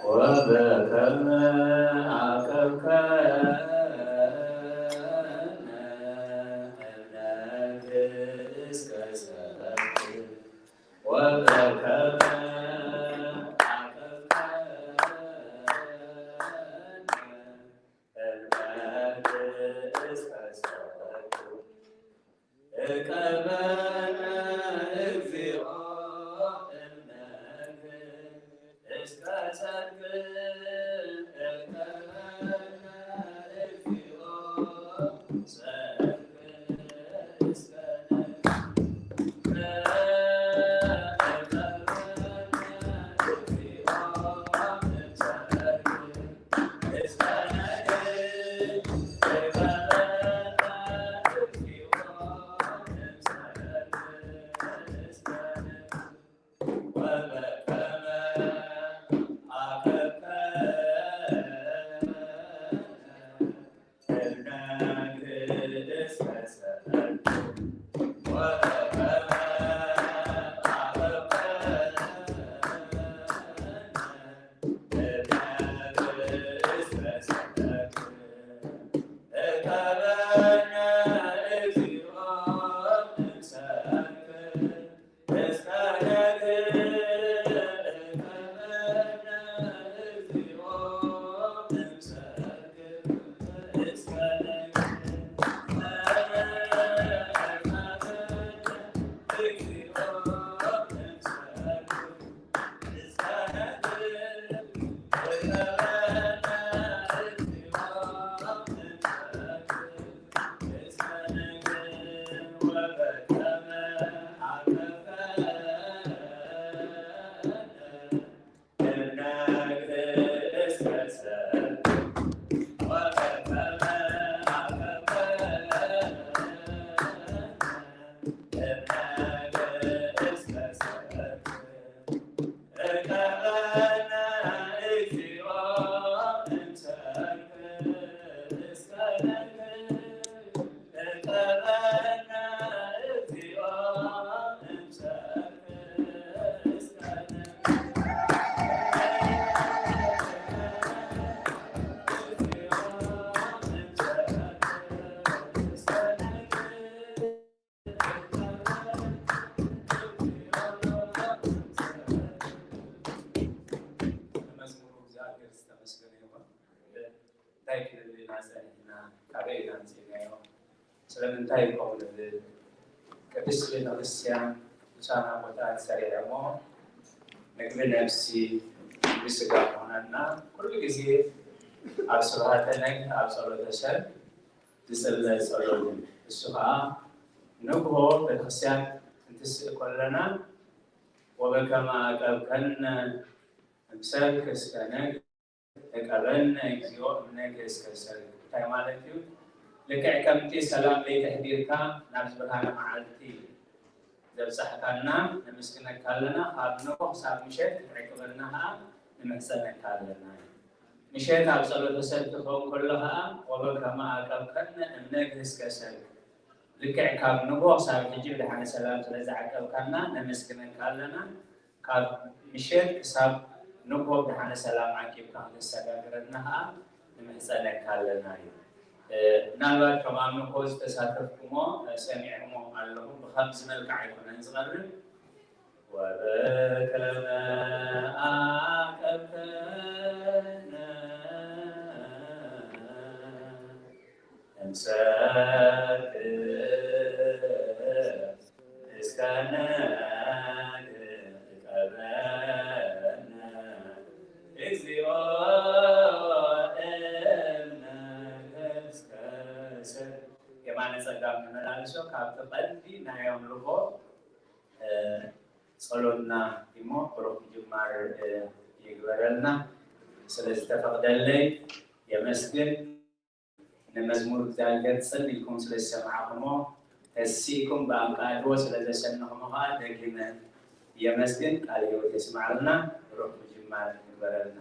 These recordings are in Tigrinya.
ወበከመ አቀብከነ እምነግህ እስከ ሰብእ ወበከመ አቀብከነ እምነግህ እስከ ሰብእ እቀበነ እግዚኦ እምነግህ እስከ ሰርክ እቀበነ እግዚኦ ሰርክ እስከ ነግህ እቀበነ እግዚኦ እምሰርክ እስከ ነግህ እቀበነ እግዚኦ እምሰርክ እስከ ነግህ መዝሙሩ እግዚኣብሔር ዝተመስገነ ይኹን። እንታይ ክንብል ኢና ጸኒሕና? ካበይ ኢና ኣምጺእናዮ? ስለምንታይ ከምኡ ንብል? ቅድስት ቤተ ክርስቲያን ብፁዓን ኣቦታት ሰሪዖሞ ምግቢ ነፍሲ፣ ምግቢ ስጋ ምዃናና ኩሉ ግዜ ኣብ ስብሐተ ነግህ፣ ኣብ ጸሎተ ሰርክ ዝጽለ ጸሎት እዩ። እሱ ኸኣ ንግሆ ቤተክርስትያን እንትስእ ከለና ወበከመ አቀብከነ እምሰርክ እስከ ነግህ እቀበነ እግዚኦ እምነግህ እስከ ሰርክ። እንታይ ማለት እዩ? ልክዕ ከምቲ ሰላም ለይቲ ኣሕዲርካ ናብዚ ብርሃነ መዓልቲ ዘብጻሕካና ነመስግነካ ኣለና። ካብ ንግሆ ክሳብ ምሸት ክትዕቅበና ኸኣ ንምሕጸነካ ኣለና። ምሸት ኣብ ጸሎተ ሰርክ ክኸውን ከሎ ኸኣ ወበከመ አቀብከነ እምነግህ እስከ ሰርክ። ልክዕ ካብ ንግሆ ክሳብ ሕጂ ብደሓነ ሰላም ስለ ዝዓቀብካና ነመስግነካ ኣለና። ካብ ምሸት ክሳብ ንግሆ ብደሓነ ሰላም ዓቂብካ ክተሰጋግረና ኸኣ ንምሕጸነካ ኣለና እዩ። እ፣ ምናልባት ከም ኣብ ንግሆ ዝተሳተፍኩሞ፣ እ፣ ሰሚዕኩሞ ኣለኹም። ብኸምዚ መልክዕ ኣይኮነን ዝቐርብ። ወበከመ አቀብከነ እምሰርክ እስከ ነግህ እቀበነ እግዚኦ እምነግህ እስከ ሰርክ። የማነ ጸጋም ንመላልሶ ካብቲ ቀንዲ ናይ ኣምልኾ እ፣ ጸሎትና እሞ ብሩኽ ምጅማር፣ እ፣ ይግበረልና። ስለ ዝተፈቕደለይ የመስግን። ንመዝሙር እግዚኣብሔር ጽን ኢልኩም ስለ ዝሰማዕኹሞ፣ ተሲእኩም ብኣቃልቦ ስለ ዘሰነኹሞ ኸኣ ደጊመ የመስግን። ቃለ ሕይወት የስምዓልና። ብሩኽ ምጅማር ይግበረልና።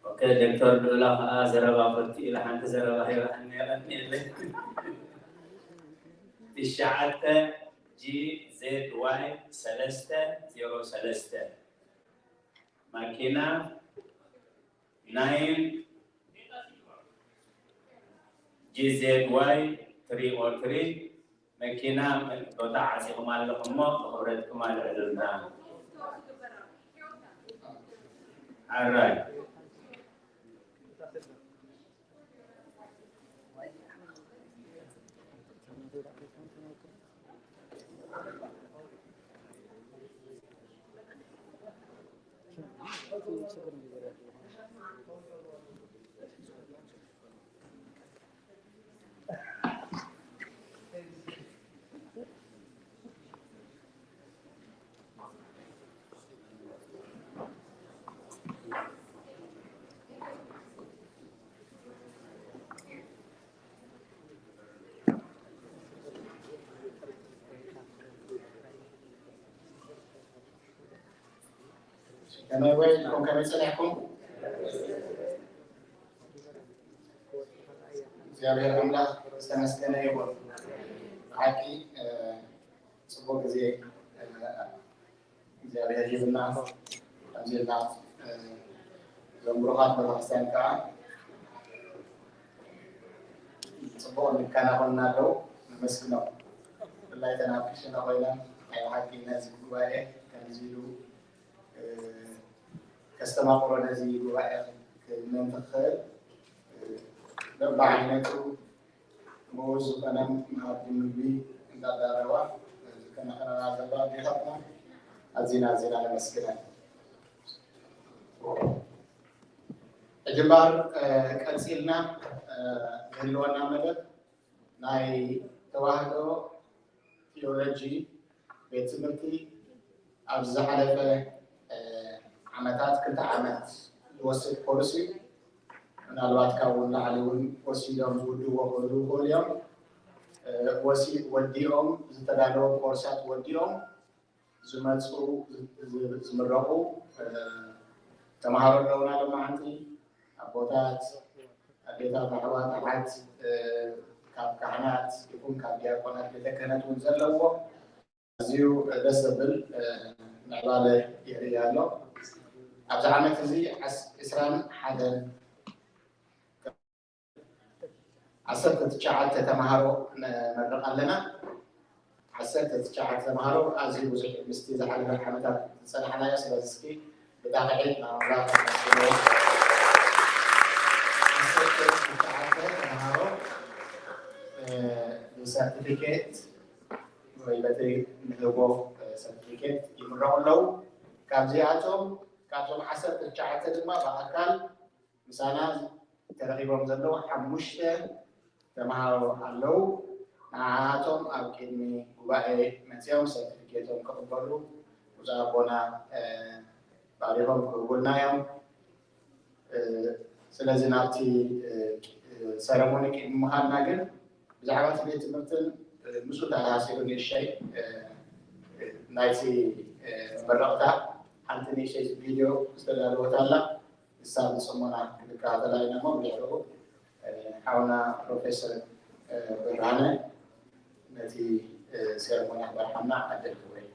ኦኬ፣ ዶክተር ሉላ ኸኣ ዘረባ ፈቱ ኢላ ሓንቲ ዘረባ ሂባትኒ ነይራ። ትሽዓተ ጂ ዜድ ዋይ ሰለስተ ዜሮ ሰለስተ፣ ማኪና ናይን ጂ ዜድ ዋይ ትሪ ኦ ትሪ፣ መኪና ቦታ ዓፂኹም ኣለኹም እሞ ብኽብረትኩም ኣልዕሉልና። ኣራይ። ከመይ ውዒልኩም? ከመይ ጸኒሕኩም? እግዚኣብሔር ኣምላኽ ዝተመስገነ ይኹን። ብሓቂ፣ እ፣ ጽቡቕ ግዜ፣ እ፣ እግዚኣብሔር ሂብና። ከምዚ ኢልና፣ እ፣ እዞም ብሩኻት ቤተክርስትያን ከዓ ጽቡቕ ይከናኸኑና ኣለዉ። ነመስግኖም። ብፍላይ እተን ኣብ ክሽነ ኮይነን ናይ ብሓቂ ነዚ ጉባኤ ከምዚ ኢሉ፣ እ፣ ከስተማቕሮ ነዚ ጉባኤ ክመን ትኽእል፣ እ፣ በብዓይነቱ ምኡዝ ዝኾነ መኣዲ ምግቢ እንዳዳለዋ ዝከናኸናና ዘለዋ ኣዴታትና ኣዚና ኣዚና ነመስግነን። ሕጂ እምበኣር፣ እ፣ ቀጺልና፣ እ፣ ዝህልወና መደብ ናይ ተዋህዶ ቴዎሎጂ ቤት ትምህርቲ ኣብዚ ዝሓለፈ፣ እ፣ ዓመታት ክልተ ዓመት ዝወስድ ኮርስ እዩ። ምናልባት ካብኡ ንላዕሊ እውን ወሲዶም ዝውድእዎ ክህልዉ ይኽእሉ እዮም። እ፣ ወሲ-፣ ወዲኦም ዝተዳለወ ኮርሳት ወዲኦም ዝመፁ፣ ዝ-፣ ዝ-፣ ዝምረቑ፣ እ፣ ተምሃሮ ኣለውና ሎማዓንቲ። ኣቦታት፣ ኣዴታት፣ ኣሕዋት፣ ኣሓት፣ እ፣ ካብ ካህናት ይኹን ካብ ዲያቆናት ቤተ ክህነት እውን ዘለዎ ኣዝዩ ደስ ዘብል፣ እ፣ ምዕባለ የርኢ ኣሎ። ኣብዚ ዓመት እዚ ዓስ-፣ ዕስራን ሓደን ዓሰርተ ትሽዓተ ተምሃሮ ነመርቕ ኣለና። ዓሰርተ ትሽዓተ ተምሃሮ ኣዝዩ ብዙሕ ምስቲ ዝሓለፈ ዓመታት ዝጸናሕናዮ። ስለዚ እስኪ ብጣቕዒት ንኣምላኽ ነመስግኖ። ዓሰርተ ትሽዓተ ተምሃሮ፣ እ፣ ብሰርቲፊኬት ወይ በቲ ንህቦ፣ እ፣ ሰርቲፊኬት ይምረቑ ኣለዉ። ካብዚኣቶም፣ ካብዞም ዓሰርተ ትሽዓተ ድማ ብኣካል ምሳና ተረኺቦም ዘለዉ ሓሙሽተ ተምሃሮ ኣለዉ። ንዓኣቶም ኣብ ቅድሚ ጉባኤ መጺኦም ሰርቲፊኬቶም ክቕበሉ ብፁዕ ኣቦና፣ እ፣ ባሪኾም ክህቡልና እዮም። እ፣ ስለዚ ናብቲ፣ እ፣ እ፣ ሰረሞኒ ቅድሚ ምኻድና ግን ብዛዕባ እቲ ቤት ትምህርትን፣ እ፣ ምስኡ ተኣሳሲሩ ንእሽተይ፣ እ፣ እ፣ ናይቲ፣ እ፣ መመረቕታ ሓንቲ ንእሽተይ ቪድዮ ዝተዳለወት ኣላ። ንሳ ብጽሞና ክንከታተላ ኢና እሞ ብድሕሪኡ፣ እ፣ ሓውና ፕሮፌሰር፣ እ፣ ብርሃነ ነቲ፣ እ፣ ሴረሞኒ ክመርሓና ዕድል ክህቦ እዩ።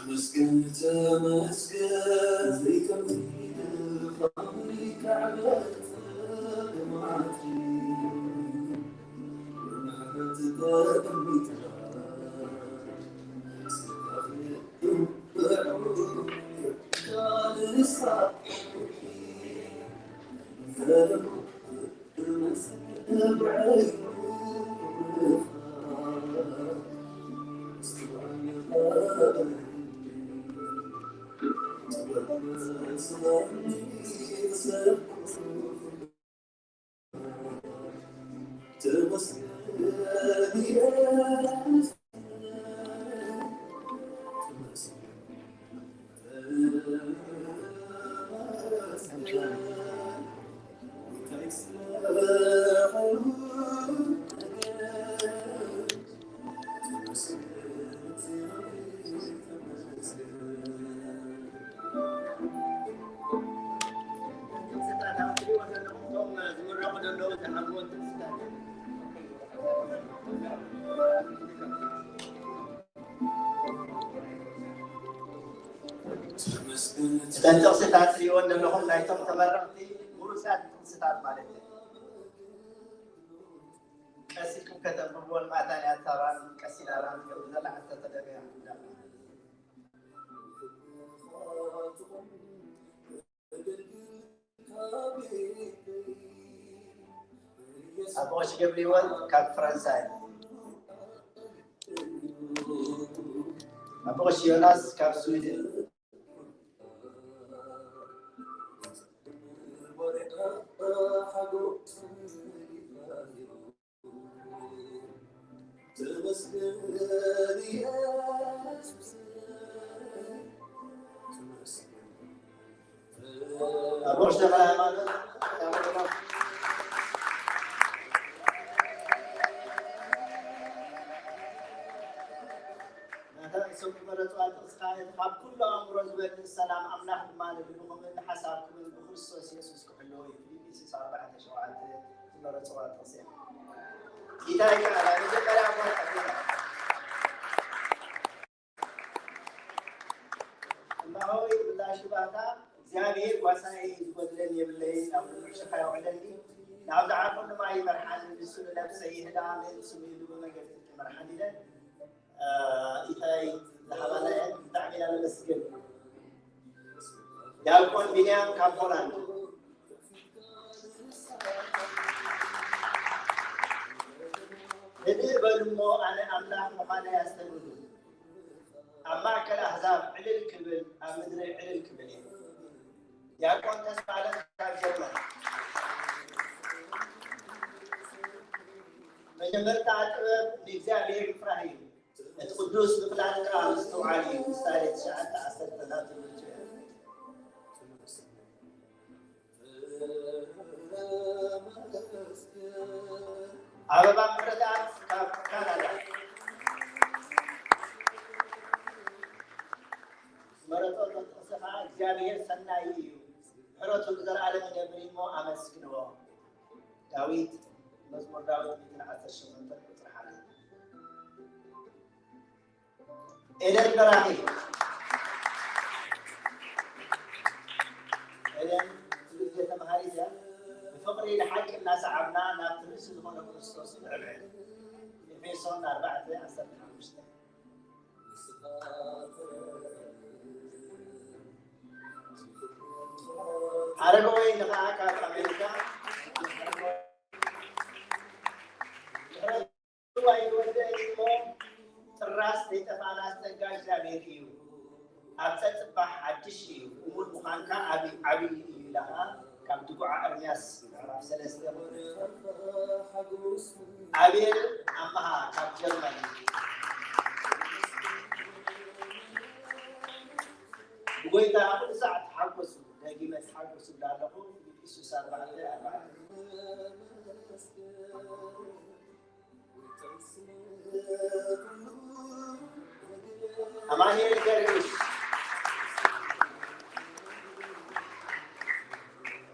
ተመስገን ተመስገን ዘይከምዚ ድኻመይ ካዕበት ልማዓቲ ብምሕረት ተቐሚጥና ስታፍ እተን ጥቕስታት ትሪእወን ዘለኹም ናይቶም ተመረቕቲ ምሩጻት ጥቕስታት ማለት እዩ። ቀስ ኢልኩም ከተንብብዎን ማታን ያታራን ቀስ ኢላራን ከም ዘላ ዝተተደበያ ኣቦ ቀሺ ገብረሂወት ካብ ፈረንሳይ፣ ኣቦ ቀሺ ዮናስ ካብ ስዊድን፣ ኣቦ ቀሺ ተኽለ ሃይማኖት፣ ናታ ንሶም ዝመረጽዋ ጥቕሲ ከኣ፣ እቲ ካብ ኩሉ ኣእምሮ ዝበልጽ ሰላም ኣምላኽ ድማ ንልብኹምን ንሓሳብኩምን ብክርስቶስ የሱስ ክሕልዎ እዩ። ፊልጵስዩስ ኣርባዕተ ሸውዓተ ዝመረጽዋ ጥቕሲ እያ። ጌታ ይባረክ። መጀመርያ እሞ እማሆይ ብላሽ ባታ እግዚኣብሔር ጓሳይ እዩ፣ ዝጎድለኒ የብለይን፣ ናብ ኩሉ ሽኻ የውዕለኒ፣ ናብ ዝዓርፈሉ ማይ ይመርሓኒ፣ ንሱ ንነብሰይ ይህዳ፣ ምእንቲ ስሙ ኢሉ ብመንገዲ ጽድቂ ይመርሓኒ ኢለን። እ፣ ኢታይ ዝሃባና እየን፣ ብጣዕሚ ኢና ነመስግን። ዲያቆን ቢንያም ካብ ሆላንድ። ህድእ በሉ እሞ ኣነ ኣምላኽ ምዃነይ ኣስተብህሉ። ኣብ ማእከል ኣህዛብ ዕልል ክብል፣ ኣብ ምድረይ ዕልል ክብል እየ። ዲያቆን ተስፋለም ካብ ጀርመን። መጀመርታ ጥበብ ንእግዚኣብሔር ምፍራህ እዩ። እቲ ቅዱስ ምፍላጥ ከኣ ምስትውዓል እዩ። ምሳሌ ትሽዓተ ዓሰርተ ናብ ትምህርቲ እዩ። ኣበባ ምሕረተኣብ ካብ ካናዳ። ዝመረጾ ጥቕሲ ኸኣ እግዚኣብሔር ሰናይ እዩ፣ ምሕረቱ ንዘለኣለም ይነብር እዩ እሞ ኣመስግንዎ። ዳዊት፣ መዝሙር ዳዊት ሚእትን ዓሰርተ ሸሞንተን ቁጽሪ ሓደ። ኤደን በራኺ። ኤደን ትምህርቲ ተምሃሪት እያ። ብፍቕሪ ንሓቂ እናሰዓብና ናብቲ ርእሲ ዝኾነ ክርስቶስ ንዕብዕል። ኤፌሶን ኣርባዕተ ዓሰርተ ሓሙሽተ። ኣረጋዊ ንኸኣ ካብ ኣሜሪካ። እዋይ ይወደኒ እሞ ጥራስ ዘይጠፍኣና ጸጋ እግዚኣብሔር እዩ። ኣብ ጸጽባሕ ሓድሽ እዩ፣ እሙን ምዃንካ ዓቢ-፣ ዓብዪ እዩ ኢላ ኸኣ ካብ ድጉዓ ኤርምያስ ምዕራፍ ሰለስተ። ኣቤል ኣምሃ ካብ ጀርመን። ብጎይታ ኩሉ ሰዓት ተሓጎሱ፣ ደጊመ ተሓጎሱ እንዳለኹ ፊልጵስዩስ ኣርባዕተ ኣርባዕተ። ኣማኑኤል ገርግሽ፣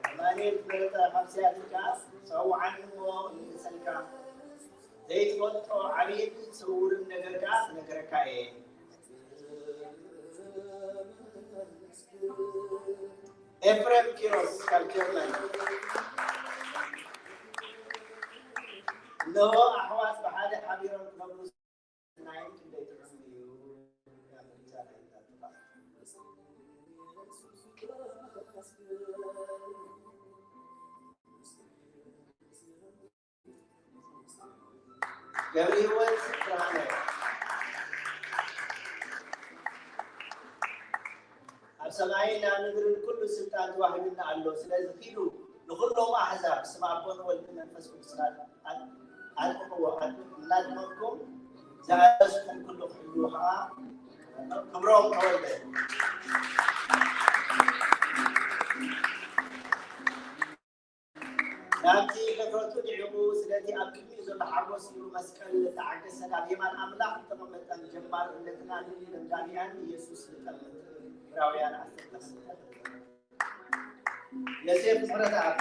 ኣማኑኤል ዝበለጠ ካብ ሲያትል ከኣ ጸውዓኒ እሞ ይምልሰልካ፣ ዘይትፈልጦ ዓብይን ስውርን ነገር ከኣ ክነግረካ እየ። ኤፍሬም ኪሮስ ካብ ጀርመን። እነሆ ኣሕዋት ብሓደ ሓቢሮም ክነብሩ ናይ ክንደይ ጥዑም እዩ። ገብረ ህይወት ብርሃነ። ኣብ ሰማይን ኣብ ምድርን ኩሉ ስልጣን ተዋሂቡና ኣሎ። ስለዚ ኪዱ ንኹሎም ኣሕዛብ ብስም ኣቦን ወልድን መንፈስ ቅዱስን ኣጥምቕዎ። ኣጥምቕ እናጥመቕኩም ዝኣዘዝኩም ኩሉ ክሕልዉ ኸዓ ክብሮም ተወልደ። ናብቲ ሕፍረቱ ንዒቑ ስለቲ ኣብ ቅድሚኡ ዘሎ ሓጎስ ኢሉ መስቀል ዝተዓገሰን ኣብ የማን ኣምላኽ ዝተቐመጠን ጀማሪ እምነትናን ደምዳሚኣን ኢየሱስ ንጠምት። ዕብራውያን ዓሰርተ ክልተ። ዮሴፍ ምሕረተኣብ።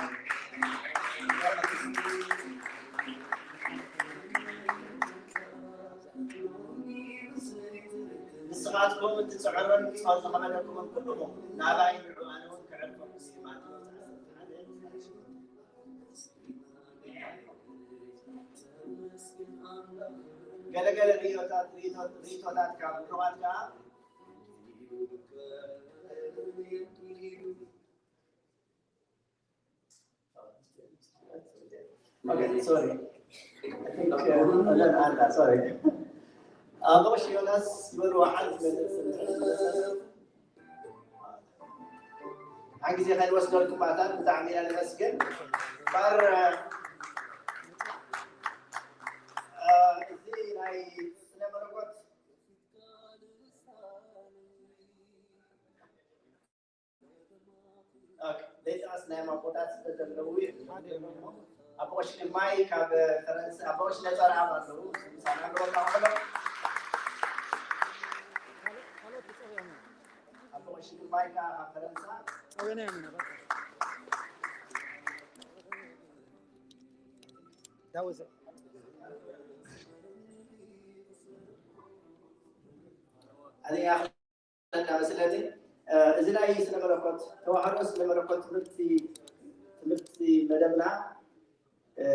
ንስኻትኩም እትጽዕሩን ጾር ዝኸበደኩምን ኩልኹም ናባይ ንዑ፣ ኣነ እውን ክዕርፈኩም እየ። ማቴዎስ ዓሰርተ ሓደ። ገለገለ ርእዮታት፣ ርእይቶ-፣ ርእይቶታት ካብ ምሩቓት ከኣ Okay, sorry. I think, uh, Ellen Anna, sorry. ኣቦሽ ዮናስ ዝበልዎ ሓንቲ መልእኽቲ እንድሕር ዝመጸት፣ ሓንቲ ግዜ ከይንወስደልኩም ኣታ ብጣዕሚ ኢና ነመስግን። እምበኣር፣ እ፣ እዚ ናይ ስነ መለኮት ኦኬ፣ ዘይጠቐስናዮም ኣቦታት ስለ ዘለዉ እዮም። ኣቦ ቀሺ ግርማይ ካብ ፈረንሳ፣ ኣቦ ቀሺ ነጸረኣብ ኣለዉ። ምሳና ኣለዉ፣ ኣቦ ቀሺ ግርማይ ከኣ ካብ ፈረንሳ። That was it. ኣዝያ እናመስለኒ፣ እ፣ እዚ ናይ ስነ መለኮት፣ ተዋህዶ ስነ መለኮት ትምህርቲ፣ ትምህርቲ መደብና፣ እ፣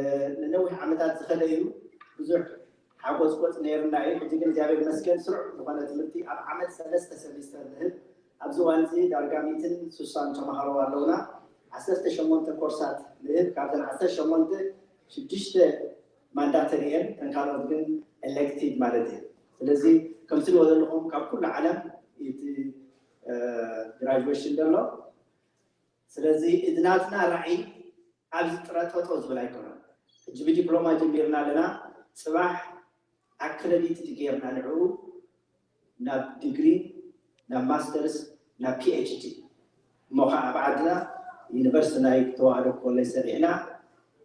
ንነዊሕ ዓመታት ዝኸደ እዩ። ብዙሕ ሓጎጽጎጽ ነይርና እዩ። ሕጂ ግን እግዚኣብሔር ይመስገን ስሩዕ ዝኾነ ትምህርቲ ኣብ ዓመት ሰለስተ ሰሚስተር ንህብ። ኣብዚ እዋን እዚ ዳርጋ ሚእትን ስሳን ተምሃሮ ኣለውና። ዓሰርተ ሸሞንተ ኮርሳት ንህብ። ካብዘን ዓሰርተ ሸሞንተ ሽዱሽተ ማንዳተሪ እየን፣ እተን ካልኦት ግን ኤሌክቲቭ ማለት እዩ። ስለዚ ከም ትሪእዎ ዘለኹም ካብ ኩሉ ዓለም እቲ፣ እ፣ ግራጁዌሽን ዘሎ። ስለዚ እቲ ናትና ራዕይ ኣብዚ ጥረ ጠጠው ዝብል ኣይኮነን። ሕጂ ብዲፕሎማ ጀሚርና ኣለና፣ ጽባሕ ኣክረዲትድ ጌርና ንዕኡ ናብ ዲግሪ፣ ናብ ማስተርስ፣ ናብ ፒ ኤች ዲ፣ እሞ ኸዓ ኣብ ዓድና ዩኒቨርሲቲ ናይ ተዋህዶ ኮሌጅ ሰሪሕና፣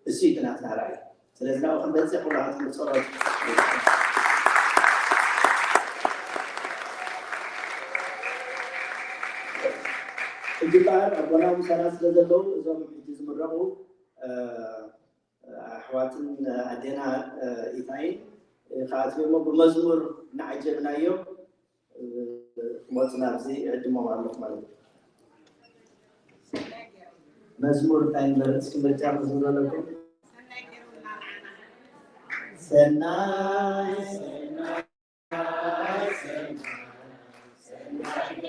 እሱ እዩ እቲ ናትና ራእይ። ስለዚ ናብኡ ክንበጽሕ ኩላትኩም ጸሎት። ሕጂ እምበኣር ኣቦና ምሳና ስለ ዘለዉ እዞም ሕጂ ዝምረቑ፣ እ፣ ኣሕዋትን ኣዴና፣ እ፣ ኢታይን፣ እ፣ ክኣትዉ እሞ ብመዝሙር እናዓጀብናዮም፣ እ፣ ክመጹ ናብዚ እዕድሞም ኣለኹ ማለት እዩ። መዝሙር እንታይ ንበል? እስኪ ምርጫ መዝሙር ኣለኩም? ሰናይ፣ ሰናይ፣ ሰናይ፣ ሰናይ።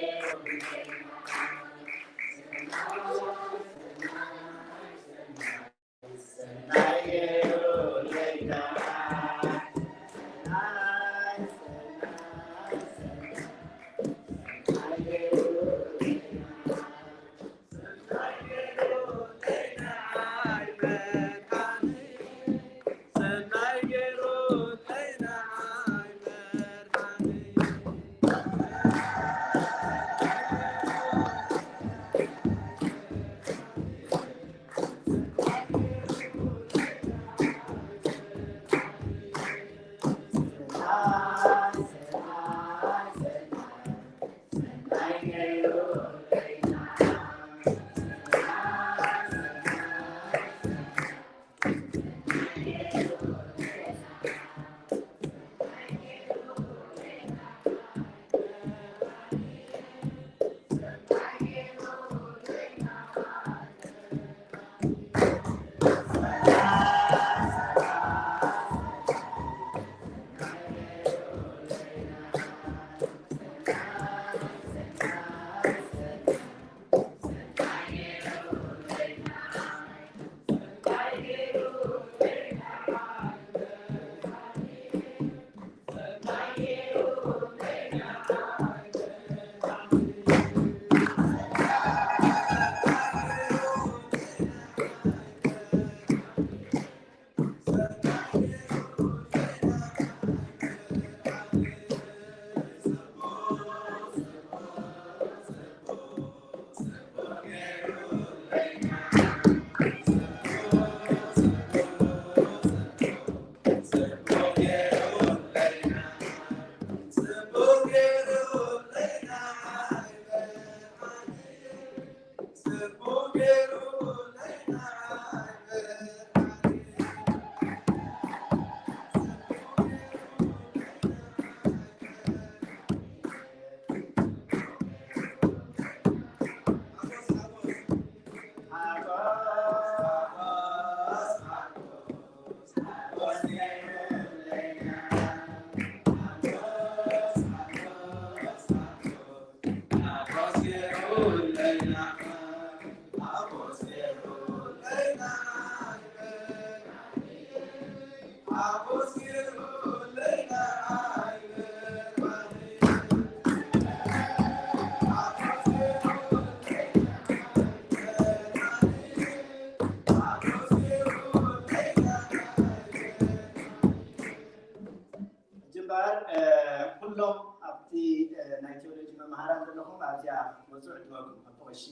ኣብዚኣ ክትመፁ ዕድመኩም። ኣቦ ቀሺ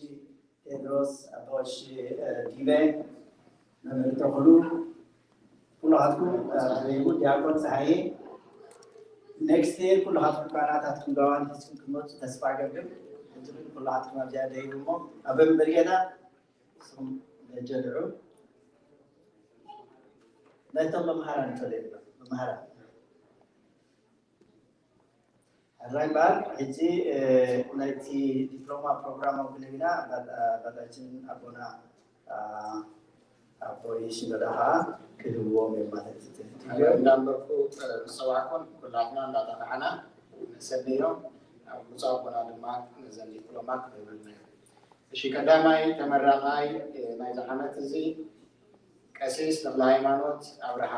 ቴድሮስ፣ ኣቦ ቀሺ፣ እ፣ ዲበ፣ መምህር ተኽሉ፣ ኩላትኩም፣ እ፣ ዲያቆን ፀሃየ፣ ኔክስት የር ኩላትኩም ካህናታትኩም ጋዋን ሒዝኩም ክትመፁ ተስፋ እገብር። ሕጂ ግን ኩላትኩም ኣብዚኣ ደይቡ እሞ ኣብ መንበሪ ጌታ ንስኹም ደጀ ድዑ። ናይቶም መምሃራን እንተዘይብሎም መምሃራን። ሕራይ እምበኣር፣ ሕጂ፣ እ፣ ናይቲ ዲፕሎማ ፕሮግራም ኣብ ክንህብና፣ ኣባ-፣ ኣባታችን ኣቦና፣ አ፣ ኣቦይ ሽኖዳ ኸዓ ክህብዎም እዮም ማለት እዩ። እንዳንበርኩ፣ እ፣ ዝፀዋዕኩን ኩላትና እንዳጠፋዕና ንሰነዮም። ኣብ ብፁዕ ኣቦና ድማ ነዘን ዲፕሎማ ክህብልና እዮም። እሺ፣ ቀዳማይ ተመራቓይ፣ እ፣ ናይዚ ዓመት እዚ ቀሲስ ተኽለ ሃይማኖት ኣብርሃ።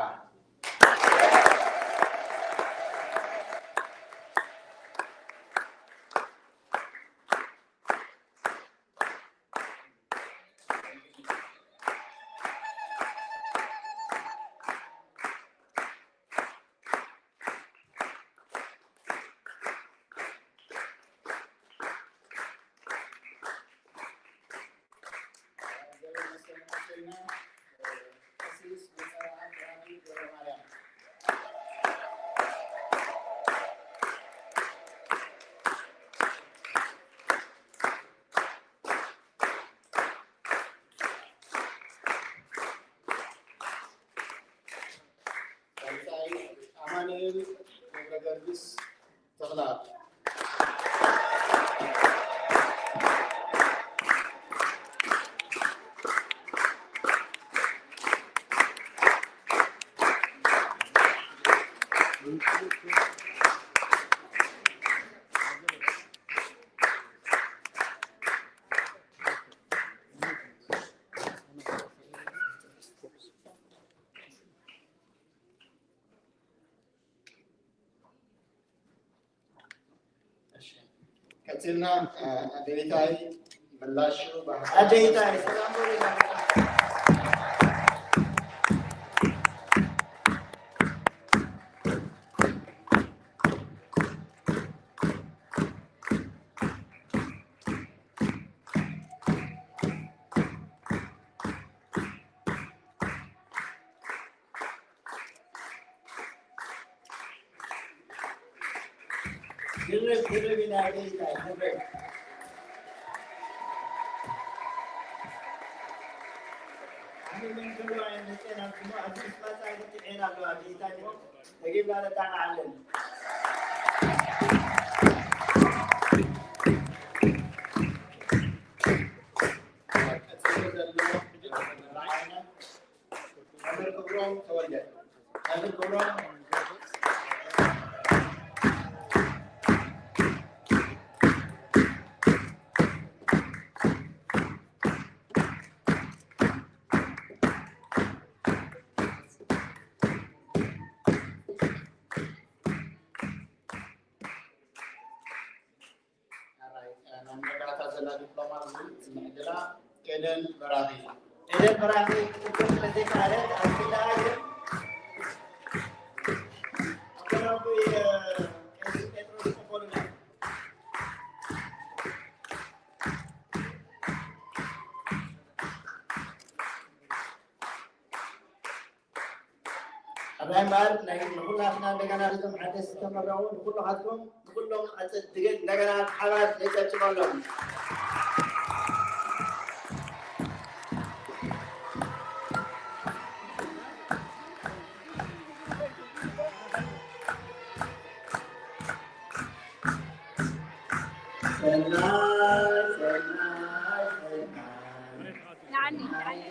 ኣማኑኤል ገብረ ገርግስ ተኽለኣብ። ቀጺልና፣ እ፣ ኣደይታይ ምላሹ ባህታ። ኣደይታይ፣ ሰላም በሉ። ድርብ ድርብ ኢና ጌታ፣ ድርብ። ኣነ ምን ክብሎ ኣይንመጸን፣ ኣብ ስሙ ኣብዚ ስማጻ ይጥዕና ኣለዋ፣ ጌታ ይሆን። ተጌምና ነጣቕዓለን። ቀጺሉ ዘሎ መምህር ክብሮም ተወልደ። መምህር ክብሮም። ኣራይ፣ እ፣ ናብ መወዳእታ ዘላ ዲፕሎማ እዚ እንዕድላ ኤደን በራኺ። ኤደን በራኺ ክትብል ስለ ዘይከኣለት፣ ኣብ ክልተ ግን ኣቦናቦይ፣ እ፣ ቀሲስ ጴጥሮስ ክቕበሉና። ኣብ ናይ እምበኣር ናይ ንኹላትና እንደገና ነዞም ሓደስቲ ዝተመረቑ ንኹልኻትኩም ንኹሎም ኣጸድግን እንደገና ብሓባር ነጨብጭበሎም። ሰናይ፣ ሰናይ፣ ሰናይ። ንዓኒ፣ ንዓኒ።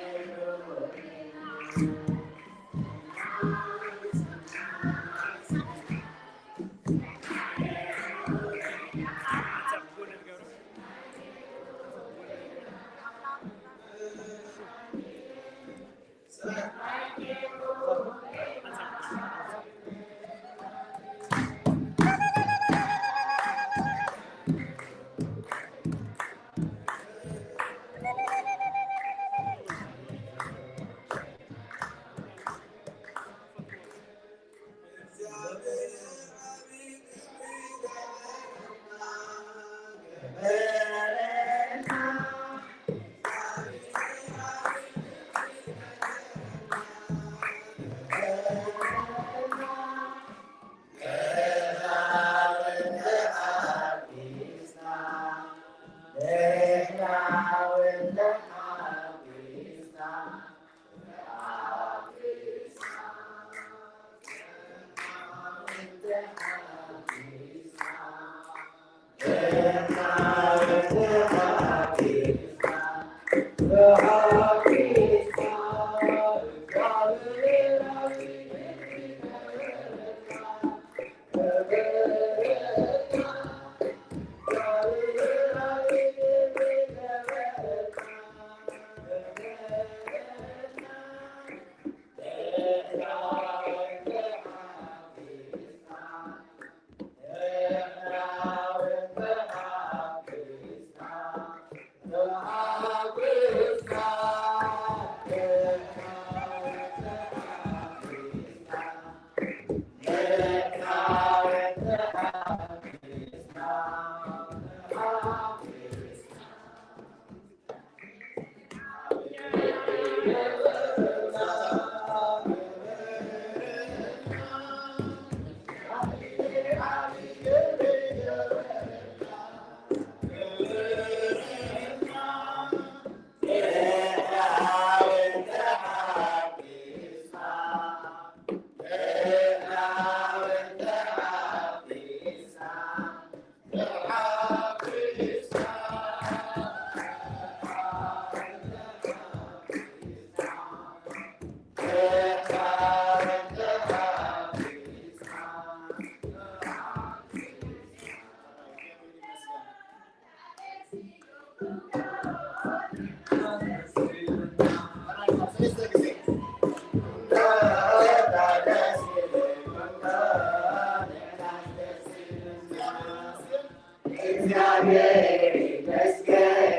እግዚአብሔር ይመስገን፣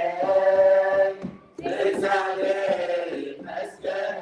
እግዚአብሔር ይመስገን።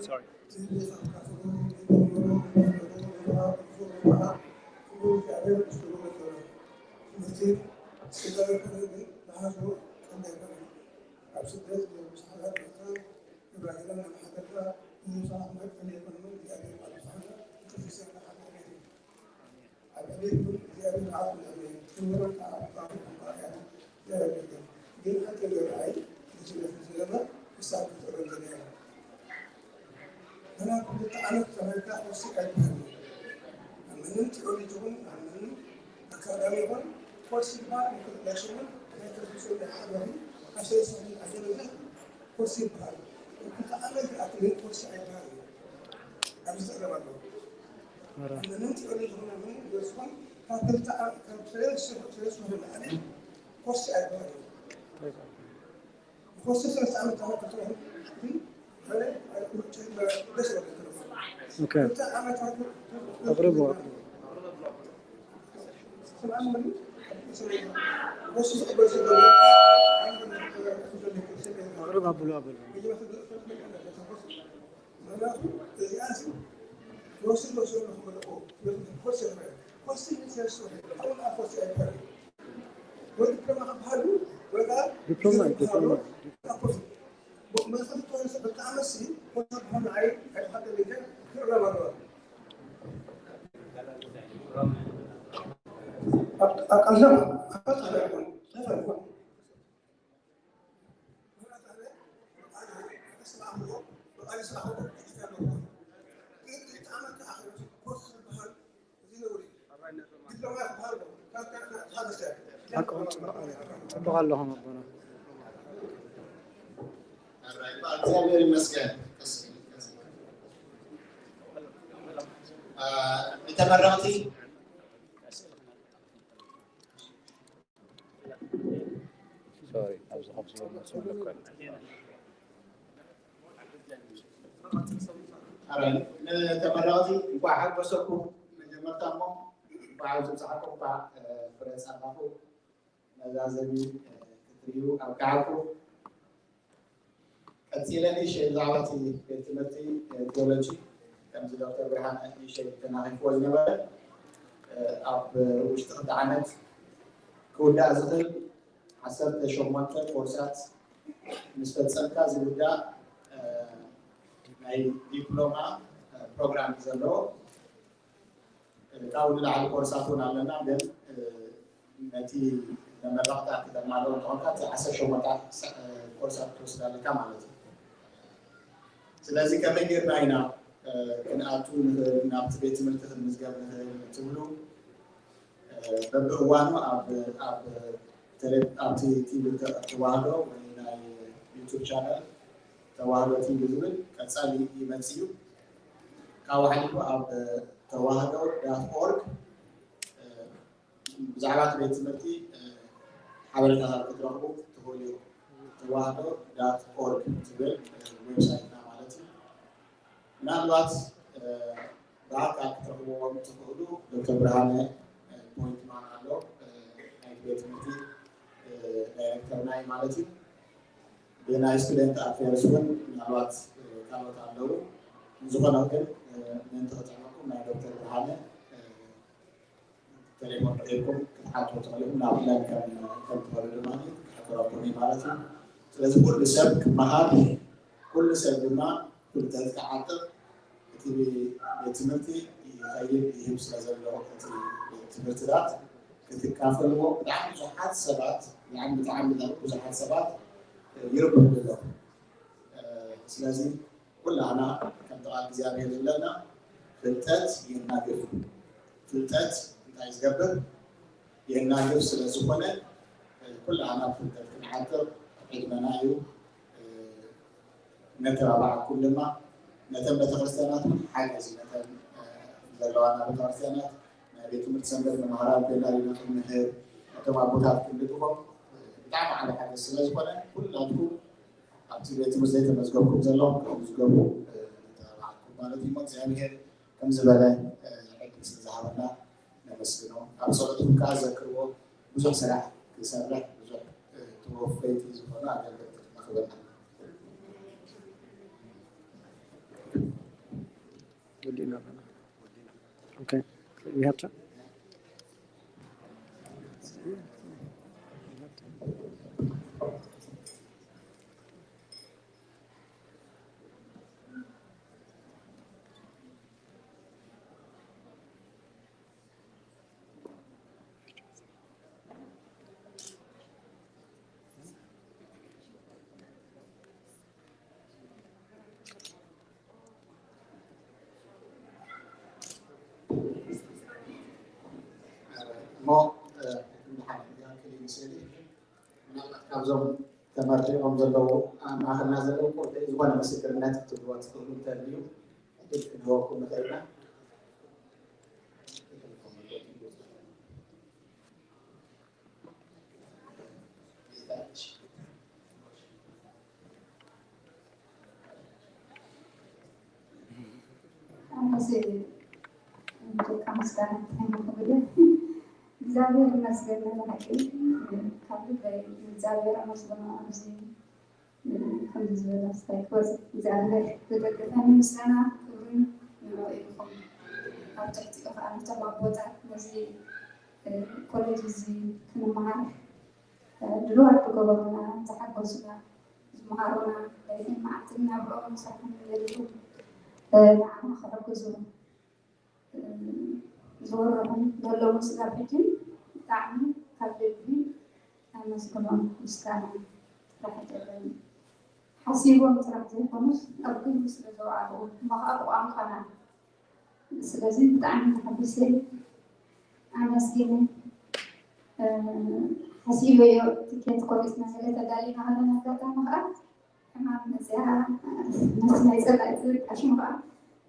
Sorry. ትምህርቲ ስጋዊ ክብሪ ግን ዝሃስቦ ቀንዲ ኣይኮነን። ኣብ ስደት ብብዙሓት ኤርትራ ንባዕልና ናብ ሃገርና ንምምጻእ መድከሚ ኣይኮነን። እግዚኣብሔር ባዕሉ ዝሓነ ቅዱስ እግዚኣብሔር ሓቂ እዩ። ኣብ ዕቤት እውን እግዚኣብሔር ባዕሉ ይኣምን እዩ። ክብርን ከዓ ኣብ ባዕሉ ባርያ እግዚኣብሔር ይመስገን። ግን ሓቂ ንርኣይ ንስደት ዘለና ክሳብ ክጥረን ዘለና ምኽንያቱ ክልተ ዓመት ተመሪካ ኮርሲ ኣይበሃል። ኣብ ምንም ቲዮሎጂ ይኹን ኣብ ምንም ኣካዳሚ ይኹን ኮርሲ ይበሃል። ምክንያቱ ናይ ሽምን ናይ ክርስቶስ ናይ ሓዳሪ ኣብ ሰለስተ ዓመት ኣዘለለ ኮርሲ ይበሃል። ክልተ ዓመት ዝኣክል ግን ኮርሲ ኣይበሃል። ኣብዚ ጸገም ኣሎ። ኣብ ምንም ቲዮሎጂ ይኹን ኣብ ምንም ዩኒቨርሲቲ ይኹን ካብ ክልተ ዓመት ካብ ሰለስተ ሰለስተ ንላዕሊ ኮርሲ ኣይበሃል። ኮርሲ ሰለስተ ዓመት ተማርኩ። ኦኬ። አቅርቡ። አቅርብ አብሉ አብሉ። ዲፕሎማ ዲፕሎማ ሓቅኹም ጽቡቕ ኣለኹም ኣቦና። እግዚኣብሔር ይመስገን። ንተመረቕቲ ንተመረቕቲ እንኳዕ ሓጎሰኩም። መጀመርታ እሞ እንኳዕ ኣብዚ ብፅሓኩም እንኳዕ ፍረ ፃማኹ መዛዘሚ ክትርእዩ ኣብቅዓኩም። ቀፂለ ንእሽተይ ብዛዕባ እቲ ቤት ትምህርቲ ቴዎሎጂ ከምዚ ዶክተር ብርሃነ ንእሽተይ ተናኺፍዎ ዝነበረ ኣብ ውሽጢ ክልተ ዓመት ክውዳእ ዝኽእል ዓሰርተ ሸሞንተ ኮርሳት ምስ ፈፀምካ ዝውዳእ ናይ ዲፕሎማ ፕሮግራም ዘለዎ ካብኡ ንላዕሊ ኮርሳት እውን ኣለና ግን ነቲ መመረቕታ ክተማልኦ እንተኾንካ እቲ ዓሰርተ ሸሞንተ ኮርሳት ክትወስድ ኣለካ ማለት እዩ። ስለዚ ከመይ ጌርና ኢና ክንኣቱ ንኽእል ናብቲ ቤት ትምህርቲ ክንምዝገብ ንኽእል ትብሉ በብእዋኑ ኣብ ኣብ ተዋህዶ ወይ ናይ ዩቱብ ቻነል ተዋህዶ ቲቪ ዝብል ቀፃሊ ይመፅእ እዩ። ካብኡ ሓሊፉ ኣብ ተዋህዶ ዳት ኦርግ ብዛዕባ እቲ ቤት ትምህርቲ ሓበሬታታት ክትረኽቡ ትኽእሉ ኢኹም። ተዋህዶ ዳት ኦርግ ትብል ዌብሳይትና ማለት እዩ። ምናልባት ብኣካል ክትረኽብዎም ትኽእሉ ዶክተር ብርሃነ ፖይንትማን ኣሎ ናይቲ ቤት ትምህርቲ ዳይሬክተርና እዩ ማለት እዩ። ብናይ ስቱደንት ኣፌርስ እውን ምናልባት ካልኦት ኣለዉ። ንዝኾነ ግን ምእንቲ ክጥዕመኩም ናይ ዶክተር ብርሃነ ቴሌፎን ረኺብኩም ክትሓትዎ ትኽእሉ ኢኹም። ናብ ለን ከም ከም ትኽእሉ ድማ ክሕብረኩም እዩ ማለት እዩ። ስለዚ ኩሉ ሰብ ክመሃር፣ ኩሉ ሰብ ድማ ፍልጠት ክዓጥቕ እቲ ቤት ትምህርቲ ይኸይድ ይህብ ስለ ዘሎ እቲ ቤት ትምህርትታት ክትካፈልዎ ብጣዕሚ ብዙሓት ሰባት ብጣዕሚ ብጣዕሚ ብዙሓት ሰባት ይርብሑ ኣለዉ። ስለዚ ኩላህና ከምቲ ቃል እግዚኣብሔር ዝብለና ፍልጠት የናግፍ። ፍልጠት እንታይ ዝገብር? የናግፍ ስለ ዝኾነ ኩላህና ፍልጠት ክንዓጥር ዕድመና እዩ። ነተባብዓኩም ድማ ነተን ቤተክርስትያናት እውን ሓገዝ ነተን ዘለዋና ቤተክርስትያናት ናይ ቤት ትምህርቲ ሰንበት መምሃራን ኮይና ኢና ክንምህር ነቶም ኣቦታት ክንድግፎም ብጣዕሚ ዓቢ ሓገዝ ስለ ዝኾነ ኩላትኩም ኣብቲ ቤት ትምህርቲ ዘይተመዝገብኩም ዘለኹም ክትምዝገቡ ንተባብዓኩም ማለት እዩ። እግዚኣብሔር ከም ዝበለ ዕድል ስለ ዝሃበና ነመስግኖ። ኣብ ጸሎትኩም ከዓ ዘክርዎ ብዙሕ ስራሕ ክሰርሕ ብዙሕ ተወፈይቲ ዝኾኑ ኣገልገልቲ ድማ ክበና። ወዲእና ኣለና። Okay. We have time? እሞ ምናልባት ካብዞም ተመሪቖም ዘለዉ ኣብ ማእኸልና ዘለዉ ቁርጢ ዝኾነ ምስክርነት ክትህልዎ ትኽእሉ እንተልዩ ዕድል ክንህበኩም ንኽእል ኢና። ኣነስ ደቂ ምስጋና እንታይ ክብል እግዚኣብሔር ይመስገን። ናይ ብሓቂ ካብ ልበይ እግዚኣብሔር ኣመስግኖ። ኣብዚ ከምዚ ዝበለ ስታይ ክበፅሕ እግዚኣብሔር ዝደገፈኒ ምስጋና ክብርን ንዕኡ ይኹን። ኣብ ትሕቲኡ ከዓ ነቶም ኣቦታት ነዚ ኮሌጅ እዚ ክንመሃር ድልዋት ዝገበሩና፣ ዝሓገዙና፣ ዝመሃሩና፣ ለይትን መዓልትን ናብርኦም ክሰርሑ ዝደልዩ ንዓና ክሕግዙ ዝወርሑን ዘለዉ ስጋብ ሕጂ ብጣዕሚ ካብ ልቢ ኣመስግኖም። ምስጋና ጥራሕ የለን። ሓሲቦም ጥራሕ ዘይኮኑስ ኣብ ግብሪ ስለ ዘውዓልዎ እሞ ከዓ ብቋንቋና ስለዚ ብጣዕሚ ተሓጒሰ ኣመስጊነ። ሓሲበዮ ትኬት ቆሪፅና ገለ ተዳሊና ከለና ኣጋጣሚ ከዓ ሕማም መፅያ ነቲ ናይ ፀላኢ ዝብል ኣሽሙ ከዓ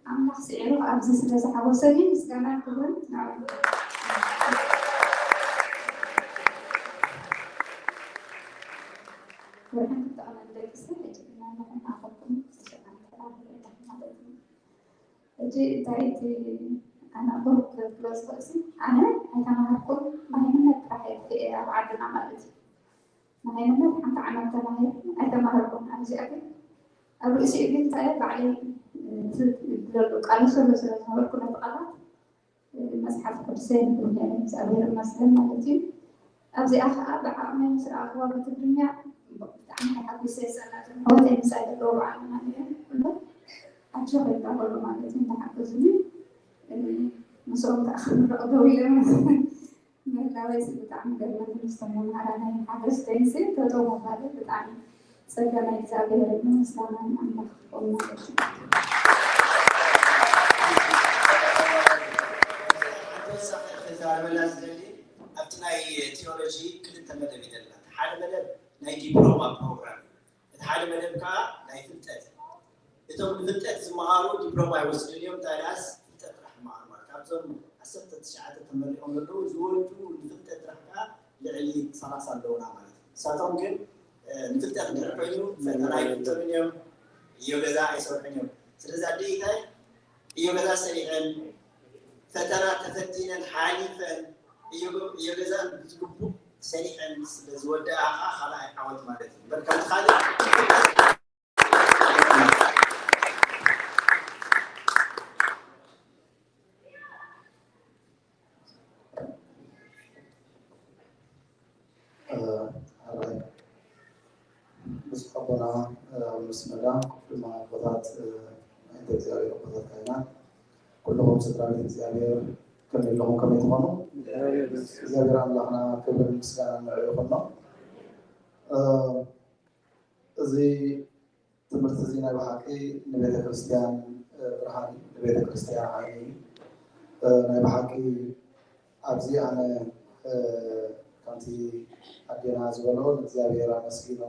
ኣምላኽ ስዒሩ ኣብዚ ስለ ዝሓጎሰኒ ምስጋና ክብርን ናብኡ ወርሕን ክልተ ቀናት ደቂሰ ሕጂ ድማ ንሕና ኣኸልኩም ዝተሸዓተ ማለት እዩ። ሕጂ እንታይ እቲ ኣነ ብሩክ ክብሎ ዝኽእል ሲ ኣነ ኣይተማሃርኩን ማሂምነት ጥራሕ እየ ኣብ ዓድና ማለት እዩ። ማሂምነት ሓንቲ ዓመት ተማሂር ኣይተማሃርኩን ኣብዚኣ ግን ኣብ ርእሲኡ ግን እንታይ ባዕለይ ትብለሉ ቃል ሰሎ ስለ ዝነበርኩ ነቲ ቃላት መፅሓፍ ቅዱሰይ ንብብ ነይረ እግዚኣብሔር ይመስገን ማለት እዩ። ኣብዚኣ ከዓ ብዓቕመይ ምስ ረኣኽዋ ብትግርኛ ብጣዕሚ ተሓጒሰ። ህፃናት ኣሕዋተይ ምሳይ ዘለዉ በዓልና እዮም ኩሎም ኣጆኺ እንዳበሉ ማለት እዩ እንዳሓገዙኒ ምስኦም ከዓ ክምረቕ ደው ኢለ ማለት እዩ። ምህላወይ ብጣዕሚ ገርመኒ ምስቶም መምሃራነይ ሓገዝተይን ጠጠው ምባለይ ብጣዕሚ ጸጋ ናይ እግዚኣብሔር እዩ። ምስጋና ንኣምላኽ ይኹን ማለት እዩ። ሓንቲ ወሳኺ ክዛረበላ ዝደሊ ኣብቲ ናይ ቴዎሎጂ ክልተ መደብ እዩ ዘለና። ሓደ መደብ ናይ ዲፕሎማ ፕሮግራም እዩ። እቲ ሓደ መደብ ከዓ ናይ ፍልጠት እዩ። እቶም ንፍልጠት ዝመሃሩ ዲፕሎማ ይወስዱ እዮም፣ እንታይ ደኣስ ፍልጠት ጥራሕ ይመሃሩ ማለት ካብዞም ዓሰርተ ትሽዓተ ተመሪቖም ዘለዉ ዝወዱ ንፍልጠት ጥራሕ ከዓ ልዕሊ ሰላሳ ኣለዉና ማለት እዩ። ንሳቶም ግን ንፍልጠት እንድሕር ኮይኑ ፈተና ኣይፍተኑን እዮም፣ ዕዮ ገዛ ኣይሰርሑን እዮም። ስለዚ ኣደይታይ ዕዮ ገዛ ሰሪሐን ፈተና ተፈቲነን ሓሊፈን ዕዮ ገዛን ብዝግቡእ ሰሪሐን ስለ ዝወደኣ ከዓ ካልኣይ ዓወት ማለት እዩ። እምበር ካብቲ ካልእ ኣራይ ብፁዕ ኣቦና ምስ መዳ ድማ ኣቦታት ናይ እግዚኣብሔር ኣቦታት ካህናት ኩልኹም ስድራ ቤት እግዚኣብሔር ከመይ ኣለኹም? ከመይ ትኾኑ? እግዚኣብሔር ኣምላኽና ክብርን ምስጋናን ንዕኡ ይኹኖ። እዚ ትምህርቲ እዚ ናይ ብሓቂ ንቤተ ክርስቲያን ብርሃን እዩ፣ ንቤተ ክርስቲያን ዓይኒ እዩ። ናይ ብሓቂ ኣብዚ ኣነ ከምቲ ኣዴና ዝበሎ ንእግዚኣብሔር ኣመስጊኖ፣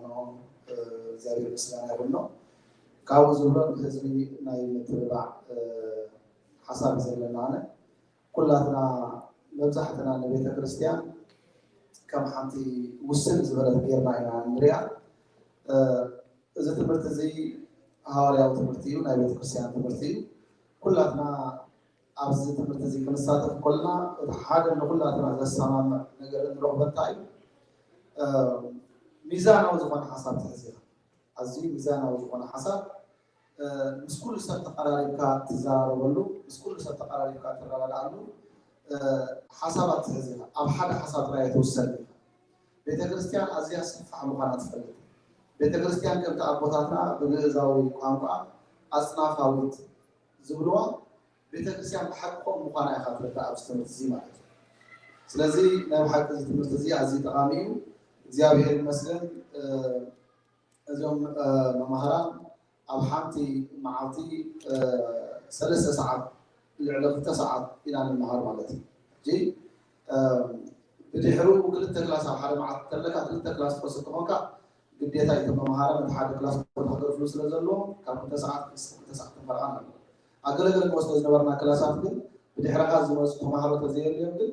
እግዚኣብሔር ምስጋና ይኹኖ። ካብኡ ዝብሎ ንህዝቢ ናይ ምትብባዕ ሓሳብ እዩ ዘለና። ኣነ ኩላትና መብዛሕትና ንቤተ ክርስቲያን ከም ሓንቲ ውስን ዝበለት ጌርና ኢና ንሪኣ። እዚ ትምህርቲ እዚ ሃዋርያዊ ትምህርቲ እዩ፣ ናይ ቤተ ክርስቲያን ትምህርቲ እዩ። ኩላትና ኣብዚ ትምህርቲ እዚ ክንሳተፍ ከለና እቲ ሓደ ንኩላትና ዘሰማምዕ ነገር እንረኽቦ እንታይ እዩ? ሚዛናዊ ዝኾነ ሓሳብ ትሕዝ ኢኻ። ኣዝዩ ሚዛናዊ ዝኾነ ሓሳብ ምስ ኩሉ ሰብ ተቐራሪብካ ትዘራረበሉ፣ ምስ ኩሉ ሰብ ተቐራሪብካ ትረዳድኣሉ፣ ሓሳባት ትሕዝ ኢኻ። ኣብ ሓደ ሓሳብ ጥራይ ኣይትውሰን ኢኻ። ቤተ ክርስቲያን ኣዝያ ሰፋሕ ምዃና ትፈልጥ። ቤተ ክርስቲያን ከምቲ ኣቦታትና ብግእዛዊ ቋንቋ ኣጽናፋዊት ዝብልዋ፣ ቤተ ክርስቲያን ብሓቂ ከምኡ ምዃና ኢኻ ትርዳእ ኣብዚ ትምህርቲ እዚ ማለት እዩ። ስለዚ ናይ ብሓቂ እዚ ትምህርቲ እዚ ኣዝዩ ጠቓሚ እዩ። እግዚኣብሔር ይመስገን። እዞም መማህራን ኣብ ሓንቲ መዓልቲ ሰለስተ ሰዓት፣ ልዕሊ ክልተ ሰዓት ኢና ንመሃር ማለት እዩ። ሕጂ ብድሕሩ ክልተ ክላስ ኣብ ሓደ መዓልቲ ተለካ ክልተ ክላስ ትወስድ ተኾንካ ግዴታ እቶም መምሃራን እቲ ሓደ ክላስ ቦታ ክከፍሉ ስለ ዘለዎም ካብ ክልተ ሰዓት ክልተ ሰዓት ተፈርቓን ኣሎ። ኣብ ገለገለ ንወስዶ ዝነበርና ክላሳት ግን ብድሕርኻ ዝመፁ ተምሃሮ ተዘየልዮም ግን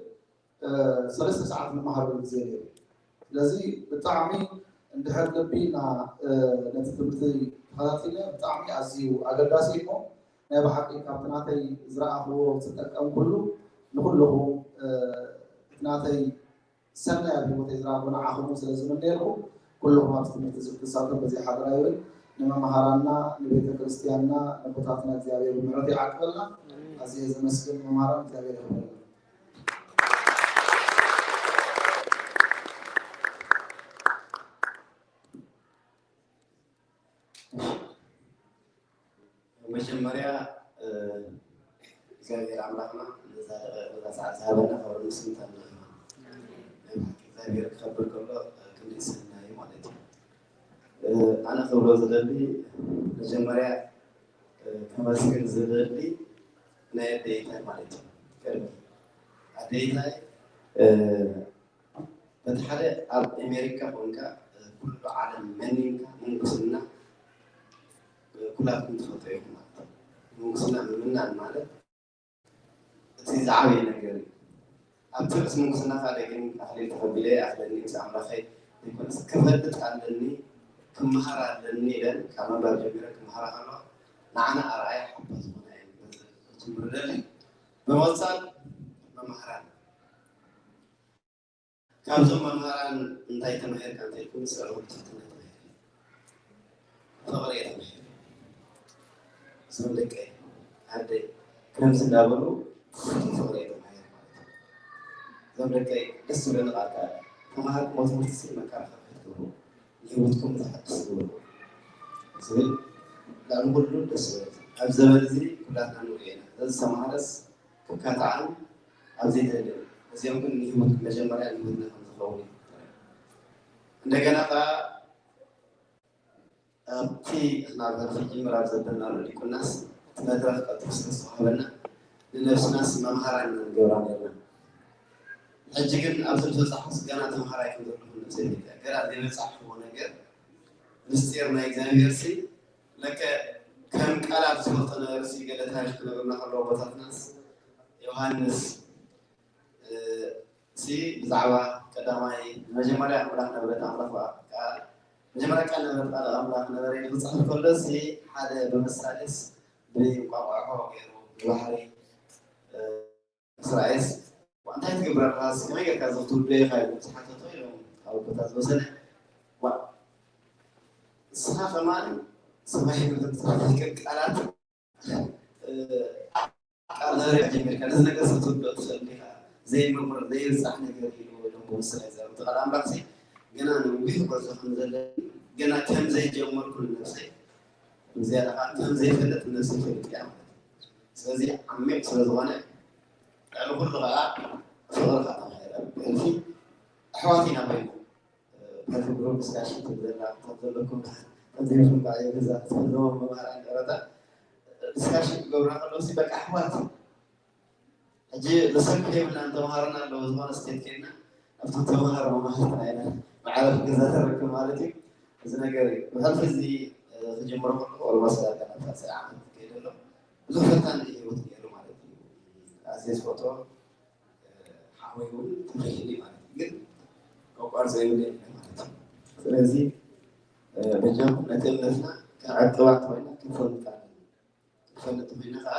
ሰለስተ ሰዓት ንመሃረሉ ግዜ ነይሩ። ስለዚ ብጣዕሚ እንድሕር ልቢ ኢልና ነቲ ትምህርቲ ተኸታቲልና ብጣዕሚ ኣዝዩ ኣገዳሲ እዩ። ናይ ብሓቂ ካብቲ ናተይ ዝረኣኽዎ ዝጠቀም ኩሉ ንኩልኹም እቲ ናተይ ሰናይ ኣብ ህይወተይ ዝረኣኽዎ ንዓኹም ስለ ዝምነየልኩ ኩልኹም ኣብዚ ትምህርቲ እዚ ክትሳተፉ በዚ ሓደራ ይብል። ንመምሃራንና ንቤተ ክርስቲያንና ነቦታትና እግዚኣብሔር ብምሕረቱ ይዓቅበልና። ኣዝየ ዘመስግን መምሃራን እግዚኣብሔር ይኽበረልና። መጀመርያ እግዚኣብሔር ኣምላኽና ነዛ ደቂቕ ነዛ ሰዓት ዝሃበና ክብሪ ምስግንታ ንላዕሊ። እግዚኣብሔር ክኸብር ከሎ ክንደይ ሰናይ እዩ ማለት እዩ። ኣነ ክብሎ ዝደሊ መጀመርያ ከመስግን ዝደሊ ናይ ኣደይታይ ማለት እዩ። ቅድሚ ኣደይታይ በቲ ሓደ ኣብ ኣሜሪካ ኮንካ ኩሉ ዓለም መኒንካ ምንኩስና ኩላትኩም ትፈልጦ ኢኹም ማለት እዩ። ምንኩስና ምምናን ማለት እቲ ዝዓበየ ነገር እዩ። ኣብቲ ርእሲ ምንኩስና ካልእ ግን ኣኽሊል ተቐቢለ ይኣኽለኒ ምስ ኣምላኸይ ዘይኮነስ ክፈልጥ ኣለኒ ክመሃር ኣለኒ ኢለን ካብ ምንባር ጀሚረ ክመሃራ ከለዋ ንዓና ኣርኣያ ሓባ ዝኾና እየን ክገልጽ ዝደሊ። ብምቕጻል መማህራን ካብዞም መምሃራን እንታይ ተማሂርካ እንተልኩም ስዕሪ ኩሉ ትሕትና ተማሂረ ፍቕሪ እየ ተማሂረ። እዞም ደቀይ ኣደይ ከምዚ እንዳበሉ ፍቕሪ እየ ተማሂረ ማለት እዩ። እዞም ደቀይ ደስ ዝብለኒ ቃል ከዓ ተማሃርኩሞ ትምህርቲ ሲ መከራ ከፊትኩም ንህይወትኩም ዘሐድስ ግበሩ ዝብል ልዕሊ ኩሉ ደስ ዝብል ኣብዚ ዘመን እዚ ኩላትና ንሪኦ ኢና። ስለዚ ዝተማሃረስ ክካታዓን ኣብ ዘይተደለ እዚኦም ግን ንህይወት መጀመርያ ንህይወትና ከም ዝኸውን እዩ። እንደገና ከዓ ኣብቲ ናብ ህልፊ ጅምር ኣብ ዘበልናሉ ዲቁናስ እቲ መድረክ ቀልጢፉ ስለ ዝተዋህበና ንነብስናስ መምሃራን ኢና ንገብራ ነርና። ሕጂ ግን ኣብዚ ዝበፃሕኩስ ገና ተምሃራይ ከም ዘለኹ ነብሰይ ፈሊጠ። ገና ዘይበፃሕክዎ ነገር ምስጢር ናይ እግዚኣብሔር ሲ ለከ ከም ቃላት ዝፈልጦ ነገር ሲ ገለ ታሪክ ክነግሩና ከለዉ ኣቦታትናስ ዮሃንስ ሲ ብዛዕባ ቀዳማይ መጀመርያ ኣምላኽ ነበረ፣ ኣምላኽ ከዓ መጀመርያ ቃል ነበረ፣ ቃል ኣምላኽ ነበረ ኢሉ ክፅሕፍ ከሎ ሲ ሓደ ብምሳሌስ ብእንቋቋሖ ገይሩ ብባሕሪ ምስ ረኣየስ እንታይ ትገብር ኣለኻስ ከመይ ጌርካ እዚ ክትውድኦ ኢኻ ኢሉ ምስ ሓተቶ ኢሎም ካብ ኣቦታት ዝወሰነ ንስኻ ከማን ሰማይ ምድርን ዝፈጥር ቃላት ቃል ዘረባ ጀሚርካ ነዚ ነገር ክትውድኦ ትኽእል ዲኻ? ዘይምርምር ዘይብጻሕ ነገር ኢሉ ኢሎም ብምስላ ይዛረብ። እቲ ቃል ኣምላኽ ሲ ገና ነዊሕ ጉዕዞ ከም ዘለኒ ገና ከም ዘይጀመርኩ ንነብሰይ ብዝያዳ ከዓ ከም ዘይፈልጥ ንነብሰይ ፈሊጠ እያ ማለት እዩ። ስለዚ ዓሚቕ ስለ ዝኾነ ልዕሊ ኩሉ ከዓ ፍቕሪ ከዓ ተማሂረ። ብሕልፊ ኣሕዋት ኢና ኮይና በቲ ግሩፕ ዲስካሽን ትብል ዘላ ክታብ ዘለኩም ከምዚ ኢልኩም ከዓ የገዛ ዘለዎም መምሃራን ቀረታ ዲስካሽን ክገብሩና ከለዉ ሲ በቃ ኣሕዋት ሕጂ ንሰልፊ የብልናን ተምሃሮና ኣለዉ ዝኾነ ስቴት ኬድና ኣብቶም ተምሃሮ መማህርትና ኢና ማዕረ ክገዛ ተረክብ ማለት እዩ። እዚ ነገር እዩ ብሕልፊ እዚ ክጅምሮ ከለኹ ኦልሞስት ዳርጋ ናብ ሳልሳይ ዓመት ከይደ ኣሎ። ብዙሕ ፈታኒ ህይወት ነይሩ ማለት እዩ። ኣዝየ ዝፈትዎ ሓወይ እውን ተፈይኒ ማለት እዩ። ግን ከቋርጾ የብለይ ማለት እዩ። ስለዚ በጃኹም ነቲ እምነትና ክንዕቅባ እንተኾይና ክንፈልጣ ኣለና። ክንፈልጥ ኮይና ከዓ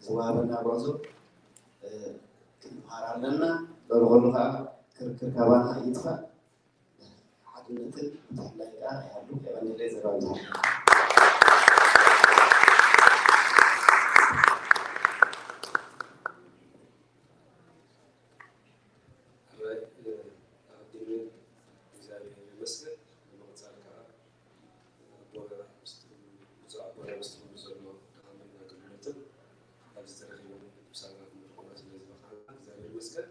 ዝወሃበና ጉዕዞ ክንምሃር ኣለና። በሉ ከሉ ከዓ ክርክር ካባና ይጥፋእ። ሓድነትን ምትሕልላይ ከዓ ይሃሉ። የቐንየለይ ዘረባ ብዙሕ ይመስገን።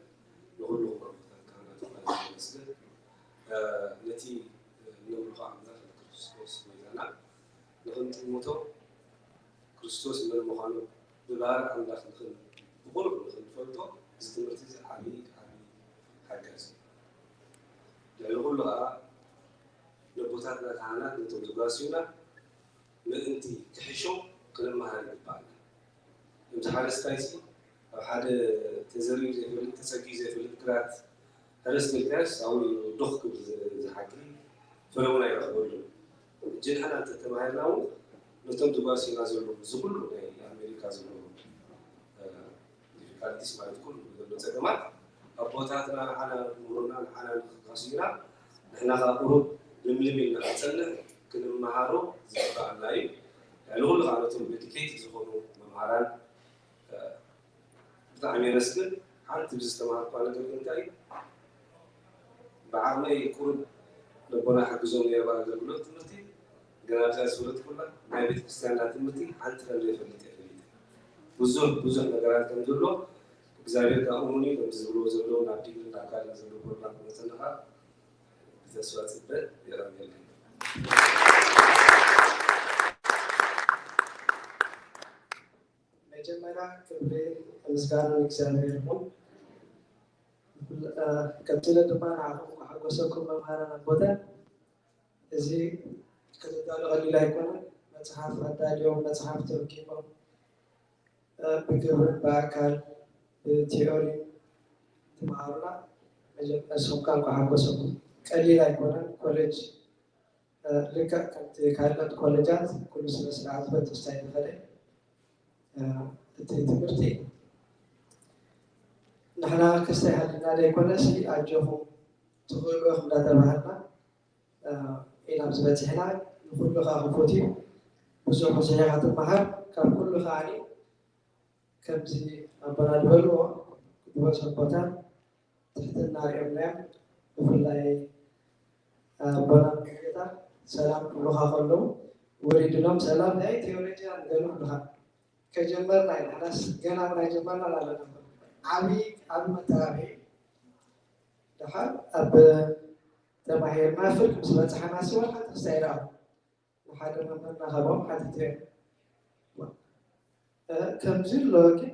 ንኹሉ ኣቦታት ካህናት እኳ ይመስገን። እ፣ ነቲ፣ እ፣ ነብርኻ ኣምላኽ ንክርስቶስ ጎይታና ንኽንጥምቶ፣ ክርስቶስ መን ምዃኑ ብባህሪ ኣምላኽ ንኽን-፣ ብቑሩብ ንኽንፈልጦ፣ እዚ ትምህርቲ እዚ ዓብዪ፣ ዓብዪ ሓጋዚ እዩ። ልዕሊ ኩሉ ኸዓ፣ ነቦታትና ካህናት ነቶም ዝጓስዩና ምእንቲ ክሕሾ ክንመሃር ይግባኣና። ከምዚ ሓረስታይ ሲ ኣብ ሓደ ተዘሪኡ ዘይፈልጥ፣ ተጸጊኡ ዘይፈልጥ ግራት ሕረስ ኢልካዮስ ኣብኡ እዩ ዶኽ ክብል ዝ-፣ ዝሓቂ ፍረ እውን ኣይረኽበሉን። ሕጂ ንሕና እንተተማሂርና እውን ነቶም ዝጓስዩና ዘለዉ እዚ ኩሉ ናይ ኣሜሪካ ዘለዉ፣ እ፣ ዲፊካልቲስ ማለት ኩሉ ዘሎ ጸገማት ኣቦታትና ንዓና ምሁርና ንዓና ንኽጓስዩና ንሕና ከዓ ቁሩብ ልምልም ኢልና ክንጸንሕ ክንመሃሮ ዝግባኣና እዩ። ልዕሊ ኩሉ ከዓ ነቶም ዴዲኬትድ ዝኾኑ መምሃራን፣ እ፣ ብጣዕሚ የመስግን። ሓንቲ ብዝተምሃርኳ ነገር ግን እንታይ እዩ? ብዓቕመይ ቁሩብ ነቦና ሓግዞም ነይረ ኣብ ኣገልግሎት ትምህርቲ፣ ግን ኣብዛ ዝፈለጥኩላ ናይ ቤተ ክርስቲያንና ትምህርቲ ሓንቲ ከም ዘይፈልጥ እየ ፈሊጠ። ብዙሕ፣ ብዙሕ ነገራት ከም ዘሎ እግዚኣብሔር ከኣ እሙን እዩ። ከምቲ ዝብልዎ ዘለዉ ናብ ዲግሪ ናብ ካልእ ዘሎ ፕሮግራም ክመጸና ከኣ ብተስፋ ጽበ። የቐንየለይ። መጀመርያ ክብሪ ምስጋና ንእግዚኣብሔር ይኹን። እ፣ ቀጺለ ድማ ንዓኹም ክሓጎሰኩም መምሃራን ኣቦታት። እዚ ክትዳሎ ቀሊል ኣይኮነን። መጽሓፍ ኣዳልዮም፣ መጽሓፍ ተርኪቦም፣ እ፣ ብግብርን ብኣካል ብቲዮሪ ትምሃሩና። መጀመ-፣ ንስኹም ከኣ እንኳዕ ሓጎሰኩም። ቀሊል ኣይኮነን። ኮሌጅ፣ እ፣ ልክዕ ከምቲ ካልኦት ኮሌጃት ኩሉ ስነ ስርዓት በቲ ስታይ ተኸደ፣ እ፣ እቲ ትምህርቲ ንሕና ክስታይ ሃሊና ዘይኮነሲ ኣጆኹም ትኽእሉ ኢኹም እንዳተባሃልና፣ እ፣ ኢና ኣብዚ በፂሕና። ንኹሉ ከዓ ክፉት እዩ። ብዙሕ ብዙሕ ኢኻ ትመሃር። ካብ ኩሉ ከዓኒ ከምዚ ኣቦና ዝበልዎ፣ ቅዱስ ኣቦታት ትሕትና ሪኦምናዮም። ብፍላይ ኣቦና ሙሉጌታ ሰላም ክብሉኻ ከለዉ፣ ወሪድሎም ሰላም ናይ ቴዎሎጂያን ገሉ ክብሉኻ። ከጀመርና ኢና፣ ንሕናስ ገና እውን ኣይጀመርናን ኣለና። ዓብዪ፣ ዓብዪ መተባብዒ። ደሓር ኣብ ተማሂርና ፍርቂ ምስ በጻሕና፣ ንስኻ ወላ ሓንቲ ክስታይ ኣይረኣኹን። ንሓደ መምህር እናኸቦም ሓቲተዮም። እ፣ ከምዚ ኣሎ ግን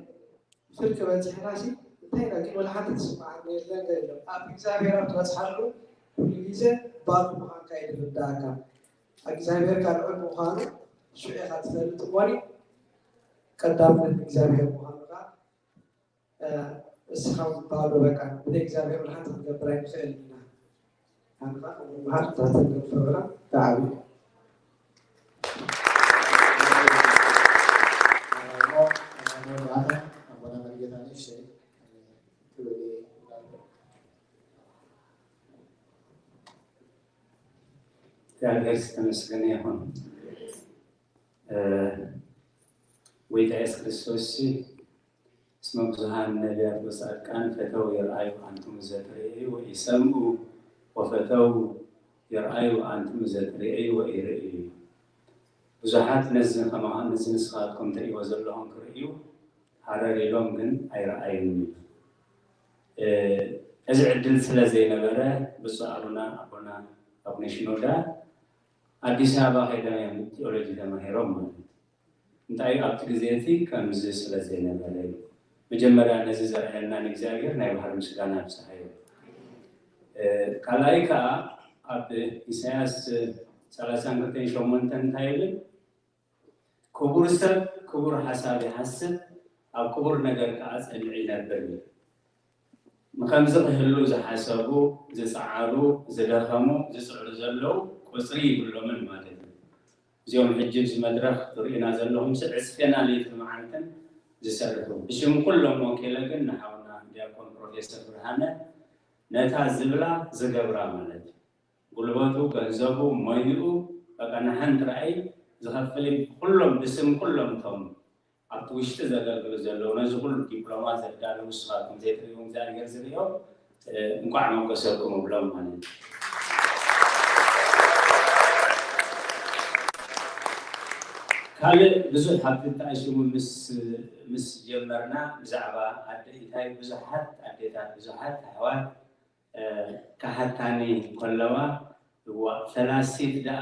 ፍርቂ በጺሕናሲ እንታይ ኢና ግን ወላ ሓንቲ ትስምዓኒ የለን ገለ። ኣብ እግዚኣብሔር ኣብ ትበጽሓሉ ኩሉ ግዜ ባዶ ምዃንካ እዩ ዝርድኣካ። እግዚኣብሔር ካልኦት ምዃኑ ሽዑ ኢኻ ትፈልጥ እሞኒ ቀዳምነት እግዚኣብሔር ምዃኑ ከኣ እ፣ እስኻ ባዶ በቃ ብዘይ እግዚኣብሔር ብርሃን ክንገብር ኣይንኽእልን ኢና። ኣነ ኸዓ ካብ መምሃር ትሕትና ፕሮግራም ብዓብዩ እግዚኣብሔር ዝተመስገነ ይኹን። እ፣ ጎይታ የሱስ ክርስቶስ እስመ ብዙኃን ነቢያት ወጻድቃን ፈተው ይርአዩ አንትሙ ዘትርእዩ ወኢሰምኡ ወፈተው ይርአዩ አንትሙ ዘትርእዩ ወኢርእዩ። ብዙሓት ነዚ ከማኻ ነዚ ንስኻትኩም ትርእይዎ ዘለኹም ክርእዩ ሃረር ኢሎም ግን ኣይረኣዩን እዩ። እ፣ እዚ ዕድል ስለ ዘይነበረ ብፁዕ ኣቡና ኣቦና ኣቡነ ሽኖዳ ኣዲስ ኣበባ ከይዶም እዮም ቴዎሎጂ ተማሂሮም ማለት እዩ። እንታይ ኣብቲ ግዜ እቲ ከምዚ ስለ ዘይነበረ እዩ። መጀመርያ ነዚ ዘርኣየና ንእግዚኣብሔር ናይ ባሕሪ ምስጋና ኣብጽሓዮ። እ፣ ካልኣይ ከኣ ኣብ ኢሳያስ ሰላሳን ክልተን ሸሞንተን እንታይ ይብል? ክቡር ሰብ ክቡር ሓሳብ ይሓስብ፣ ኣብ ክቡር ነገር ከኣ ጸኒዑ ይነብር ይብል። ንኸምዚ ክህሉ ዝሓሰቡ፣ ዝጸዓሩ፣ ዝደኸሙ፣ ዝጽዕሩ ዘለዉ ቁጽሪ ይብሎምን ማለት እዩ። እዚኦም ሕጂ ኣብዚ መድረኽ ትርእዩና ዘለኹም ሲ ዕጽፌና ለይትን መዓልትን ዝሰርሑ። ብሽም ኩሎም ወኪለ ግን ንሓውና ዲያቆን ፕሮፌሰር ብርሃነ ነታ ዝብላ ዝገብራ ማለት እዩ። ጉልበቱ፣ ገንዘቡ፣ ሞይኡ፣ በቃ ንሓንቲ ራእይ ዝኸፍል እዩ። ኩሎም ብስም ኩሎም እቶም ኣብቲ ውሽጢ ዘገልግሉ ዘለዉ ነዚ ኩሉ ዲፕሎማ ዘዳለዉ ንስኻትኩም ዘይትርእይዎም እግዚኣብሔር ዝርእዮ፣ እ፣ እንቋዕ መጎሰኩም እብሎም ማለት እዩ። ካልእ ብዙሕ ኣብቲ ተኣሽሙ ምስ ምስ ጀመርና ብዛዕባ ኣደ ኢታይ ብዙሓት ኣዴታት ብዙሓት ኣሕዋት ክሓታኒ ከለዋ፣ እዋ ፈላሲት ደኣ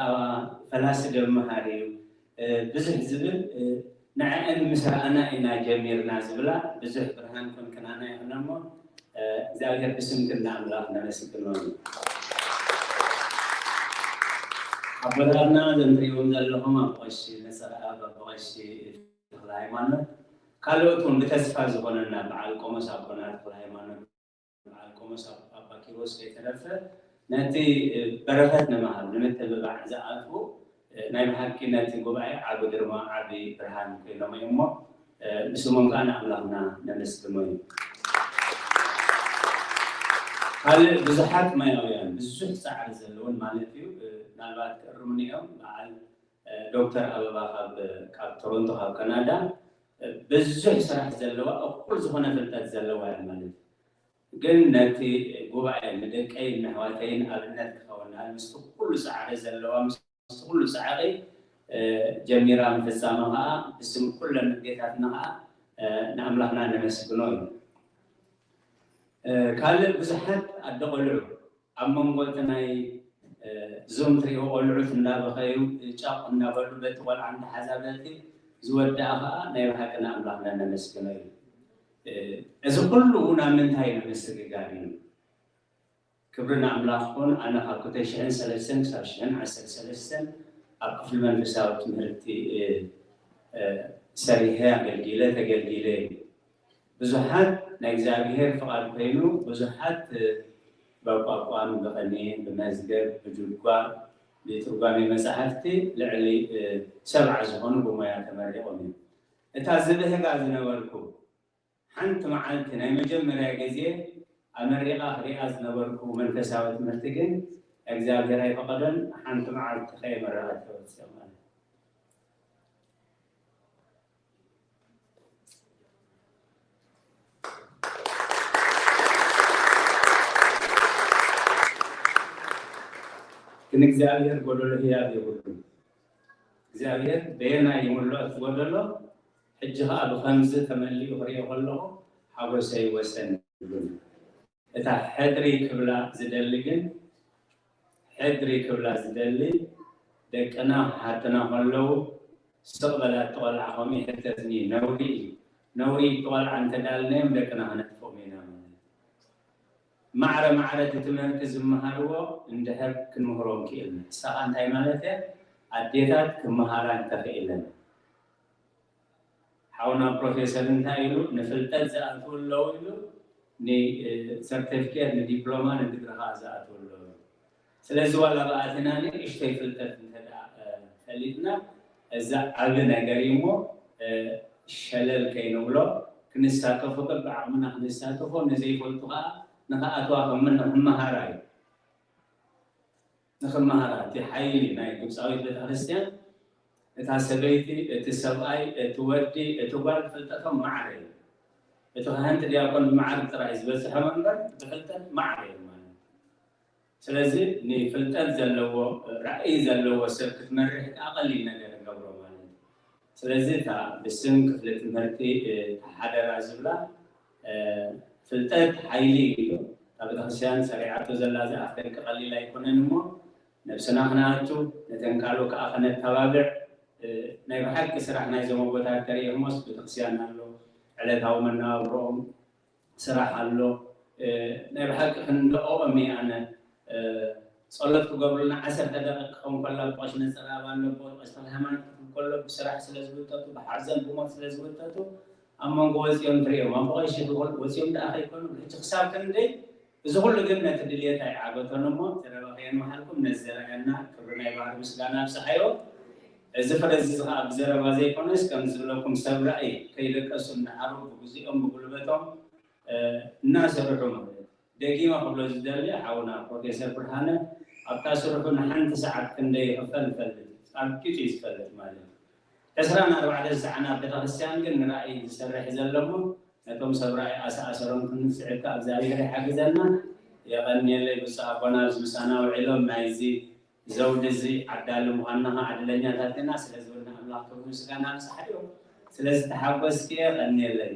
ፈላሲ ዶ ምሃር እዩ ብዙሕ ዝብል፣ ንዐአን ምስ ረኣና ኢና ጀሚርና ዝብላ ብዙሕ ብርሃን ኮንክናና ይኹን እሞ እግዚኣብሔር ብስም ክንዳ ኣምላኽ ነመስግኖ እዩ። ኣቦታትና ዘንትሪዎም ዘለኹም ኣቦ ቀሺ ነጸረኣብ ኣቦ ቀሺ ተኽለ ሃይማኖት ካልኦት እውን ብተስፋ ዝኾነና በዓል ቆሞስ ኣቦና ተኽለ ሃይማኖት በዓል ቆሞስ ኣባ ኪሮስ ከይተረፈ ነቲ በረኸት ንምሃብ ንምትብባዕ ዝኣትዉ ናይ ብሓቂ ነቲ ጉባኤ ዓቢ ግርማ ዓቢ ብርሃን ኮይኖም እዮም እሞ ንስሞም ከዓ ንኣምላኽና ነመስግኖ እዩ። ካልእ ብዙሓት ማያውያን ብዙሕ ፃዕሪ ዘለውን ማለት እዩ ምናልባት ክእርሙኒ እዮም በዓል ዶክተር ኣበባ ካብ ቶሮንቶ ካብ ካናዳ ብዙሕ ስራሕ ዘለዋ እኩል ዝኾነ ፍልጠት ዘለዋ እያ ማለት እዩ። ግን ነቲ ጉባኤ ንደቀይን ንኣሕዋተይን ኣብነት ክኸውን ምስቲ ኩሉ ፃዕሪ ዘለዋ ምስቲ ኩሉ ፃዕሪ ጀሚራ ምፍፃማ ከዓ ብስም ኩለን ኣዴታትና ከዓ ንኣምላኽና ነመስግኖ እዩ። ካልእ ብዙሓት ኣደ ቆልዑ ኣብ መንጎ እቲ ናይ ዙም ትሪእዎ ቆልዑት እንዳበኸዩ ጫቕ እናበሉ በቲ ቆልዓ እንዳሓዛ በቲ ዝወድኣ ከዓ ናይ ብሓቂ ንኣምላኽና ነመስግኖ እዩ። እዚ ኩሉ እውን ኣብ ምንታይ ንምስግጋር እዩ? ክብሪ ንኣምላኽ ይኹን። ኣነ ካብ ክልተ ሽሕን ሰለስተን ክሳብ ሽሕን ዓሰርተ ሰለስተን ኣብ ክፍሊ መንፈሳዊ ትምህርቲ ሰሪሐ ኣገልጊለ ተገልጊለ ብዙሓት ናይ እግዚኣብሔር ፍቓድ ኮይኑ ብዙሓት በቋቋም ብቐኔ ብመዝገብ ብድጓ ብትርጓሜ መጻሕፍቲ ልዕሊ ሰብዓ ዝኾኑ ብሞያ ተመሪቖም እዮም። እታ ዝብህጋ ዝነበርኩ ሓንቲ መዓልቲ ናይ መጀመርያ ግዜ ኣመሪቓ ክሪኣ ዝነበርኩ መንፈሳዊ ትምህርቲ ግን እግዚኣብሔር ኣይፈቐደን። ሓንቲ መዓልቲ ከየመረቐት ተወፅኦ ማለት ግን እግዚኣብሔር ጎደሎ ህያብ የብሉን። እግዚኣብሔር በየናይ ይምልኦ እቲ ጎደሎ? ሕጂ ኸዓ ብኸምዚ ተመሊኡ ክሪኦ ከለኹ ሓጎሰይ ወሰን የብሉን። እታ ሕድሪ ክብላ ዝደሊ ግን ሕድሪ ክብላ ዝደሊ ደቅና ክሓትና ከለዉ ስቕ በላ እቲ ቆልዓ ከምኡ ይሕተትኒ ነውሪ እዩ። ነውሪ እቲ ቆልዓ እንተዳልናዮም ደቅና ክነጥፍኦም ኢና ማለት እዩ። ማዕረ ማዕረ እቲ ትምህርቲ ዝመሃርዎ እንድሕር ክንምህሮም ክኢልና ንሳኻ እንታይ ማለት እያ ኣዴታት ክመሃራ እንተኽኢለን ሓውና ፕሮፌሰር እንታይ ኢሉ ንፍልጠት ዝኣትዉ ኣለዉ ኢሉ ንሰርቲፊኬት ንዲፕሎማ ንድግሪ ከዓ ዝኣትዉ ኣለዉ። ስለዚ ዋላ ብኣትና ንእሽተይ ፍልጠት እንተ ፈሊጥና እዚ ዓቢ ነገር እዩ እሞ ሸለል ከይንብሎ ክንሳተፎ በብዓቕምና ክንሳተፎ ንዘይፈልጡ ከዓ ንክኣትዋ ክምሃራ እዩ። ንኽመሃራ እቲ ሓይሊ ናይ ግብፃዊት ቤተክርስትያን እታ ሰበይቲ እቲ ሰብኣይ እቲ ወዲ እቲ ጓል ፍልጠቶም ማዕረ እዩ። እቲ ካህንቲ ዲያቆን ብመዓርግ ጥራይ ዝበፅሖም እምበር ብፍልጠት ማዕረ እዮም ማለት እዩ። ስለዚ ንፍልጠት ዘለዎ ራእይ ዘለዎ ሰብ ክትመርሕ ከዓ ቀሊል ነገር ይገብሮ ማለት እዩ። ስለዚ እታ ብስም ክፍሊ ትምህርቲ ሓደራ ዝብላ ፍልጠት ሓይሊ እዩ። እታ ቤተክርስትያን ሰሪዓቶ ዘላ እዚ ኣፍ ደቂ ቀሊል ኣይኮነን እሞ ነብስና ክነኣቱ ነተን ካልኦ ከዓ ከነተባብዕ ናይ ብሓቂ ስራሕ ናይዞም ኣቦታት ተሪኦሞስ ቤተክርስትያን ኣሎ ዕለታዊ መነባብሮኦም ስራሕ ኣሎ ናይ ብሓቂ ክንደኦም እየ ኣነ ጸሎት ክገብሩልና ዓሰርተ ደቂቕ ክኸውን ከላ ብቐሽ ነጸር ኣባል ነቦ ቀሽ ተክለ ሃይማኖት ክብል ከሎ ብስራሕ ስለ ዝውጠጡ ብሓዘን ብሞት ስለ ዝውጠጡ ኣብ መንጎ ወፂኦም ትሪኦም ኣብ ብቐሽ ወፂኦም ደኣ ከይኮኑ ሕጂ ክሳብ ክንደይ እዚ ኩሉ ግን ነቲ ድልየት ኣይዓገቶን እሞ ዘረባ ከየንመሓልኩም ነዚ ዘረኣየና ክብሪ ናይ ባህሪ ምስጋና ኣብፅሓዮ እዚ ፍረ እዚ ከዓ ብዘረባ ዘይኮነስ ከም ዝብለኩም ሰብ ራእይ ከይደቀሱ እንዳዓሩ ብግዚኦም ብጉልበቶም እናሰርሑ ማለት ደጊመ ክብሎ ዝደሊ ሓውና ፕሮፌሰር ብርሃነ ኣብታ ስርሑ ንሓንቲ ሰዓት ክንደይ ይኽፈል ይፈልጥ እዩ። ኣርኪቱ እዩ ዝፈልጥ ማለት እዩ። ዕስራን ኣርባዕተን ሰዓን ኣብ ቤተክርስትያን ግን ንራእይ ዝሰርሕ ዘለሞ ነቶም ሰብ ራእይ ኣሰኣሰሮም ክንስዕብ ከዓ እግዚኣብሔር ይሓግዘና። የቐንየለይ ብፁዕ ኣቦና ኣብዚ ምሳና ውዒሎም ናይዚ ዘውዲ እዚ ዓዳሊ ምዃንና ከዓ ዕድለኛታት ኢና። ስለዚ እውን ክብሪ ምስጋና ንሳሕልዮ። ስለዚ ተሓጎስኪ የቐንየለይ።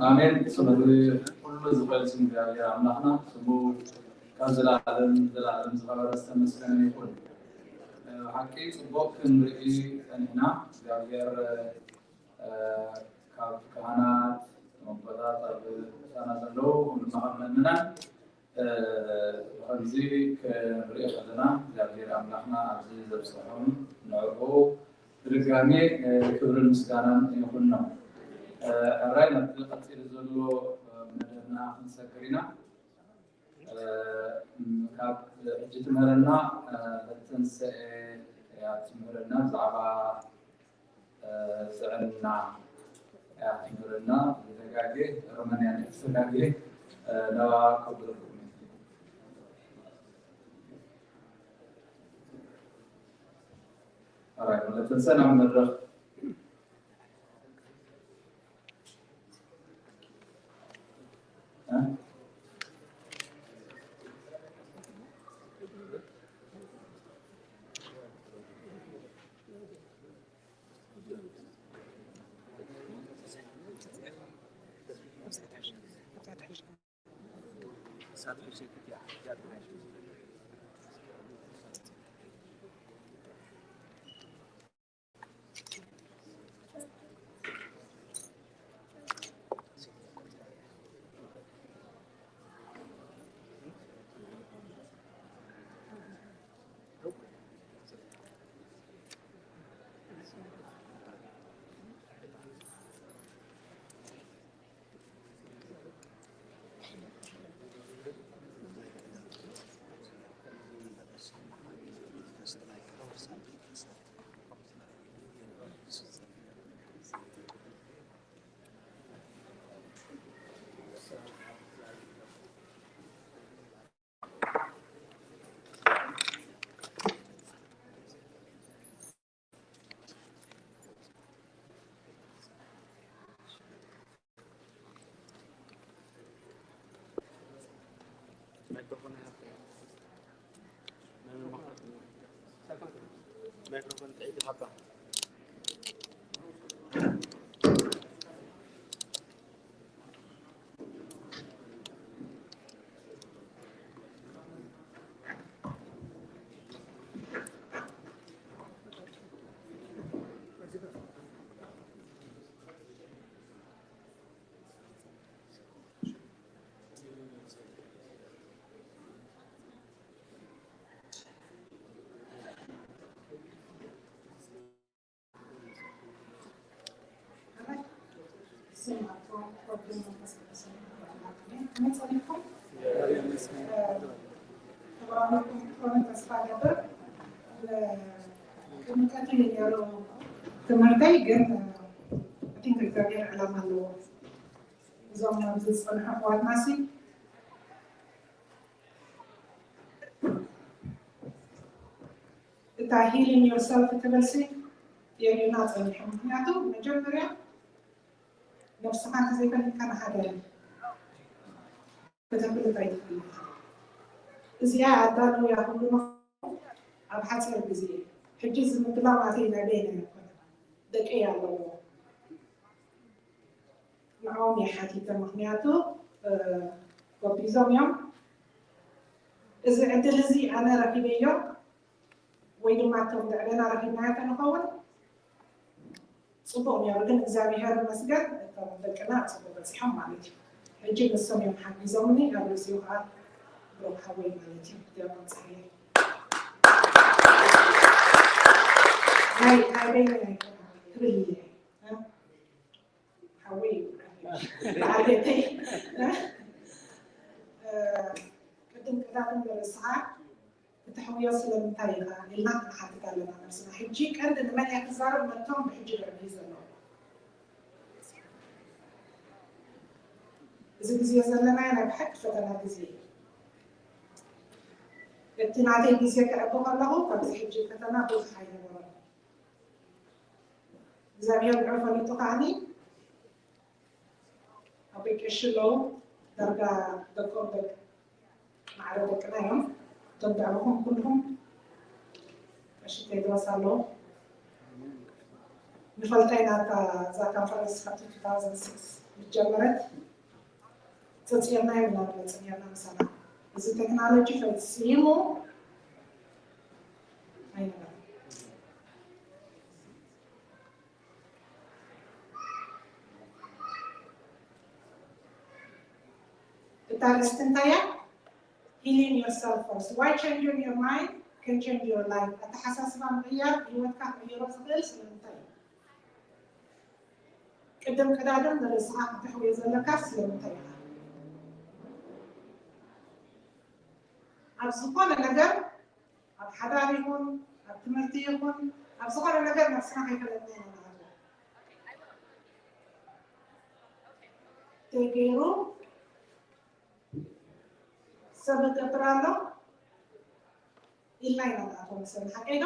ኣሜን። ስለዚ ኩሉ ዝኽእል ስም እግዚኣብሔር ኣምላኽና ስሙ ካብ ዘላለም ዘላለም ዝኸበረ ዝተመስገነ ይኹን። ብሓቂ ጽቡቕ ክንርኢ ጸኒሕና። እግዚኣብሔር ካብ ካህናት፣ ኣቦታት፣ ኣብ ቦታና ዘለዉ፣ ኩሉ ካብ ምእመናን ብኸምዚ ክንርኢ ከለና እግዚኣብሔር ኣምላኽና ኣብዚ ዘብጽሖም ንዕኡ ብድጋሜ ክብርን ምስጋናን ይኹኖም። ሕራይ ናብቲ ቀጺሉ ዘሎ መደብና ክንሰግር ኢና። ካብ ሕጂ ትምህረና ትንስኤ እያ ትምህረና ብዛዕባ ጥዕና እያ ትምህረና። ዝተጋጌ ሮመንያ ዝተጋጌ ነባ ከብለኩም ኣራይ ማለት ሰላም መድረኽ ትምህርተይ ግን እቲ እግዚኣብሔር ዕላማ ኣለዎ። እዞም ኣብዚ ዝጸንሑ ኣሕዋትና ሲ እታ healing yourself ትብል ሲ የርእዩና ጸኒሖም። ምክንያቱ መጀመርያ ነብስኻ እንተዘይፈሊጥካ ንሓደ ከተፍልጥ ኣይትኽእልን። እዚኣ ኣዳልውያ ኩሉ ኣብ ሓፂር ግዜ ሕጂ እዚ ምድላው ናተይ ናይ በይነይ ኣይኮነን፣ ደቀይ ኣለዎ። ንዕኦም እየ ሓቲተ፣ ምክንያቱ ጎቢዞም እዮም። እዚ ዕድል እዚ ኣነ ረኪበዮ ወይ ድማ እቶም ልዕሌና ረኪብናዮ ተንኸውን ፅቡቅ ነይሩ፣ ግን እግዚኣብሔር ይመስገን እቶም ደቅና ኣብ ፅቡቅ በፂሖም ማለት እዩ። ሕጂ ንሶም እዮም ሓጊዞምኒ ኣብ ርእሲኡ ከዓ ብሩክ ሓወይ ማለት እዩ ዲያቆን ፀሃየ ናይ ናይ በይነይ ኣይኮነን ክብል እየ። ሓወይ እዩ በዓል ቤተይ። ቅድም ቀዳድም ንርእስኻ ክተሕውዮ ስለምንታይ ኢኻ ኢልና ክንሓትት ኣለና ነብስና። ሕጂ ቀንዲ ንመን እየ ክዛረብ? ነቶም ብሕጂ ልዕሊ ዘለዉ። እዚ ግዜ ዘለናዮ ናይ ብሓቂ ፈተና ግዜ እዩ። እቲ ናተይ ግዜ ክዕቢ ከለኹ ካብዚ ሕጂ ፈተና ብዙሕ ኣይነበሮን። እግዚኣብሔር ንዑ ፈሊጡ ከዓኒ ኣቦይ ቀሺ ኣለዉ። ዳርጋ ደቆም ደቂ ማዕረ ደቅና እዮም። እቶም ብዕምኹም ኩልኹም ቀሺ ቴድሮስ ኣለዉ። ንፈልጣ ኢና እታ እዛ ካንፈረንስ ካብቲ two thousand six ዝጀመረት። ጸጺርናዮ ኢና ንመጽእ ኔርና ምሳና። እዚ ቴክኖሎጂ ፈጺሙ ኣይነበረን። እታ ኣርእስቲ እንታይ እያ? Healing yourself first. Why changing your mind can change your life? ኣተሓሳስባ ምቕያር ህይወትካ ክቕይሮ ዝኽእል ስለምንታይ እዩ? ቅድም ቀዳድም ንርእስኻ ክተሕውዮ ዘለካ ስለምንታይ ኢኻ? ኣብ ዝኾነ ነገር፣ ኣብ ሓዳር ይኹን ኣብ ትምህርቲ ይኹን ኣብ ዝኾነ ነገር ነብስና ከይፈለጥና ኢና ንኣትዎ። ተገይሩ ሰብ ይገብር ኣሎ ኢልና ኢና ንኣትዎ መሰለኒ። ሓቀይ ዶ?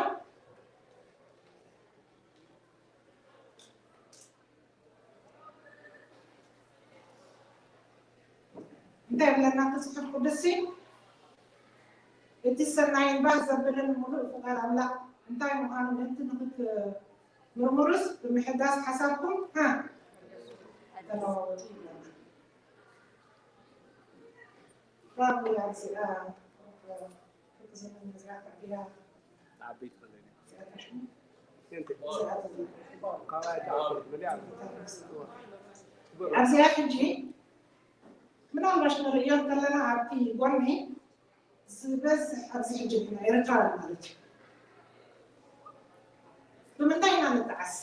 እንታይ ይብለና እቲ ጽሑፍ ቅዱስሲ? እቲ ሰናይን ባህ ዘብልን ምሉእ ፍቓድ ኣምላኽ እንታይ ምዃኑ ምእንቲ ንኽትምርምሩስ ብምሕዳስ ሓሳብኩም ሃ ተለዋወጡ ይብለና። ራብያ እዚኣ ፍቅዝምን እዚኣ ተዕብያ እዚኣ ተሽሙ እዚኣ ተዘ- ኣብዚኣ ሕጂ ምናልባሽ ንርእዮ ከለና ኣብቲ ጎኒ ዝበዝሕ ኣብዚ ሕጂ ንሕና ኤርትራውያን ማለት እዩ። ብምንታይ ኢና ንጠዓስ?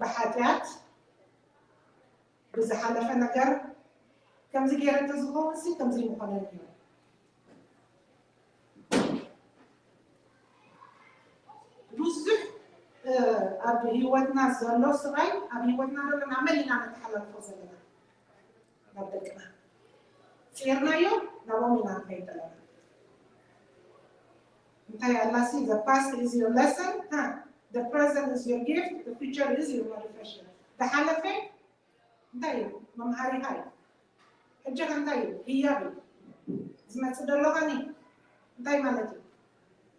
ብሓጢኣት፣ ብዝሓለፈ ነገር፣ ከምዚ ገይረ እንተዝኸውን ሲ ከምዚ ምኾነ ነይሩ። ብዙሕ ኣብ ህይወትና ዘሎ ስቓይ ኣብ ህይወትና ዘሎ ናብ መን ኢና ነተሓላልፎ ዘለና? ናብ ደቅና ፂርናዮ ናብኦም ኢና ንኸይድ ዘለና። እንታይ ኣላሲ the past is your lesson, the present is your gift, the future is your motivation። ዝሓለፈ እንታይ እዩ? መምሃሪኻ እዩ። ሕጂ ከ እንታይ እዩ? ህያብ እዩ። ዝመፅእ ዘሎ ኸኒ እንታይ ማለት እዩ?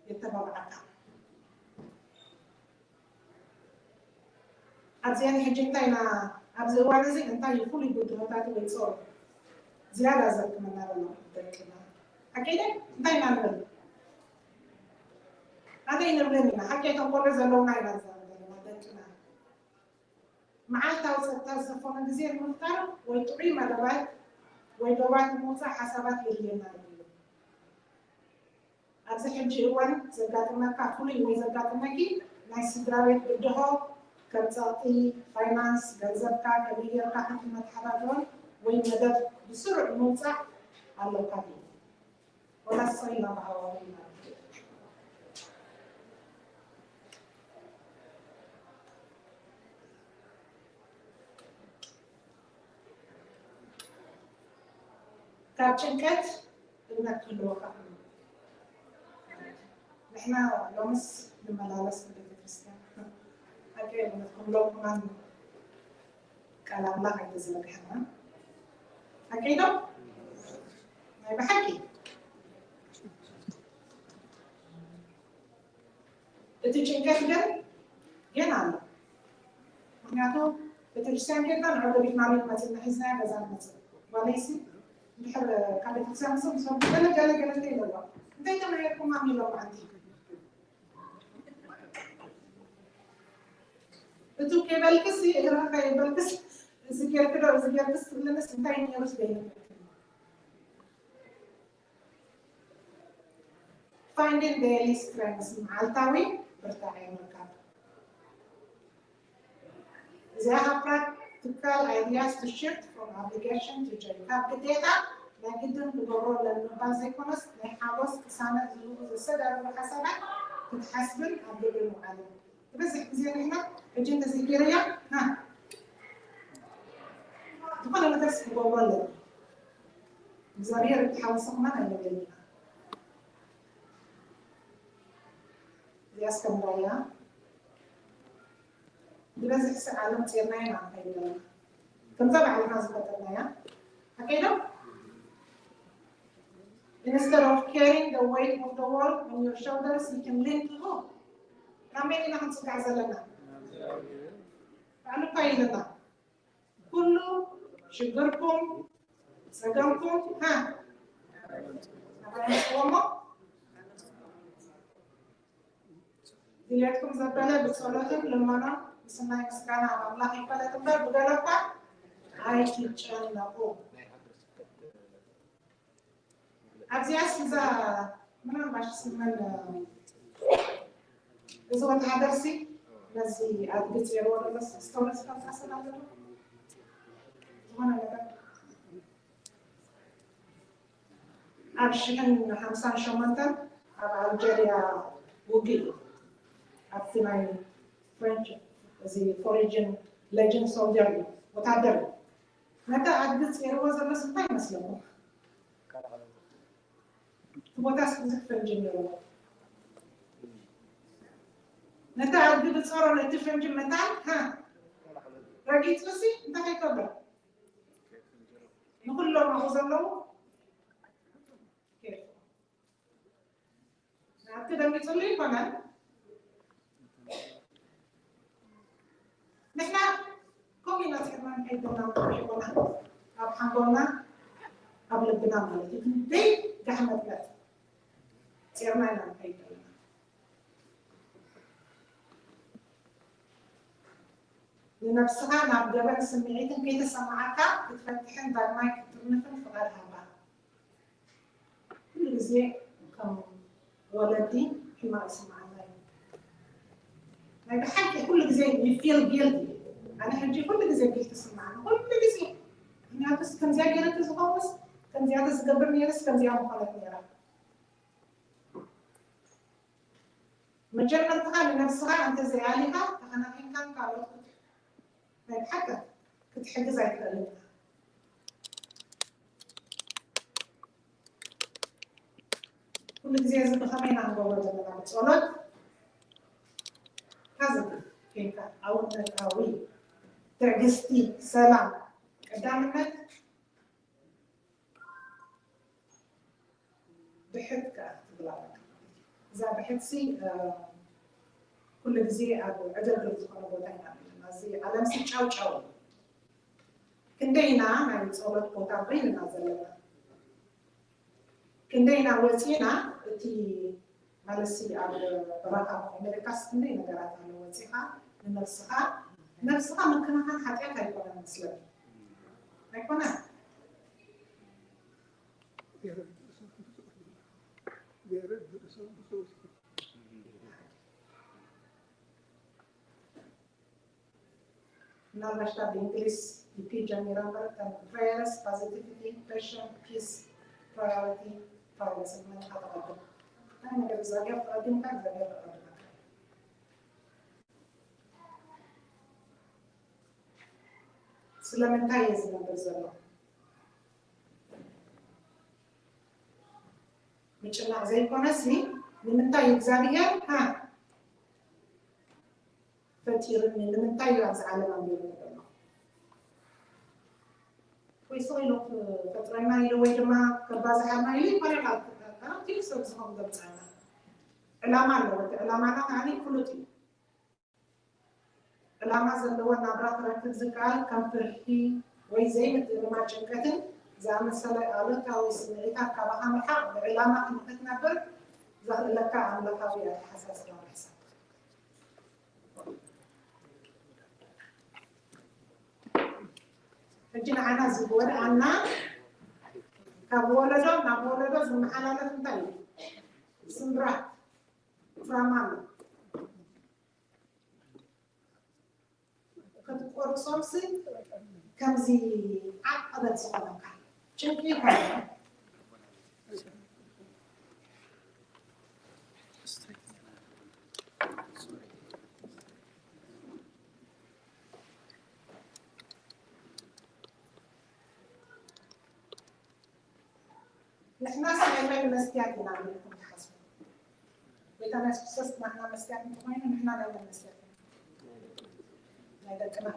የተባብዓካ። ኣብዚኣን ሕጂ እንታይ ኢና ኣብዚ እዋን እዚ እንታይ እዩ ፍሉይ ብድሆታት ወይ ጾር ዝያዳ ዘክመና ዘሎ ደቅና ሓቀይ እንታይ ኢና ንብል ኣደይ ንብለን ኢና ሓቀይ ተንኮሎ ዘለውና ኢና ዘለና ደቅና መዓልታዊ ጸጥታ ዝኾነ ግዜ ንምፍጣር ወይ ጥዑይ መደባት ወይ ዶባት ንምውፃእ ሓሳባት የድልየና እዩ። ኣብዚ ሕጂ እዋን ዘጋጥመካ ፍሉይ ወይ ዘጋጥመኪ ናይ ስድራ ቤት ብድሆ ከም ጸቕጢ፣ ፋይናንስ፣ ገንዘብካ ከመይ ጌርካ ከም እትመተሓዳድሮን ወይ መደብ ብስሩዕ ምውጻእ ኣሎካ ድዩ? ወላስ ስቕ ኢልና ብሃዋሁ ኢና ንኸይድ? ካብ ጭንቀት እምነት ክህልወካ ክህሉ። ንሕና ሎምስ ንመላለስ ንቤተ ክርስቲያን። ሓቂ እምነት ክህልወኩማን ቃል ኣምላኽ ኣይተዘርግሐና። ሓቂ ዶ? ናይ ብሓቂ። እቲ ጭንቀት ግን ገና ኣሎ። ምክንያቱ ቤተክርስትያን ጌርና ንዑ ገዲፍና ቤት መፅና ሒዝናዮ ገዛ ንመፅእ። ጓለይሲ እንድሕር ካብ ቤተክርስትያን ምስ ምስ ገለ ገለ ገለ እንታይ ኢለዋ? እንታይ ተማሂርኩም ማሚ ኢለዋ ሓንቲ። እቱ ከይበልክስ እግርኻ ከይበልክስ እዚ ጌርክ ዶ እዚ ጌርክስ ትብልንስ እንታይ ነይሩስ ደይነገርክኒ። Finding daily strength፣ መዓልታዊ ብርታዐ ምርካብ። እዚኣ ካብ practical ideas to shift from obligation to joy፣ ካብ ግዴታ ናይ ግድን ክገብሮ ኣለኒ ምባል ዘይኮነስ ናይ ሓጎስ ቅሳነት ዝህቡ ዘሰጋግሩ ሓሳባት ክትሓስብን ኣብ ግብሪ ምውዓልን። ዝበዝሕ ግዜ ንሕና ሕጂ እንተዘይገይረያ ና ዝኾነ ነገር ክገብሮ ኣለኒ እግዚኣብሔር እቲ ሓወሰ ከማን ኣይንብለኒ ኢና። እዚኣ እስከ ንራያ ዝበዝሕ ስዓሎም ፂርና ኢና ንኸይድ ዘለና ከምዛ ባዕልና ዝፈጠርናያ ሓቀይ ዶ? Instead of carrying the weight of the world on your shoulders, you can lean to who? ናብ መን ኢና ክንፅጋዕ ዘለና? ባዕሉ እኳ ኢልና ኩሉ ሽግርኩም ፀገምኩም ሃ ኣባይ ንፅወሞ ድሌትኩም ዘበለ ብፀሎትን ልመና ምስናይ ምስጋና ኣብ ኣምላኽ ይፈለጥ እምበር ብገለ እኳ ኣይትጨነቁ። ኣብዚኣስ እዛ ምናልባሽ ስመን እዚ ወተሃደርሲ ነዚ ኣድጊ ፂርዎ ዘሎ ስቶሪ ዝፈልጣ ሰብ ኣለዶ? ዝኾነ ነገር ኣብ ሽሕን ሓምሳን ሸሞንተን ኣብ ኣልጀርያ ውግእ እዩ። ኣብቲ ናይ ፍሬንች እዚ ፎሬጅን ሌጅን ሶልጀር እዩ ወታደር እዩ። ነቲ ኣድጊ ፂርዎ ዘሎስ እንታይ ይመስለኩም? እቲ ቦታስ ብዙሕ ፈንጂ ነይርዎ። ነቲ ኣድጊ ብፀሮ ነቲ ፈንጂ መታን ሃ ረጊፁ ሲ እንታይ ከይገብር ንኩሎም ኣብኡ ዘለዉ ናብቲ ደንጊፅሉ ይኮነን። ንሕና ከምኡ ኢና ፂርና ንከይድ ዘለና ንሪኢና ኣብ ሓንጎልና ኣብ ልብና ማለት እዩ። ክንደይ ጋሕመጥመጥ ፂርና ኢና ንከይድ ዘለና። ንነብስኻ ናብ ገበን ስምዒትን ከይተሰማዓካ ክትፈትሕን ዳግማይ ክትጥርንፍን ፍቓድ ሃባ። ኩሉ ግዜ ከም ወለዲ ሕማቕ ይስምዓና እዩ። ናይ ብሓቂ ኩሉ ግዜ we feel guilty። ኣነ ሕጂ ኩሉ ግዜ ጊልቲ ይስምዓኒ ኩሉ ግዜ። ምክንያቱስ ከምዚኣ ገይረቲ ዝኸውንስ ከምዚኣ ተዝገብር ነይርስ ከምዚኣ ምኾነት ነይራ። መጀመርትኻ ንነብስኻ እንተዘይኣሊኻ ተኸናኺንካን ካልኦት ናይ ብሓቂ ክትሕግዝ ኣይትኽእልን ኢኻ። ኩሉ ግዜ እዚ ብኸመይ ኢና ንገብሮ ዘለና? ብጸሎት ፓዘቲቭ ኬንካ ኣውነታዊ ትዕግስቲ፣ ሰላም ቀዳምነት ብሕት ከኣ ትብል ኣለካ። እዛ ብሕትሲ ኩሉ ግዜ ኣብ ዕግርግር ዝኾነ ቦታ ኢና ዘለና። እዚ ዓለምሲ ጫው ጫው እዩ። ክንደይ ኢና ናይ ጸሎት ቦታ በይንና ዘለና? ክንደይ ኢና ወጺና እቲ ማለትሲ ኣብ በረኻ ኣሜሪካስ ክንደይ ነገራት ኣሎ ወጺኻ ንነብስኻ ነብስኻ ምክንኻን ሓጢኣት ኣይኮነን መስለኒ ኣይኮነን። ምናልባሽ ካብ እንግሊዝ ፒ ጀሚራ እምበር ከም ፕሬየርስ ፓዚቲቪቲ ፔሽን ፒስ ፕራዮሪቲ ፕራዮሪቲ ስምንት ከተቐድም ናይ ነገር እግዚኣብሔር ተቐዲምካ እግዚኣብሔር ተቐድመካ ስለምንታይ እየ ዝነብር ዘሎ ምጭናቕ ዘይኮነሲ ንምንታይ እግዚኣብሔር ሃ ፈጢርኒ ንምንታይ እዩ ኣብዚ ዓለም ኣንቢሩኒ ዘሎ ወይ ስቕ ኢሉ ክፈጥረና ኢሉ ወይ ድማ ከባዝሓና ኢሉ ይኮነን ኣብቲ ሰብ ዝኸም ዘምፃና ዕላማ ኣለዎ። እቲ ዕላማና ከዓኒ ፍሉጥ እዩ። ዕላማ ዘለዎ ናብራ ክረክብ ዝከኣል ከም ፍርሒ ወይ ዘይምትእምማን ጭንቀትን ዝኣመሰለ ኣሉታዊ ስምዒታት ካባኻ ምርሓቕ ብዕላማ ንክትነብር ዘኽእለካ ኣምላኻዊ ኣተሓሳስባ ምሕሳብ። ሕጂ ንዓና ዝወድኣና ካብ ወለዶ ናብ ወለዶ ዝመሓላለፍ እንታይ እዩ? ስምብራት ፍራማን ክትቆርጾምሲ ከምዚ ዓቐበት ዝኾነካ ጭንቂ ይኾነካ። ንሕናስ ናይ መን መስትያት ኢና ኢልኩም ትሓስቡ? ጎይታና የሱስ ክርስቶስ ናህና መስትያት እንተኾይኑ ንሕና ናይ መን መስትያት ኢና? ናይ ደቅና።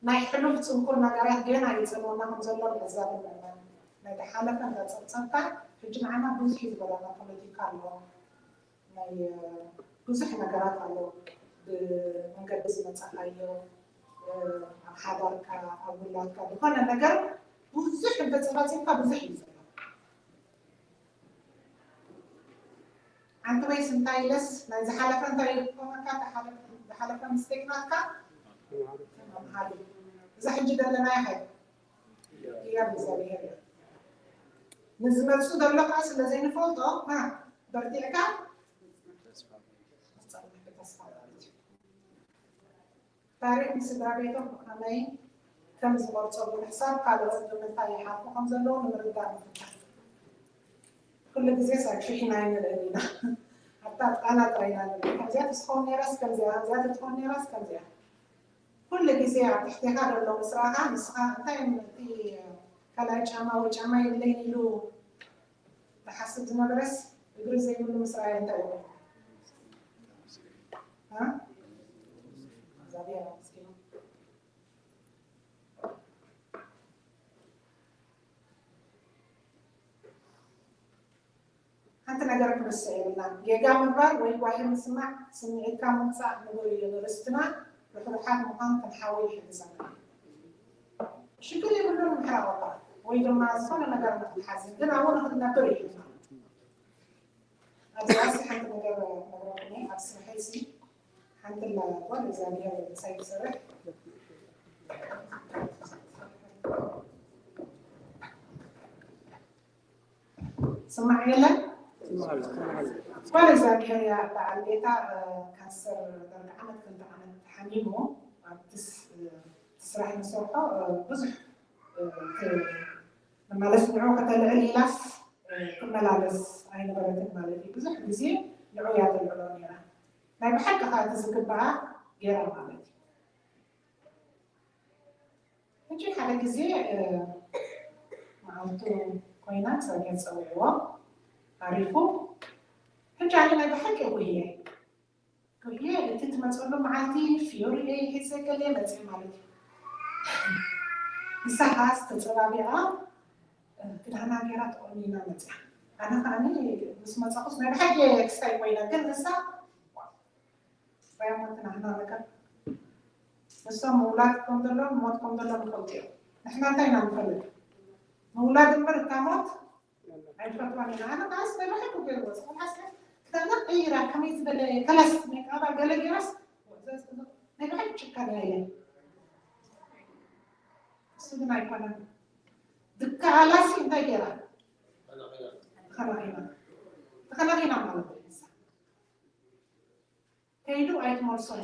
ናይ ሕሉፍ ጽንኩር ነገራት ገና ይጸልወና ከም ዘሎ ምዕዛብን ምእማንን። ናይ ዝሓለፈ እንዳጸብጸብካ ሕጂ ንዓና ብዙሕ እዩ ዝበለና ፖለቲካ ኣሎ። ናይ ብዙሕ ነገራት ኣሎ። ብመንገዲ ዝመጻኻዮ ኣብ ሓዳርካ ኣብ ውላድካ ዝኾነ ነገር ብዙሕ እንተጸባጺብካ ብዙሕ እዩ ዘሎ። ሓንቲ ወይስ እንታይ ኢለስ ናይ ዝሓለፈ እንታይ ይኮመካ ዝሓለፈ ምስቴክ ናትካ ተመሃሪ እዛ ሕጂ ዘለናያ ሃይ እያ እግዚኣብሔር እያ ንዝመፁ ዘሎ ከዓ ስለ ዘይንፈልጦ በርቲዕካ ተስፋ ማለት እዩ። ታሪኽ ንስድራ ቤቶም ብኸመይ ከም ዝቐርጾ ብምሕሳብ ካልኦት ብምንታይ ይሓልፉ ከም ዘለዉ ንምርዳእ ምፍታን። ኩሉ ግዜ ሳክፊሕና ኣይንርእን ኢና። ኣብታ ጣና ጥራይ ኢና ንርኢ። ከምዚኣ ትስኸውን ነይራስ ከምዚኣ፣ ከምዚኣ ትትኾን ነይራስ ከምዚኣ። ኩሉ ግዜ ኣብ ትሕቴኻ ዘሎ ምስ ረኣኻ ንስኻ እንታይ እቲ ካልኣይ ጫማ ወይ ጫማ የብለይን ኢሉ ዝሓስብ ዝነበረስ እግሪ ዘይብሉ ምስ ረኣየ እንታይ ይብል? እግዚኣብሔር ኣመስግኑ። ሓንቲ ነገር ክንርስዕ የብልና። ጌጋ ምግባር ወይ ጓሂ ምስማዕ ስምዒትካ ምውፃእ ንቡር እዩ። ንርስትና ርሕሩሓት ምዃን ክንሓዊ ይሕግዘና። ሽግር የብሉን ምሕራቕ እኳ ወይ ድማ ዝኾነ ነገር ንክትሓዝን ግን ኣብኡ ንክትነብር እዩ። ኣብዚ ዓርሲ ሓንቲ ነገር ነግረኩም እየ። ኣብ ስርሐይ ሲ ሓንቲ ላላትዋል እግዚኣብሔር ምሳይ ትሰርሕ ስማዕ የለን ጓል እግዚኣብሔር እያ። በዓል ቤታ ካንሰር ዳርጋ ዓመት ክልተ ዓመት ሓሚሙ ኣብቲ ስራሕ ንሰርሖ ብዙሕ ማለት ንዑ ከተልዕል ኢላስ ክመላለስ ኣይነበረትን ማለት እዩ። ብዙሕ ግዜ ንዑ እያ ተልዕሎ ነይራ። ናይ ብሓቂ ከዓ እቲ ዝግበኣ ገይራ ማለት እዩ። ሕጂ ሓደ ግዜ መዓልቱ ኮይና እግዚኣብሔር ፀዊዕዎ ኣሪፉ። ሕጂ ኣነ ናይ ብሓቂ ጉህየ ጉህየ እቲ ትመፀሉ መዓልቲ ፍዮሪ እየ ሒዘ ገለ መፅእ ማለት እዩ። ንሳ ከዓ ዝተፀባቢኣ ክዳና ገይራ ተቆኒና መፅያ። ኣነ ከዓ ምስ መፀኹስ ናይ ብሓቂ ክስታይ ኮይና ግን ንሳ ባያሞት ናህና ነገር ንሶም ምውላድ ከም ዘሎ ሞት ከም ዘሎ ንፈልጡ እዮም። ንሕና እንታይ ኢና ንፈልጥ? ምውላድ እምበር እታ ሞት ኣይንፈልጥዋን ኢና። ኣነ ከዓስ ናይ ብሓቂ ገይርዎ ዝኹን ሓስከ ክዳና ቀይራ ከመይ ዝበለ ከላስ ሜክኣባ ገለ ገይራስ ናይ ብሓቂ ጭካነ እያ። እሱ ግን ኣይኮነን። ድካ ኣላሲ እንታይ ገይራ ተኸናኺና ተኸናኺና ማለት እዩ። ከይዱ ኣይትመልሶን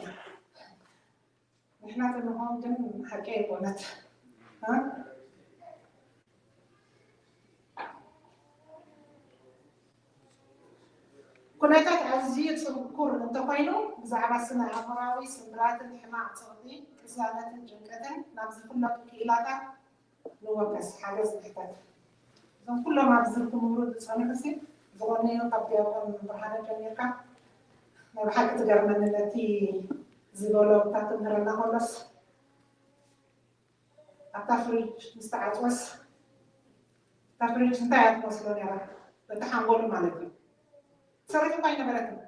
ንሕና ክንኾን ግን ሓቂ ኣይኮነት። ኩነታት ኣዝዩ ጽንኩር እንተኾይኑ ብዛዕባ ስነ ኣእምራዊ ስምብራትን ሕማቕ ጸቕጢ ቅሳነትን ጭንቀትን ናብ ዝፍለጡ ክኢላታት ንወከስ ሓገዝ ንሕተት። እዞም ኩሎም ኣብዚ ትምህሩ ዝጸንሑ ሲ ዝኾነ ካብ ዲያቆን ብርሃነ ጀሚርካ ናይ ብሓቂ ትገርመኒ ነቲ ዝበሎ እታ ትምህረና ከሎስ ኣብታ ፍሪጅ ምስ ተዓፅወስ እታ ፍሪጅ እንታይ እያ ትመስሎ ነራ በቲ ሓንጎሉ ማለት እዩ። ትሰርሕ እኳ ኣይነበረትን።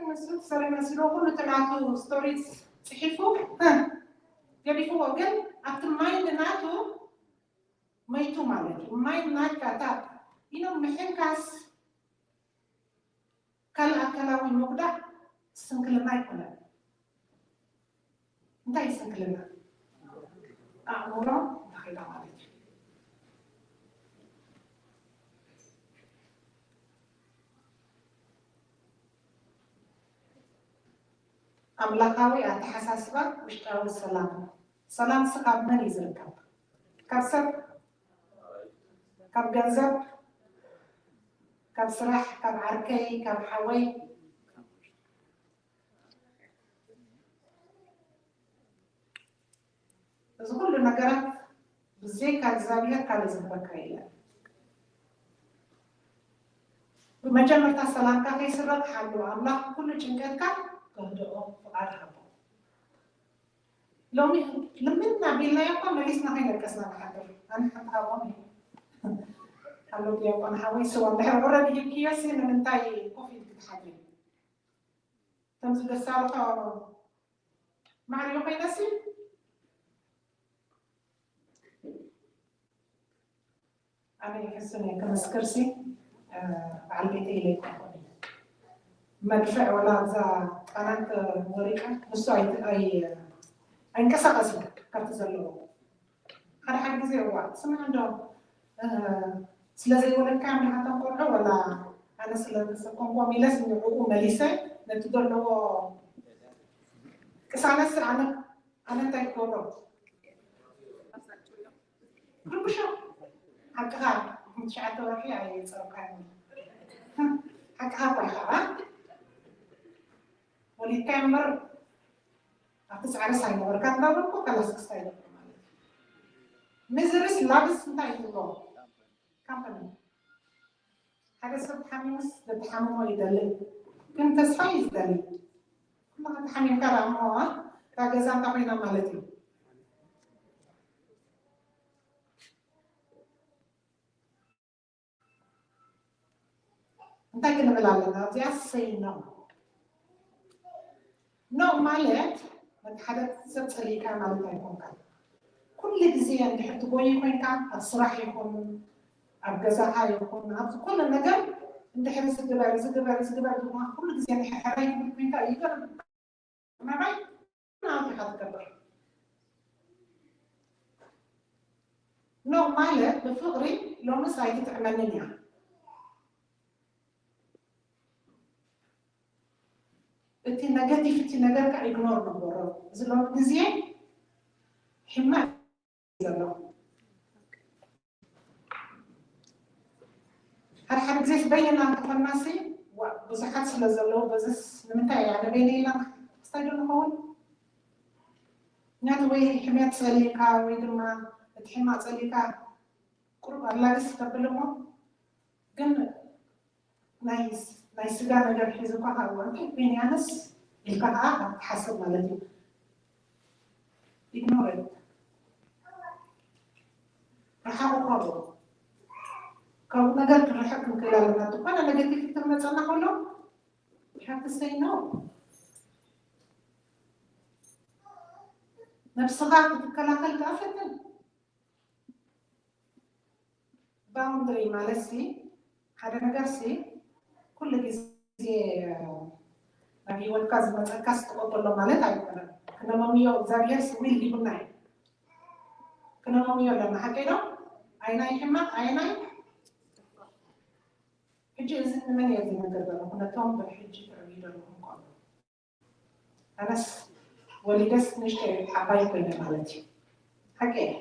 ንሱ ትሰርሕ መሲሎ ኩሉ እቲ ናቱ ስቶሪ ፅሒፉ ገዲፍዎ፣ ግን ኣብቲ ማይንድ ናቱ መይቱ ማለት እዩ። ማይንድ ናትካ እታ ኢኖም ምሕንካስ ካልእ ኣካላዊ ምጉዳእ ስንክልና ኣይኮነን። እንታይ እዩ ስንክልና? ኣእምሮ ተኺላ ማለት እዩ። ኣምላኻዊ ኣተሓሳስባ ውሽጣዊ ሰላም። ሰላም ስ ካብ መን እዩ ዝርከብ? ካብ ሰብ? ካብ ገንዘብ? ካብ ስራሕ? ካብ ዓርከይ? ካብ ሓወይ? እዚ ኩሉ ነገራት ብዘይካ እግዚኣብሔር ካልእ ዝህበካ የለን። ብመጀመርታ ሰላምካ ከይስረቅ ሓሉ ኣምላኽ ኩሉ ጭንቀትካ ከህድኦ ፍቓድ ሃቦ። ሎሚ ልምን ኣቢልናዮ እኳ መሊስና ከይነቀስና ንሓድር። ኣነ ሓንቲ ካብኦም እየ። ኣሎ ዲያቆን ሓወይ ስዋ እንድሕር ኦረዲ ሂብክዮሲ ንምንታይ ኮፍ ኢልክ ትሓድሪ? ከምዚ ደሳልሖ ማዕሪዮ ኮይነሲ ኣነ ይሕስን እየ ክምስክርሲ በዓል ቤተ ኢለ ይኮንኩን መድፍዕ ወላ እዛ ጣናት ወሪቃ ንሱ ኣይንቀሳቀስ ካብቲ ዘለዎ ሓደ ሓደ ግዜ እዋ ስምዕ እንዶ ስለ ዘይወለድካ እንዲኻ ተንቆልዑ ወላ ኣነ ስለ ተሰኮንኮም ኢለስ ንዕኡ መሊሰ ነቲ ዘለዎ ቅሳነስ ኣነ ኣነ እንታይ ክገብሮ ርብሾ ሓቅኻ ትሽዓተ ወርሒ ኣይፀርካዮ ሓቅኻ እኳ ኢኻ ወሊድካ እምበር ኣብቲ ፃዕርስ ኣይነበርካ እንዳበልኩ ከላስ ክስታይ ነበር ማለት እዩ። ሚዝርስ ላብስ እንታይ እዩ ትብሎ? ካምፓኒ ሓደ ሰብ ተሓሚሙስ ዘተሓምሞ ይደሊ፣ ግን ተስፋ እዩ ዝደሊ። ኩሉ ከተሓሚምካ ደኣ እሞ እታ ገዛ እንታ ኮይና ማለት እዩ። እንታይ ክንብል ኣለና ኣብዚኣ ሰይ ነው ነው ማለት ነቲ ሓደ ሰብ ጸሊእካ ማለት ኣይኮንካን። ኩሉ ግዜ እንድሕር ትጎይ ኮይንካ ኣብ ስራሕ ይኹን ኣብ ገዛኻ ይኹን ኣብ ዝኾነ ነገር እንድሕር ዝግበር ዝግበር ዝግበር ድማ ኩሉ ግዜ እንድሕር ሕራይ ትብል ኮይንካ ይገርም። ምዕባይ ናውቲ ኢኻ ትገብር። ኖ ማለት ብፍቕሪ ሎምስ ኣይትጥዕመንን እያ። እቲ ነገቲቭ እቲ ነገርካ ኢግኖር ንግበሮ። እዚ ሎሚ ግዜ ሕማቕ ዘሎ ሓደ ሓደ ግዜ በይና እንተኾንናሲ ብዙሓት ስለ ዘለዉ በዝስ ንምንታይ እያ ንበይነ ኢልና ክስታይ ዶ ንኸውን? ምክንያቱ ወይ ሕምያት ጸሊእካ ወይ ድማ እቲ ሕማቕ ጸሊእካ ቁሩብ ኣላግስ ተብል እሞ ግን ናይ ስጋ ነገር ሒዙካ ካብ እንታይ ኮይን ያነስ ኢልካ ከዓ ትሓስብ ማለት እዩ። ኢግኖሬት ረሓቑ ካብኡ ካብኡ ነገር ክንርሕቅ ክንክእል ኣለና። ዝኾነ ነገቲቭ ክትመፀና ከሎ ሓክሰይ ነው ነብስኻ ክትከላከል ከዓ ፈትን። ባውንድሪ ማለት ሲ ሓደ ነገር ሲ ኩሉ ግዜ ናብ ህይወትካ ዝመፀካ ስትቆበሎ ማለት ኣይኮነን። ክነመምዮ እግዚኣብሔር ሲ ዊል ሂቡና እዩ። ክነመምዮ ኣለና ሓቀይ ዶ? ኣይናይ ሕማቅ ኣይናይ ሕጂ እዚ ንመን እየ ዝነገር ዘለኹ? ነቶም ብሕጂ ትዕብዩ ዘለኹም ቆልዑ። ኣነስ ወሊደስ ንእሽተይ ዓባይ ኮይነ ማለት እዩ። ሓቂ እየ።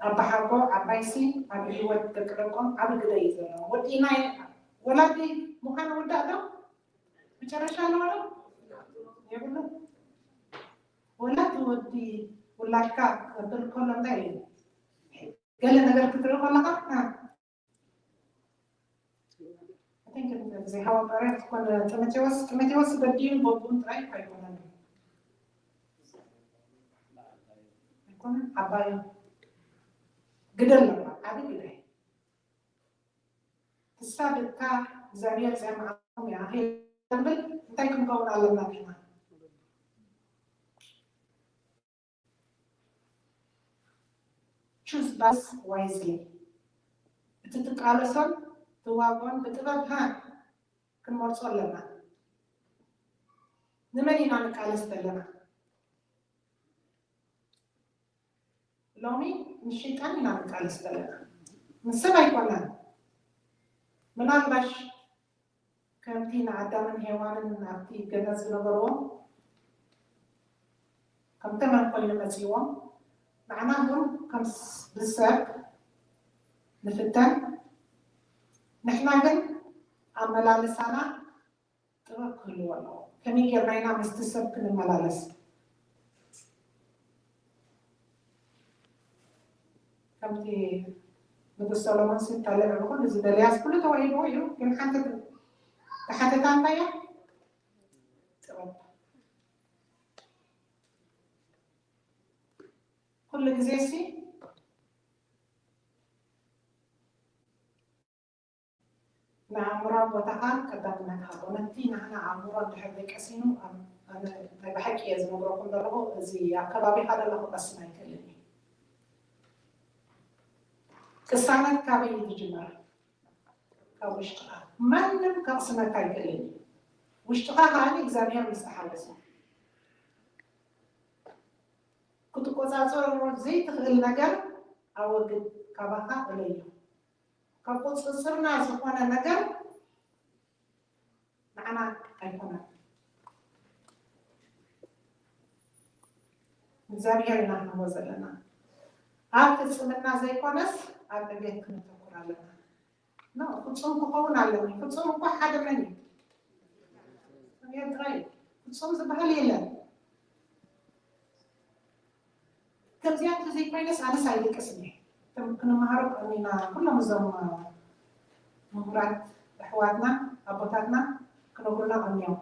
ኣባሓጎ ዓባይሲ ኣብ ህይወት ደቂ ደቆም ዓቢ ግደ እዩ ዘለዎ። ወዲ ናይ ወላዲ ምዃን ወዳእ ዶ መጨረሻ ኣለዎ ዶ? የብሉ። ወላ እቲ ወዲ ውላድካ ክነብር ከሎ እንታይ እዩ? ገለ ነገር ክትርኢ ከለኻ፣ እ፣ I think it's how about it? ኮነ ጢሞቴዎስ፣ ጢሞቴዎስ በዲዩን በቡን ጥራይ እኮ ኣይኮነን። ኣይኮነን፣ ዓባይ ግደ ኣለዋ፣ ዓቢ ግደ። ክሳብ እታ እግዚኣብሔር ዘምዓኹም እያ፣ ከይንብል እንታይ ክንከውን ኣለና ንሕና? Choose battles wisely። እቲ ትቃለሶን ትዋጎን ብጥበብ፣ ሃ፣ ክንመርጾ ኣለና። ንመን ኢና ንቃለስ ዘለና? ሎሚ ንሸይጣን ኢና ንቃለስ ዘለና፣ ምስ ሰብ ኣይኮናን። ምናልባሽ ከምቲ ንኣዳምን ሄዋንን ኣብቲ ገነት ዝነበርዎም ከም ተመን ኮይኑ መጺዎም፣ ንዓና እውን ከም ስ-፣ ብሰብ ንፍተን። ንሕና ግን ኣመላልሳና ጥበብ ክህልዎ ኣለዎ። ከመይ ጌርና ኢና ምስቲ ሰብ ክንመላለስ? ከምቲ ንጉስ ሰሎሞን ሲ፣ ካልእ ብኹሉ ዝደለያስ ኩሉ ተዋሂብዎ እዩ፣ ግን ሓንቲ ተሓተታ እንታይ እያ? ጥበብ። ኩሉ ግዜ ሲ ንኣእምሮ ቦታኻን ቀዳምነት ሃቦ። ነቲ ናህና ኣእምሮ እንድሕር ደቀሲኑ፣ ኣነ ናይ ብሓቂ እየ ዝነግረኩም ዘለኹ፣ እዚ ኣብ ከባቢኻ ዘለኹ ቀስን ኣይክእልን እዩ። ቅሳነት ካበይ እዩ ዝጅመር? ካብ ውሽጥኻ። ማንም ከቕስነካ ኣይክእልን እዩ። ውሽጥኻ ከኣ እግዚኣብሔር ምስ ተሓወሰ። ክትቆጻጸሮ ዘይትኽእል ነገር ኣወግድ፣ ካባኻ እለዮ። ካብ ቁጽጽርና ዝኾነ ነገር ንዓና ኣይኮነን። እግዚኣብሔር ኢና ክንህቦ ዘለና። ኣብ ፍጽምና ዘይኮነስ ኣብ ዕቤት ክነተኩር ኣለና። ኖ፣ ፍጹም ክኸውን ኣለኒ። ፍጹም እኮ ሓደ መን እዩ? እግዚኣብሔር ጥራይ እዩ። ፍጹም ዝበሃል የለን። ከምዚኣ እንተዘይኮይነስ ኣነስ ኣይድቅስን እየ። ከም ክንመሃሮ ቀኒና ኩሎም እዞም ምሁራት ኣሕዋትና ኣቦታትና ክነግሩና ቀኒዮም።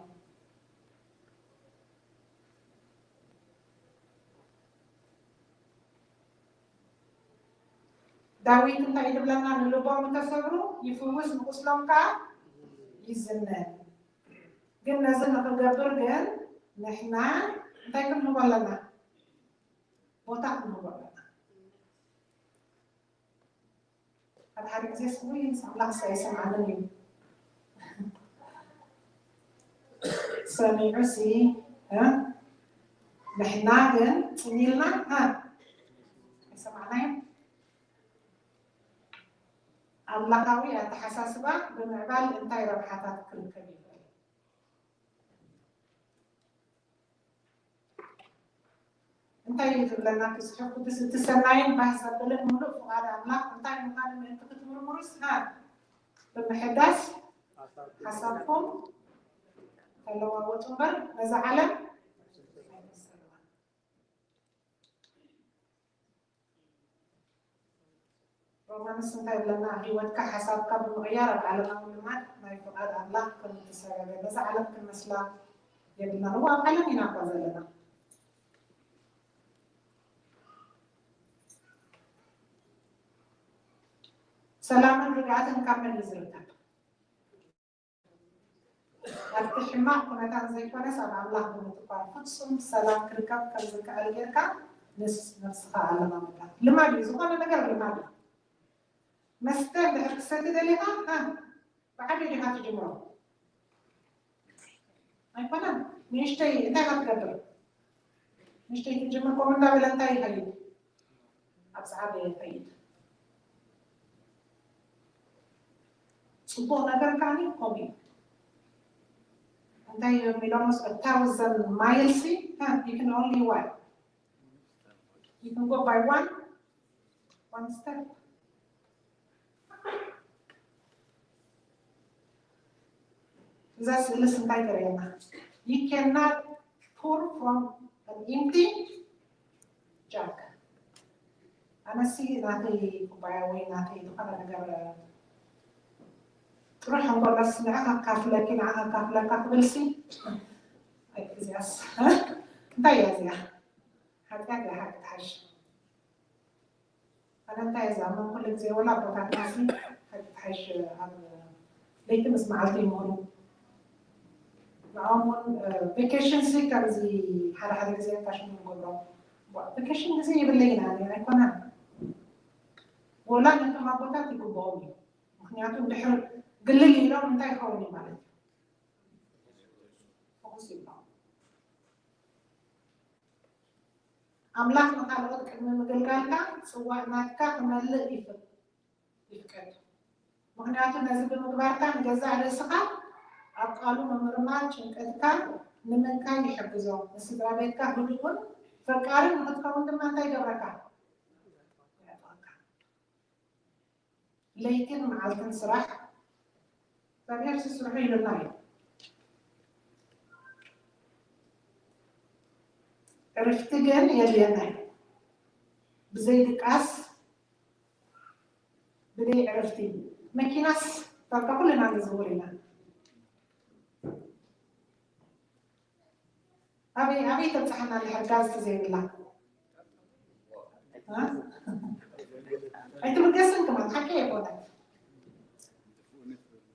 ዳዊት እንታይ እዩ ዝብለና? ንልቦም እተሰብሩ ይፍውስ፣ ንቁስሎም ከኣ ይዝነን። ግን ነዚ ንኽገብር ግን ንሕና እንታይ ክንህቦ ኣለና? ቦታ ክንህቦ ኣለና። ሓደ ሓደ ግዜ ስሙ ምስ ኣምላኽ ኣይሰምዓንን እዩ። ሰሚዑ ሲ፣ እ? ንሕና ግን ጽን ኢልና፣ እ? ኣይሰማዕናዮን። ኣምላኻዊ ኣተሓሳስባ ብምዕባል እንታይ ረብሓታት ክርከብ ይኽእል? እንታይ እዩ ዝብለና እቲ ጽሑፍ ቅዱስ? እቲ ሰናይን ባህ ዘብልን ምሉእ ፍቓድ ኣምላኽ እንታይ ምዃኑ ምእንቲ ክትምርምሩስ፣ ሃ፣ ብምሕዳስ ሓሳብኩም ተለዋወጡ እምበር ነዛ ዓለም ኣይምሰልዋ። ሮማንስ እንታይ ይብለና? ህይወትካ ሓሳብካ ብምቕያር ኣብ ዓለማዊ ልማድ ናይ ፍቓድ ኣምላኽ ከም እትሰጋገር ነዛ ዓለም ክንመስላ የብልናን። እዋ ኣብ ዓለም ኢና እኳ ዘለና። ሰላምን ርግኣትን ካብ መን እዩ ዝርከብ? ኣብቲ ሕማቕ ኩነታት ዘይኮነስ ኣብ ኣምላኽ ብምትኳር ፍጹም ሰላም ክርከብ ከም ዝከኣል ጌርካ ንስ-፣ ነፍስኻ ኣለማምዳ። ልማድ እዩ፣ ዝኾነ ነገር ልማድ እዩ። መስተ እንድሕር ክሰቲ ደሊኻ፣ ሃ፣ ብዓብዩ ዲኻ ትጅምሮ? ኣይኮነን። ንእሽተይ እንታይ ኢኻ ትገብር? ንእሽተይ ትጅምር፣ ከምኡ እንዳበለ እንታይ ይኸይድ? ኣብ ዝዓበየ ይኸይድ። ጽቡቕ ነገር ከኣ ከምኡ እዩ። እንታይ እዮም ኢሎምስ? A thousand miles, you can only what? You can go by one, one step. እዛ ስእልስ እንታይ ተርእየና? You cannot Pour from an empty jug. ኣነሲ ናተይ ኩባያ ወይ ናተይ ዝኾነ ነገር ጥሩሕ እንከሎስ ንዓኻ ካፍለኪ ንዓኻ ካፍለካ ክብልሲ፣ ኣይ እዚኣስ እንታይ እያ እዚኣ? ሓጢኣት እያ ሓቂ ትሓሽ። ኣነ እንታይ እየ ዝኣምን ኩሉ ግዜ ወላ ኣቦታትና ሲ ሓቂ ትሓሽ ኣብ ለይቲ ምስ መዓልቲ ይምህሩ። ንዖም እውን ቬኬሽን ሲ ከምዚ ሓደ ሓደ ግዜ ታሽሙ ንገብሮ። ቬኬሽን ግዜ ይብለይ ኢና ኣይኮነን። ወላ ነቶም ኣቦታት ይግብኦም እዩ። ምክንያቱ ድሕር ግልል ኢሎም እንታይ ይኸውን እዩ ማለት እዩ። ፈኹስ ይብሎም። ኣምላኽ ንኻልኦት ቅድሚ ምግልጋልካ ጽዋእ ናትካ ክመልእ ይፍቀድ። ምክንያቱ ነዚ ብምግባርካ ንገዛእ ርእስኻ ኣብ ቃሉ ምምርማር ጭንቀትካ ንምንካይ ይሕግዞ። ንስድራ ቤትካ ህዱእን ፈቃርን ንክትከውን ድማ እንታይ ይገብረካ? ለይትን መዓልትን ስራሕ እግዚኣብሔር ስስርሑ ኢሉና እዩ። ዕርፍቲ ግን የድልየና እዩ። ብዘይ ድቃስ ብዘይ ዕርፍቲ መኪናስ በቃ ኩልና ንዝውር ኢና። ኣበይ ኣበይ ተብፅሓና ንሕጋዝ ተዘይብላ ኣይትብገስን ክማን ሓቂ ኣይኮነን።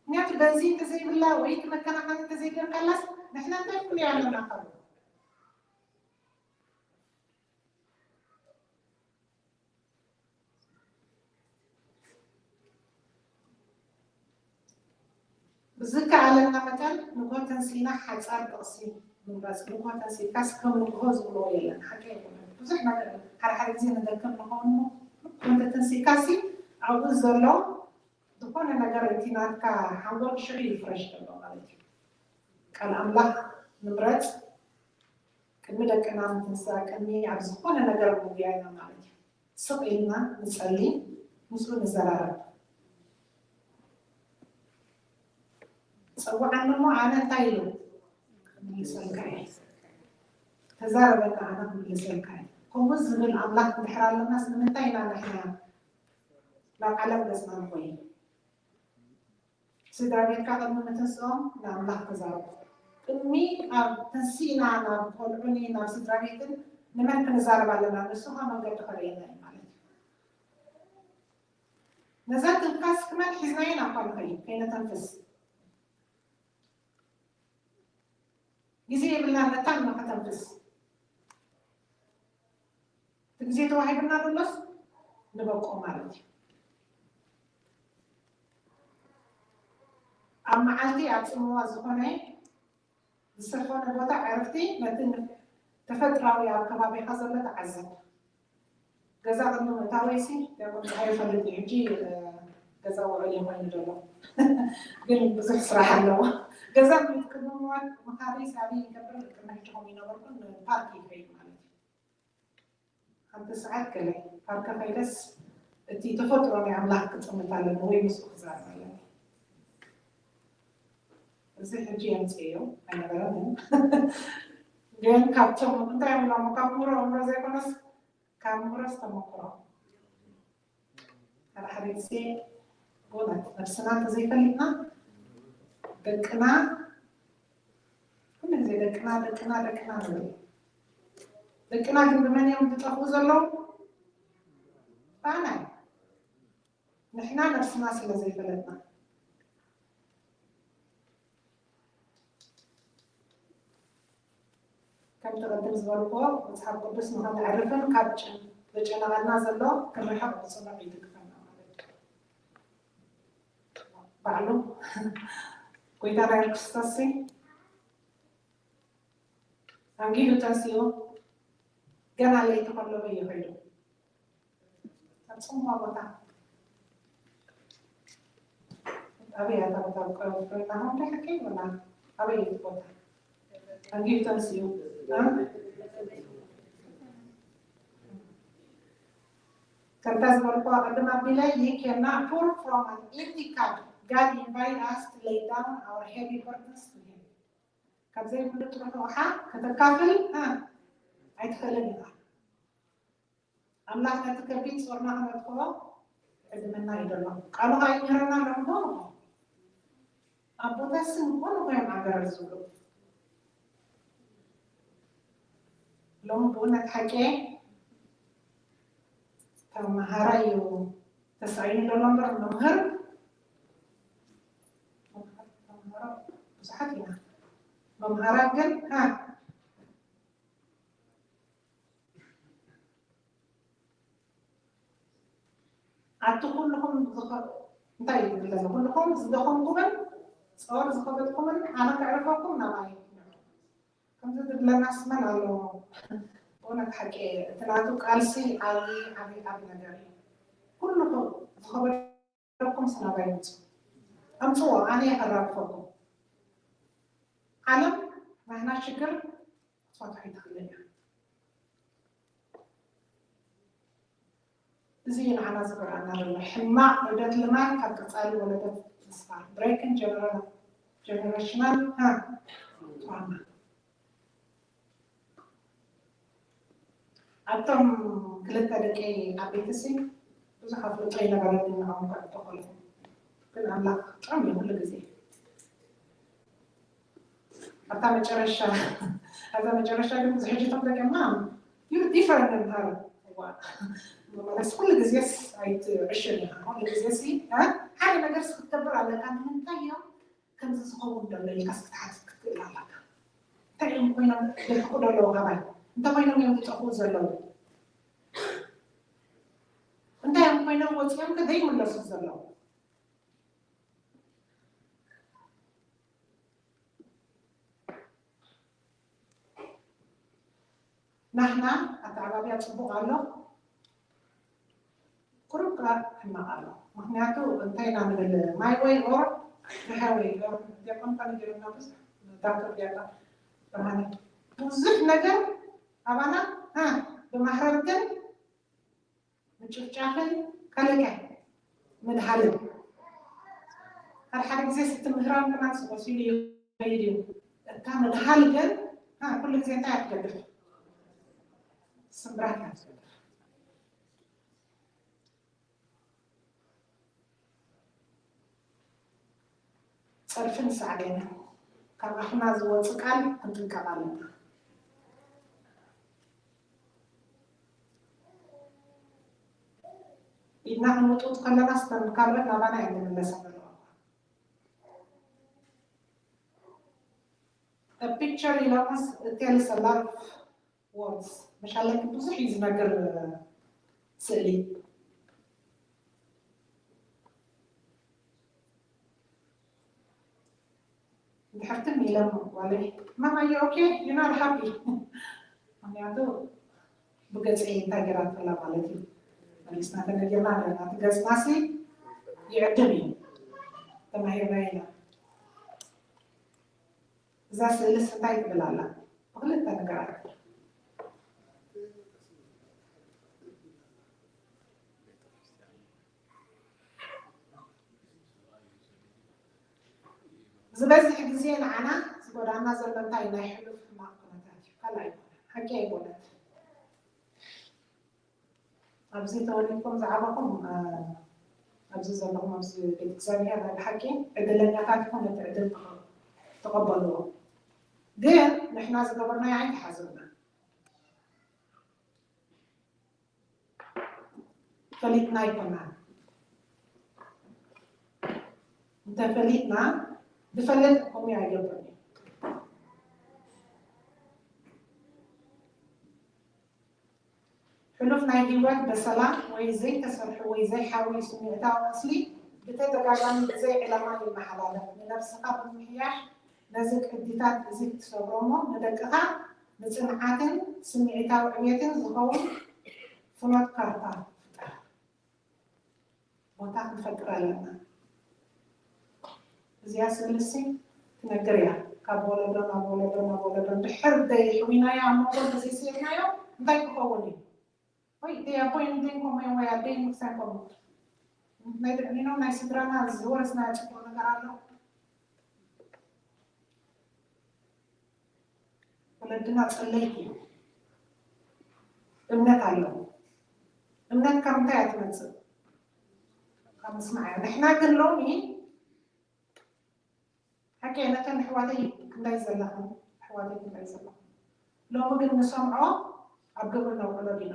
ምክንያቱ በዚ እንተዘይብላ ወይ እቲ መከናኸኒ እንተዘይገርካላስ ንሕና እንታይ ፍሉይ ኣለና ካብ ብዝከኣለና መጠን ንጎ ተንሲእና ሓፃር ጥቕሲ ምምራፅ። ንጎ ተንሲእካስ ከም ንግሆ ዝብልዎ የለን። ሓቂ ኣይኮነን። ብዙሕ ነገር ሓደ ሓደ ግዜ ንደክም ንኸውን እሞ ንጎ እንተተንሲእካሲ ኣብኡ ዘሎ ዝኾነ ነገር እቲ ናትካ ሓንጎል ሽዑ ይፍረሽ ዘሎ ማለት እዩ። ቃል ኣምላኽ ንምረፅ። ቅድሚ ደቅና ምትንሳእ ቅድሚ ኣብ ዝኾነ ነገር ምጉያ ኢና ማለት እዩ። ስቕ ኢልና ንጸሊ፣ ምስኡ ንዘራረብ። ጸውዓኒ እሞ ኣነ እንታይ ኢሉ ክምልሰልካ እየ። ተዛረበና ኣነ ክምልሰልካ እየ። ከምኡ ዝብል ኣምላኽ እንድሕር ኣለናስ ንምንታይ ኢና ንሕና ናብ ዓለም ገጽና ንኾይን? ስድራ ቤትካ ቅድሚ ምትንስኦም ንኣምላኽ ተዛረቦ። ቅድሚ ኣብ ተንሲእና ናብ ቆልዑኒ ናብ ስድራ ቤትን ንመን ክንዛረብ ኣለና? ንሱ ኸኣ መንገዲ ከርእየና እዩ ማለት እዩ። ነዛ ትንፋስ ክማን ሒዝናዮ ናብታ ንኸይድ ከይነተንፍስ ግዜ የብልና መታን ንኸተንፍስ። እቲ ግዜ ተዋሂብና ዘሎስ ንበቆ ማለት እዩ። ኣብ መዓልቲ ኣብ ጽምዋ ዝኾነ ዝሰፈነ ቦታ ዕርፍቲ ነቲ ተፈጥራዊ ኣብ ከባቢኻ ዘሎ ተዓዘብ። ገዛ ቅድሚ ምእታወይሲ ዲያቆን ፀሃይ ይፈልጥ እዩ። ሕጂ ገዛ ውዕል እዩ ኮይኑ ዘሎ ግን ብዙሕ ስራሕ ኣለዎ። ገዛ ቅድሚ ምዋል መኻሪ ሳቢ ይገብር ቅድሚ ሕጂ ከምኡ ይነበርኩን ፓርክ ይኸይድ ማለት እዩ። ሓንቲ ሰዓት ገለ ፓርክ ከይደስ እቲ ተፈጥሮ ናይ ኣምላኽ ክጥምት ኣለኒ ወይ ምስኡ ክዛረብ ኣለኒ። እዚ ሕጂ የምፅእዮ ኣይነበረን ግን ካብቶም እንታይ እዮም ሎሞ ካብ ምሁሮ እምሮ ዘይኮነስ ካብ ምሁሮስ ተመክሮ ሓደ ሓደ ግዜ ጎናት ነብስና እንተዘይፈሊጥና ደቅና ኩሉ ግዜ ደቅና ደቅና ደቅና ንብል። ደቅና ግን ብመን እዮም ዝጠፍኡ ዘለዉ? ብኣና እዩ። ንሕና ነብስና ስለ ዘይፈለጥና ከምቲ ቅድም ዝበልክዎ መፅሓፍ ቅዱስ ንኸነዕርፍን ካብ ዘጨነቐና ዘሎ ክንርሕቕ ብፅኑዕ ይድግፈና ማለት እዩ። ባዕሉ ጎይታና የሱስ ክርስቶስ ኣንጊሁ ተንሲኡ ገና ለይቲ ከሎ በየ ኸይዱ ኣብ ጽምዋ ቦታ ኣበይ ኣታ ቦታ ኮይና ሆንደ ሕቂ ወላ ኣበይ ቦታ ኣንጊሁ ተንሲኡ ከምታ ዝበልኩዋ ቅድም ኣቢለ you cannot pour from an empty cup. God invite us to lay down our heavy burdens to him. ካብ ዘይብሉ ጥርሑ ኣቕሓ ከተካፍል ኣይትኽእልን ኢኻ። ኣምላኽ ነቲ ከቢድ ጾርና ክነጥፍኦ ዕድመና እዩ ዘሎ። ቃሉ ከኣ ይምህረና ኣሎ እሞ ኣቦታት ስም እኮ ንኮ እዮም ኣገረር ዝብሉ። ሎሚ ብእውነት ሓቂ ተመሃራይ እዩ ተሳኢኑ ዘሎ እምበር መምህር ብዙሓት ኢና። መምሃራት ግን ኣቲ ኩልኹም እንታይ ይብል ዘሎ ኩልኹም ዝደኸምኩምን ጾር ዝኸበድኩምን ኣነ ከዕርፈኩም ናባይ ከምዚ ዝብለና ስመን ኣለዎ። ብእውነት ሓቂ እቲ ናቱ ቃልሲ ዓብዪ ዓብዪ ዓብዪ ነገር እዩ። ኩልኹም ዝኸበድኩም ስናባይ ምፁ ኣምፅዎ ኣነ የኸራርፈኩም። ዓለም ናህና ሽግር ክትፈትሖ ይትኽእልን እያ። እዚ እዩ ንዓና ዝጎድኣና ዘሎ። ሕማቕ ዑደት ልማድ ካብ ቀጻሊ ወለዶ ተስፋ breaking generational trauma። ኣብቶም ክልተ ደቂ ዓበይቲ ሲ ብዙሕ ኣፍልጦ ይነበረኒ ንዕኦም ከዕጥቑ ግን ኣምላኽ ጥዑም እዩ ኩሉ ግዜ። ኣብታ መጨረሻ ኣብታ መጨረሻ ግን ብዙሕ ሕጂ ቶም ደቂ ማም you different than her ማለት ኩሉ ግዜስ ኣይትዕሽን ኢኻ። ኩሉ ግዜ ሲ ሓደ ነገር ክትገብር ኣለካ። ንምንታይ እዮም ከምዚ ዝኸውን ዘሎ ኢልካ ክትሓትት ክትክእል ኣለካ። እንታይ እዮም ኮይኖም ደርሕቁ ዘለዉ ካባይ? እንታይ ኮይኖም እዮም ዝጠፍኡ ዘለዉ? እንታይ እዮም ኮይኖም ወፂኦም ከ ዘይምለሱ ዘለዉ? ናህና ኣተዓባብያ ፅቡቕ ኣሎ፣ ቁሩብ ከዓ ሕማቕ ኣሎ። ምክንያቱ እንታይ ኢና ንብል my way or the highway ዲያቆን ካ ነጊርና ብዙሕ ዳክተር ዲያቆን ብርሃነ ብዙሕ ነገር ኣባና ብማሕረር ግን ምጭፍጫፍን ካልእ ምድሃልን ሓደ ሓደ ግዜ እቲ ምህራም ግና ስቆሲሉ ይኸይድ እዩ። እታ ምድሃል ግን ኩሉ ግዜ እንታይ ኣትገድፍ ስምብራት ኣትገድፍ። ጸርፍን ሳዕቤንን ካብ ኣፍና ዝወጽእ ቃል ክንጥንቀቕ ኣለና። ኢድና ክንውጥውጥ ከለና ስተን ካልኦት ናባና እየን ዝምለሳ ዘለዋ። A picture ይለውስ tells a lot of words መሻለኪ ብዙሕ እዩ ዝነግር ስእሊ ድሕርትን ኢሎም ጓለይ ማማየ okay you not happy ምክንያቱ ብገፀይ እንታይ ገይራትላ ማለት እዩ መሊስና ተነጊርና ኣለና እቲ ገፅናሲ ይዕድም እዩ ተማሂርና ኢና እዛ ስእልስ እንታይ ትብል ኣላ ብክልተ ነገራት ዝበዝሕ ግዜ ንዓና ዝጎዳና ዘሎ እንታይ ናይ ሕሉፍ ሕማቕ ኩነታት እዩ ካልእ ኣይኮነን ሓቂ ኣይኮነት ኣብዚ ተወሊድኩም ዝዓበኹም ኣብዚ ዘለኹም ኣብዚ ቤተ እግዚኣብሔር ናይ ብሓቂ ዕድለኛታት ኢኹም ነቲ ዕድል ተቐበልዎ ግን ንሕና ዝገበርናዮ ኣይተሓዘብና ፈሊጥና ኣይኮናን እንተፈሊጥና ዝፈልጥ ከምኡ ኣይገብርን እዩ ሕሉፍ ናይ ህይወት በሰላ ወይ ዘይተሰርሑ ወይ ዘይሓወዩ ስምዒታዊ ቁስሊ ብተደጋጋሚ ብዘይ ዕላማ ይመሓላለፍ። ንነብስኻ ብምምሕያሽ ነዚ ቅዲታት እዚ ትሰብሮ እሞ ንደቅኻ ንጽንዓትን ስምዒታዊ ዕብየትን ዝኸውን ፍኖት ካርታ ፍጠር። ቦታ ክንፈጥር ኣለና። እዚኣ ስእሊ ሲ ትነግር እያ ካብ ወለዶ ናብ ወለዶ ናብ ወለዶ ድሕር ደይ ሕዊናዮ ኣብ መንጎ ተዘይስኢርናዮ እንታይ ክኸውን እዩ ወይ ደይ ኣቦይ ንደይ ከምኡ እዮም ወይ ኣደይ ንክሳን ከምኡ ናይ ደቅኒኖ ናይ ስድራና ዝወረስና ፅቡቅ ነገር ኣሎ ወለድና ጸለይቲ እዮም። እምነት ኣለዎም። እምነት ካብ ምንታይ እያ ትመጽእ? ካብ ምስማዕ እያ። ንሕና ግን ሎሚ ሓቂ እየ፣ ነተን ኣሕዋተይ ክንዳይ ዘለኽን ኣሕዋተይ ክንዳይ ዘለኹም ሎሚ ግን ንሰምዖ ኣብ ግብሪ ነውዕሎ ዲና?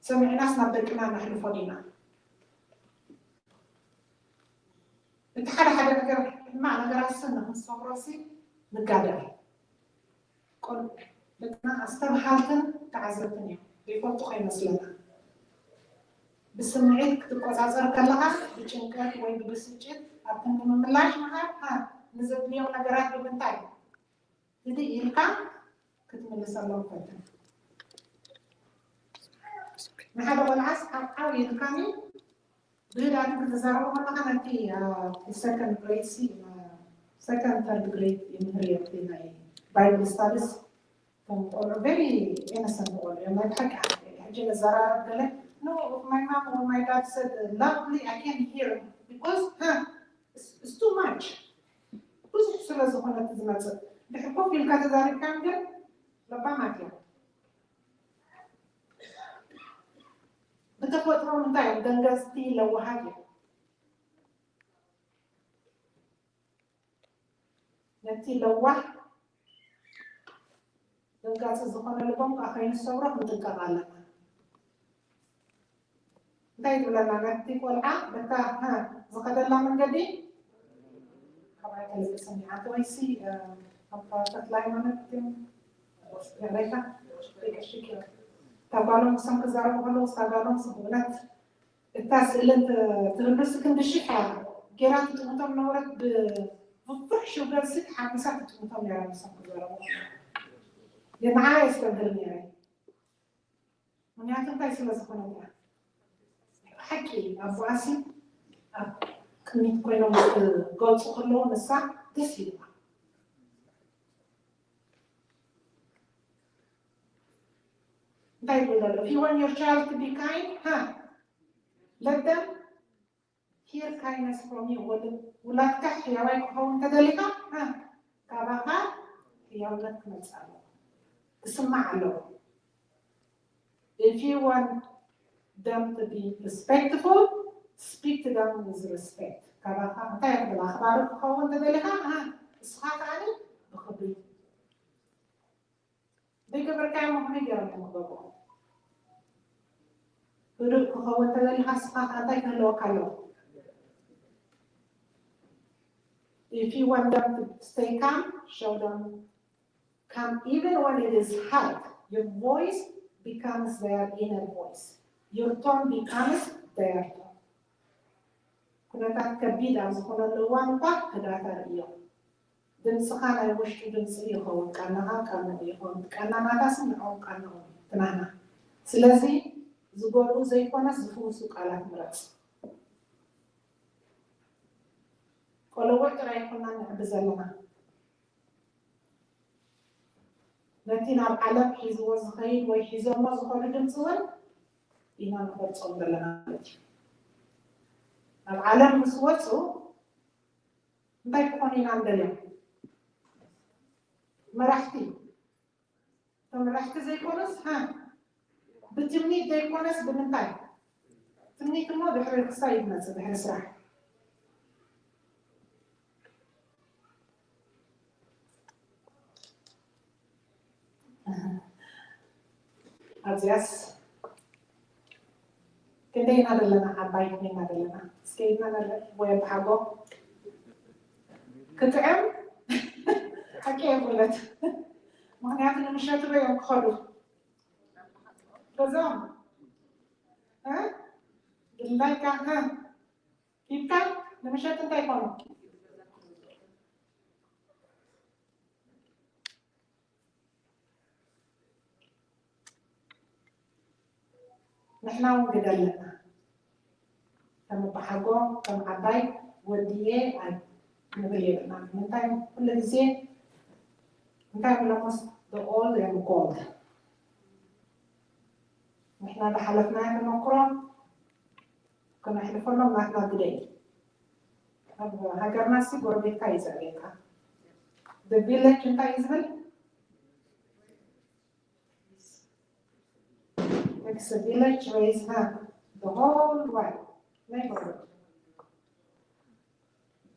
ሰሚዕናስ ናብ ደቅና ነሕልፎ ዲና? እቲ ሓደ ሓደ ነገር ሕማቕ ነገራት ስን ንክንሰብሮሲ ንጋደል። ቆል ደቅና ኣስተብሃልትን ተዓዘብትን እዮም። ዘይፈልጡ ከይመስለና። ብስምዒት ክትቆጻጸር ከለኻ ብጭንቀት ወይ ብብስጭት ኣብቲ ንምምላሽ ምሃብ፣ እ፣ ንዘድልዮም ነገራት ብምንታይ ህድእ ኢልካ ክትምልሰሎም ፈትን። ንሓደ ቆልዓስ ዓብዓብ ኢልካኒ ብህድኣት ክትዛረቡ ከለኻ ነቲ፣ እ፣ ሰከንድ ግሬድ ሲ፣ እ፣ ሰከንድ ተርድ ግሬድ ይምህር እየ ኣብቲ ናይ ባይብል ስታዲስ። እቶም ቆልዑ ቨሪ ኢነሰንት ቆልዑ እዮም። ናይ ብሓቂ ሓቂ ሕጂ ንዘራረብ ገለ፣ no, my mom or my dad said loudly, I can't hear because, huh, it's, it's too much. ብዙሕ ስለ ዝኾነ እቲ ዝመጽእ። ድሕር ኮፍ ኢልካ ተዛሪብካዮም ግን ለባማት እዮም። ብተፈጥሮም እንታይ እዮም? ደንገጽቲ፣ ለዋሃት እዮም። ነቲ ለዋህ ደንጋጺ ዝኾነ ልቦም ከዓ ከይንሰብሮ ክንጥንቀቕ ኣለና። እንታይ ትብለና? ነቲ ቆልዓ በታ፣ እ፣ ዝኸደላ መንገዲ ካባይ ከለዚ ሰሚዓ። ኣንተ ወይሲ፣ እ፣ ኣባ ተክለ ሃይማኖት ግን ወስደለካ? ሽኪ፣ ሽኪ። እታ ጓሎም ክሰም ክዛረቡ ከለዉ፣ እታ ጓሎም ብእውነት እታ ስእሊ እንተ-፣ ትህሉስ ክንዲ ሽሕ እያ ጌራ ትጥምቶም ነበረት። ብ-፣ ብብዙሕ ሽውገርሲ ተሓጒሳ ትጥምቶም ነይራ፣ ንሶም ክዛረቡ። ንዓኣ የስተብህል ነይረ። ምኽንያቱ እንታይ ስለ ዝኾነ እያ። ሓቂ ኣቦኣሲ ኣብ ቅድሚት ኮይኖም ክገልጹ ከለዉ ንሳ ደስ ይብላ። እንታይ ይብል ዘሎ? If you want your child to be kind, huh? Let them hear kindness from you. ወል-፣ ውላድካ ሕያዋይ ክኸውን እንተደሊኻ፣ huh? ካባኻ ሕያውነት ክመጽእ ኣለዎ። ክስማዕ ኣለዎ። If you want them to be respectful, speak to them with respect. ካባኻ እንታይ ክብል ኣኽባሪ ክኸውን እንተደሊኻ፣ huh? እስኻ ከዓኒ ብኽብሪ ዘይገበርካዮ ከመይ ገይሮም እዮም ክገብሩ? ህዱእ ክኸውን እንተደሊኻ ንስኻ ከ እንታይ ክህልወካ ኣለዎ? If you want them to stay calm, show them calm even when it is hard. Your voice becomes their inner voice. Your tone becomes their tone. ኩነታት ከቢድ ኣብ ዝኾነሉ እዋን እኳ ህድኣት ኣርእዮም። ድምፅኻ ናይ ውሽጢ ድምፂ ይኸውን፣ ቃናኻ ቃንኡ ይኸውን። ቃና ናታስ ንዕኦም ቃንኦም እዩ፣ እቲ ናህና። ስለዚ ዝጎድኡ ዘይኮነስ ዝፍውሱ ቃላት ምረፅ። ቆለውዕ ጥራይ ይኮና ንዕቢ ዘለና። ነቲ ናብ ዓለም ሒዝዎ ዝኸይድ ወይ ሒዞሞ ዝኸዱ ድምፂ እውን ኢና ንቆርፆም ዘለና ማለት እዩ። ናብ ዓለም ምስ ወፁ እንታይ ክኾኑ ኢና ንደልዮም? መራሕቲ። እቶም መራሕቲ ዘይኮኑስ፣ ሃ፣ ብትምኒት ዘይኮነስ ብምንታይ? ትምኒት እሞ ድሕሪ ክሳይ ይመፅእ፣ ድሕሪ ስራሕ። ኣብዚኣስ ክንደይ ኢና ዘለና? ዓባይ ክንደይ ኢና ዘለና? እስከ ኢድና ነለ ወይ ብሓጎ ክጥዕም ሓቂ የብለት። ምኽንያቱ ንምሸት ዶ እዮም ክኸዱ? በዞም፣ እ? ድላይካ፣ እ? ሂብካ ንምሸት እንታይ ይኾኑ? ንሕና እውን ግደ ኣለና። ከም ኣባሓጎ፣ ከም ዓባይ ወዲኤ ኣይ-፣ ንብል የብልና። ንምንታይ ኩሉ ግዜ እንታይ ብሎሞስ the old and gold። ንሕና ዝሓለፍናዮ ተመክሮ ክነሕልፈሎም ናትና ግደ እዩ። ኣብ ሃገርና ሲ ጎረቤትካ እዩ ዘዕብየካ። The village እንታይ እዩ ዝብል? It's a village raise the whole world. ናይ ጎረቤት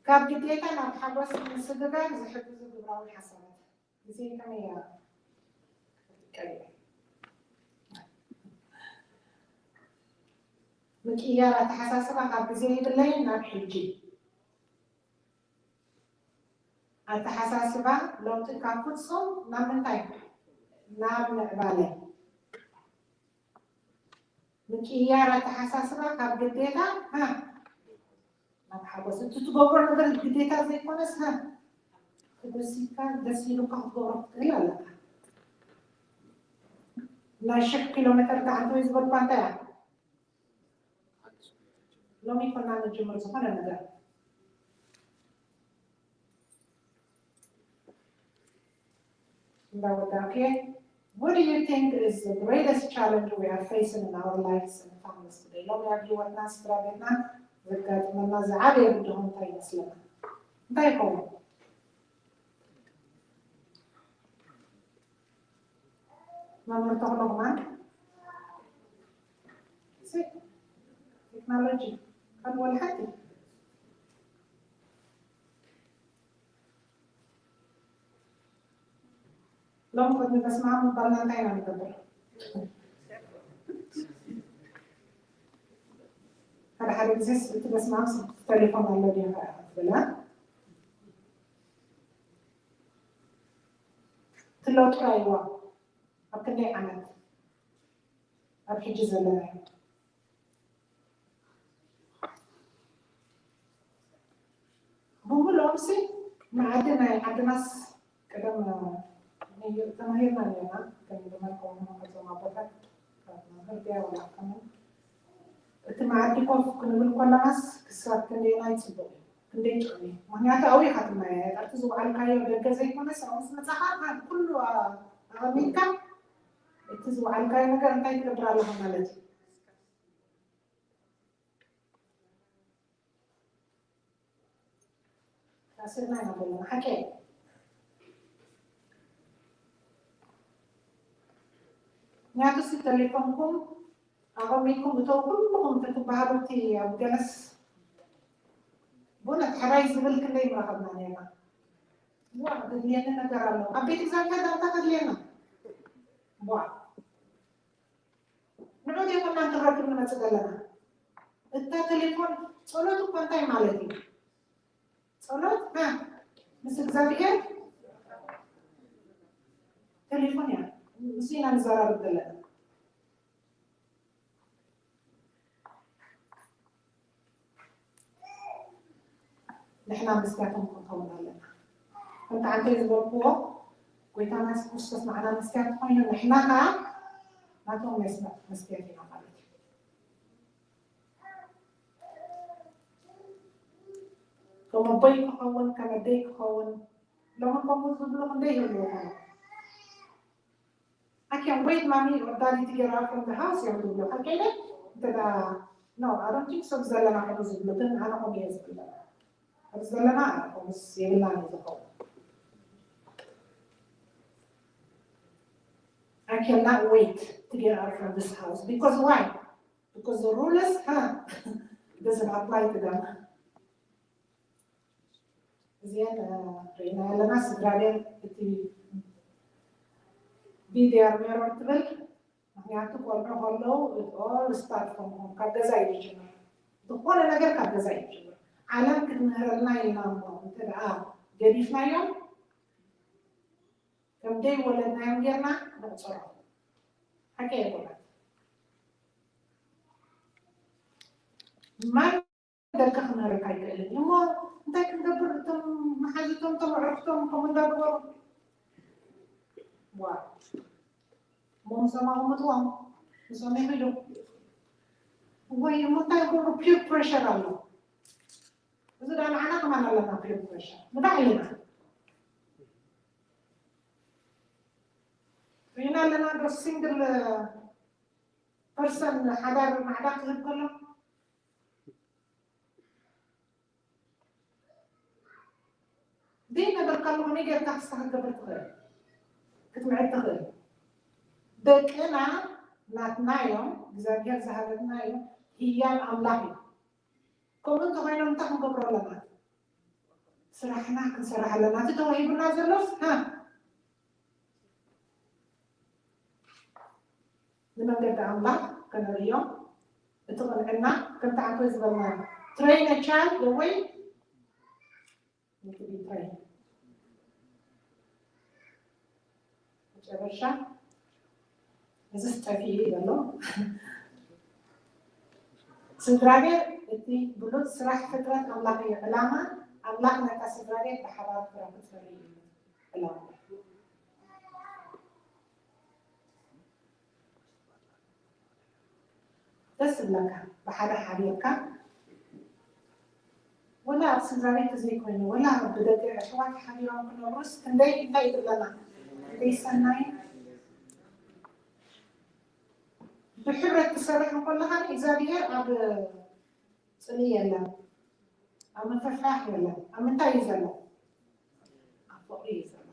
ካብ ግዴታ ናብ ሓጎስ ምስግጋር ዝሕግዙ ግብራዊ ሓሳባት ግዜ ከመይ እያ? ምቅያር ኣተሓሳስባ ካብ ግዜ የብለይን ናብ ሕጂ ኣተሓሳስባ ለውጢ ካብ ፍጹም ናብ ምንታይ? ናብ ምዕባለ። ምቅያር ኣተሓሳስባ ካብ ግዴታ ናብ ሓጎስ። እቲ ትገብሮ ነገር ግዴታ ዘይኮነስ ክደሲካ ደስ ኢሉካ ክትገብሮ ክትክእል ኣለካ። ናይ ሽሕ ኪሎ ሜተር ጋዕንቲ ወይ ዝበልኳ እንታይ እያ? ሎሚ ኮና ንጅምር ዝኾነ ነገር እንዳወዳእኩ እየ። What do you think is the greatest challenge we are facing in our lives and families today? ሎሚ ኣብ ህይወትና ስድራ ቤትና ዘጋጥመና ዝዓበየ ብድሆ እንታይ ይመስለና? እንታይ ይኸውን? መምህር ተኽሎ ከማን ቴክኖሎጂ ከም ወልሓቲ ሎም ቅድሚ በስመ ኣብ ምባልና እንታይ ኢና ንገብር? ሓደ ሓደ ግዜስ እቲ በስመ ኣብ ስልኪ ተሌፎን ኣሎ ድዩ ትብላ? ትለውጡ ራይዋ ኣብ ክንደይ ዓመት ኣብ ሕጂ ዘለናዮ ብምሉኦም ሲ መኣዲ ናይ ዓድናስ ቀደም ተማሂርና ነርና ከም ድማ ከምዞም ኣቦታት ካብ መምህር ድያ ወላ ከመን እቲ መኣዲ ኮፍ ክንብል ከለናስ ክሳብ ክንደየናይ ፅቡቕ እዩ። ክንደይ ጥዑም እዩ። ምክንያቱ ኣብኡ ኢኻ ትመያየጥ። ኣብቲ ዝወዓልካዮ ደገ ዘይኮነስ ኣብኡ ምስ መጻኻ ኩሉ ኣቐሚጥካ እቲ ዝወዓልካዮ ነገር እንታይ ትገብር ኣለኻ ማለት እዩ። ታሲርና ኢና ዘለና ሓቂ። ምክንያቱ ሲ ተሌፎንኩም ኣቐሚጥኩም እተው ኩልኹም ተትበሃሉ እቲ ኣብ ገለስ ብእውነት ሕራይ ዝብል ክንደይ ምረኸብና ነርና። ዋ ዘድልየኒ ነገር ኣሎ ኣብ ቤት እግዚኣብሔር ዳርታ ተድልየና ዋ ንዑ ዘይኮና ክንረክብ ንመፅእ ዘለና እታ ቴሌፎን ጸሎት እኮ እንታይ ማለት እዩ? ጸሎት ምስ እግዚኣብሔር ቴሌፎን እያ ምስ ኢና ንዘራርብ ዘለና። ንሕና መስትያቶም ክንከውን ኣለና። ከምቲ ዓንተይ ዝበልክዎ ጎይታና የሱስ ክርስቶስ ንዓና መስትያት ኮይኑ ንሕና ከዓ ናቶም መስትያት ኢና ማለት እዩ። ከም ኣቦይ ክኸውን ከም ኣደይ ክኸውን ሎሚ ከምኡ ዝብሉ ክንደይ ይህልዉ ይኾኑ። I can't wait mommy or daddy to get out from the house እዮም ዝብሉ ሓቀይለ እንተ no I don't think so ዘለና ከምኡ ዝብሉ ግን ኣነ ከምኡ እየ ዝብል ኣብዚ ዘለና ከምኡስ የብልናን እዩ ዝኸውን። I cannot wait to get out from this house because why? Because the rulers huh, doesn't apply to them. እዚአን ርኢና ኣለና ስድራ ቤት እቲ ቢዲኣር ሜሮር ትብል ምክንያቱ ቆልዑ ከለዉ ኦል ስታርት ከምኦም ካብ ገዛ እዩ ዝጅምር። ዝኾነ ነገር ካብ ገዛ እዩ ዝጅምር። ዓለም ክትምህረልና ኢልና እሞ እንተ ደኣ ገዲፍናዮም ከም ደይ ወለድናዮም ጌርና ንቑፀሮም። ሓቂ ኣይኮነን። ማን ደገ ክምህረካ ኣይክእልን እዩ። እሞ እንታይ ክንገብር እቶም መሓዙቶም እቶም ኣዕሩኽቶም ከምኡ እንዳገበሩ ዋ እሞ ምሶም ኣቐምጥዎም ምሶም ይኺዱ ወይ እሞ እንታይ ክገብሩ ፒር ፕሬሸር ኣሎ። እዚ ዳ ንዓና ከማን ኣለና ፒር ፕሬሸር ንባዕልና ሪና ኣለና ዶ ሲንግል ፐርሰን ሓዳር ማዕዳ ክህብ ከሎ። ዘይነበርካሉ ከመይ ጌርካ ክስታ ክትገብር ትኽእል? ክትምዕድ ትኽእል? ደቅና ናትና እዮም፣ እግዚኣብሔር ዝሃበትና እዮም። ህያብ ኣምላኽ እዩ። ከምኡ እንተኾይኖም እንታይ ክንገብሮ ኣለና? ስራሕና ክንሰርሕ ኣለና። እቲ ተዋሂቡና ዘሎስ፣ ሃ? ንመንገዲ ኣምላኽ ከነርእዮ፣ እቲ ቅንዕና፣ ከምቲ ዓንቶይ ዝበልና፣ train a child the way need to be trained። መጨረሻ፣ እዚስ ጠፊኡ እዩ ዘሎ። ስድራ ቤት እቲ ብሉጽ ስራሕ ፍጥረት ኣምላኽ እዩ። ዕላማ ኣምላኽ ነታ ስድራ ቤት ብሓባር ፍረ ክትፈሪ እዩ ዕላማ። ደስ ዝብለካ ብሓደ ሓቢርካ፣ ወላ ኣብ ስድራ ቤት ዘይኮይኑ፣ ወላ ብደቂ ኣሕዋት ሓቢሮም ክነብሩስ ክንደይ እንታይ ይብለና? ክንደይ ሰናይ። ብሕብረት ትሰርሕ እንከለኻ እግዚኣብሔር ኣብ ጽልኢ የለን፣ ኣብ ምፍርራሕ የለን። ኣብ ምንታይ እዩ ዘሎ? ኣብ ፍቕሪ እዩ ዘሎ።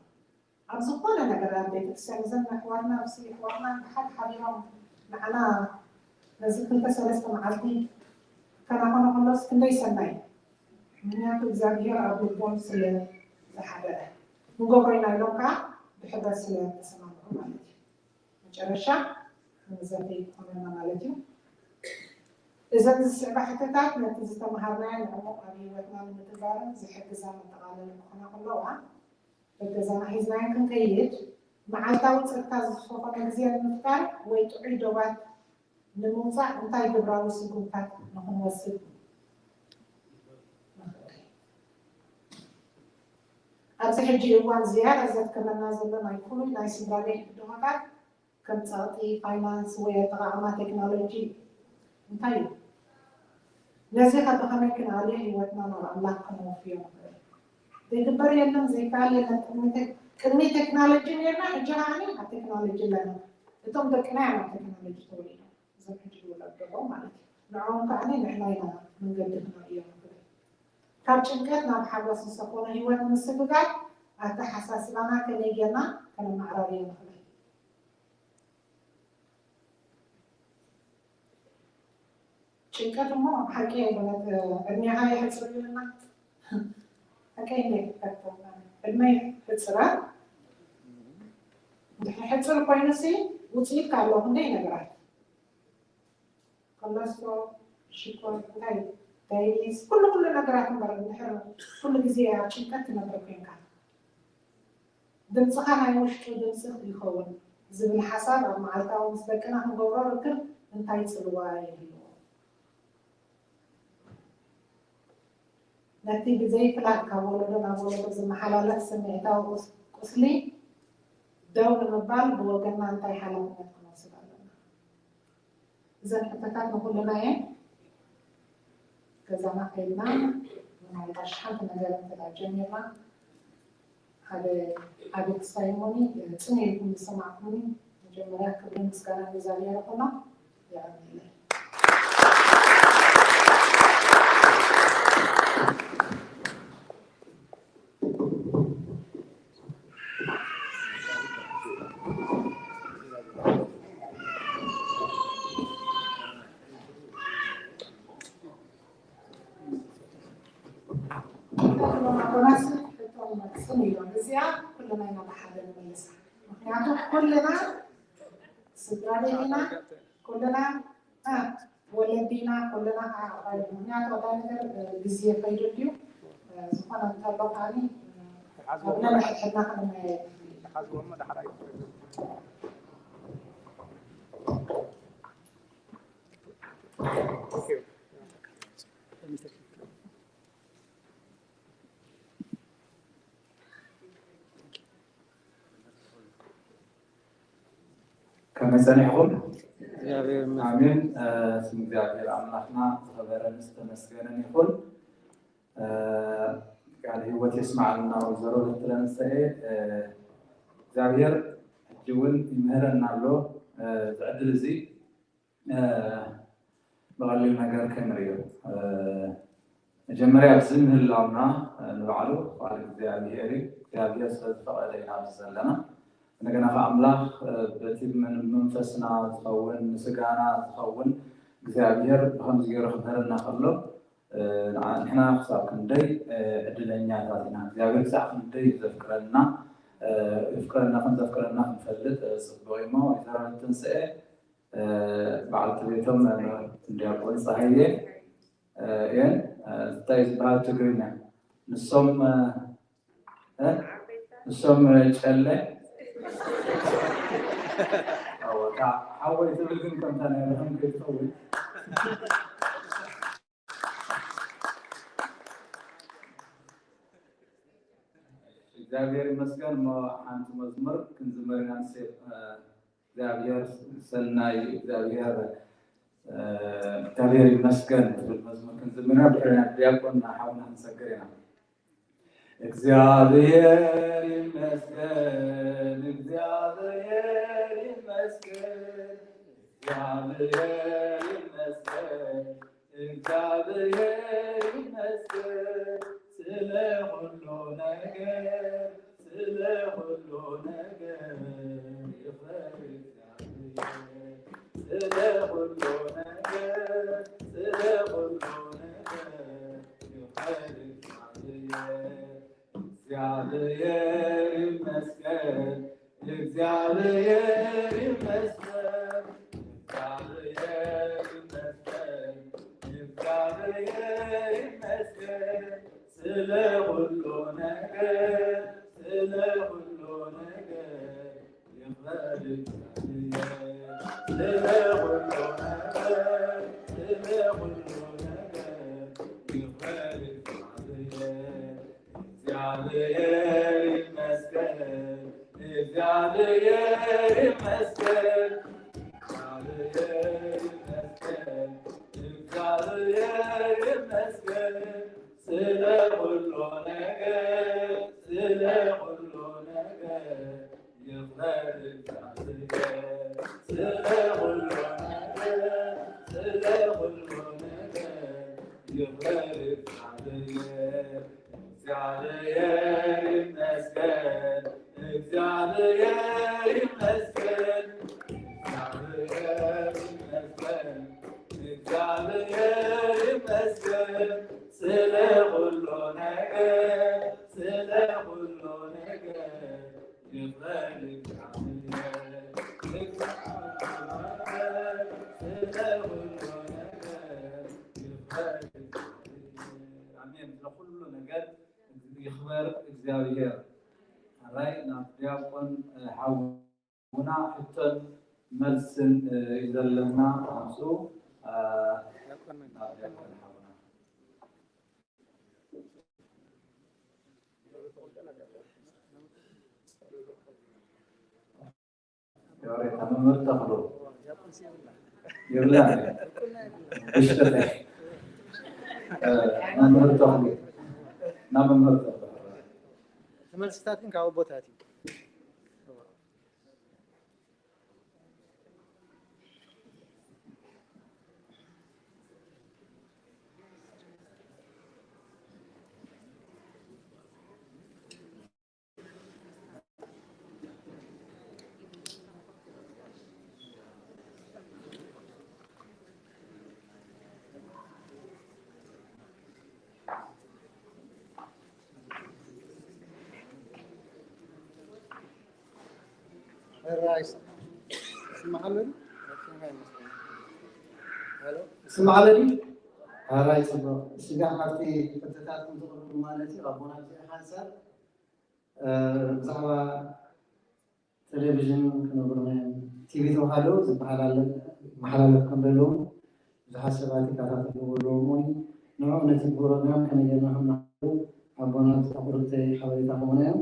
ኣብ ዝኾነ ነገር ኣብ ቤተክርስትያን እዘን ኣሕዋትና ኣብዚ ኣሕዋትና ብሓድ ሓቢሮም ንዓና ነዚ ክልተ ሰለስተ መዓልቲ ከናኸኖ ከሎስ ክንደይ ሰናይ። ምክንያቱ እግዚኣብሔር ኣብ ልቦም ስለ ዝሓደረ፣ ንገብሮ ኢና ኢሎም ከዓ ብሕብረት ስለ ተሰማምዑ ማለት እዩ። መጨረሻ መዘተይ ክኾነና ማለት እዩ። እዘን ዝስዕባ ሕቶታት ነቲ ዝተምሃርናዮ ንዕሙቕ ኣብ ህይወትና ንምትግባርን ዝሕግዛ መጠቓለሊ ክኾና ከለዋ፣ በገዛና ሒዝናዮ ክንከይድ፣ መዓልታዊ ጸጥታ ዝኾነ ግዜ ንምፍጣር ወይ ጥዑይ ዶባት ንምውጻእ እንታይ ግብራዊ ስጉምታት ንኽንወስድ ንኽእል? ኣብዚ ሕጂ እዋን ዝያዳ ዘድክመና ዘሎ ናይ ፍሉይ ናይ ስድራ ቤት ብድሆታት ከም ጸቕጢ፣ ፋይናንስ ወይ ኣጠቓቕማ ቴክኖሎጂ እንታይ እዩ? ነዚ ከ ብኸመይ ክንኣልዮ ህይወትና ናብ ኣምላኽ ከነወፍዮ ንኽእል? ዘይግበር የለን፣ ዘይከኣል የለን። ቅድሚ ቴክ-፣ ቅድሚ ቴክኖሎጂ ነርና፣ ሕጂ ከዓኒ ኣብ ቴክኖሎጂ ኣለና። እቶም ደቅና እዮም ኣብ ቴክኖሎጂ ተወሊዶም፣ እዞም ሕጂ ዝውለዱ ዘለዉ ማለት እዩ። ንዕኦም ከዓኒ ንሕና ኢና መንገዲ ክነርእዮም ንኽእል። ካብ ጭንቀት ናብ ሓጎስ ዝሰፈኖ ህይወት ንምስግጋር ኣተሓሳስባና ከመይ ጌርና ከነመዓራርዮ ንኽእል? ጭንቀት እሞ ሓቂ እዩ፣ እውነት ዕድሜኻ የሕፅር ይብልና። ሓቂ እዩ፣ ዕድመ ይሕፅራ። እንድሕር ሕፅር ኮይኑሲ ውፅኢት ካለዎ ክንደይ ነገራት፣ ኮለስትሮል፣ ሽኮር፣ እንታይ፣ ዳያቤቲስ፣ ኩሉ ኩሉ ነገራት እምበር፣ እንድሕር ኩሉ ግዜ ኣብ ጭንቀት ትነብር ኮይንካ፣ ድምፅኻ ናይ ውሽጡ ድምፂ ይኸውን ዝብል ሓሳብ ኣብ መዓልታዊ ምስ ደቅና ክንገብሮ ርክብ እንታይ ፅልዋ ይህልዎ? ነቲ ብዘይ ፍላጥ ካብ ወለዶ ናብ ወለዶ ዝመሓላለፍ ስምዒታዊ ቁስ-፣ ቁስሊ ደው ንምባል ብወገንና እንታይ ሓላፍነት ክንወስድ ኣለና? እዘን ሕቶታት ንኹልና እየን። ገዛና ከይድና ምናልባሽ ሓንቲ ነገር እንተ ደኣ ጀሚርና፣ ሓደ ዓቢ ተስፋ እሞኒ ጽን ኢልኩም ዝሰማዕኩምኒ፣ መጀመርያ ክብርን ምስጋናን ንእግዚኣብሔር ይኹኖ። የቐንየለይ። እዚኣ ኩልና ኢና ብሓደ ንመልሳ። ምክንያቱ ኩልና ስድራ ቤት ኢና፣ ኩልና፣ እ፣ ወለዲ ኢና፣ ኩልና ከዓ ኣዕሩኽ። ምክንያቱ ኣዳይ ነገር፣ እ፣ ግዜ ከይዱ ድዩ፣ እ፣ ዝኾነ እንተሎ ከዓኒ፣ እ፣ ኣብ ነንሕድሕድና ክንመያየጥ። ከመይ ጸኒሕኩም? እግዚኣብሔር ይመስገን። ኣሜን። እ፣ ስም እግዚኣብሔር ኣምላኽና ዝኸበረን ዝተመስገነን ይኹን። እ፣ ቃል ህይወት የስማዕልና ወይዘሮ በትረ ንስኤ። እ፣ እግዚኣብሔር ሕጂ እውን ይምህረና ኣሎ። እ፣ እዚ ዕድል እዚ እ፣ ብቐሊል ነገር ከይንርእዮ፣ እ፣ መጀመርያ ኣብዚ ምህላውና ንባዕሉ ፍቓድ እግዚኣብሔር እዩ። እግዚኣብሔር ስለ ዝፈቐደ ኢና ኣብዚ ዘለና። እንደገና ከዓ ኣምላኽ በቲ መንፈስና ዝኸውን ንስጋና ዝኸውን እግዚኣብሔር ብከምዚ ገይሩ ክምህረና ከሎ ንሕና ክሳብ ክንደይ ዕድለኛታት ኢና። እግዚኣብሔር ክሳብ ክንደይ ዘፍቅረና የፍቅረና ከም ዘፍቅረና ክንፈልጥ ጽቡቕ እሞ ወይዘሮ ትንስኤ በዓልቲ ቤቶም ዲያቆን ፀሃየ እየን እንታይ ዝበሃል ትግርኛ ንሶም ንሶም ጨለ ሓወይ ትብል ግን ከምታ ናይ ረኸም ከይትኸውን እግዚኣብሔር ይመስገን እሞ ሓንቲ መዝሙር ክንዝመር ኢና ንሴ እግዚኣብሔር ሰናይ እግዚኣብሔር እግዚኣብሔር ይመስገን ትብል መዝሙር ክንዝምር ኢና ብድሕሪና ዲያቆን ሓውና ክንሰግር ኢና እግዚኣብሔር ይመስገን እግዚኣብሔር ይመስገን እግዚኣብሔር ይመስገን እግዚኣብሔር ይመስገን ስለ ሁሉ ነገር ስለ ሁሉ ነገር ይኽበር እግዚአብሔር። ስለ ሁሉ ነገር ስለ ሁሉ ነገር ይኽበር እግዚአብሔር። እግዚአብሔር ይመስገን እግዚአብሔር ይመስገን እግዚአብሔር ይመስገን እግዚአብሔር ይመስገን ስለ ሁሉ ነገር ስለ ሁሉ ነገር ይኽበር እግዚአብሔር። ስለ ሁሉ ነገር ስለ ሁሉ ነገር ይኽበር እግዚአብሔር። እግዚአብሔር ይመስገን፣ እግዚአብሔር ይመስገን፣ እግዚአብሔር ይመስገን፣ እግዚአብሔር ይመስገን ስለ ሁሉ ነገር፣ ስለ ሁሉ ነገር ይኽበር እግዚአብሔር። ስለ ሁሉ ነገር፣ ስለ ሁሉ ነገር ይኽበር እግዚአብሔር። እግዚአብሔር ይመስገን፣ እግዚአብሔር ይመስገን፣ እግዚአብሔር ይመስገን፣ እግዚአብሔር ይመስገን ስለ ሁሉ ነገር፣ ስለ ሁሉ ነገር ይኽበር እግዚአብሔር። ስለ ሁሉ ነገር ይኽበር እግዚአብሔር። ኣሜን። ስለ ኩሉ ነገር ይኽበር እግዚኣብሔር። ሕራይ ናብ ዲያቆን ሓውና ሕቶን መልስን እዩ ዘለና። ንሱ ናብ ዲያቆን ሓውና ዮሬታ መምህር ተኽሉ ይብላ ብሽተተ መምህር ተኽሉ ናብ መምህር ተኽሉ መልስታት ግን ካብ ኣቦታት እዩ። ስማዕለኒ ኣራይ ፅቡቅ ስጋ ካብቲ ሕቶታት ከምዝቕርቡ ማለት እዩ ኣቦና ብዚኣ ሓንሳብ ብዛዕባ ቴሌቪዥን ክነብሩና እዮም። ቲቪ ተባሃሉ ዝበሃል ኣሎ መሓላለፍ ከም ዘለዎም ብዙሓት ሰባት ይከታተልዎ ኣለዎም። ንዑ ነቲ ፕሮግራም ከመይ ጌርና ከም ንሓሉ ኣቦና ብዛዕባ ቁርብተይ ሓበሬታ ክህቡና እዮም።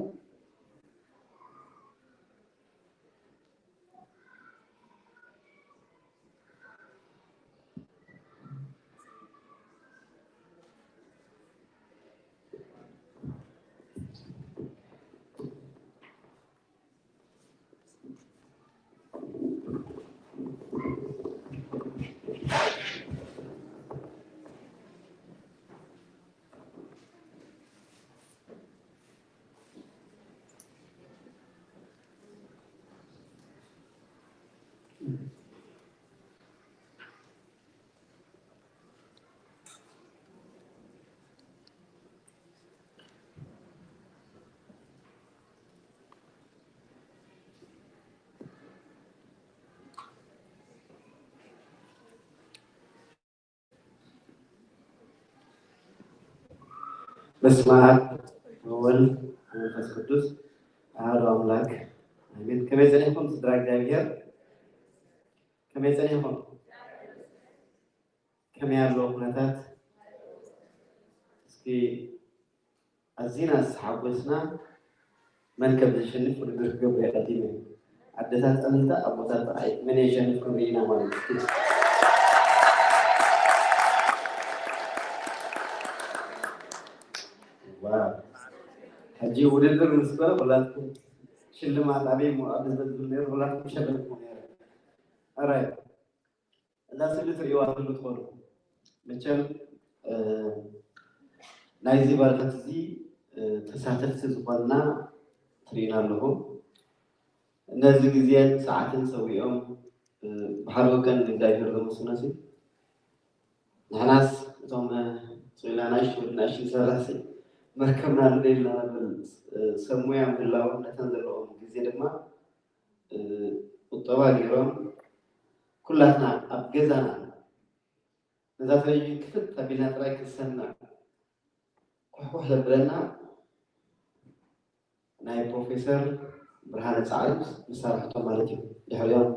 በስመ አብ ወወልድ ወመንፈስ ቅዱስ አሐዱ አምላክ አሜን። ከመይ ጸኒሕኩም ስድራ እግዚኣብሔር? ከመይ ጸኒሕኩም? ከመይ ኣሎ ኩነታት? እስኪ ኣዚና ዝተሓጎስና መን ከም ዘሸንፍ ውድድር ክገብር እየ ቀዲመ። ኣደታት እልልታ፣ ኣቦታት ጥራይ መን የሸንፍ ክንርኢ ኢና ማለት እዩ። ዋው። ሕጂ ውድድር ምስ በለ ኩላትኩም ሽልማት ኣበይ እሞ ኣብ ዝብል ነይሩ ኩላትኩም ሸለምኩም ነይሩ። ኣራይ እዛ ስእሊ ትርእይዋ ትኽእሉ ትኾኑ። መቸም ናይዚ ባርኸት እዚ ተሳተፍቲ ዝኾንና ትርእዩና ኣለኹም። ነዚ ግዜን ሰዓትን ሰዊኦም ብሓደ ወገን ንእግዚኣብሔር ዘመስግኖ ሲ ንሕናስ እቶም ስኢላ ናሽ ወዲ ናሽ ንሰርሕ ሲ መርከብና ንደልና ነብል ሰብ ሙያ ምህላዎም ነተን ዘለዎም ግዜ ድማ ቁጠባ ገይሮም ኩላትና ኣብ ገዛና ነዛ ቴሌቪዥን ክፍት ኣቢልና ጥራይ ክንሰምዕ ኩሕኩሕ ዘብለና ናይ ፕሮፌሰር ብርሃነ ፃዕሪ መሳርሕቶም ማለት እዩ። ድሕሪኦም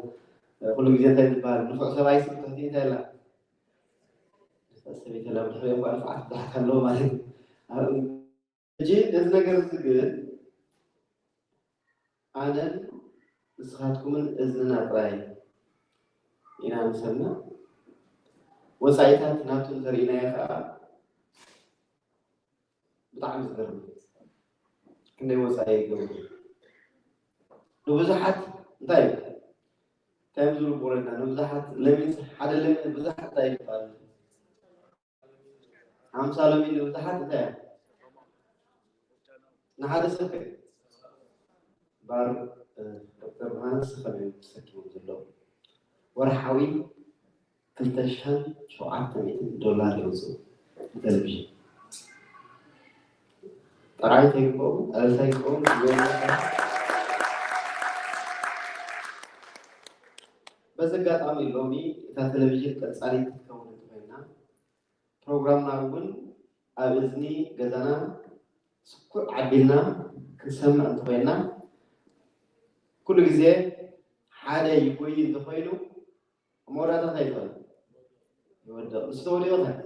ኩሉ ግዜ እንታይ ዝበሃል ንፉዕ ሰብኣይ ስም ትሕቲ እንታይ ኣላ ሰበይቲ ኣላ ብድሕሪኦም ጓል ፍዓት ብዙሓት ኣለዎ ማለት እዩ። ሕጂ እዚ ነገር እዚ ግን ኣነን ንስኻትኩምን እዝንና ጥራይ ኢና ንሰምዕ። ወፃኢታት ናቱ እንተርኢናዮ ከዓ ብጣዕሚ ዝገርም እዩ። ክንደይ ወፃኢ ይገብሩ ንብዙሓት እንታይ እዩ እንታይ እዮም ዝብሉ ብወለድና ንብዙሓት ለሚን ሓደ ለሚን ብዙሓት እንታይ ይባል ሓምሳ ሎሚ ንብዙሓት እንታይ እያ ንሓደ ሰብ ከ ባር ዶክተር ብርሃነ ስኸም እዮም ተሰኪሞም ዘለዉ ወርሓዊ ክልተ ሽሕን ሸውዓተ ሚእትን ዶላር የውፅኡ ንቴሌቪዥን ጥራይ ተይግበኡ ዕለታ ይግበኡ በዚ ኣጋጣሚ ሎሚ እታ ቴሌቪዥን ቀፃሊት ክትከውን እንተኮይና ፕሮግራምና እውን ኣብ እዝኒ ገዛና ስኩዕ ዓቢልና ክንሰምዕ እንተኮይና ኩሉ ግዜ ሓደ ይጎይ እንተኮይኑ ኣብ መወዳእታ እንታይ ይኾን? ይወድቕ። ምስ ተወዲቑ እንታይ?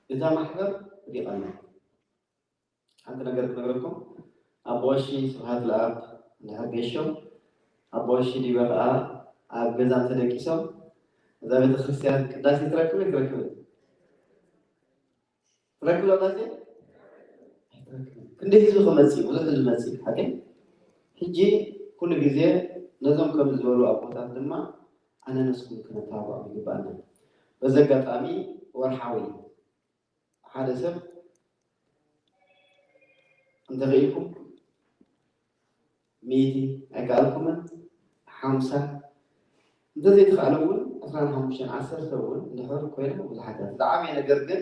እታ ማሕበር ወዲቓ ኣላ። ሓንቲ ነገር ክነግረኩም ኣቦ ቀሺ ስብሓት ለኣብ እንድሕር ገሾም ኣቦ ቀሺ ዲበ ከዓ ኣብ ገዛ እንተደቂሶም እዛ ቤተክርስትያን ቅዳሴ ትረክብ ትረክብ ትረክብ ቅዳሴ ክንደ ህዝቢ ክመፅእ ብዙሕ ህዝቢ መፅእ ሓቂ ሕጂ ኩሉ ግዜ ነዞም ከም ዝበሉ ኣቦታት ድማ ኣነ ነስኩም ክነተባብዖም ይግባኣና በዚ ኣጋጣሚ ወርሓዊ ሓደ ሰብ እንተኽኢልኩም ሚእቲ ኣይከኣልኩምን ሓምሳ እንተዘይተኽኣለ እውን ዕስራን ሓሙሽተን ዓሰርተ እውን እንድሕር ኮይና ብዙሓት እያ ዝዓበየ ነገር ግን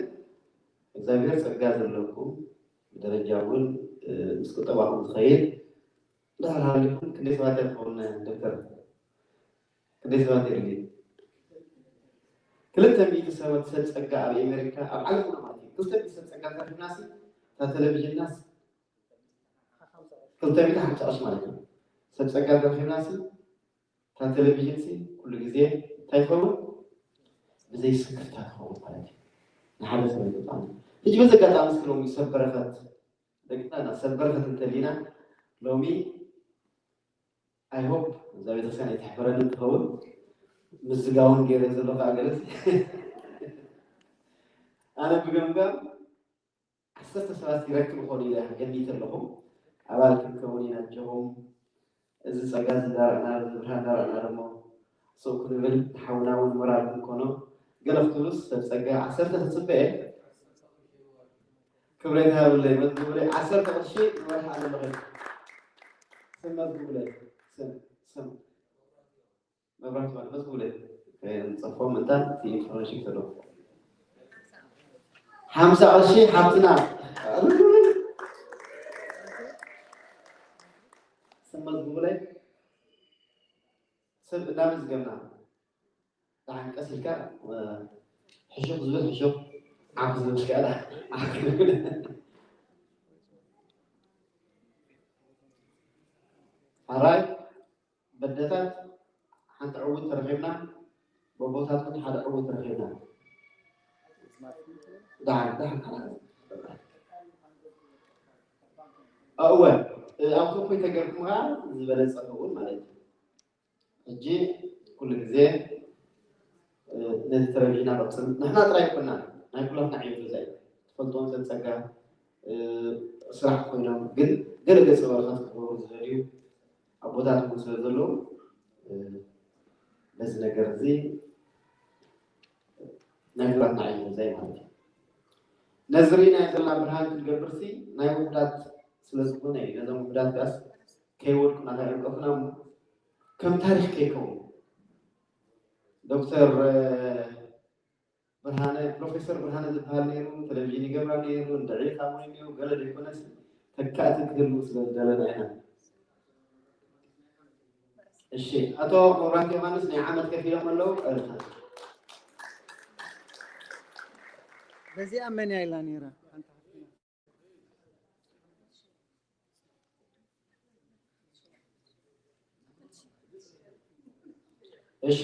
እግዚኣብሔር ጸጋ ዘለኩም ብደረጃ እውን ምስ ቁጠባኹም ዝኸይድ እንድሕር ሃሊኩም ክንደይ ሰባት እያ ትኸውን ዶክተር ክንደይ ሰባት የድሊ ክልተ ሚእቲ ሰባት ሰብ ጸጋ ኣብ ኣሜሪካ ኣብ ዓለም ኩሉ ማለት እዩ ክልተ ሚእቲ ሰብ ጸጋ ተረኪብናሲ እታ ቴሌቪዥንናስ ክልተ ሚእቲ ሓምሳ ቅርሺ ማለት እዩ ሰብ ጸጋ ተረኪብናሲ እታ ቴሌቪዥንሲ ኩሉ ግዜ እንታይ ትኸውን ብዘይ ስክፍታ ትኸውን ማለት እዩ ንሓደ ሰብ ይጠጣሚ ሕጂ በዚ ኣጋጣሚ እስኪ ሎሚ ሰብ በረኸት ደቅና ሰብ በረኸት እንተሊና ሎሚ I hope እዛ ቤተክርስትያን ኣይትሕፈረኒ እንትኸውን ምስ ዝጋውን ገይረ ዘሎ ከዓ ገለስ ኣነ ብገምጋም ዓሰርተ ሰባት ይረክብ ይኾኑ ኢለ ገሚተ ኣለኹ ኣባል ክንከውን ኢና ኣጆኹም እዚ ጸጋ ዝዳረዕና እዚ ብርሃን ዳረዕና ደሞ ሰው ክንብል ንሓውና እውን ሞራል ክንኮኖ ገለ ክትብሉስ ሰብ ጸጋ ዓሰርተ ክጽበ እየ ክብረት ሃብለይ መዝግቡለይ ዓሰርተ ቅርሺ ንመርሓ ኣለኹ ስም መዝግቡለይ ስም ስም መብራት ማለት መዝግቡለይ ከየንጸፎም እንታን እቲ ኢንፎርሜሽን ክሰዶ ሓምሳ ቅርሺ ሓብትና ስም መዝግቡለይ ሰብ እናመዝገብና ደሓን ቀስ ኢልካ ሕሹኽ ዝብል ሕሹኽ ዓፍ ዝብል ከኣ ሓራይ በደታት ሓንቲ ዕውት ረኺብና፣ በቦታት እውን ሓደ ዕውት ረኺብና። ደሓን ደሓን ሓራይ እወ፣ ኣብ ክፉይ ተገርኩም ከዓ ዝበለፀ ክኸውን ማለት እዩ። ሕጂ ኩሉ ግዜ ነቲ ተለቪዥን ኣቐፅል ንሕና ጥራይ ይኮና ናይ ኩላትና ዕዮ ገዛ እዩ። ትፈልጥዎም ሰብ ፀጋ ስራሕ ኮይኖም ግን ገለ ገፀ በረከት ክገብሩ ዝደልዩ ኣቦታት እውን ስለ ዘለዉ በዚ ነገር እዚ ናይ ኩላትና ዕዮ ገዛ እዩ ማለት እዩ። ነዚ ርኢናዮ ዘለና ብርሃን ክንገብርሲ ናይ ውሕዳት ስለ ዝኾነ እዩ። ነዞም ውሕዳት ጋስ ከይወድቁ ናታ ይንቀፉና እሞ ከም ታሪኽ ከይከውን ዶክተር ብርሃነ ፕሮፌሰር ብርሃነ ዝበሃል ነይሩ፣ ቴሌቪዥን ይገብራ ነይሩ፣ እንድዒ ካብ ወይኒኡ ገለ ዘይኮነስ ተካእቲ ክህልው ስለ ዝደለና ኢና። እሺ፣ ኣቶ መብራህቱ ዮሃንስ ናይ ዓመት ከፊሎም ኣለዉ። ቀርታ በዚኣ መን እያ ኢላ ነይራ? እሺ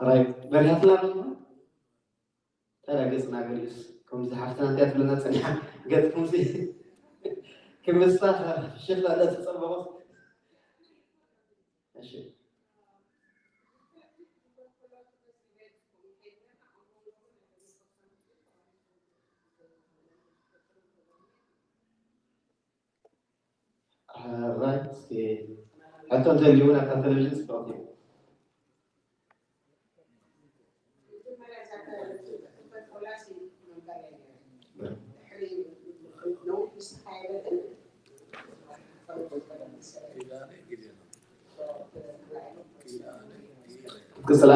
ሕራይ በሪሃትና ኣለኹ። ታዲያ ገፅና ገሊኡስ ከምዚ ሓፍትና እንታይ ትብለና ፀኒሓ ገፅኩምሲ ክምሳ ሽላ እንዳተፀበቑ እሺ ሕራይ እስኪ ሕቶ እንተልዩ እውን ኣብታ ቴሌቪዥን ፅብቕቲ ክስላ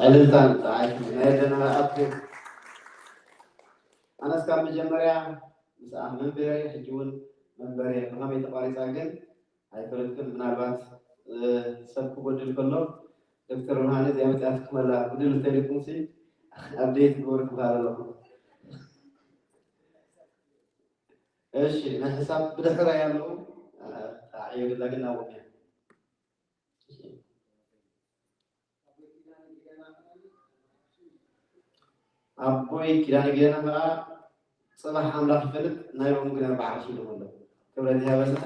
ዕልልታ ንፀዓይ ናይ ደና ኣኩ ኣነስ ካብ መጀመርያ ምስኣ መንበሪ ሕጂ እውን መንበሪ ብኸመይ ተቋሪፃ ግን ኣይፈለጥኩን። ምናልባት ሰብ ክጎድል ከሎ ዶክተር ብርሃነ እዚኣ መፅኣ ትክመላ ጉድል እንተልኩም ሲ ኣብደየት ትገብሩ ትበሃል ኣለኹ። እሺ ናይ ሕሳብ ብድሕራይ ኣለዉ። ኣዕዮ ግላ ግን ናቦም እያ። ኣቦይ ኪዳነ ጌና ከዓ ፅባሕ ኣምላኽ ይፈልጥ ናይ ሮም ግን ኣርባዓ ሺ ኢሎም ኣለዉ። ክብረት ይሃበልና።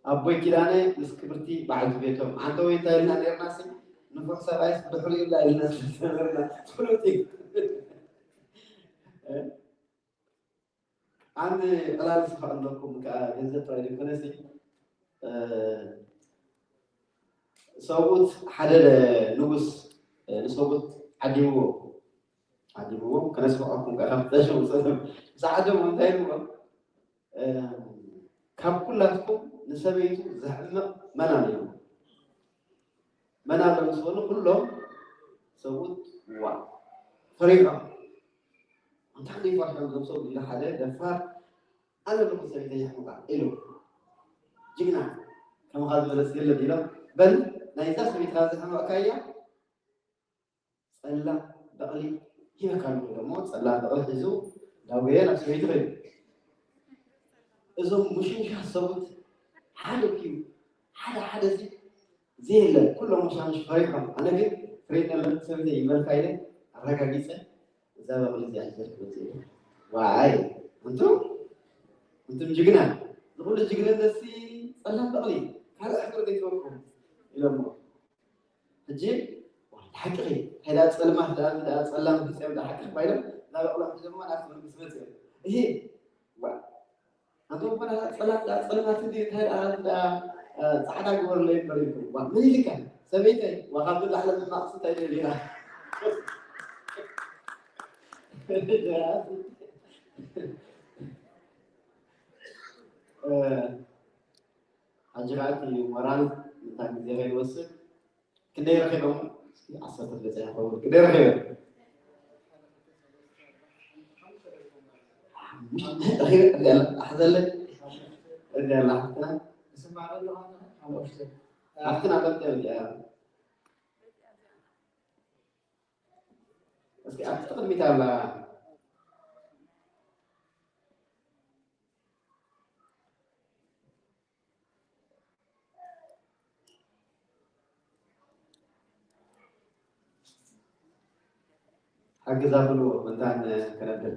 ኣቦይ ኪዳነ ምስ ክብርቲ በዓልቲ ቤቶም ዓንተወይ እንታይ ኢልና ነርና ሲ ንፉዕ ሰብኣይስ ብድሕሪኡ ላ ኢልና ስለዝነበርና ፍሉጥ እዩ። ኣንድ ዕላል ስፋ ኣለኩም ከዓ ገንዘብ ጥራይ ዘይኮነሲ ሰብኡት ሓደ ንጉስ ንሰብኡት ዓዲምዎ ዓዲምዎም ከነስምዐኩም ከካፍተሽም ዝዓደሙ እንታይ ኢልዎም ካብ ኩላትኩም ንሰበይቱ ዘሕምቕ መን ኣሎ ኢልዎም መን ኣሎ ምስ በሉ ኩሎም ሰብኡት ዋ ፈሪሖም እንታይ ዘይፈርሖም እዞም ሰብ ኢሉ ሓደ ደፋር ኣነ ኣለኹ ሰበይተይ የሕምቓ ኢሉ ጅግና ከማኻ ዝበለስ የለን ኢሎም በል ናይዛ ሰበይትኻ ዘሕመቕካያ ፀላም በቕሊ ሂበካ ኣለኹ ኢሎሞ ፀላም በቕሊ ሒዙ እንዳጎየ ናብ ሰበይቱ ከይዱ እዞም ሙሽምሻት ሰብኡት ሓደ ኪዩ ሓደ ሓደ ሲ ዘየለ ኩሎም ሙሻምሽ ፈሪሖም ኣነ ግን ፍሬድ ነበር ሰበይተይ ይበልካ ኢለ ኣረጋጊፀ እዛ በቕሊ እዚኣ ሒዘ ክመፅእ ኢለ ዋይ እንቱ እንቱም ጅግና ንኩሉ ጅግንነት ሲ ፀላም በቕሊ ካልእ ሕፍር ዘይትበልኩም ኢሎሞ ሕጂ ሓቂ እንታይ ዳ ፀልማት ዳ ጸላም ክፅኦም ዳ ሓቂ ባይሎም ናብ ኣቕሎም ሒዞሞ ናብቲ መንግስቲ መፅኦም እሂ ኣንቶም ኮነ ፀላት ዳ ፀልማት እንዲ እንታይ ዳ ዳ ፃዕዳ ግበርለይ እምበር ይብሉ ዋ ምን ኢልካ ሰበይተይ ዋ ካብ ዝላዕለ ምሕማቕ እንታይ ደሊና ሕጂ ከዓ እቲ ሞራል ምታ ግዜ ከይወስድ ክንደይ ረኺቦም ዓሰርተ በፂሐ ይኸውን ክንደይ ረኺቦም ኣሕዘለ እዚኣ ሓፍትና ሓፍትና በልተ እስኪ ኣብቲ ቅድሚት ኣላ። ሓግዛ ብልዎ ምንታን ከነብል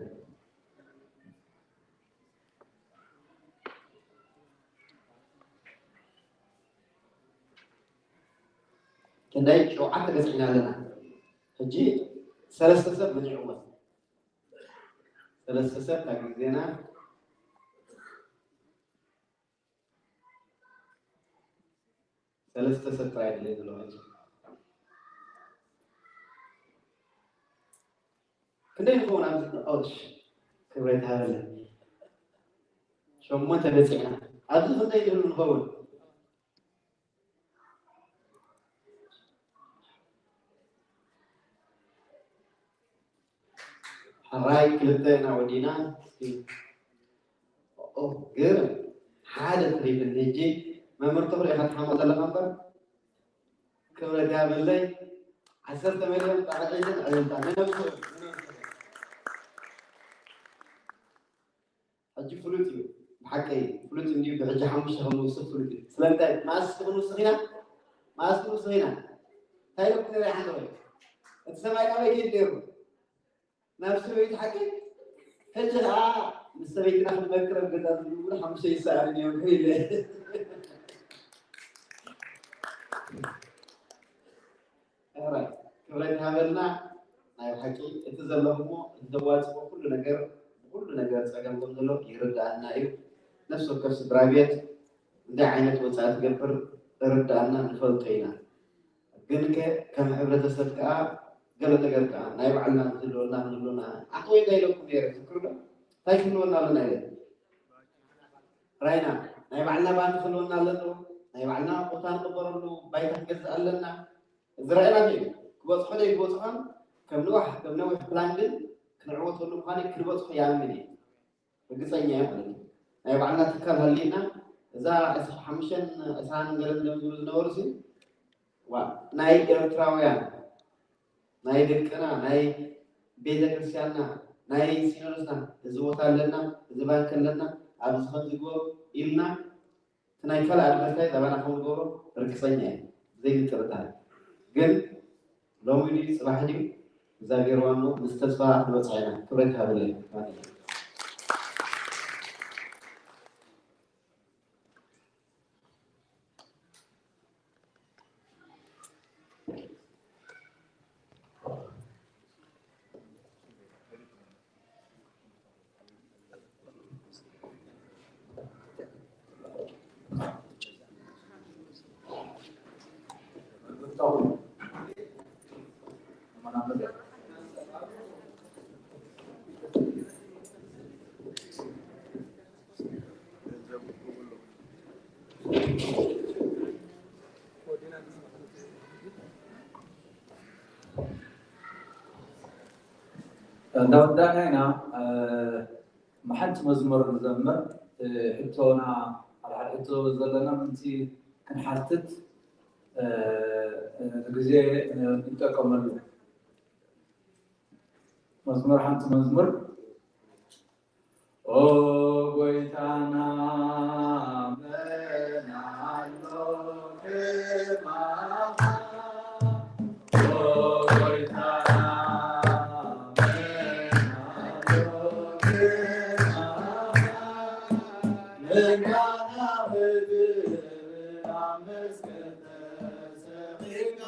ክንደይ ሸውዓተ በፂሕና ኣለና። ሕጂ ሰለስተ ሰብ መኒዕዎ ሰለስተ ሰብ ካብ ግዜና ሰለስተ ሰብ ጥራይ ድለ ዘለዋ ሕጂ ክንደይ ንኸውን ኣብዚ ኦሽ ክብረ ይትሃበለ ሸሞንተ በፂሕና ኣብዚ ክንደይ ንህሉ ንኸውን ሕራይ ክልተ ኢና ወዲና ግን ሓደ ትሪብል ሕጂ መምህር ተኽሪ ኢኻ ትሓማ ዘለኻ እምበር ክብረት ያበለይ ዓሰርተ ሚልዮን ጣዕዒትን ዕልልታ ነነብሱ ሕጂ ፍሉጥ እዩ ብሓቀይ ፍሉጥ እንዲዩ ብሕጂ ሓሙሽተ ከም ንውስኽ ፍሉጥ እዩ ስለምንታይ መኣስ ክንውስኽ ኢና መኣስ ክንውስኽ ኢና እንታይ ኢለኩም ነረ ሓንተ ወይ እቲ ሰማይ ናበይ ከይድ ነይሩ ናብ ሰበይቲ ሓቂ ሕጂ ከዓ ምስ ሰበይትና ክንመክር ኣብ ገዛ ዝብሉ ሓሙሽተ ይሰኣልን እዮም ኢለ ክብረት ሃበልና ናይ ሓቂ እቲ ዘለኹሞ እቲ ዘዋፅኦ ኩሉ ነገር ብኩሉ ነገር ፀገም ከም ዘሎ ይርዳኣና እዩ ነፍሲ ወከፍ ስድራ ቤት እንታይ ዓይነት ወፃኢ ትገብር እርዳኣና ንፈልጦ ኢና ግን ከ ከም ሕብረተሰብ ከዓ ገለ ነገር ከዓ ናይ ባዕልና ክህልወና ክህልወና ዓቅወይ እንታይ ኢለኩም ነይረ ትዝክሩ ዶ እንታይ ክህልወና ኣለና ኢለ ራይና ናይ ባዕልና ባንክ ክህልወና ኣለዎ ናይ ባዕልና ቦታ ንቅበረሉ ባይታ ክገዝእ ኣለና ዝረአና እዩ ክበፅሖ ዶ ክበፅሖን ከም ነዋሕ ከም ነዊሕ ፕላን ግን ክንዕወተሉ ምኳነ ክንበፅሖ ይኣምን እዩ ርግፀኛ እየ ማለት እዩ ናይ ባዕልና ትካል ሃልዩና እዛ ዕስራ ሓሙሽተን ዕስራን ገለን ደም ዝብሉ ዝነበሩ ሲ ዋ ናይ ኤርትራውያን ናይ ደቅና ናይ ቤተ ክርስቲያንና ናይ ሲኖዶስና እዚ ቦታ ኣለና እዚ ባንክ ኣለና ኣብዚ ከምዚ ግበሩ ኢልና እቲ ናይ ካልእ ኣድቨርታይዝ ኣባና ከም ንገብሮ ርግፀኛ እየ ብዘይ ምጥርጣር ግን ሎሚ ድዩ ፅባሕ ድዩ እግዚኣብሔር ዋኖ ምስ ተስፋ ንበፅሖ ኢና ክብረት ሃበለይ እንዳወዳእና ኢና ብሓንቲ መዝሙር ንዘምር ሕቶና ኣርሓድ ሕቶ ዘለና ምንቲ ክንሓትት ግዜ ንጠቀመሉ መዝሙር ሓንቲ መዝሙር ኦ ጎይታና መን ኣሎ ከማኻ ኦ ጎይታና መን ኣሎ ከማኻ ምናና ብትብላ መስቀል ተሰቂልካ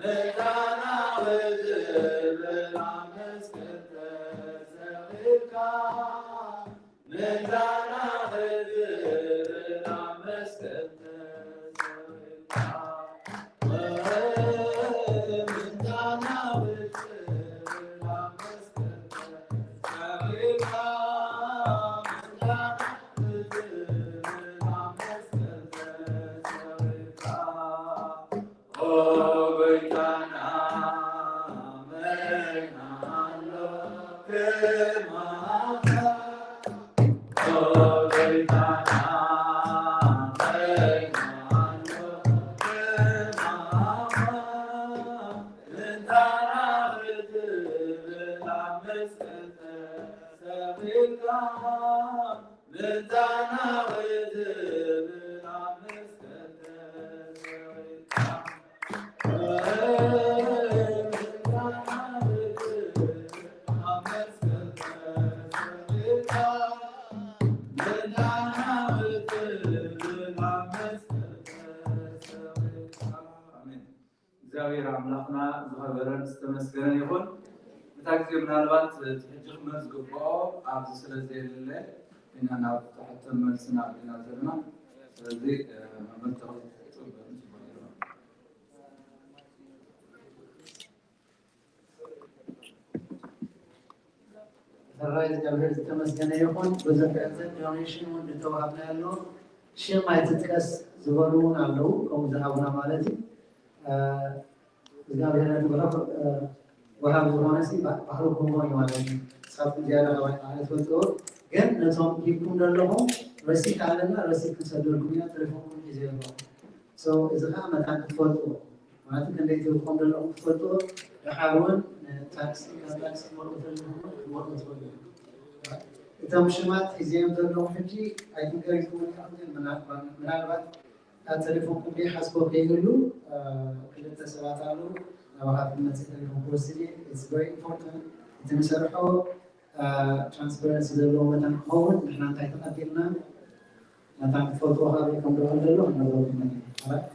ምንታና ክትብል ኣብ መስቀል ተሰቒልካ፣ ምንታና ክትብል ኣብ መስቀል ተሰቒልካ፣ ምንታና ክትብል ኣብ መስቀል ተሰቒልካ፣ ምንታና ክትብል ኣብ መስቀል ተሰቒልካ፣ እግዚኣብሔር ኣምላኽና ዝኸበረን ዝተመስገነን ይኹን። እታ ግዜ ምናልባት እቲ ሕጂ ክመት ዝግብኦ ኣብዚ ስለ ዘየለ ኢና ናብ ሕቶን መልስን ኣቢልና ዘለና። ስለዚ መምህር ተኽሉ ትጽበ። ሕራይ እግዚኣብሔር ዝተመስገነ ይኹን። ብዙሕ ገንዘብ ዶኔሽን እውን ዝተዋሃብና ኣሎ። ሽም ኣይትጥቀስ ዝበሉ እውን ኣለዉ፣ ከምኡ ዝሃቡና ማለት እዩ። እግዚኣብሔር ብሩኽ ወሃብ ዝኾነ ሲ ባህሩ ክህቦ እዩ ማለት እዩ። ንስኻትኩም ዝያዳ ካብ ኣይ ትፈልጥዎ፣ ግን ነቶም ሂብኩም ዘለኹም ረሲት ኣለና፣ ረሲት ክንሰደልኩም ኢና፣ ቴሌፎንኩም ሒዘ ኣለኹ። So እዚ ከዓ መታን ክትፈልጥዎ ማለት ክንደይ ትህብኩም ዘለኹም ክትፈልጥዎ፣ ደሓር እውን ንታክሲ ካብ ታክሲ ክትመልኡ ተለኹም ክትመልኡ ትኽእሉ እዮም። እቶም ሽማት ሒዘዮም ዘለኹ ሕጂ ኣይትንገሪኩም ኢኹም፣ ግን ምናልባት ካብ ቴሌፎንኩም ዘይሓዝኮ ከይህሉ ክልተ ሰባት ኣለዉ ናባኻ ክትመፅእ ቴሌፎን ክወስድ እየ። It's very important። እቲ ንሰርሖ ትራንስፓረንሲ ዘለዎ መታን ክኸውን ንሕና እንታይ ተቐቢልና መታን ክትፈልጥዎ ካብ ከም ደሆን ዘሎ ክነገርኩም ማለት እዩ።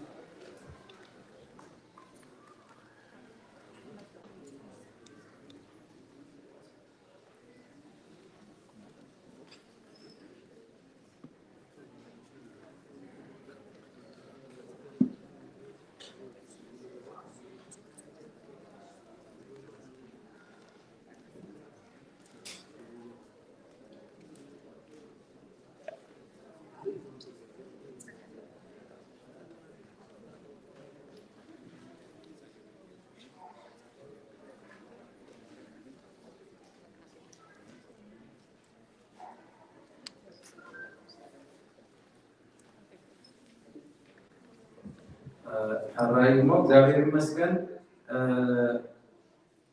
ሕራይ እሞ እግዚኣብሔር ይመስገን።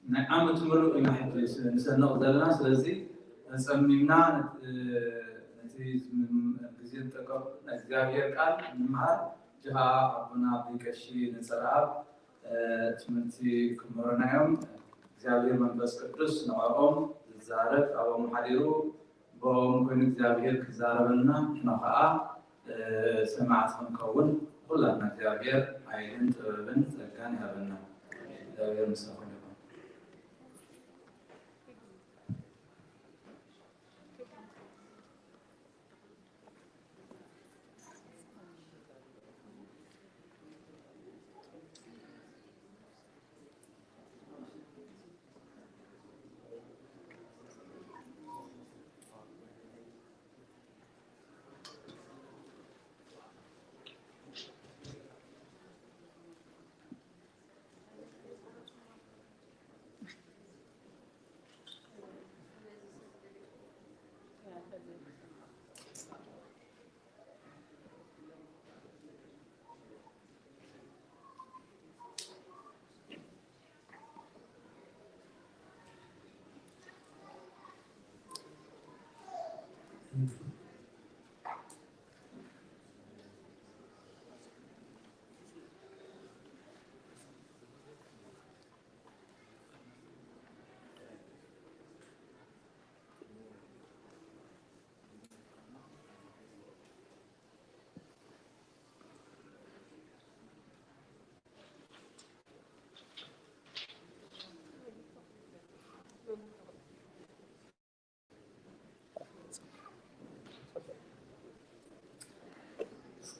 ናይ ዓመት ምሉእ ኢና ሕጂ ንሰንቕ ዘለና። ስለዚ ተጸሚምና ነቲ ግዜ ንጠቀም፣ ናይ እግዚኣብሔር ቃል ንምሃር። ሕጂ ኸዓ ኣቦና ኣቦይ ቀሺ ነጸረኣብ ትምህርቲ ክምህሩና እዮም። እግዚኣብሔር መንፈስ ቅዱስ ንዕኦም ዝዛረብ ኣብኦም ሓዲሩ ብኦም ኮይኑ እግዚኣብሔር ክዛረበልና፣ ንሕና ኸዓ ሰማዕቲ ክንከውን ኩላትና እግዚኣብሔር ሓይልን ጥበብን ጸጋን ይሃበና። እግዚኣብሔር ምሳኹም ይኹን።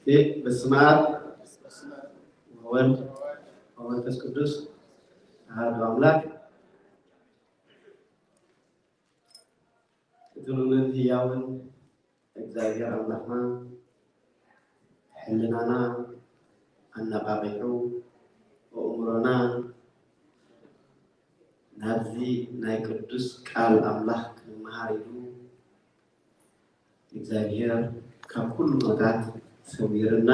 በስመ አብ ወወልድ ወመንፈስ ቅዱስ አሐዱ አምላክ። እትሉምን ህያውን እግዚኣብሔር ኣምላኽና ሕልናና ኣነቓቒሑ ኣእምሮና ናብዚ ናይ ቅዱስ ቃል ኣምላኽ ክንመሃር ኢሉ እግዚኣብሔር ካብ ኩሉ ሞታት ሰዊርና።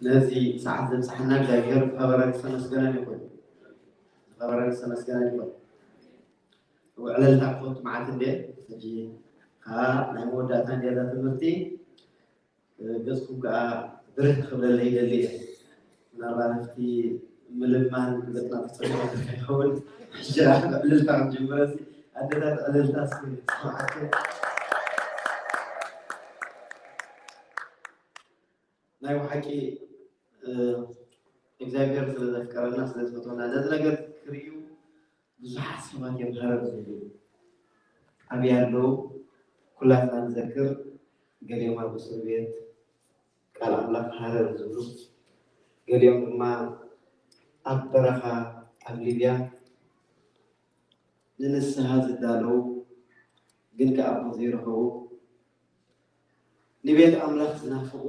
ነዚ ሰዓት ዘብፅሐና እግዚኣብሔር ዝኸበረን ዝተመስገነን ይኹን። ዝኸበረን ዝተመስገነን ይኹን። ዕለልታ ክፈቱ መዓት እንደ ሕጂ ከዓ ናይ መወዳእታ እንዲያዛ ትምህርቲ ገፅኩም ከዓ ብርህ ክብለለ ይደሊ እየ። ምናልባት ኣብቲ ምልማን ገፅና ተፀልኦ ከይኸውን ሕጂ ዕልልታ ክንጅምረ ኣደታት ዕልልታ ስማዓት። ናይ ብሓቂ እግዚኣብሔር ስለ ዘፍቀረና ስለ ዝፈትወና ነዚ ነገር ክርእዩ ብዙሓት ሰባት እዮም ሃረር ዝብሉ። ኣብያ ኣለዉ። ኩላትና ንዘክር፣ ገሊኦም ኣብ እስር ቤት ቃል ኣምላኽ ሃረር ዝብሉ፣ ገሊኦም ድማ ኣብ በረኻ ኣብ ሊብያ ንንስሃ ዝዳለዉ ግን ከኣ ኣቦ ዘይረኸቡ፣ ንቤት ኣምላኽ ዝናፍቑ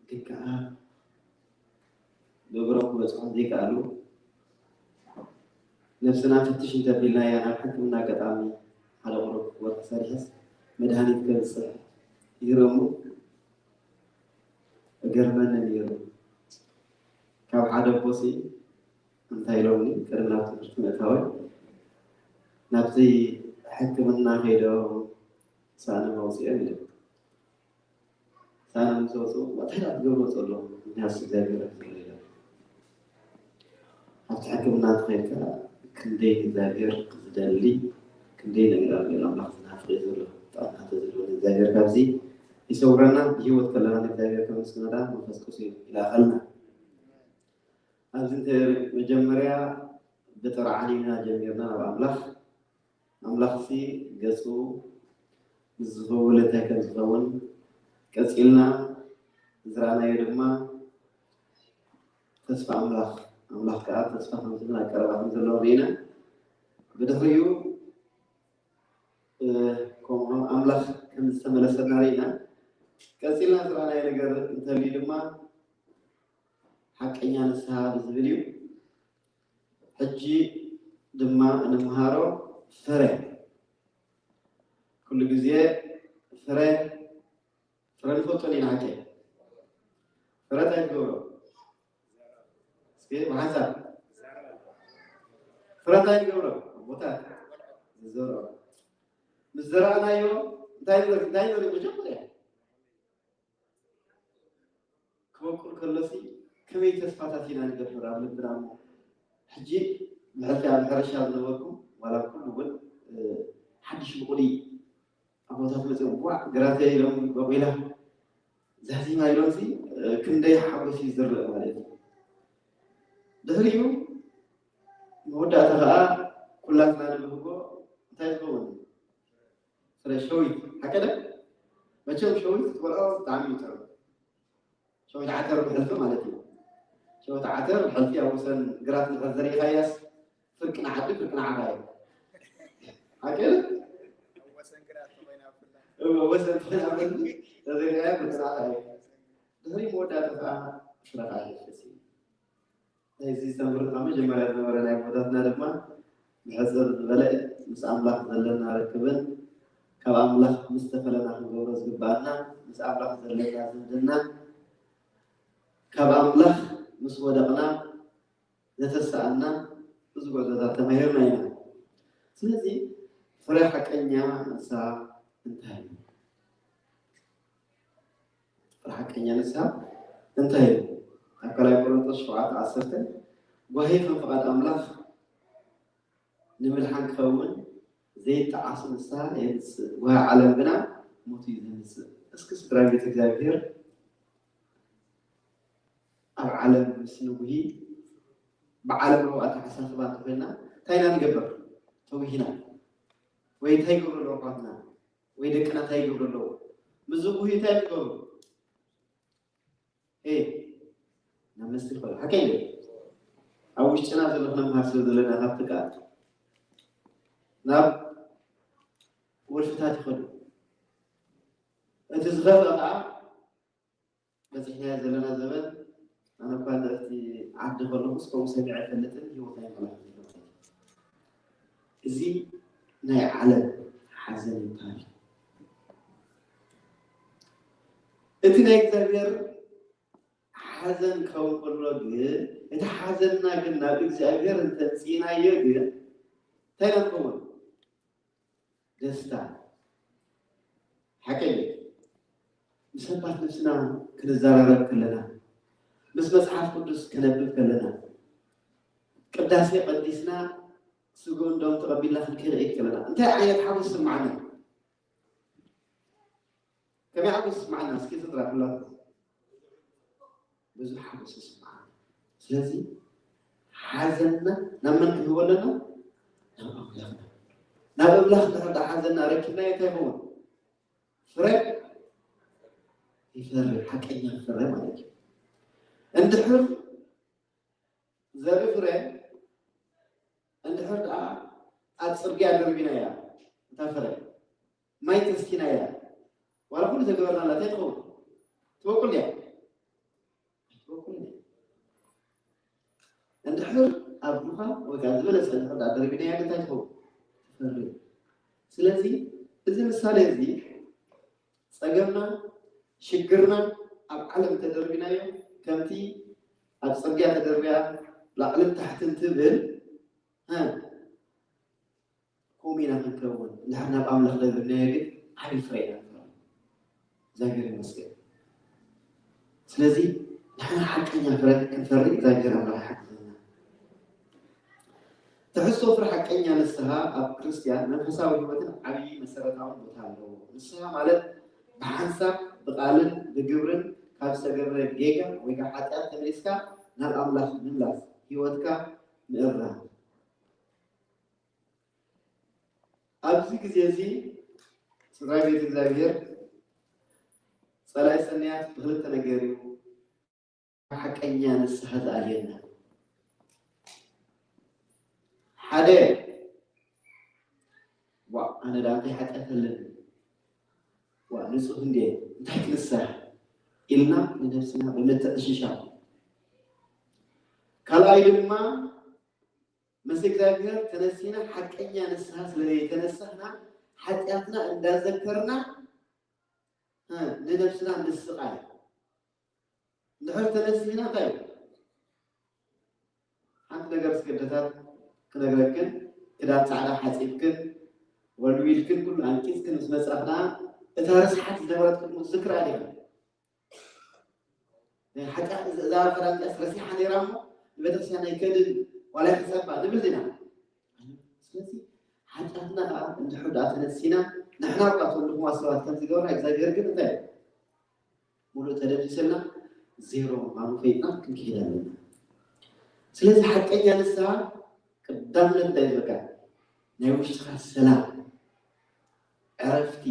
ግን ከኣ ብእግሮም ክበጽሑ ዘይከኣሉ፣ ነብስና ፍትሽ እንተቢልናያ ናብ ሕክምና ኣጋጣሚ ሓደ ቁሩብ ወርሒ ሰሪሐስ መድሃኒት ከብጽሕ ይግረሙ። እገርመኒ ነይሩ። ካብ ሓደ ኣቦሲ እንታይ ኢሎምኒ ቅድሚ ናብ ትምህርቲ ምእታወይ ናብቲ ሕክምና ከይዶም ሳእኖም ኣውፂኦም ኢሎም። ሳእኖም ምስ ወፁ እንታይ ደኣ ትገብርዎ ዘለኹም? እኛስ እግዚኣብሔር ይኽእል ኢሎም። ኣብቲ ሕክምና እንተኸይድካ ክንደይ ንእግዚኣብሔር ዝደሊ ክንደይ ንእግዚኣብሔር ኣምላኽ ዝናፍቕ እዩ ዘሎ። ጥዕና ተዝህልወና እግዚኣብሔር ካብዚ ይሰውረና። ብህይወት ከለና ንእግዚኣብሔር ከመስግኖ ደኣ መንፈስ ቅዱስ ይላእኸልና። ኣብዚ እንተ መጀመርያ ብጥርዓን ኢና ጀሚርና ናብ ኣምላኽ። ኣምላኽሲ ገጹ ምስ ዝኸውን እንታይ ከም ዝኸውን ቀጺልና ዝረኣናዮ ድማ ተስፋ ኣምላኽ ኣምላኽ ከኣ ተስፋ ከም ዝህብን ኣብ ቀረባ ከም ዘለውን ርኢና። ብድሕሪኡ ከምኡ ኣምላኽ ከም ዝተመለሰና ርኢና። ቀጺልና ዝረኣናዮ ነገር እንተልዩ ድማ ሓቀኛ ንስሓ ብዝብል እዩ። ሕጂ ድማ እንምሃሮ ፍረ። ኩሉ ግዜ ፍረ ፍረ ንፈልጦ ኢና ሓቀ ፍረ እንታይ ትገብሮ? እስኪ ብሓንሳብ ፍረ እንታይ ትገብሮ? ኣቦታት ዝዘርኦ ምስ ዘራእናዮ እንታይ ንርኢ? እንታይ ንርኢ? መጀመርያ ክበቁል ከሎሲ ከመይ ተስፋታት ኢና ንገብር ኣብ ልብና እሞ ሕጂ ብሕልፊ ኣብ ሕርሻ ዝነበርኩም ዋላ ኩሉ እውን ሓድሽ ብቑሊ ኣቦታት መፅኦም ቧዕ ግራተይ ኢሎም በቑላ ዛዚማ ኢሎም ሲ ክንደይ ሓጎስ እዩ ዝርእ ማለት እዩ። ድሕሪኡ መወዳእታ ከዓ ኩላትና ንብህጎ እንታይ ዝኸውን ፍረ ሸዊት ሓቀደ መቸም ሸዊት ክትበልዖ ብጣዕሚ ይጥዕም። ሸዊት ዓተር ብሕልፊ ማለት እዩ። ሸዊት ዓተር ብሕልፊ ኣብ ወሰን ግራት ንድሕር ዘሪእኻያስ ፍርቂ ንዓዲ ፍርቂ ንዓኻ እዩ። ሓቂ ወሰን ግራት ተኾይና ብላ እወ፣ ወሰን ተኾይና ብላ ተዘሪእኻያ ፍርቂ ንዓኻ እዩ። ድሕሪ መወዳእታ ከዓ ፍረኻ ይፈስ እዩ። ናይዚ ዝተምህርካ መጀመርያ ዝነበረ ናይ ኣቦታትና ድማ ብሕፅር ዝበለ ምስ ኣምላኽ ዘለና ርክብን ካብ ኣምላኽ ምስ ተፈለና ክንገብሮ ዝግባኣና ምስ ኣምላኽ ዘለና ዝምድና ካብ ኣምላኽ ምስ ወደቕና ዘተሰኣና ብዙ ጉዕዞታት ተማሂርና ኢና። ስለዚ ፍረ ሓቀኛ ንስሃ እንታይ እዩ? ፍረ ሓቀኛ ንስሃ እንታይ እዩ? ኣብ ካልኣይ ቆሮንቶስ ሸውዓተ ዓሰርተ ጓሂ ከም ፍቓድ ኣምላኽ ንምድሓን ክኸውን ዘይጠዓስ ንስሃ የምጽእ፣ ጓሂ ዓለም ግና ሞት እዩ ዘምጽእ። እስኪ ስድራ ቤት እግዚኣብሔር ኣብ ዓለም ምስ ንጉሂ ብዓለማዊ ኣተሓሳስባ እንተኮይና እንታይ ኢና ንገብር? ተዊሂና ወይ እንታይ ይገብሩ ኣለዉ ኣሕዋትና ወይ ደቅና እንታይ ይገብሩ ኣለዉ? ምስ ዝጉህዩ እንታይ ንገብሩ? እ ናብ መስተ ይኸዱ ሓቀይ እዩ። ኣብ ውሽጥና ዘሎ ክነምሃር ስለ ዘለና ካብቲ ቃል ናብ ወልፍታት ይኸዱ። እቲ ዝኸፍአ ከዓ በፂሕናዮ ዘለና ዘበን ኣነ እኳ ንእርቲ ዓዲ ከለኹስ ከምኡ ሰሚዐ ኣይፈልጥን። ህይወት ኣይመላኽን። እዚ ናይ ዓለም ሓዘን ይበሃል። እቲ ናይ እግዚኣብሔር ሓዘን ክኸውን ከሎ ግን እቲ ሓዘንና ግን ናብ እግዚኣብሔር እንተምፅእናዮ ግን እንታይ ኢና ንኸውን? ደስታ ሓቂ እዩ። ምስ ኣባት ነፍስና ክንዘራረብ ከለና፣ ምስ መጽሓፍ ቅዱስ ከነብብ ከለና፣ ቅዳሴ ቀዲስና ስግኡን ደሙን ተቐቢልና ክንከይድ ከለና እንታይ ዓይነት ሓጎስ ይስምዓና? ከመይ ሓጎስ ይስምዓና? እስኪ ስድራ ኩላትኩም ብዙሕ ሓጎስ ይስምዓና። ስለዚ ሓዘንና ናብ መን ክንህቦ ኣለና? ናብ ኣምላኽና። ናብ ኣምላኽ እንድሕር ደኣ ሓዘንና ኣረኪብናዮ እንታይ ይኸውን? ፍረ ይፈሪ፣ ሓቀኛ ፍረ ማለት እዩ። እንድሕር ዘርኢ ፍረ እንድሕር ደኣ ኣብ ጽርግያ ደርቢናያ እታ ፍረ ማይ ተስኪናያ ዋላ ኩሉ ተገበርናላ እንታይ ትኸውን? ትበቁል ድያ? ኣይትበቁል ድያ? እንድሕር ኣብ ዱኻ ወይ ከዓ ዝበለጸ እንድሕር ደኣ ደርቢናያ እንታይ ትኸውን? ትፈሪ። ስለዚ እዚ ምሳሌ እዚ ጸገምና ሽግርና ኣብ ዓለም ተደርቢናዮ ከምቲ ኣብ ጽርግያ ተደርብያ ላዕልን ታሕትን ትብል እ፣ ከምኡ ኢና ክንከውን። እንድሕር ናብ ኣምላኽ ደርብናዮ ግን ዓብዪ ፍረ ኢና ንፈሪ። እግዚኣብሔር ይመስገን። ስለዚ ንሕና ሓቀኛ ፍረ ክንፈሪ እግዚኣብሔር ኣምላኽ ይሓግዘና። ትሕዝቶ ፍረ ሓቀኛ ንስሃ ኣብ ክርስትያን መንፈሳዊ ህይወትን ዓብዪ መሰረታውን ቦታ ኣለዎ። ንስሃ ማለት ብሓንሳብ ብቓልን ብግብርን ካብ ዝተገብረ ጌጋ ወይ ከዓ ሓጢኣት ተመሊስካ ናብ ኣምላኽ ምምላስ፣ ህይወትካ ምእራም። ኣብዚ ግዜ እዚ ስድራ ቤት እግዚኣብሔር ጸላኢ ሰናያት ብክልተ ነገር እዩ ሓቀኛ ንስሓ ዝኣልየና። ሓደ ዋ ኣነ ደኣ እንታይ ሓጢኣት ኣለኒ ዋ ንጹህ እንዴ እንታይ ክንስራሕ ኢልና ንነብስና ብምትዕሽሻው። ካልኣይ ድማ ምስ እግዚኣብሔር ተነሲና ሓቀኛ ንስሓ ስለዘይተነሳህና ሓጢኣትና እንዳዘከርና ንነብስና ምስቃይ። እንድሕር ተነሲህና እንታይ ሓንቲ ነገር ስገደታት ክነግረክን ክዳን ፃዕዳ ሓፂብክን ወልዊልክን ኩሉ ኣንቂፅክን ምስ መፃኽና እታ ርስሓት ዝነበረት ቅድሚ ዝክራ ዲኻ ሓጢኣት እዛ ፈላጢያስ ረሲሓ ነይራ እሞ ንቤተክርስትያን ኣይከድን ዋላ ክፀባ ንብል ዲና? ስለዚ ሓጢኣትና ከዓ እንድሕር ደኣ ተነሲና ንሕና እኳ ተልኹዋ ሰባት ከም ዝገብራ እግዚኣብሔር ግን እንታይ ሙሉእ ተደምሲሰልና ዜሮ ምዃኑ ፈይጥና ክንክሄድ ኣለና። ስለዚ ሓቀኛ ንስሓ ቀዳምነት እንታይ ዝበካ ናይ ውሽጥኻ ሰላም፣ ዕረፍቲ፣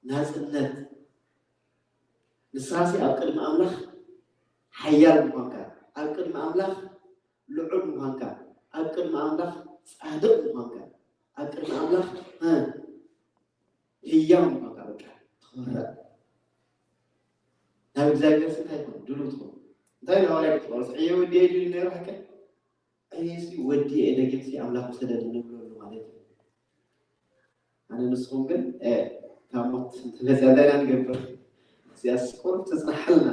ናጽነት ንስኻሲ ኣብ ቅድሚ ኣምላኽ ሓያል ምዃንካ፣ ኣብ ቅድሚ ኣምላኽ ልዑል ምዃንካ፣ ኣብ ቅድሚ ኣምላኽ ጻድቕ ምዃንካ፣ ኣብ ቅድሚ ኣምላኽ ህያው ምዃንካ በቃ ትኾርዕ። ናብ እግዚኣብሔር እንታይ ይኮን ድሉ ትኾን እንታይ ኢሉ ሃዋርያ ቅዱስ ጳውሎስ ዕየ ወዲ ድዩ ነይሩ ሓቀ ዕየሲ ወዲ ደጊምሲ ኣምላኽ ውሰደኒ ንብለሉ ማለት እዩ። ኣነ ንስኹም ግን ካብ ሞት ተመፅያ እንታይ ኢና ንገብር? እዚኣስ ቁሩብ ተፅናሓልና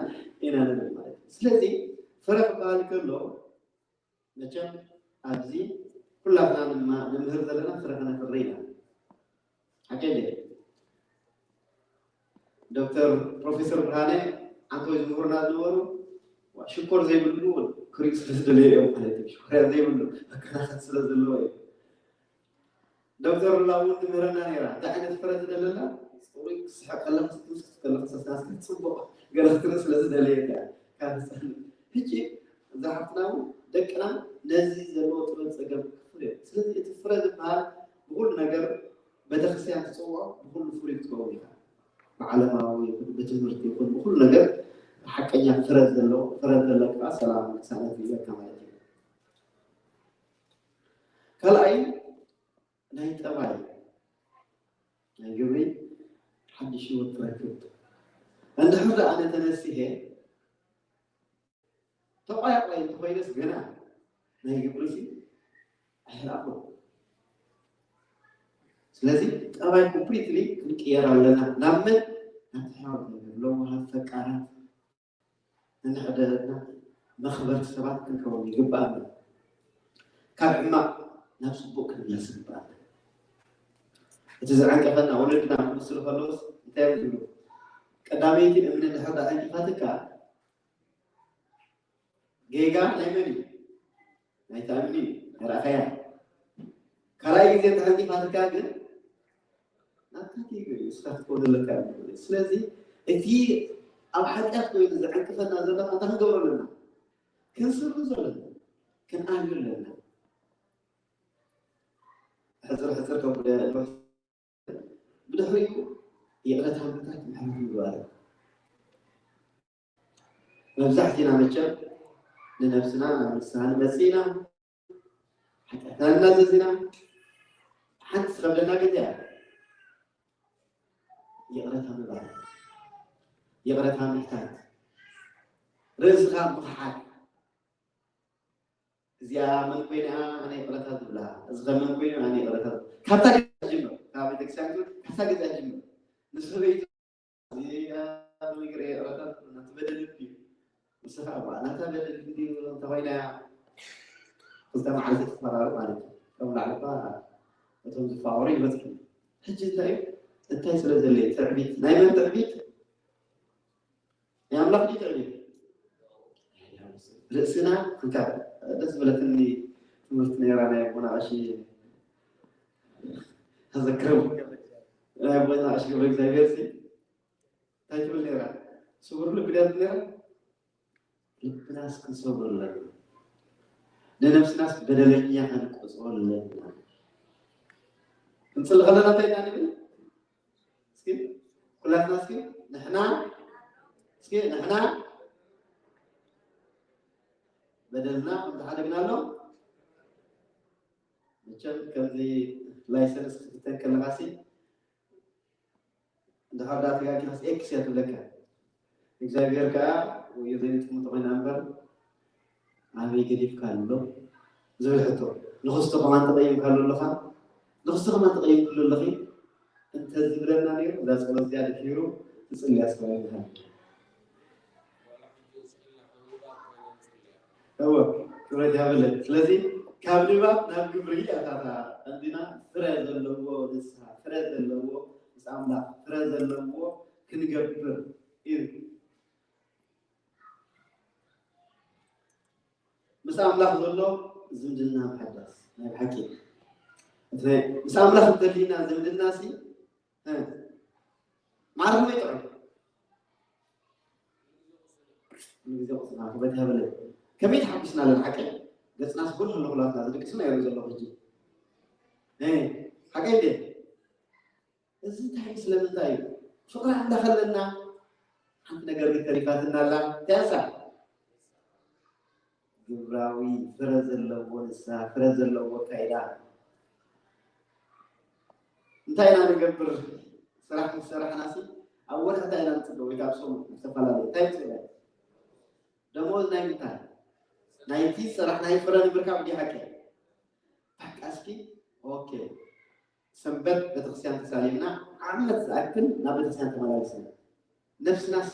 ኢና ንብል ማለት እዩ። ስለዚ ፍረ ክበሃል ከሎ መቸም ኣብዚ ኩላትና ንመምህር ዘለና ፍረ ከነፍሪ ኢና። ሓቂ እንዴ? ዶክተር ፕሮፌሰር ብርሃነ ዓንተወይ ዝምህሩና ዝነበሩ ሽኮር ዘይብሉ ክሪኡ ስለ ዝደለዩ እዮም ማለት እዩ። ሽኮርያ ዘይብሉ መከናኸን ስለ ዘለዎ እዩ። ዶክተር ሉላ እውን ትምህረና ነይራ። እንታይ ዓይነት ፍረ ዝደለና? ፅሩይ ክስሕቅ ከለካ ክትምስክት ከለካ ሰስናስካ ፅቡቅ ገለ ክትርኢ ስለ ዝደለየ እያ። ካብ ህፃን ሕጂ እዛ ሓፍትና እውን ደቅና ነዚ ዘለዎ ጥበብ ጸገም ክፍር እዮም። ስለዚ እቲ ፍረ ዝበሃል ብኩሉ ነገር ቤተክርስትያን ትጽውዖ ብኩሉ ፍሩይ ክትከውን ኢኻ። ብዓለማዊ ይኹን ብትምህርቲ ይኹን ብኩሉ ነገር ሓቀኛ ፍረ ዘለዎ ፍረ ዘለካ ሰላም ቅሳነት ይበካ ማለት እዩ። ካልኣይ ናይ ጠባይ ናይ ግብሪ ሓድሽ ህይወት ትረክብ። እንድሕር ደኣ ኣነ ተነሲሄ ተቋያቋይ እንተኮይነስ ገና ናይ ግብሪ ሲ ኣይላእኹ። ስለዚ ጠባይ ኮምፕሊትሊ ክንቅየር ኣለና። ናብ መን? ናብ ሕያዋት ነገር፣ ለዋሃት፣ ፈቃራት፣ እንሕደረና መኽበርቲ ሰባት ክንከውን ይግባኣና። ካብ ሕማቕ ናብ ጽቡቕ ክንመለስ ይግባኣና። እቲ ዝዕንቀፈና ወለድና ክምስሉ ከለውስ እንታይ እዮም ዝብሉ? ቀዳመይቲ እምኒ እንድሕር ደኣ ዕንቂፋትካ ጌጋ ናይ መን እዩ? ናይታ እምኒ እዩ። ኣይረኣኻያ። ካልኣይ ግዜ ተዕንቂፋትካ ግን ናትካ ከይዱ እዩ፣ ንስኻ ክትከውን ኣለካ። ስለዚ እቲ ኣብ ሓጢኣት ኮይኑ ዘዕንቅፈና ዘሎ እንታይ ክንገብሮ ኣለና? ክንስርዞ ኣለና፣ ክንኣልዮ ኣለና። ሕፅር ሕፅር ከም ብድሕሪኡ ይቕረታ ምሕታት ምሕረት ምግባር። መብዛሕትና መቸም ንነብስና ናብ ንስሓ ንመጽእ ኢና። ሓጢኣትና እናዘዝና ሓንቲ ዝኸብደና ግዜ እያ። ይቕረታ ምባል፣ ይቕረታ ምሕታት፣ ርእስኻ ምኽሓድ። እዚኣ መን ኮይና ኣነ ይቕረታ ዝብላ፣ እዚ ኸ መን ኮይኑ ኣነ ይቕረታ ዝብላ። ካብታ ገዛ ጅምር፣ ካብ ቤተክርስትያን ትብል፣ ካብታ ገዛ ጅምር። ንሰበይቲ እዚኣ ነገር ይቕረታ ናቲ በደል እዩ። ንስኻ እባ ናታ በደል እንድዩ እንተኾይና እያ ክልተ መዓልቲ ትፈራረቕ ማለት እዩ። ከም ላዕሊ እኳ እቶም ዝፋቐሩ ይበጽሑ። ሕጂ እንታይ እዩ? እንታይ ስለ ዘለ እዩ? ትዕቢት። ናይ መን ትዕቢት? ናይ ኣምላኽ ድዩ ትዕቢት? ርእስና እንካ ደስ ዝበለትኒ ትምህርቲ ነይራ ናይ ኣቦና ቀሺ ተዘክረው ናይ ኣቦና ቀሺ ገብረ እግዚኣብሔር ሲ እንታይ ትብል ነይራ? ስውር ልቢ ድያ ትብል ነይራ? ልብናስ ክንሰብሮ ኣለና። ንነብስናስ በደለኛ ከንቆጽሮ ኣለና። ክንጽሊ ከለና እንታይ ኢና ንብል? እስኪ ኩላትና እስኪ ንሕና እስኪ ንሕና በደልና ከም ዝሓደግና ኣሎ። መቸም ከምዚ ላይሰንስ ክትፍተን ከለኻሲ እንድሕር ደኣ ተጋጊኻስ ኤክስ እያ ትብለካ። እግዚኣብሔር ከኣ ወዮ ዘይንጥምቶ ኮይና እምበር ኣበይ ገዲፍካ ኣሎ ዝብል ሕቶ። ንኽስቶ ከማን ተቐይምካሉ ኣለኻ፣ ንኽስቶ ከማን ተቐይምክሉ ኣለኺ እንተዝብለና ነይሩ እዛ ጸሎት እዚኣ ድሒሩ ትጽልያ ስባ ይብሃል። እወ ክብረት ያብለን። ስለዚ ካብ ንባብ ናብ ግብሪ ኣታታ እንዲና ፍረ ዘለዎ ንስሓ ፍረ ዘለዎ ምስ ኣምላኽ ፍረ ዘለዎ ክንገብር እዩ። ምስ ኣምላኽ ዘሎ ዝምድና ምሕዳስ ናይ ብሓቂ እቲ ናይ- ምስ ኣምላኽ እንተሊና ዝምድና ሲ እ፣ ማዕረ ከመይ ጥዑም ንግዜ ቁስና ክበት ያበለ ከመይ ተሓጉስና ኣለና ሓቂ ገጽናስ ኩሉ ኩሉ ኩላትና ዝድቅስና ይሩ ዘለኹ ሕጂ እ፣ ሓቂ እንዴ እዚ እንታይ እዩ? ስለምንታይ እዩ? ፍቕሪ ኣምላኽ ኣለና። ሓንቲ ነገር ግን ተሪፋትና ኣላ። እንታይ እያ እሳ? ግብራዊ ፍረ ዘለዎ ንስሓ፣ ፍረ ዘለዎ ኣካይዳ። እንታይ ኢና ንገብር? ስራሕ ምስ ሰራሕናሲ ኣብ ወርሒ እንታይ ኢና ንፅበ ወይ ካብ ሰሙን ዝተፈላለዩ እንታይ ንፅበ? ደሞዝ ናይ ምንታይ? ናይቲ ስራሕ ናይ ፍረ ንምርካብ ድዩ ሓቂ? በቃ እስኪ ኦኬ ሰንበት ቤተክርስትያን ተሳሊምና ዓመት ዝኣክል ናብ ቤተክርስትያን ተመላሊስና ነፍስናስ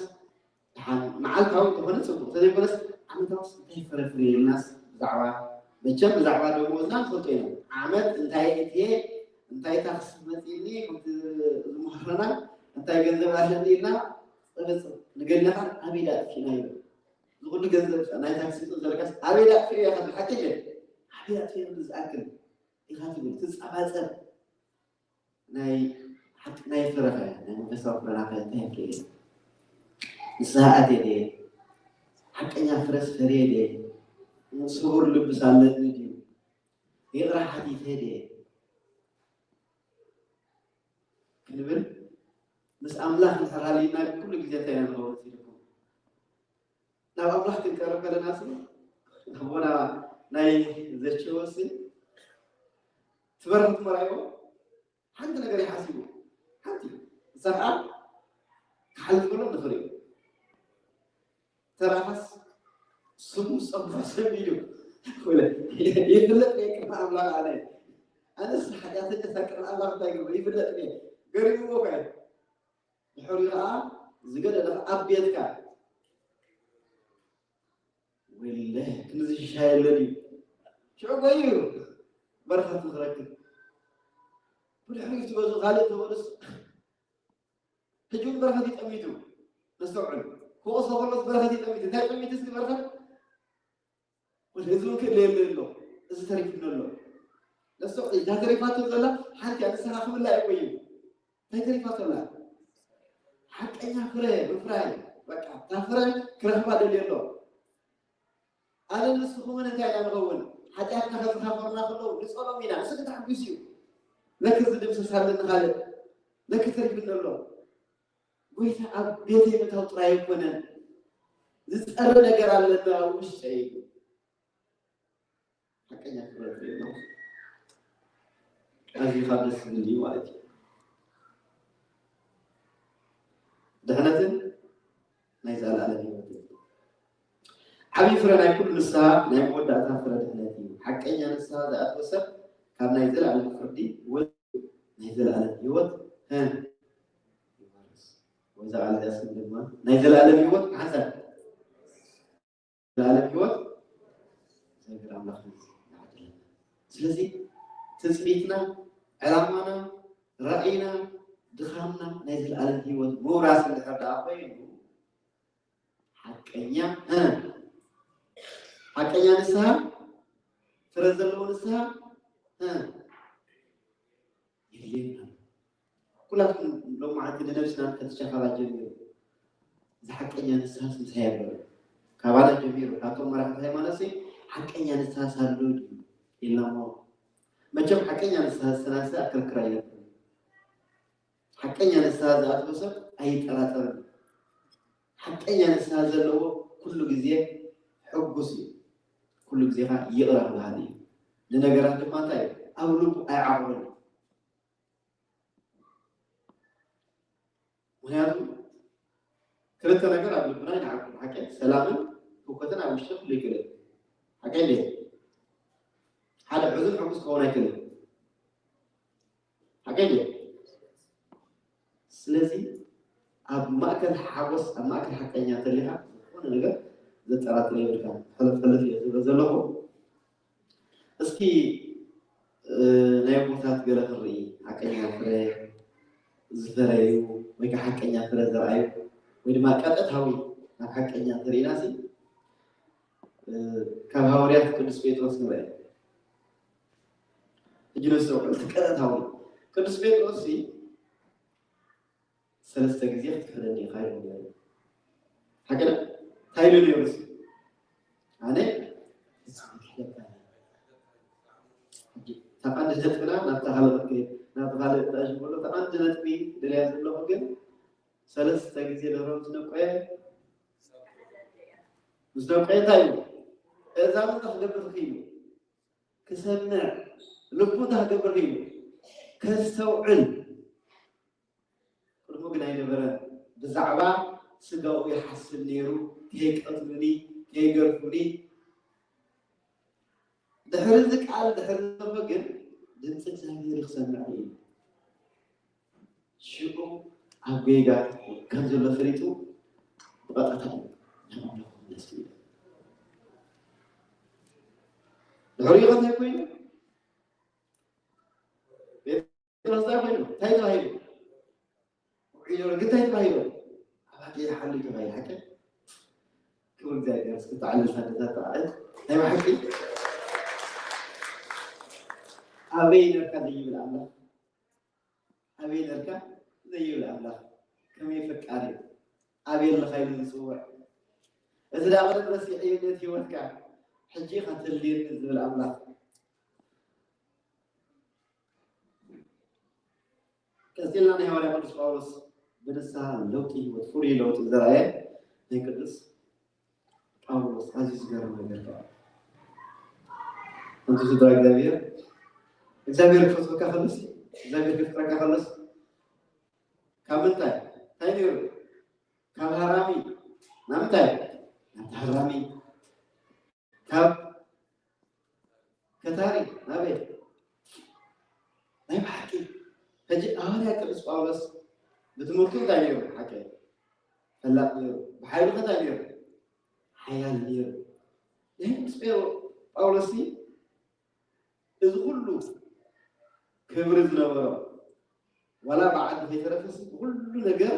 ደሓን መዓልታዊ እንተኾነ ፅቡቅ እንተዘይኮነስ ዓመታውስ እንታይ ፍረፍረ ኢልናስ ብዛዕባ መቸም ብዛዕባ ደሞዝና ንፈልጦ ኢና ዓመት እንታይ እትየ እንታይ ታክስ መፂእኒ ከምቲ ዝምህረና እንታይ ገንዘብ ኣለኒ ኢልና ፀበፅ ንገለኻ ኣበይ ዳ ኣጥፊእናዮ ዝኩሉ ገንዘብ ናይ ታክሲ ዘለካስ ኣበይ ዳ ኣጥፊእዮ ኢኻ ትብል ሓቂ ኣበይ ኣጥፊእዮ ዝኣክል ኢኻ ትብል ትፃባፀብ ናይ ሓቂ ናይ ፍረኸ ናይ መንፈሳዊ ፍረናኸ እንታይ ፍረ ንስሓ ኣትየ ድየ ሓቀኛ ፍረስ ፈርየ ድየ ስቡር ልብስ ኣለኒ ድዩ? ይቕረ ሓቲተ ድየ? ክንብል ምስ ኣምላኽ እንድሕር ሃሊና ኩሉ ግዜ እንታይ ኢና ንኸውን ኢልኩም? ናብ ኣምላኽ ክንቀርብ ከለና ሲ ኣቦና ናይ ዘቸወ ሲ ትበርህ ትመራይዎ ሓንቲ ነገር ይሓሲቡ ሓንቲ ንሳ ከዓ ክሓልፍ ከሎ ንኽርኢ ተራኻስ ስሙ ፀጉሩ ሰሚዱ ይፍለጥ ቅድሚ ኣምላኽ ኣነ ኣነስ ሓጢኣተኛ ሳቅር ኣምላኽ እንታይ ገበ ይፍለጥ ገሪብዎ ከ ድሕሪ ከዓ ዝገደለ ኣብ ቤትካ ወለ ክንዚ ሽሻ የለን እዩ ሽዑ ጎዩ በረኸት ንክረክብ ብድሕሪኡ ትገዙ ካልእ ተመልሱ ሕጂ እውን በረኸት ይጠሚቱ ነስተውዕል ክወቅሶ ከሎስ በረኸት ይጠሚቱ እንታይ ጠሚቱ እስኪ በረኸት ወደ ህዝቡ ክእለ የለ ኣሎ እዚ ተሪፉ ኣሎ ነስተውዕል እዛ ተሪፋቶ ዘላ ሓንቲ ንስኻ ክብላ እዩ እዩ እንታይ ተሪፋቶ ኣላ ሓቀኛ ፍረ ምፍራይ በቃ እታ ፍረ ክረኽባ ደልዮ ኣሎ ኣነ ንስኹምን እንታይ ኢና ንኸውን ሓጢኣትና ከዝካፈርና ከለዉ ንጸሎም ኢና ንስኺ ተሓጒስ እዩ ነኪ ዝድምስስ ኣለኒ ካልእ ነኪ ተሪፍኒ ኣሎ ጎይታ ኣብ ቤተይ ምእታው ጥራይ ኣይኮነን ዝጸሪ ነገር ኣለኒ ኣብ ውሽጠይ ሓቀኛ ክብረት ኣለዎ ኣዝዩ ካብ ደስ ዝብል እዩ ማለት እዩ ድሕነትን ናይ ዘለኣለም ህይወትን ዓብዪ ፍረ ናይ ኩሉ ንስሃ ናይ መወዳእታ ፍረ ድሕነት እዩ ሓቀኛ ንስሃ ዝኣትወ ሰብ ካብ ናይ ዘለኣለም ፍርዲ ወ ናይ ዘለኣለም ህይወት ይወርስ ወዛ ቃል እዚኣ ስም ድማ ናይ ዘለኣለም ህይወት ሓንሳብ ለዓለም ህይወት እግዚኣብሔር ኣምላኽ ይዓድለና። ስለዚ ትጽቢትና፣ ዕላማና፣ ራእይና፣ ድኻምና ናይ ዘለዓለም ህይወት ምውራስ እንድሕር ደኣ ኮይኑ ሓቀኛ እ ሓቀኛ ንስሃ ፍረ ዘለዎ ንስሃ እ የድልየና ኣሎ። ኩላትኩም ሎማዓንቲ ንነብስና ከተሻኻላ ጀሚሩ እዚ ሓቀኛ ንስሃስ ምሳይ ኣሎ ካባና ጀሚሩ ካብቶም መራሕቲ ሃይማኖት ሲ ሓቀኛ ንስሃስ ኣሎ ድዩ ኢልናሞ መቸም ሓቀኛ ንስሃስ ስናሰ ኣክርክር ኣይነብርን ሓቀኛ ንስሃ ዝኣትወ ሰብ ኣይጠራጠርን ሓቀኛ ንስሃ ዘለዎ ኩሉ ግዜ ሕጉስ እዩ ኩሉ ግዜ ካ ይቕረ ክበሃል እዩ ንነገራት ድማ እንታይ እዩ ኣብ ልቡ ኣይዓቑርን ምክንያቱ ክልተ ነገር ኣብ ልብና ይንዓቁ ሓቂ ሰላምን ህውከትን ኣብ ውሽጢ ክሉ ይክእል ሓቂ እንዴ ሓደ ሕዙን ሕጉስ ክኸውን ኣይክእልን ሓቂ እንዴ ስለዚ ኣብ ማእከል ሓጎስ ኣብ ማእከል ሓቀኛ ተሊካ ዝኾነ ነገር ዘጠራጥር የብልካ ሕለፍ ሕለፍ እየ ዝብሎ ዘለኹ እስኪ ናይ ኣቦታት ገለ ክንርኢ ሓቀኛ ፍረ ዝፈረዩ ወይ ከዓ ሓቀኛ ፍረ ዝረኣዩ ወይ ድማ ቀጥታዊ ናብ ሓቀኛ እንተርኢና ሲ ካብ ሃዋርያት ቅዱስ ጴጥሮስ ንርአ ሕጂ ነስተውዕል እቲ ቀጥታዊ ቅዱስ ጴጥሮስ ሲ ሰለስተ ግዜ ክትክሕደኒ ኢኻ ኢሉ ነይሩ። ሓቂ ዶ? እንታይ ኢሉ ነይሩ እሱ? ኣነ ፍጹም ክሕደካ እየ። ሕጂ እታ ቀንዲ ነጥብና ናብታ ካልእ ክትከይድ ናብቲ ካልእ እተኣሽም ከሎ እታ ቀንዲ ነጥቢ ደልያ ዘለኹ ግን ሰለስተ ግዜ ደሮ ምስ ነቆየ ምስ ነቆየ እንታይ ኢሉ? እዛ ምን ክገብር ክኢሉ ክሰምዕ ልቡ እንታይ ክገብር ክኢሉ ከስተውዕል ቅድሙ ግን ኣይነበረን ብዛዕባ ስጋኡ ይሓስብ ነይሩ ከይቀትሉኒ ከይገርፉኒ ድሕሪ እዚ ቃል ድሕሪ ዘሎ ግን ድምፂ እግዚኣብሔር ክሰምዕ ክኢሉ ሽዑ ኣብ ጌጋ ከም ዘሎ ፈሊጡ ብቐጥታ እዩ ናብ ኣምላኹ ክምለስ ክኢሉ ድሕሪኡ ከ እንታይ ኮይኑ ጴጥሮስ እንታይ ኮይኑ እንታይ ተባሂሉ ውዒሉ ግን እንታይ ተባሂሉ ኣባቴ ሓሉ ተባሂሉ ሓቂ ክብር እግዚኣብሔር እስክተዓልል ሳደታት ተዓል ናይ ብሓቂ ኣበይ ነርካ ዘይብል ኣምላኽ ኣበይ ነርካ ዘይብል ኣምላኽ ከመይ ፈቃሪ ኣበይ ኣለኻ ኢሉ ዝፅውዕ እቲ ዳ ቅድም ረሲዕዮ ነቲ ህይወትካ ሕጂ ኢኻ ትልየኒ ዝብል ኣምላኽ። ቀጺልና ናይ ሃዋርያ ቅዱስ ጳውሎስ ብንስሓ ለውጢ ህይወት ፍሉይ ለውጢ ዘርኣየ ናይ ቅዱስ ጳውሎስ ኣዝዩ ዝገርም ነገር ከኣ እንቱ ስድራ እግዚኣብሔር እግዚኣብሔር ክፈትወካ ከሎስ እግዚኣብሔር ክፍቅረካ ከሎስ ካብ ምንታይ እንታይ ነይሩ ካብ ሃራሚ ናብ ምንታይ ናብ ተሃራሚ ካብ ከታሪ ናበይ ናይ ብሓቂ ሕጂ ሃዋርያ ቅዱስ ጳውሎስ ብትምህርቱ እንታይ ነይሩ ሓቂ ፈላጥ ነይሩ ብሓይሉ ከታይ ነይሩ ሓያል ነይሩ ናይ ቅዱስ ጳውሎስ እዚ ኩሉ ክብሪ ዝነበሮ ዋላ ብዓዲ ከይተረፈሲ ብኩሉ ነገር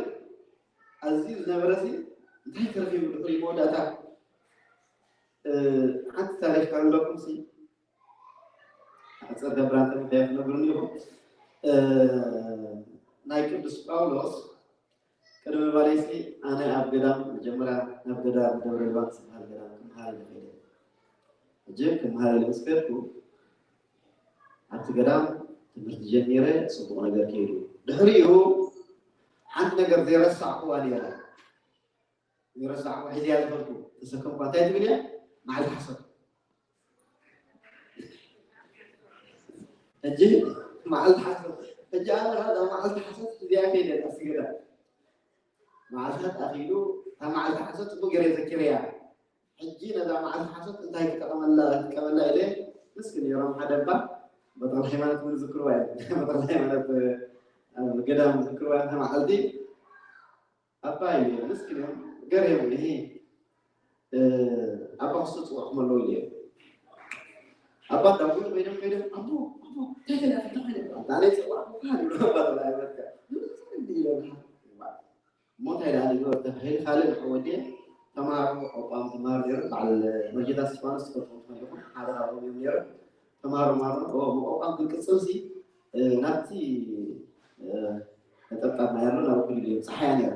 ኣዝዩ ዝነበረሲ እንታይ ተረኺቡ ድሕሪ መወዳእታ ሓንቲ ታሪክ ከረለኩም ሲ ኣፀር ገብራተ ምክንያት ነግሩኒ ኢኹም ናይ ቅዱስ ጳውሎስ ቅድሚ ባሌሲ ኣነ ኣብ ገዳም መጀመርያ ናብ ገዳም ደብረ ልባን ዝበሃል ገዳም ክምሃር ኢለ ከይደ ሕጂ ክምሃር ኢለ ምስ ከድኩ ኣብቲ ገዳም ትምህርቲ ጀሚረ ፅቡቕ ነገር ከይዱ ድሕሪኡ ሓንቲ ነገር ዘይረሳዕኩዋ ነይራ ዘይረሳዕኩዋ ሒዝያ ዝኸድኩ ተሰከምኳ እንታይ ትብል እያ መዓልቲ ሓሰብ ሕጂ መዓልቲ ሓሰብ ሕጂ ኣነ መዓልቲ ሓሰብ እዚኣ ከይደ ኣስገዳ መዓልታት ኣኺሉ እታ መዓልቲ ሓሰብ ፅቡቅ ገይረ ዘኪረያ ሕጂ ነዛ መዓልቲ ሓሶት እንታይ ክጠቐመላ ክጥቀመላ ኢለ ምስኪን ነይሮም ሓደ እባ በጠል ሃይማኖት እውን ዝክርዋ እዮም በጠል ሃይማኖት ኣብ ገዳም ዝክርዋ እዮም መዓልቲ ኣባ ኢለ ምስኪን እዮም ገር እዮም ይሄ ኣባ ክስቶ ፅውዕኩም ኣለዉ ኢለ ኣባ ዳዊት ኮይኖም ኮይኖም ኣቦ ኣቦ እንታይ ተላፊ እንታይ ኮይኖም ኣባ ናይ ፅዋዕኩም በጠል ሃይማኖት እሞ እንታይ ደኣ ንግበር ተባሂሉ ካልእ ንሕወዴ ተማሃሮ ቆቋም ትማሃር ነይሩ በዓል መርጌታ ስፋኖስ ትፈልጡ ትኾን ኢኹም ሓደ ካብኦም እዮም ነይሩ ተማሃሮ ማሮ ቆቋም ክንቅፅል ሲ ናብቲ ነጠብጣብ ናይ ኣሎ ናብ ኩሉ እዮም ፀሓያ ነይሩ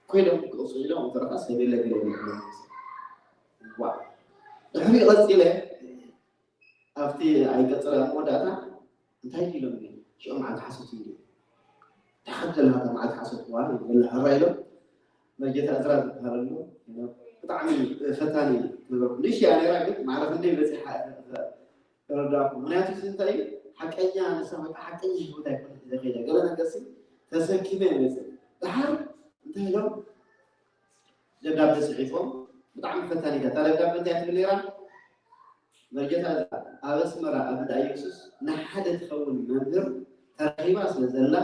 ኮይዶም ክቅፅሉ ኢሎም ተረፋ ሰቤለ ገለ ዋ ድሕሪ ቀፂለ ኣብቲ ኣይቀፀለ ኣብ መወዳእታ እንታይ ኢሎም ሽዑ መዓልቲ ሓሶት እዩ ታሓት ዘለካ መዓልቲ ሓሶት እዋን ይበላ ሕራ ኢሎም መርጌታ እዝራ ዝበሃል ኣሎ ብጣዕሚ ፈታኒ ነበርኩ ንእሽያ ነራ ግን ማዕረ ክንደይ በፂሓ ተረዳእኩ ምክንያቱ እንታይ ሓቀኛ ንሳ ሓቀኛ ህይወት ኣይኮነ ዘኸይደ ገለ ነገር ተሰኪመ ይመፅእ ድሓር እንታይ ኢሎም ደብዳቤ ፅሒፎም ብጣዕሚ ፈታኒታ እታ ደብዳቤ እንታይ ትብል ነይራ መርጌታ ኣብ ኣስመራ ኣብ እንዳ ኢየሱስ ንሓደ ትኸውን መምህር ተረኺባ ስለ ዘላ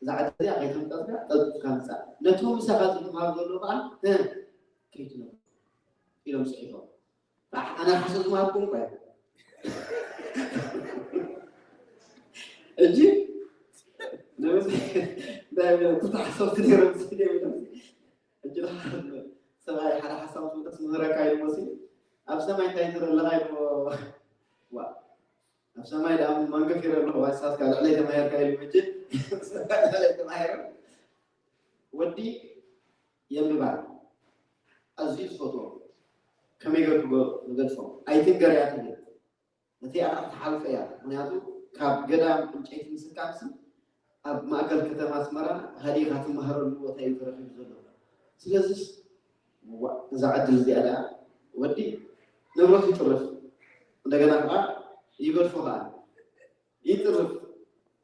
እዛ ዓዲ እዚኣ ከይተምጠጥካ ቀልጥፍካ ምፃእ ነቶም ምሳኻ ዝምሃሩ ዘለዉ ከዓ ከይትነግሮም ኢሎም ፅሒፎም ኣነ ሓሶት ዝምሃርኩም እኳ ሕጂ ተሓሰብቲ ነይሮም ሕጂ ሰብኣይ ሓደ ሓሳብ ክብለስ ምህረካ ኢልሞሲ ኣብ ሰማይ እንታይ ትርኢ ኣለኻ ኢልሞ ዋ ኣብ ሰማይ ደኣ መንገፍ ይረ ኣለኹ ዋሳትካ ልዕለይ ተማሂርካ ኢሉ ሕጂ ልዕለይ ተማሂረ ወዲ የንብባ ኣዝዩ ዝፈትዎ ከመይ ገርኩ ዝገልጾ ኣይትንገር እያ ትብል እቲኣ ክትሓልፈ እያ ምክንያቱ ካብ ገዳም ዕንጨይቲ ምስካምሲ ኣብ ማእከል ከተማ ኣስመራ ሃዲእካ ትመሃረሉ ቦታ እዩ ተረኺቡ ዘሎ ስለዚስ እዛ ዕድል እዚኣ ደኣ ወዲ ንብረቱ ይጥርፍ እንደገና ከዓ ይገድፎ ከዓ ይጥርፍ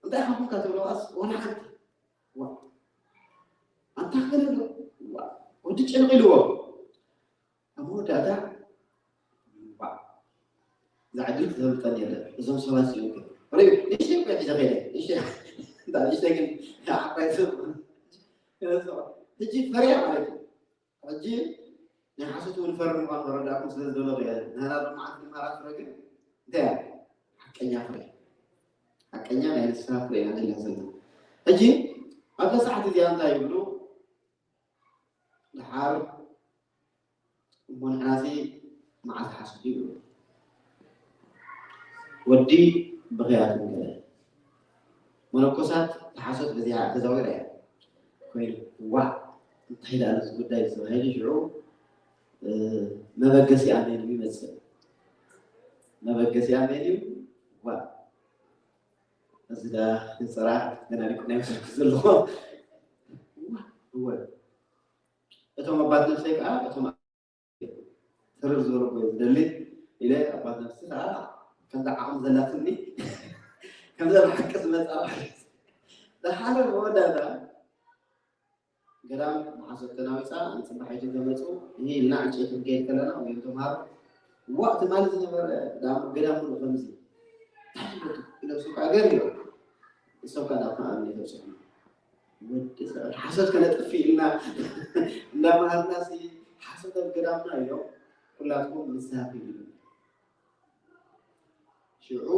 እንታይ ሓኹምካ ትብሎ ከዓስ ወላ ሓንቲ ኣንታ ክበለ ወዲ ጭንቕ ኢልዎ ኣብ መወዳእታ እዛ ዕድል ክትፈልጠኒ የለ እዞም ሰባት እዚኦም ግን ሪኡ ንእሽተይ እኮ ሒዘ ከይደ ንእሽተይ ንእሽተይ ግን ዓባይ ሰብ ሕጂ ፈሪያ ማለት እዩ ሕጂ ናይ ሓሶት እውን ፈሪ ምኳኑ ከረዳእኩም ስለ ዝደለኹ እየ ንህና ድማ ዓዲ ድማ ፍረ ግን እንታይ እያ ሓቀኛ ፍረ ሓቀኛ ናይ ንስኻ ፍረ ኢና ንሪኣ ዘለና ሕጂ ኣብዛ ሰዓት እዚኣ እንታይ ይብሉ ድሓር እሞ ንሕናሲ መዓልቲ ሓሶት እዩ ወዲ ብኽያት ገለ መነኮሳት ተሓሶት በዚኣ ተዛዊራ እያ ኮይኑ ዋ እንታይ ደኣ ነዚ ጉዳይ ተባሂሉ ሽዑ መበገሲ ኣመን ይመፅእ መበገሲኣ መን እዩ? ዋ፣ እዚ ዳ ንፅራ ገና ሊቁ ናይ መስልኩ ዘለዎ። ዋ፣ እወ። እቶም ኣባት ነፍሰይ ከዓ፣ እቶም ትርር ዝበለ እኮ እዩ ዝደሊ ኢለ፣ ኣባት ነፍሲ ከዓ ከምዛ ዓቕሚ ዘላትኒ፣ ከምዛ ብሓቂ ዝመፃ ማለት ዝሓረ መወዳእታ ገዳም መሓሰብ ተናዊፃ፣ ንፅባሕ ይዘ መፁ። ይሄ ኢልና ዕንጨይቲ ክንከይድ ከለና፣ ወይ ተምሃሮ፣ ዋ፣ ትማሊ ዝነበረ ዳሞ ገዳም ምሉእ ከምዚ፣ እንታይ ይበሉ ኢሎም፣ ሰብ ከዓ ገር ኢሎም። ንሶም ከዓ ናብታ ኣብነት ተብፅሑና። ወዲ ሰብ ሓሶት ከነጥፍእ ኢልና እንዳምሃርና ሲ፣ ሓሶት ኣብ ገዳምና ኢሎም፣ ኩላትኩም ንስሃ ኪዱ ኢሎም። ሽዑ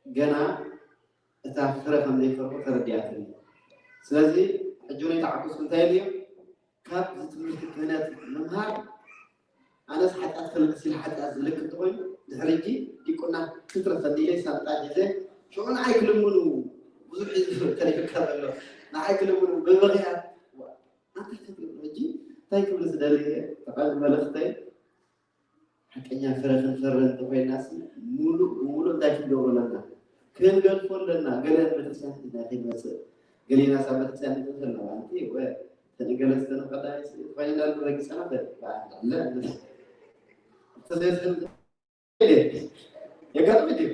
ገና እታ ፍረ ከም ዘይፈርሑ ተረዲኣትኒ። ስለዚ ሕጂ እውን ኣይተዓገስኩ። እንታይ ኢለዮም? ካብዚ ትምህርቲ ክህነት ምምሃር፣ ኣነስ ሓጢኣት ከልግስ ኢለ ሓጢኣት ዝልክ እንተኾይኑ፣ ድሕሪ ሕጂ ዲቁና ክትረፈኒ ኢለ ሳንጣ ሒዘ፣ ሽዑ ንዓይ ክልምኑ፣ ብዙሕ ህዝቢ ተሪፍካ ዘሎ፣ ንዓይ ክልምኑ፣ ብብኽያት፣ ዋ፣ ኣንታ እንታይ ትብል ሕጂ? እንታይ ክብል ዝደሊ እየ? ጠቓሚ መልእኽተይ፣ ሓቀኛ ፍረ ክንፈሪ እንተኾይናስ፣ ሙሉእ ብሙሉእ እንታይ ክንገብሮ ኣለና? ክንገድፎ ኣለና። ገለ ቤተክርስትያን ሒዝና ከይንመጽእ፣ ገሊና ሳብ ቤተክርስትያን ንመጽእ ኣለና። ኣንቲ ወ-፣ ተን ገለ ዝተነቀዳ ኮይና እንዳለ ረጊጸና፣ በ-፣ በ-፣ ኣለ። ተዘይስል የጋጥም ድዩ?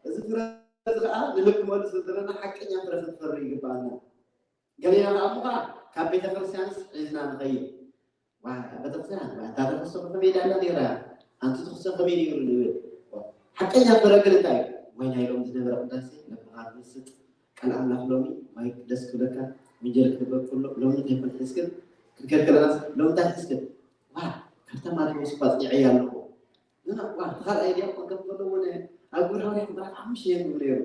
እዚ ፍረ እዚ ከዓ ንልክመሉ ስለ ዘለና ሓቀኛ ፍረ ክንፈሪ ይግባኣና። ገሊና ከዓ እሞ ከዓ ካብ ቤተክርስትያንስ ሒዝና ንኸይድ። ዋ፣ ቤተክርስትያን፣ ዋ፣ እታ ተኸሶ ከመይ ኢላ ነይራ? ኣንቲ ትኽሶ ከመይ ነይሩ ንብል? ሓቀኛ ፍረ ግን እንታይ እዩ? ወይ ናይ ሎሚ ዝነበረ ቅዳሴ፣ ነብኻ ትመስጥ፣ ቃል ኣምላኽ ሎሚ፣ ወይ ደስ ክብለካ፣ ወንጀል ክግበር ከሎ፣ ሎሚ እንታይ ኮን ሒዝክን? ክንከድ ከለናስ፣ ሎሚ እንታይ ሒዝክን? ዋ፣ ካብታ ማቴዎስ እኮ ኣጽኒዐያ ኣለኹ። ንና፣ ዋ፣ እቲ ካልኣይ ዲያቆን ከም ዘለዎ ነ-፣ ኣብ ግብረ ሃዋርያት ምዕራፍ ሓሙሽተ እዮም ዝብሉ ነይሩ።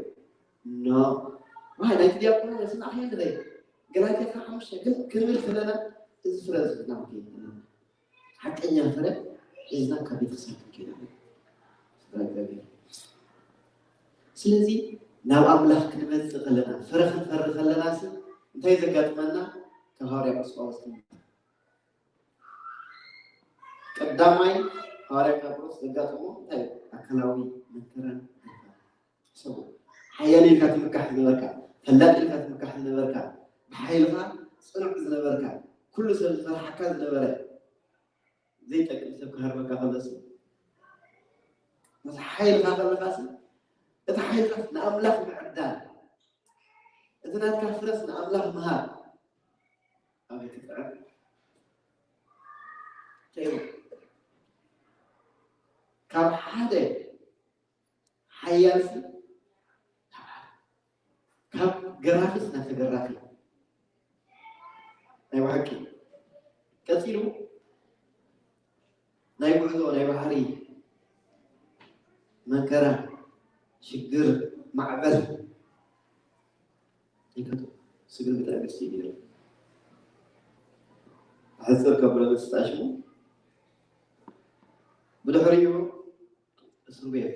ኖ። ዋ፣ ናይቲ ዲያቆን ስማዕ ከየንድረይ። ገላትያ ካብ ሓሙሽተ ግን ክንብል ከለና፣ እዚ ፍረ እዚ ናውቲ ሓቀኛ ፍረ ሒዝና ካብ ቤተክርስትያን ክንከይድ ኣለና። ስድራ እግዚኣብሔር። ስለዚ ናብ ኣምላኽ ክንመጽእ ከለና፣ ፍረ ክንፈሪ ከለና ሲ እንታይ ዘጋጥመና? ካብ ሃዋርያ ቅዱስ ጳውሎስ ክንመሃር። ቀዳማይ ሃዋርያ ጳውሎስ ዘጋጠሞ እንታይ እዩ? ኣካላዊ መከራን ግርፋን። ሰው ሓያል ኢልካ ትምካሕ ዝነበርካ፣ ፈላጥ ኢልካ ትምካሕ ዝነበርካ፣ ብሓይልኻ ጽኑዕ ዝነበርካ፣ ኩሉ ሰብ ዝፈርሓካ ዝነበረ፣ ዘይጠቅም ሰብ ክሃርመካ ከሎሲ፣ ምስ ሓይልኻ ከለኻሲ፣ እቲ ሓይልኻስ ንኣምላኽ ምዕዳል፣ እቲ ናትካ ፍረስ ንኣምላኽ ምሃብ። ኣበይ ክጥዕም? እንታይ እዩ? ካብ ሓደ ሓያልሲ፣ ካብ ገራፊስ ናብ ተገራፊ። ናይ ብሓቂ። ቀጺሉ፣ ናይ ጉዕዞ፣ ናይ ባሕሪ መከራ፣ ሽግር፣ ማዕበል ይከቱ። ስግር ብጣዕሚ ደስ ይብል። ኣሕጽር ከብሎ መስጣሽሙ። ብድሕሪኡ እስር ቤት።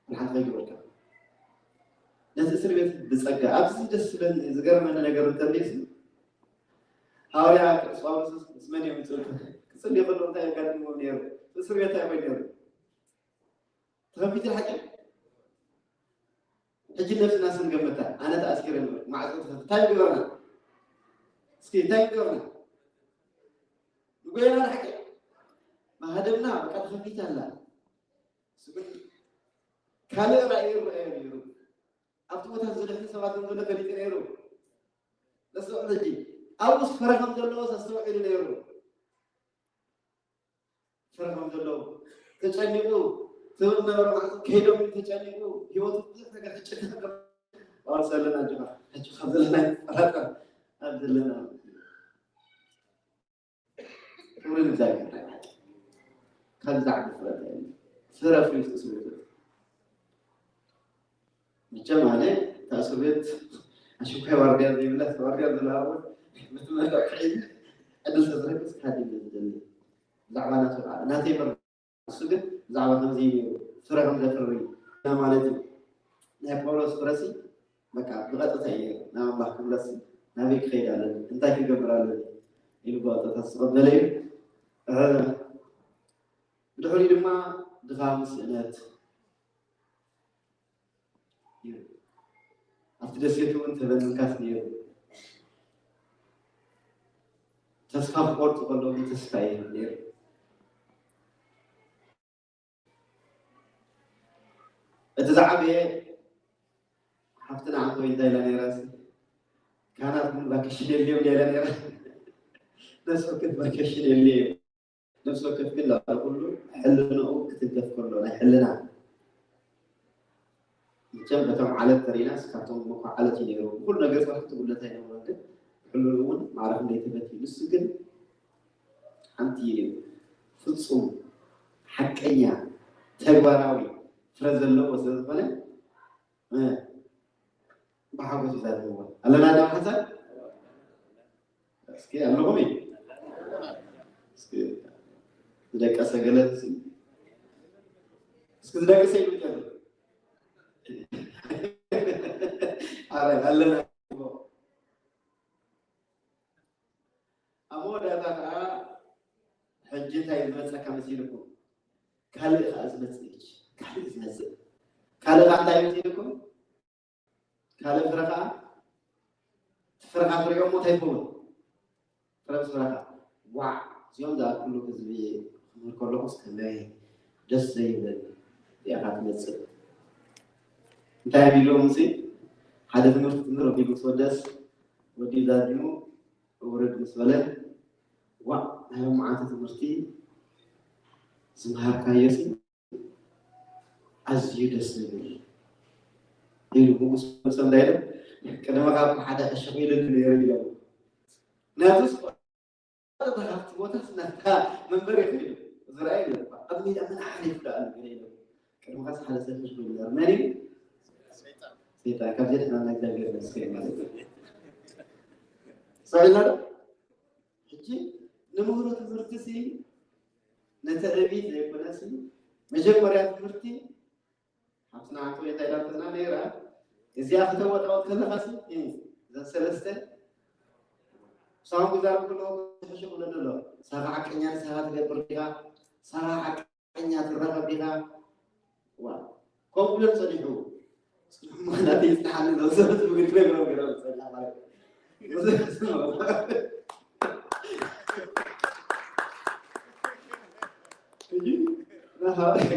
ብርሃን ከይገበርካ። ነቲ እስር ቤት ብጸጋ። ኣብዚ ደስ ዝብለኒ፣ ዝገርመኒ ነገር እንተልዩሲ፣ ሃዋርያ ቅዱስ ጳውሎስ ምስ መን እዮም ዝጽልዩ? ክጽልዩ ከለዉ እንታይ የጋጥምዎም ነይሩ? እስር ቤት እንታይ ኮይኑ ነይሩ? ተኸፊቱ ሓቂ? ሕጂ ነብስና ስንገምታ፣ ኣነ ተኣሲረ ንብል፣ ማዕጾ ተኸፊቱ። እንታይ ምገበርና? እስኪ እንታይ ምገበርና? ንጎየና ሓቂ? ማህደምና በቃ ተኸፊታ ኣላ። እሱ ግን ካልእ ራእይ ይረኣዮ ነይሩ። ኣብቲ ቦታ ዝድሕኑ ሰባት ከም ዘሎ ፈሊጡ ነይሩ። ተስተውዕሉ ሕጂ። ኣብኡስ ፍረ ከም ዘለዎ ተስተውዒሉ ነይሩ። ፍረ ከም ዘለዎ ተጨኒቑ፣ ትብል ነበረ ማለት ከይዶም ኢሉ ተጨኒቑ፣ ህይወቱ ብዙሕ ነገር ተጨኒቑ። ዋርሳ ኣለና ኣጆኻ፣ ኣጆኻ ዘለና ይፈላጠ ኣብ ዘለና። ክብሪ ንእግዚኣብሔር ይኹን። ካብ ዝዓቢ ፍረ እንታይ ኣሎ? ፍረ ኣፍርዩ እስር ቤት። መቸም ኣነ እታ እስር ቤት ኣሽንኳይ ዋርድያ ዘይብላ፣ ዋርድያ ዘለዋ እውን በቲ መድረኽ ክዒል ዕድል ተዝረክብ ክሃድም እየ ዝደሊ። ብዛዕባ ናቱ ከዓ ናተይ መር-፣ እሱ ግን ብዛዕባ ከምዚ እዩ ነይሩ፣ ፍረ ከም ዘፍሪ እና ማለት እዩ። ናይ ጳውሎስ ፍረሲ በቃ ብቐጥታ እዩ ናብ ኣምላኽ ክምለስ፣ ናበይ ክኸይድ ኣለኒ፣ እንታይ ክገብር ኣለኒ ኢሉ ብቐጥታ ዝተቐበለ እዩ። እ፣ ብድሕሪኡ ድማ ድኻም፣ ስእነት እዩ። ኣብቲ ደሴት እውን ተበን ምንካስ ነይሩ። ተስፋ ክቆርፁ ከለዉ ተስፋ ይህብ ነይሩ። እቲ ዝዓበየ ሓፍትና ዓንኮይ እንታይ ኢላ ነይራ? ካህናት ግን ቫኬሽን የድልዮም ኢላ ነይራ። ነፍሲ ወከፍ ቫኬሽን የድልዮ። ነፍሲ ወከፍ ግን ላዕሊ ኩሉ ሕልንኡ ክትንከፍ ከሎ ናይ ሕልና። መቸም በቶም ዓለት ተሪናስ ካብቶም እኮ ዓለት እዩ ነይሩ። ብኩሉ ነገር ስራሕ ትጉለት ኣይነበሮን፣ ግን ሕልንኡ እውን ማዕረ ክንደይ ተፈትዩ። ንሱ ግን ሓንቲ ፍጹም ሓቀኛ ተግባራዊ ፍረ ዘለዎ ስለ ዝኾነ፣ እ፣ ብሓጎስ ይዛረብዎ ኣለና። ዳ ሓንሳብ እስኪ ኣለኹም እዩ። እስኪ ዝደቀሰ ገለ እስኪ፣ እስኪ ዝደቀሰ ይብል ገለ። ኣረ፣ ኣለና። ኣብ መወዳእታ ከዓ ሕጂ እንታይ ዝመፀካ መሲልኩም? ካልእ ከዓ ዝመፅእ እዩ። ካልእ ዝመፅእ። ካልእ ከዓ እንታይ መሲልኩም? ካልእ ፍረ ከዓ፣ እቲ ፍረ ከዓ ትሪኦ እሞ እንታይ ይኸውን? ፍረ ምስ ፍረ ከዓ፣ ዋዕ፣ እዚኦም ዝኣክሉ ህዝቢ ክምህር ከለኹስ ከመይ ደስ ዘይብል እዚኣ ከዓ ትመፅእ። እንታይ ኣቢሎም እዚ ሓደ ትምህርቲ ትምህር ኣቢሉ ምስ ወደስ፣ ወዲ ዛዚሙ ውርድ ምስ በለ፣ ዋዕ፣ ናይ ሎማዓንቲ ትምህርቲ ዝመሃርካዮሲ ኣዝዩ ደስ ዝብል ኢሉ ብጉስ መልሶም እንታይ ኢሎም? ቅድመኻ እኮ ሓደ ዕሽኽ ኢሉኒ ነይሩ ኢሎም። ምክንያቱ ስፖርት ካብቲ ቦታ ናታ መንበሪ ይኽእል እዩ። ዝረኣይ እዩ። ኣብ ሜዳ ምን ሓሊፉ ደኣ ኣሎ ገለ ኢሎም። ቅድመኻስ ሓደ ሰብ ዕሽኽ ኢሉ ነይሩ። መን እዩ? ሰይጣን። ካብዚ ድሕና ናይ እግዚኣብሔር ይመስገን ማለት እዩ። ሰው ኢልና ዶ? ሕጂ ንምህሮ ትምህርቲሲ ንትዕቢት ዘይኮነሲ መጀመርያ ትምህርቲ ሓፍትና ዓንኮይ እንታይ ኢላትና ነይራ? እዚኣ ክተወጣወጥ ከለኻሲ፣ እ፣ እዘን ሰለስተ ሳውን ክዛረብ ከለኹ ሕሹ ክብለኒ ኣሎ። ሳኻ ሓቀኛ ንስኻ ትገብር ዲኻ? ሳኻ ሓቀኛ ትራኸብ ዲኻ? ዋ፣ ከምኡ ኢሎም ጸኒሑ። ጽንሑ ምኽንያት ይጽንሓኒ፣ ነብሰ ህዝቢ ግን ክነግሮም ገይሮም ዝጸንሕ ማለት እዩ። ሕጂ ንሃዋርያ፣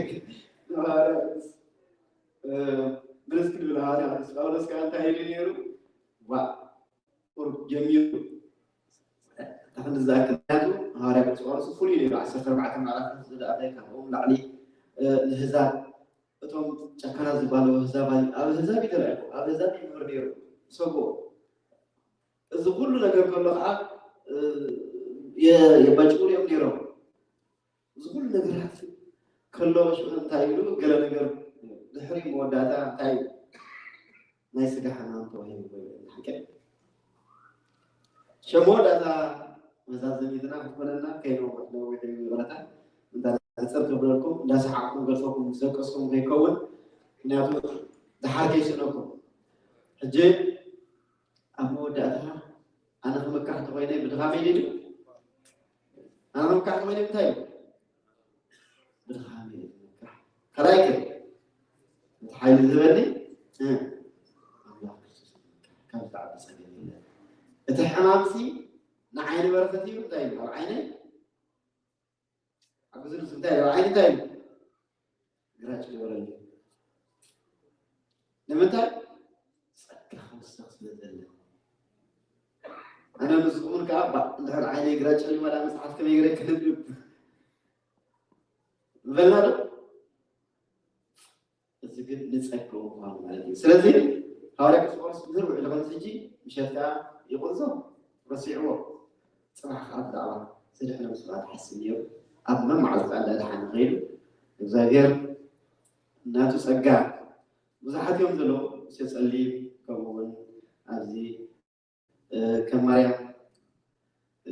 ንሃዋርያ ቅዱስ፣ እ፣ ብርስ ክብል ሃዋርያ ቅዱስ ጳውሎስ ከዓ እንታይ ኢሉ ነይሩ? ዋ፣ ቁሩብ ጀሚሩ። እታ ክንዲ ዝኣክል፣ ምኽንያቱ ሃዋርያ ቅዱስ ጳውሎስ ፍሉይ ነይሩ፣ ዓሰርተ ኣርባዕተ ምዕራፍ ዝደኣፈ፣ ካብኦም ላዕሊ፣ እ፣ ንህዛብ፣ እቶም ጨካናት ዝበሃሉ ህዛብ፣ ኣብ ህዛብ እዩ ተላኢኹ፣ ኣብ ህዛብ ይምህር ነይሩ። ሰብኦ። እዚ ኩሉ ነገር ከሎ ከዓ፣ እ፣ የ-፣ የባጭውሉ እዮም ነይሮም። እዚ ኩሉ ነገራት ከሎ ሽዑ እንታይ ይብሉ? ገለ ነገር ድሕሪ መወዳእታ እንታይ እዩ? ናይ ስጋ ሕማም ተዋሂቡ ኮይኑ ሓቂ። ሸሞ ዳታ መዛዘሚትና ክትኮነና ከይነውሕ ነዊሕ እዩ ይቕረታ። እንዳ ሕፅር ክብለልኩም፣ እንዳሰሓቕኩም ገድፈኩም ምስ ደቀስኩም ከይከውን፣ ምክንያቱ ድሓር ከይስእነኩም። ሕጂ ኣብ መወዳእታ ኣነ ክምካሕ እንተኾይነ ብድኻመይ ድዩ? ኣነ ክምካሕ እንተኾይነ እንታይ እዩ? ብድኻመይ እየ ዝምካሕ። ካልኣይ ከ? እቲ ሓይሊ ዝህበኒ፣ እ፣ ኣምላኽ ክርስቶስ ይምካሕ። ካብ ዝዓቢ ጸገም የለን። እቲ ሕማምሲ ንዓይኒ በረኸት እዩ። እንታይ እዩ? ኣብ ዓይነይ ሓግዙ ንሱ እንታይ እዩ? ዓይኒ እንታይ እዩ? ግራጭ ገበረሉ። ንምንታይ? ጸጋ ክውሰኽ ስለ ዘለ። ኣነ ምስኹምን ከኣ ባ-፣ እንድሕር ዓይነይ ግራጭ እዩ፣ ዋላ መጽሓፍ ከመይ ገይረ ከንብብ? ምበልና ዶ? እዚ ግን ንጸግኡ ምዃኑ ማለት እዩ። ስለዚ ሃዋርያ ቅዱስ ጳውሎስ ክምህር ውዒሉ፣ ከምዚ ሕጂ ምሸት ከኣ ይቕንዞ፣ ረሲዕዎ። ጽባሕ ከኣ ብዛዕባ ዘድሕኖም ሰባት ክሓስብ ነይሩ። ኣብ መመዓልቲ ከኣ እንዳደሓነ ከይዱ፣ እግዚኣብሔር ናቱ ጸጋ፣ ብዙሓት እዮም ዘለዉ፣ ሙሴ ጸሊም፣ ከምኡ እውን ኣብዚ እ፣ ከም ማርያም፣ እ፣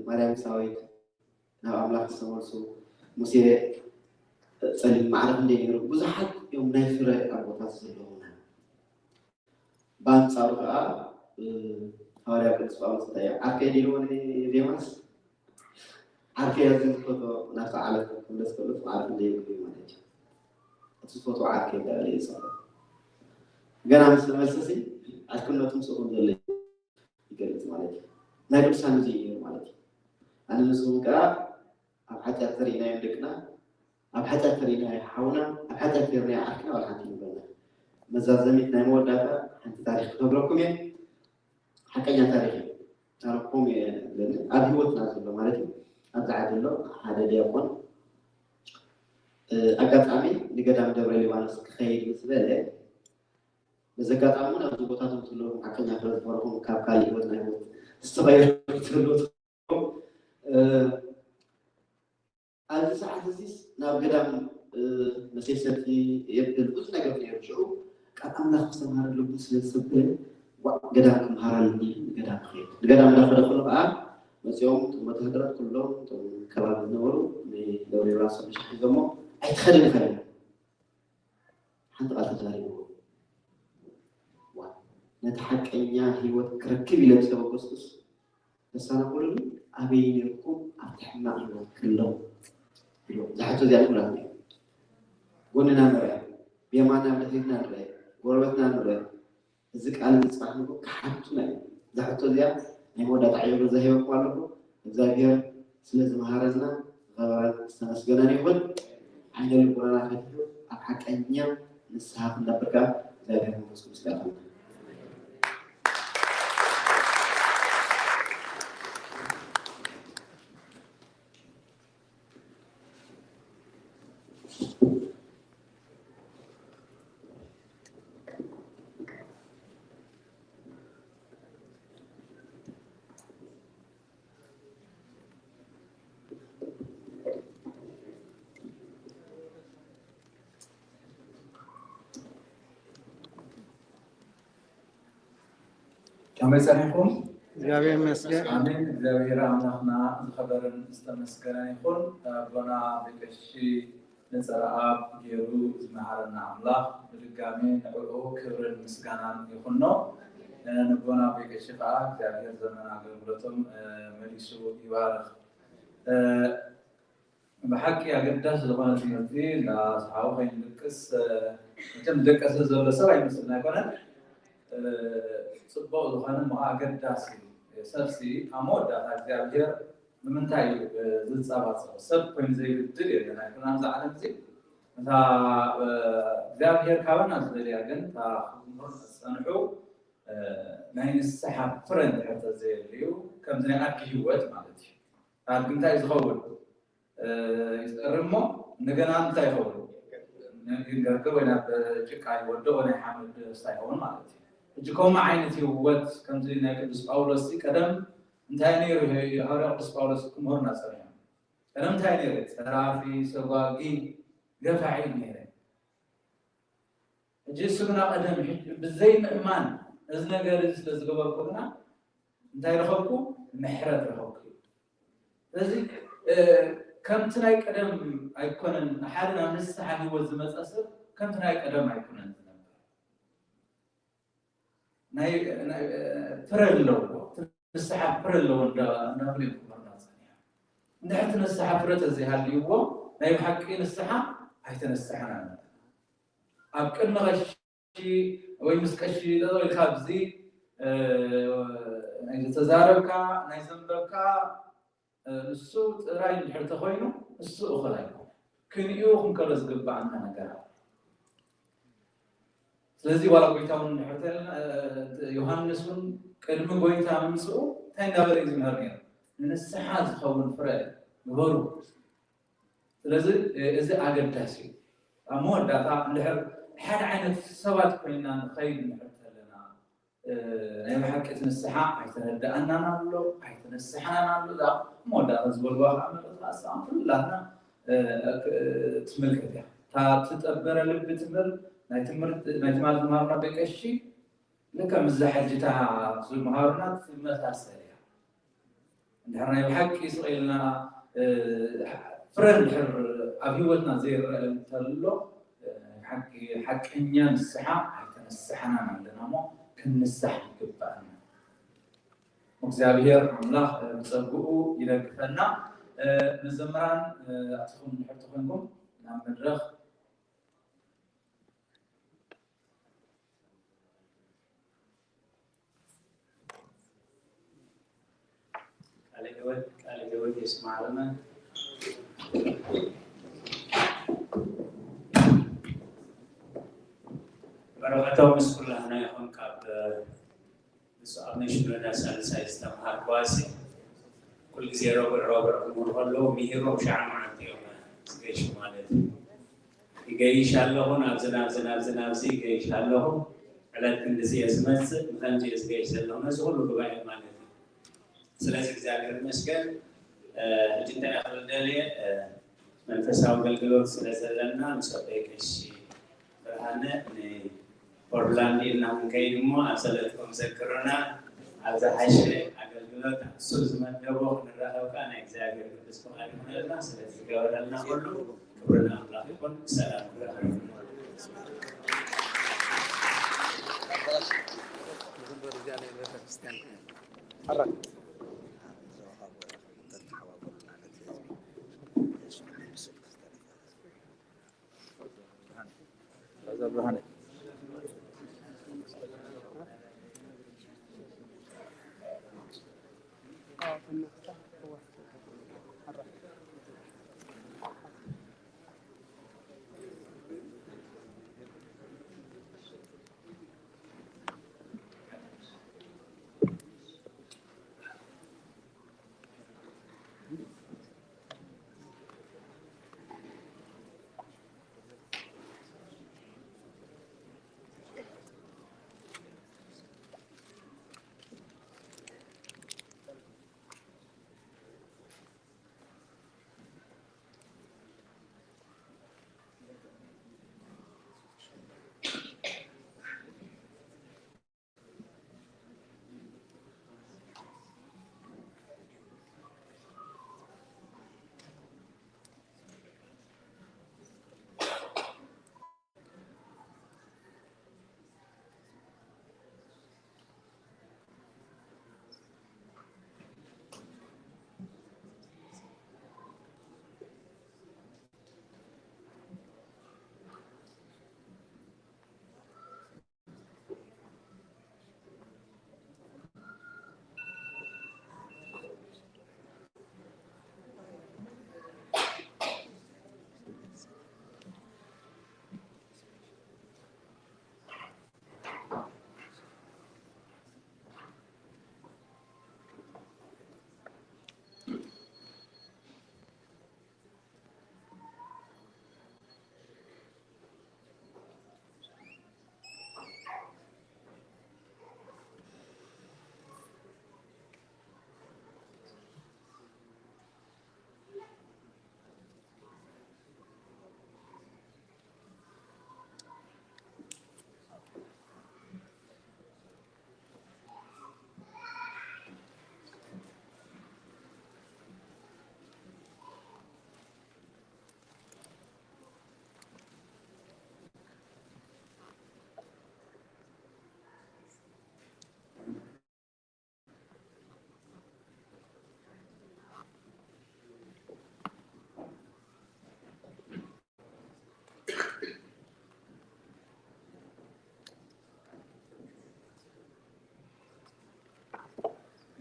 ማርያም ግብፃዊት ናብ ኣምላኽ ዝተመልሱ፣ ሙሴ ጸሊም ማዕረ ክንደይ ነይሩ። ብዙሓት እዮም ናይ ፍረ ኣቦታት ዘለዉና። ብኣንጻሩ ከኣ፣ እ፣ ሃዋርያ ቅዱስ ጳውሎስ እንታይ እዩ? ዓርከይ ዲልዎ ንዴማስ? ዓርከይ ኣዝዩ ዝፈትዎ ናብቲ ዓለም ክምለስ ከሎ እቲ ዓርኪ ዘይብሉ እዩ ማለት እዩ። እቲ ዝፈትዎ ዓርከይ እንዳበለ ይፅዕሮ። ገና ምስ ተመልሰሲ ዓርክነቱ ምስኡ ከም ዘሎ ይገልፅ ማለት እዩ። ናይ ቅዱሳን እዚ እዩ ማለት እዩ። ኣነ ንስኹም ከዓ ኣብ ሓጢኣት ተሪእናዮም ደቅና፣ ኣብ ሓጢኣት ተሪእናዮ ሓውና፣ ኣብ ሓጢኣት ተሪእናዮ ዓርክና ዋላ ሓንቲ ይበልና። መዛዘሚት ናይ መወዳእታ ሓንቲ ታሪክ ክነግረኩም እየ። ሓቀኛ ታሪክ እዩ። ታሪኩም እየ ዝብለኒ ኣብ ህይወትና ዘሎ ማለት እዩ። ኣብዚ ዓዲ ኣሎ ሓደ ዲያቆን፣ እ፣ ኣጋጣሚ ንገዳም ደብረ ሊባኖስ ክኸይድ ምስ በለ፣ በዚ ኣጋጣሚ እውን ኣብዚ ቦታቶም ዘለኹም ሓቀኛ ፍረ ዝፈረኹም ካብ ካልእ ህይወት ናብ ህይወት ዝተቐየሩ ትህልዉ ትኸውን። እ፣ ኣብዚ ሰዓት እዚስ ናብ ገዳም፣ እ፣ መሴሰቲ የብል ብዙሕ ነገር ነይሩ። ሽዑ ቃል ኣምላኽ ክስተምሃረ ልቡ ስለ ዝሰበረ፣ ዋእ፣ ገዳም ክምሃር ኣለኒ፣ ንገዳም ክኸይድ። ንገዳም እንዳኸደ ከሎ ከዓ መፂኦም እቶም ወተሃደራት ኩሎም እቶም ከባቢ ዝነበሩ ንገብረ ዮናስ መሸኪ ሒዞሞ ኣይትኸድን ኢኻ ኢሎም። ሓንቲ ቃል ተዛሪብዎ። ዋ፣ ነቲ ሓቀኛ ህይወት ክረክብ ኢለ ምስ ተበገስኩስ፣ ተሰናኸሉኒ፣ ኣበይ ነርኩም ኣብቲ ሕማቕ ህይወት ከለኹ? ኢሉ። እዛ ሕቶ እዚኣ ንኹላትና እዩ። ጎንና ንርአ፣ ብየማንና ብድሕሪትና ንርአ፣ ጎረቤትና ንርአ። እዚ ቃል እዚ ጽባሕ ንግሆ ክሓቱና እዩ። እዛ ሕቶ እዚኣ ናይ መወዳእታ ዕዮ ገዛ ሂበኩም ኣለኹ። እግዚኣብሔር ስለ ዝመሃረና ዝኸበረን ዝተመስገነን ይኹን። ዓይነ ልቦናና ፈቲሑ ኣብ ሓቀኛ ንስሓ ክንነብር ከኣ እግዚኣብሔር መንፈስ ቅዱስ ይኣኽለና። ከመይ ጸኒሕኩም? እግዚኣብሔር ይመስገን። ኣሜን። እግዚኣብሔር ኣምላኽና ዝኸበረን ዝተመስገነን ይኹን። ኣቦና ብቀሺ ነጸረኣብ ገይሩ ዝመሃረና ኣምላኽ ብድጋሜ ንዕኡ ክብርን ምስጋናን ይኹኖ። ንቦና ቤቀሺ ከዓ እግዚኣብሔር ዘመን ኣገልግሎቶም መሊሱ ይባርኽ። ብሓቂ ኣገዳሲ ዝኾነ ትምህርቲ እንዳሰሓቡ ከይንድቅስ፣ መቸም ደቀሰ ዘሎ ሰብ ኣይመስልን ኣይኮነን። ጽቡቕ ዝኾነ እሞ ኣገዳሲ ሰብሲ ኣብ መወዳእታ እግዚኣብሔር ንምንታይ እዩ ዝጻባጸብ? ሰብ ኮይኑ ዘይብድል የለን ኣይኮነ ኣብዚ ዓለም እዚ። እታ እግዚኣብሔር ካባና ዝደልያ ግን እታ ክምህር ዝጸንሑ ናይ ንስሓ ፍረ እንድሕር ተዘየልዩ ከምዚ ናይ ኣድጊ ህይወት ማለት እዩ። ኣድጊ እንታይ ዝኸውን? ይፀሪ እሞ እንደገና እንታይ ይኸውን? ይንገርገር ወይ ናብ ጭቃ ይወድቕ ወይ ናይ ሓመድ ስታ ይኸውን ማለት እዩ። ሕጂ ከምኡ ዓይነት ህይወት ከምዚ ናይ ቅዱስ ጳውሎስ ቀደም እንታይ ነይሩ? ሃዋርያ ቅዱስ ጳውሎስ ክምህሩና ፀኒሖም። ቀደም እንታይ ነይሩ? ፀራፊ፣ ሰጓጊ፣ ገፋዒ ነይረ። ሕጂ እሱ ግና ቀደም ብዘይ ምእማን እዚ ነገር እዚ ስለ ዝገበርኩ ግና እንታይ ረኸብኩ? ምሕረት ረኸብኩ። ስለዚ ከምቲ ናይ ቀደም ኣይኮነን። ሓደ ናብ ንስሓ ህይወት ዝመፀ ሰብ ከምቲ ናይ ቀደም ኣይኮነን ዝነበር። ፍረ ኣለዎ፣ ንስሓ ፍረ ኣለዎ እንዳብሉ እዮም ክመርና ፀኒሖም። እንድሕር እቲ ንስሓ ፍረ ተዘይሃልይዎ ናይ ብሓቂ ንስሓ ኣይተነስሓን ኣለና። ኣብ ቅድሚ ቀሺ ወይ ምስ ቀሺ ጠጠው ኢልካ ኣብዚ ናይ ዝተዛረብካ ናይ ዘንበብካ ንሱ ጥራይ እንድሕር ተኮይኑ እሱ እኹል ኣይኮነ ክንኡ ክንከሎ ዝግባኣና ነገር ኣሎ። ስለዚ ዋላ ጎይታ እውን እንድሕር ተለና ዮሃንስ እውን ቅድሚ ጎይታ ምምፅኡ እንታይ እንዳበለ እዩ ዝምህር ነይሩ? ንንስሓ ዝኸውን ፍረ ግበሩ። ስለዚ እዚ ኣገዳሲ እዩ። ኣብ መወዳእታ እንድሕር ሓደ ዓይነት ሰባት ኮይና ንኸይድ እንድሕር ተለና ናይ ብሓቂ እቲ ንስሓ ኣይተረድኣናን ኣሎ ኣይተነስሓናን ኣሎ። እዛ መወዳእታ ዝበልዋ ከዓ መልእኽቲ ኣስኣም ኩላትና ትምልከት እያ። እታ ትጠበረ ልቢ ትምህር ናይ ትምህርቲ ናይ ትማሊ ዝመሃርና ቤት ቀሺ ልክዕ ምስዛ ሕጂ እታ ዝመሃሩና ትመሳሰል እያ። እንድሕር ናይ ብሓቂ ስቕ ኢልና ፍረ እንድሕር ኣብ ህይወትና ዘይረአ እንተሎ ናይ ብሓቂ ሓቀኛ ንስሓ ኣይተነስሓናን ኣለና እሞ ክንንሳሕ ይግባኣና። እግዚኣብሔር ኣምላኽ ብጸግኡ ይደግፈና። መዘምራን ኣትኹም ድሕር ተኾንኩም ናብ መድረኽ። ቃለ ሕይወት ቃለ ሕይወት የስማዕልና። በረኸቶም ምስ ኩላህና ይኹን። ካብ ብፁዕ ኣቡነ ሽኖዳ ሳልሳይ ዝተምሃርኩዋሲ ኩሉ ግዜ ረቡዕ ረቡዕ ክምህሩ ከለዉ ምሂሮም ሸዓ መዓልቲ እዮም ዝገይሹ ማለት እዩ። ይገይሽ ኣለኹ ናብዚ ናብዚ ናብዚ ናብዚ ይገይሽ ኣለኹ። ዕለት ክንድዚ እየ ዝመፅእ፣ ብኸምዚ እየ ዝገይሽ ዘለኹ፣ ነዚ ኩሉ ጉባኤ ማለት እዩ። ስለዚ እግዚኣብሔር ይመስገን። ሕጂ እንታይ ክብል ደልየ፣ መንፈሳዊ ኣገልግሎት ስለ ዘለና ምስ ኣቦይ ቀሺ ብርሃነ ንፖርትላንድ ኢልና ክንከይድ እሞ ኣብ ጸሎትኩም ዘክሩና። ኣብ ዝሓሸ ኣገልግሎት ኣብ ሱር ዝመደቦ ክንራኸብ ከኣ ናይ እግዚኣብሔር ቅዱስ ፍቓድ ይኹነልና። ስለዚ ዝገበረልና ኩሉ ክብሪ ንኣምላኽ ይኹን። ሰላም።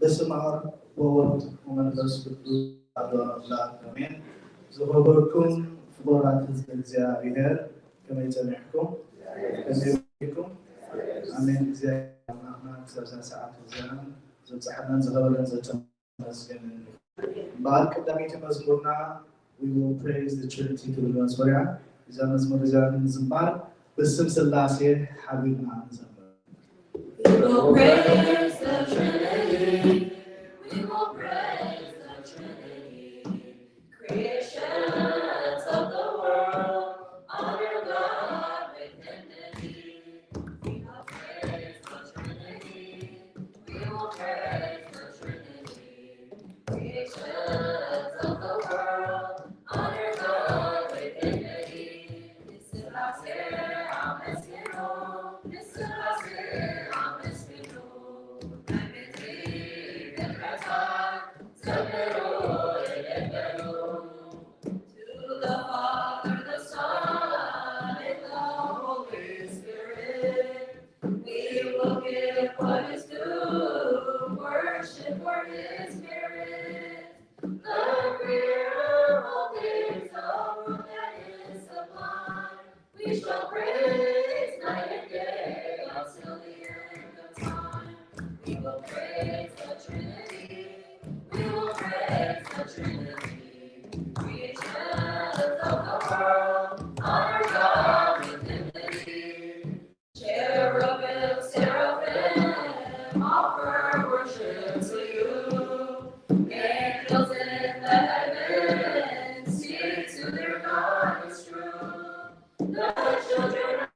በስመ አብ ወወልድ ወመንፈስ ቅዱስ አሐዱ አምላክ አሜን። ዝኸበርኩም ፍቑራት ህዝቢ እግዚኣብሔር፣ ከመይ ጸኒሕኩም? ከመይ ውዒልኩም? ኣሜን። እግዚኣብሔር ኣምላኽና ክሳብ እዛ ሰዓት እዚኣ ዘብጽሓናን ዝኸበረን ዘጨ-፣ መስገን። እምበኣር ቀዳመይቲ መዝሙርና We Will Praise the Trinity ትብል መዝሙር እያ። እዛ መዝሙር እዚኣ ንምዝማር ብስም ስላሴ ሓቢርና ንዘምር። We will praise the Trinity. We will praise the Trinity. Creations of the world honor God with enmity. We will praise the Trinity. We will praise the Trinity. Creations of the world honor God with enmity. ንስላሴ ኣመስግኑ፣ ንስላሴ ኣመስግኑ። Give what is due, worship for his merit. The creator of all things, the world that is sublime. We shall praise night and day until the end of time. We will praise the Trinity. We will praise the Trinity. Creations of the world, honor God with dignity. Cherubim, seraphim, offer worship to you. Angels in the heavens sing to their God is true. The children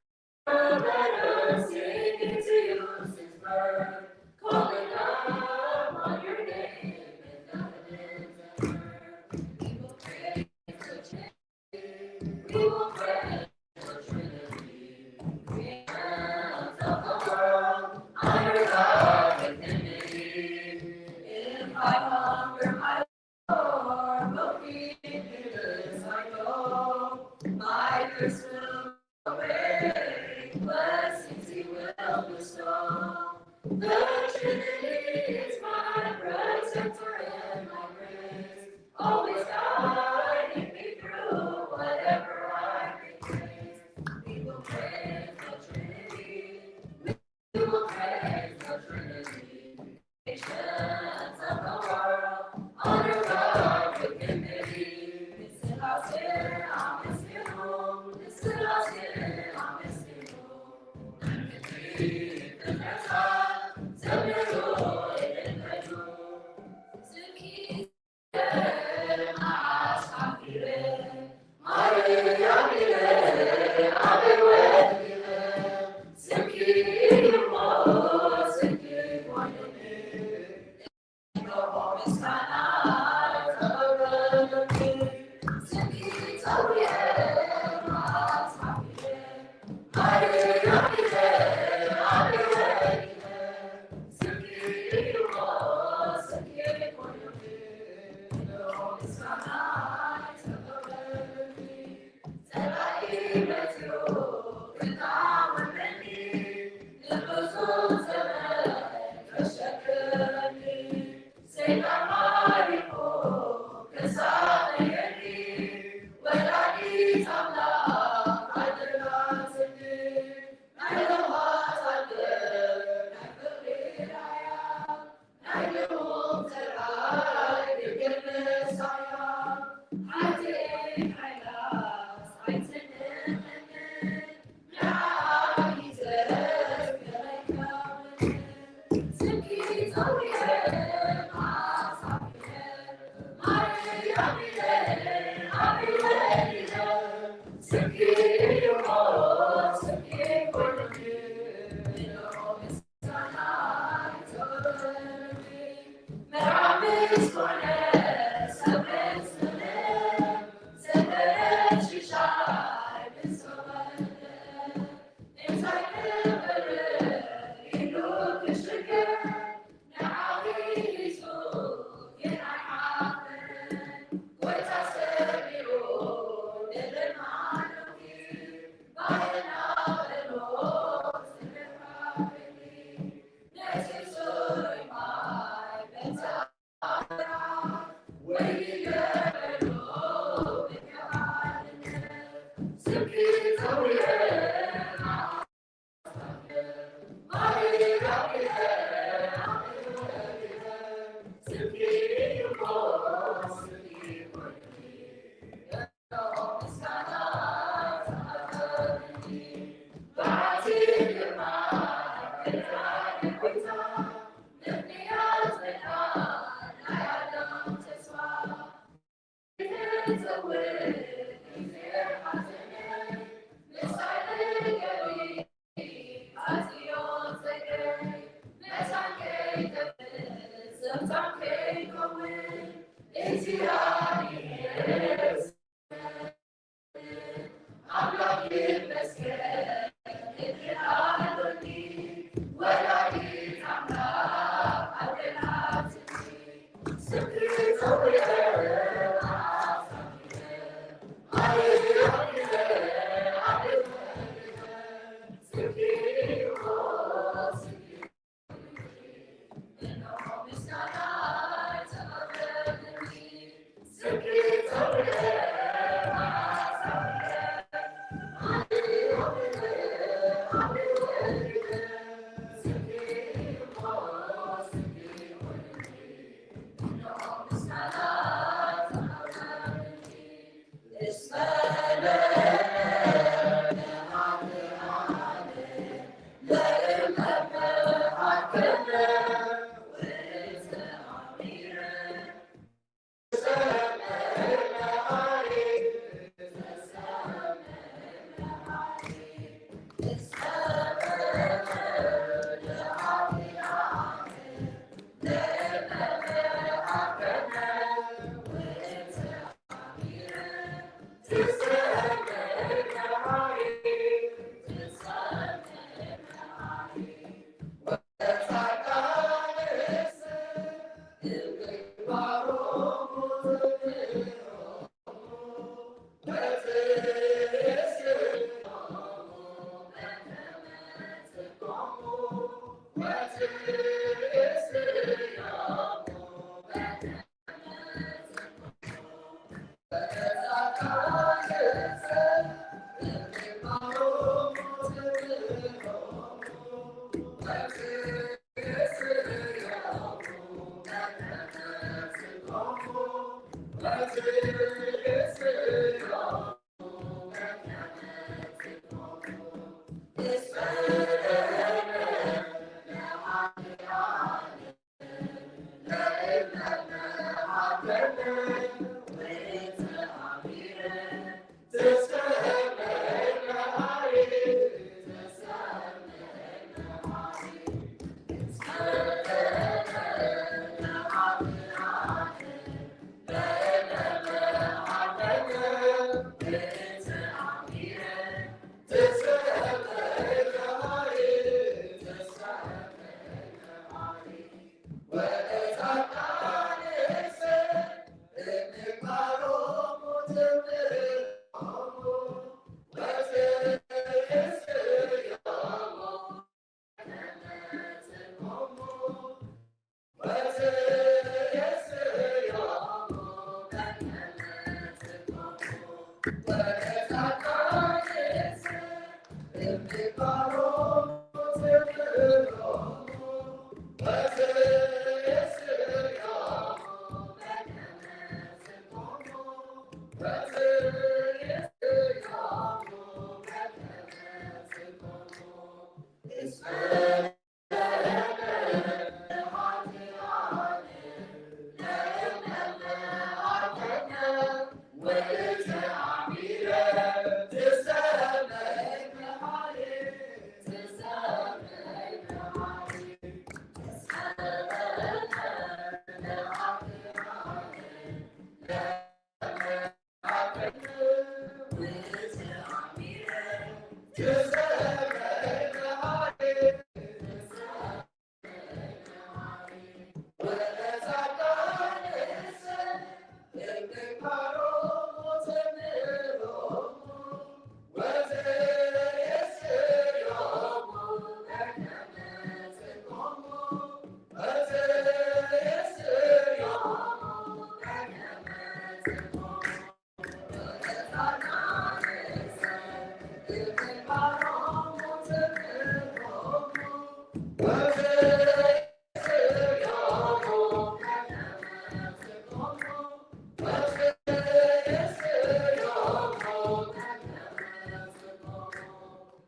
of heaven singing to you since birth, calling upon your name in the heavens and earth. We will praise the Trinity. We will praise the Trinity. Creations of the world, honor God with dignity. If I hunger, my Lord will feed me as I go. My thirst will away, blessings he will bestow. The Trinity is my protector and my grace, always guiding me through whatever I may face. We will praise the Trinity. We will praise the Trinity. Nations of the world, honor God with dignity. Mitzvah, Amesinu, Mitzvah, Amesinu.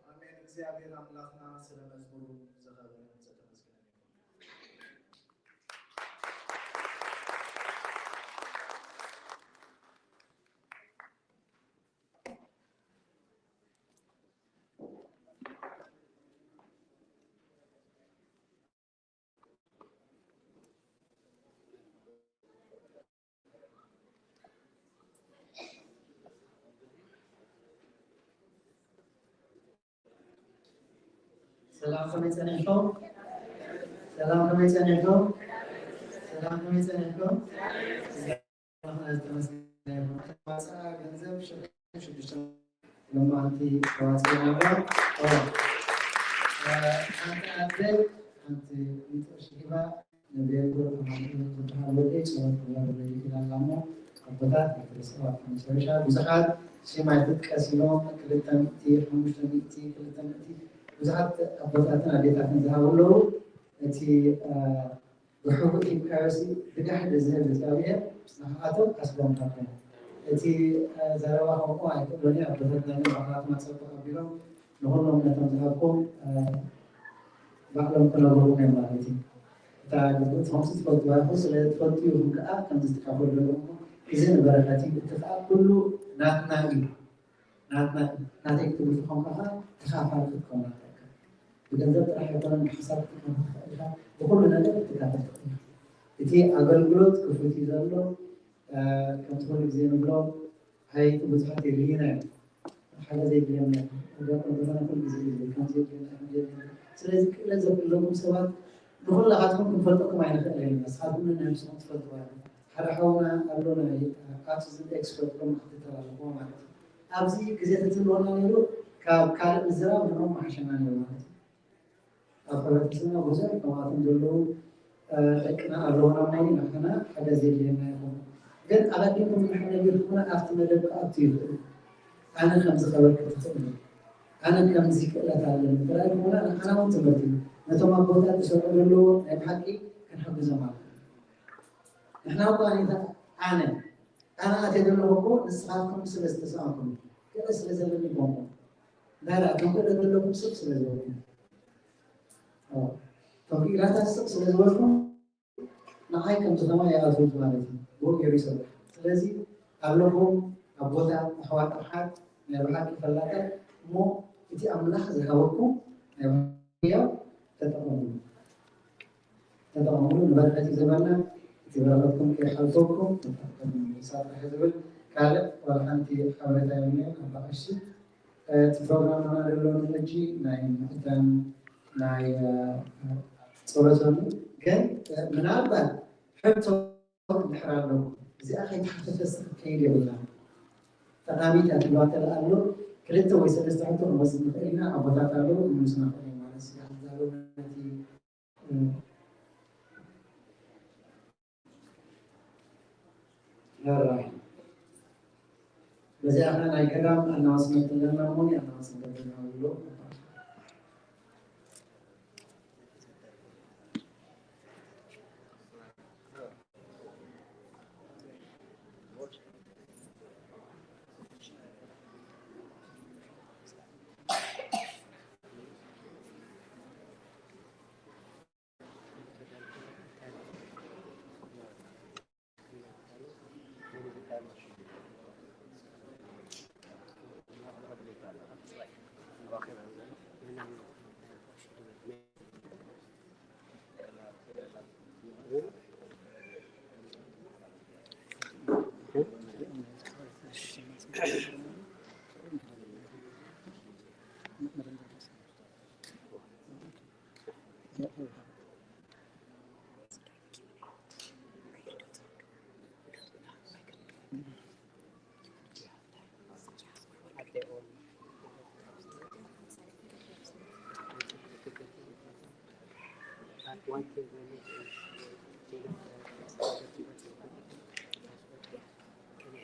ኣሜን። እግዚኣብሔር ኣምላኽና ስለ መዝሙሩ ዝተኸበረ ዝተመስገነ ይኹን። ሰላም ከመይ ጸኒሕኩም? ሰላም ከመይ ጸኒሕኩም? ሰላም ከመይ ጸኒሕኩም? ዝተመስገነ ይኹን። ዋጻ ገንዘብ ሽዱሽተ ሎማዓንቲ ተዋጺኡ ኣሎ። ኦ፣ ሓንቲ ኣደ ሓንቲ ሚእቲ ቅርሺ ሂባ ንቤት ተማሂሩ ዝበሃል ወደይ ጸሎት ክገብረለይ ኢላ ኣላ እሞ ኣቦታት ኣይትረስዑ። ኣብ መጨረሻ ብዙሓት ሽም ኣይትጥቀስ ኢሎም ክልተ ሚእቲ፣ ሓሙሽተ ሚእቲ፣ ክልተ ሚእቲ ብዙሓት ኣቦታትን ኣዴታትን ዝሃቡ ኣለዉ። እቲ፣ እ፣ ብሕቡእ ሂብካዮሲ ብጋሕዲ ዝህብ እግዚኣብሔር ንዓኻቶም ኣስጎምካ ኮይኑ። እቲ፣ እ፣ ዘረባ ከምኡ ኣይክእሎን እዩ። ኣቦታትና ግን ባዕላትና ጸብቕ ኣቢሎም ንኹሎም ነቶም ዝሃብኩም፣ እ፣ ባዕሎም ክነግርኹም እዮም ማለት እዩ። እታ ግብእቲ ከምዚ ትፈልጥዋ ኢኹም፣ ስለ ትፈልጡ ኢኹም ከኣ ከምዚ ትካፈሉ ዘለኹም። እዚ ንበረኸት እዩ፣ እቲ ከኣ ኩሉ ናትና እዩ። ናትና እዩ። ናተይ ክትብል ተኾንካ ከኣ ተኻፋሊ ክትከውን ኣለካ። ብገንዘብ ጥራሕ ኣይኮነን፣ ብሓሳብ ክትከውን ትኽእል ኢኻ፣ ብኹሉ ነገር ክትካፈል ትኽእል ኢኻ። እቲ ኣገልግሎት ክፉት እዩ ዘሎ። እ፣ ከምቲ ኩሉ ግዜ ንብሎ፣ ሃይቲ ብዙሓት የድልዩና እዮም። ሓደ ዘይድልየና የለን። ዲያቆን ብርሃነ ኩሉ ግዜ እዩ ዝብል፣ ከምዚ የድልየና፣ ከምዚ የድልየና። ስለዚ ክእለት ዘለኩም ሰባት ንኹላኻትኩም ክንፈልጠኩም ኣይንኽእል ኢና። ንስኻትኩም ነንሕድስኹም ትፈልጥዋ ኢኹም። ሓደ ሓውና ኣሎ ናይ ኣውቲዝም ኤክስፐርት፣ ከም ክትተላለፍዎ ማለት እዩ። ኣብዚ ግዜ ተትህልወና ነይሩ፣ ካብ ካልእ ምዝራብ ንዕኦም ምሓሸና ነይሩ ማለት እዩ። ኣብ ሕብረተሰብና ብዙሕ ከምኣቶም ዘለዉ ደቅና ኣለዉና እሞ ንሕና ሓገዝ የድልየና ይኸውን። ግን ኣቐዲምኩም ንሕና ነጊርኩምና ኣብቲ መደብ ክኣቱ ይኽእል። ኣነ ከምዚ ከበርክት ይኽእል እየ፣ ኣነ ከምዚ ክእለት ኣለኒ ጥራይ ይኹና ንዓና እውን ትምህርቲ እዩ። ነቶም ኣቦታት ዝሰርሑ ዘለዉ ናይ ብሓቂ ክንሕግዞም ኣለና። ንሕና እኳ ኣነ ኣነ ኣነ ኣትየ ዘለኹ እኮ ንስኻትኩም ስለ ዝተሰኣንኩም ክእለት ስለ ዘለኒ ይኮንኩም። ዳራ እቶም ክእለት ዘለኩም ስቕ ስለ ዝበልኩም እቶም ክኢላታት ስቕ ስለ ዝበልኩም ንዓይ ከምዚ ከማይ ይኣትዉ ማለት እዩ። ብኡ ገይሩ ይሰርሕ። ስለዚ ኣለኹም ኣቦታት ኣሕዋት ኣሓት ናይ ብሓቂ ፈላጣት እሞ እቲ ኣምላኽ ዝሃበኩም ናይ ብሓቂ ያው ተጠቐምሉ። ተጠቐምሉ ንበረኸት እዩ ዘበና። እቲ በረኸትኩም ከይሓልፈኩም ተጠቐምሉ። ንሳ ጥራሕ ዝብል ካልእ ዋላ ሓንቲ ሓበሬታ የብለይን። ኣባ ቀሺ እቲ ፕሮግራምና ዘሎ ንሕጂ ናይ ምዕዳን ናይ ጸሎት ዘሎ ግን ምናልባት ሕቶ እንድሕር ኣለኩም እዚኣ ከይተሓተተስ ክትከይድ የብላን። ጠቓሚት እያ ትብልዋ እንተደኣ ኣሎ ክልተ ወይ ሰለስተ ሕቶ ክንወስድ ንኽእል ኢና። ኣቦታት ኣለዉ ክምልሱና ክእል እዮም ማለት ስጋዕ ዝዛረቡ ነቲ ራይ በዚኣ ኸዓ ናይ ገዳም ኣናውንስመንት ኣለና እሞ ኣናውንስ ንገብር ኣሎ።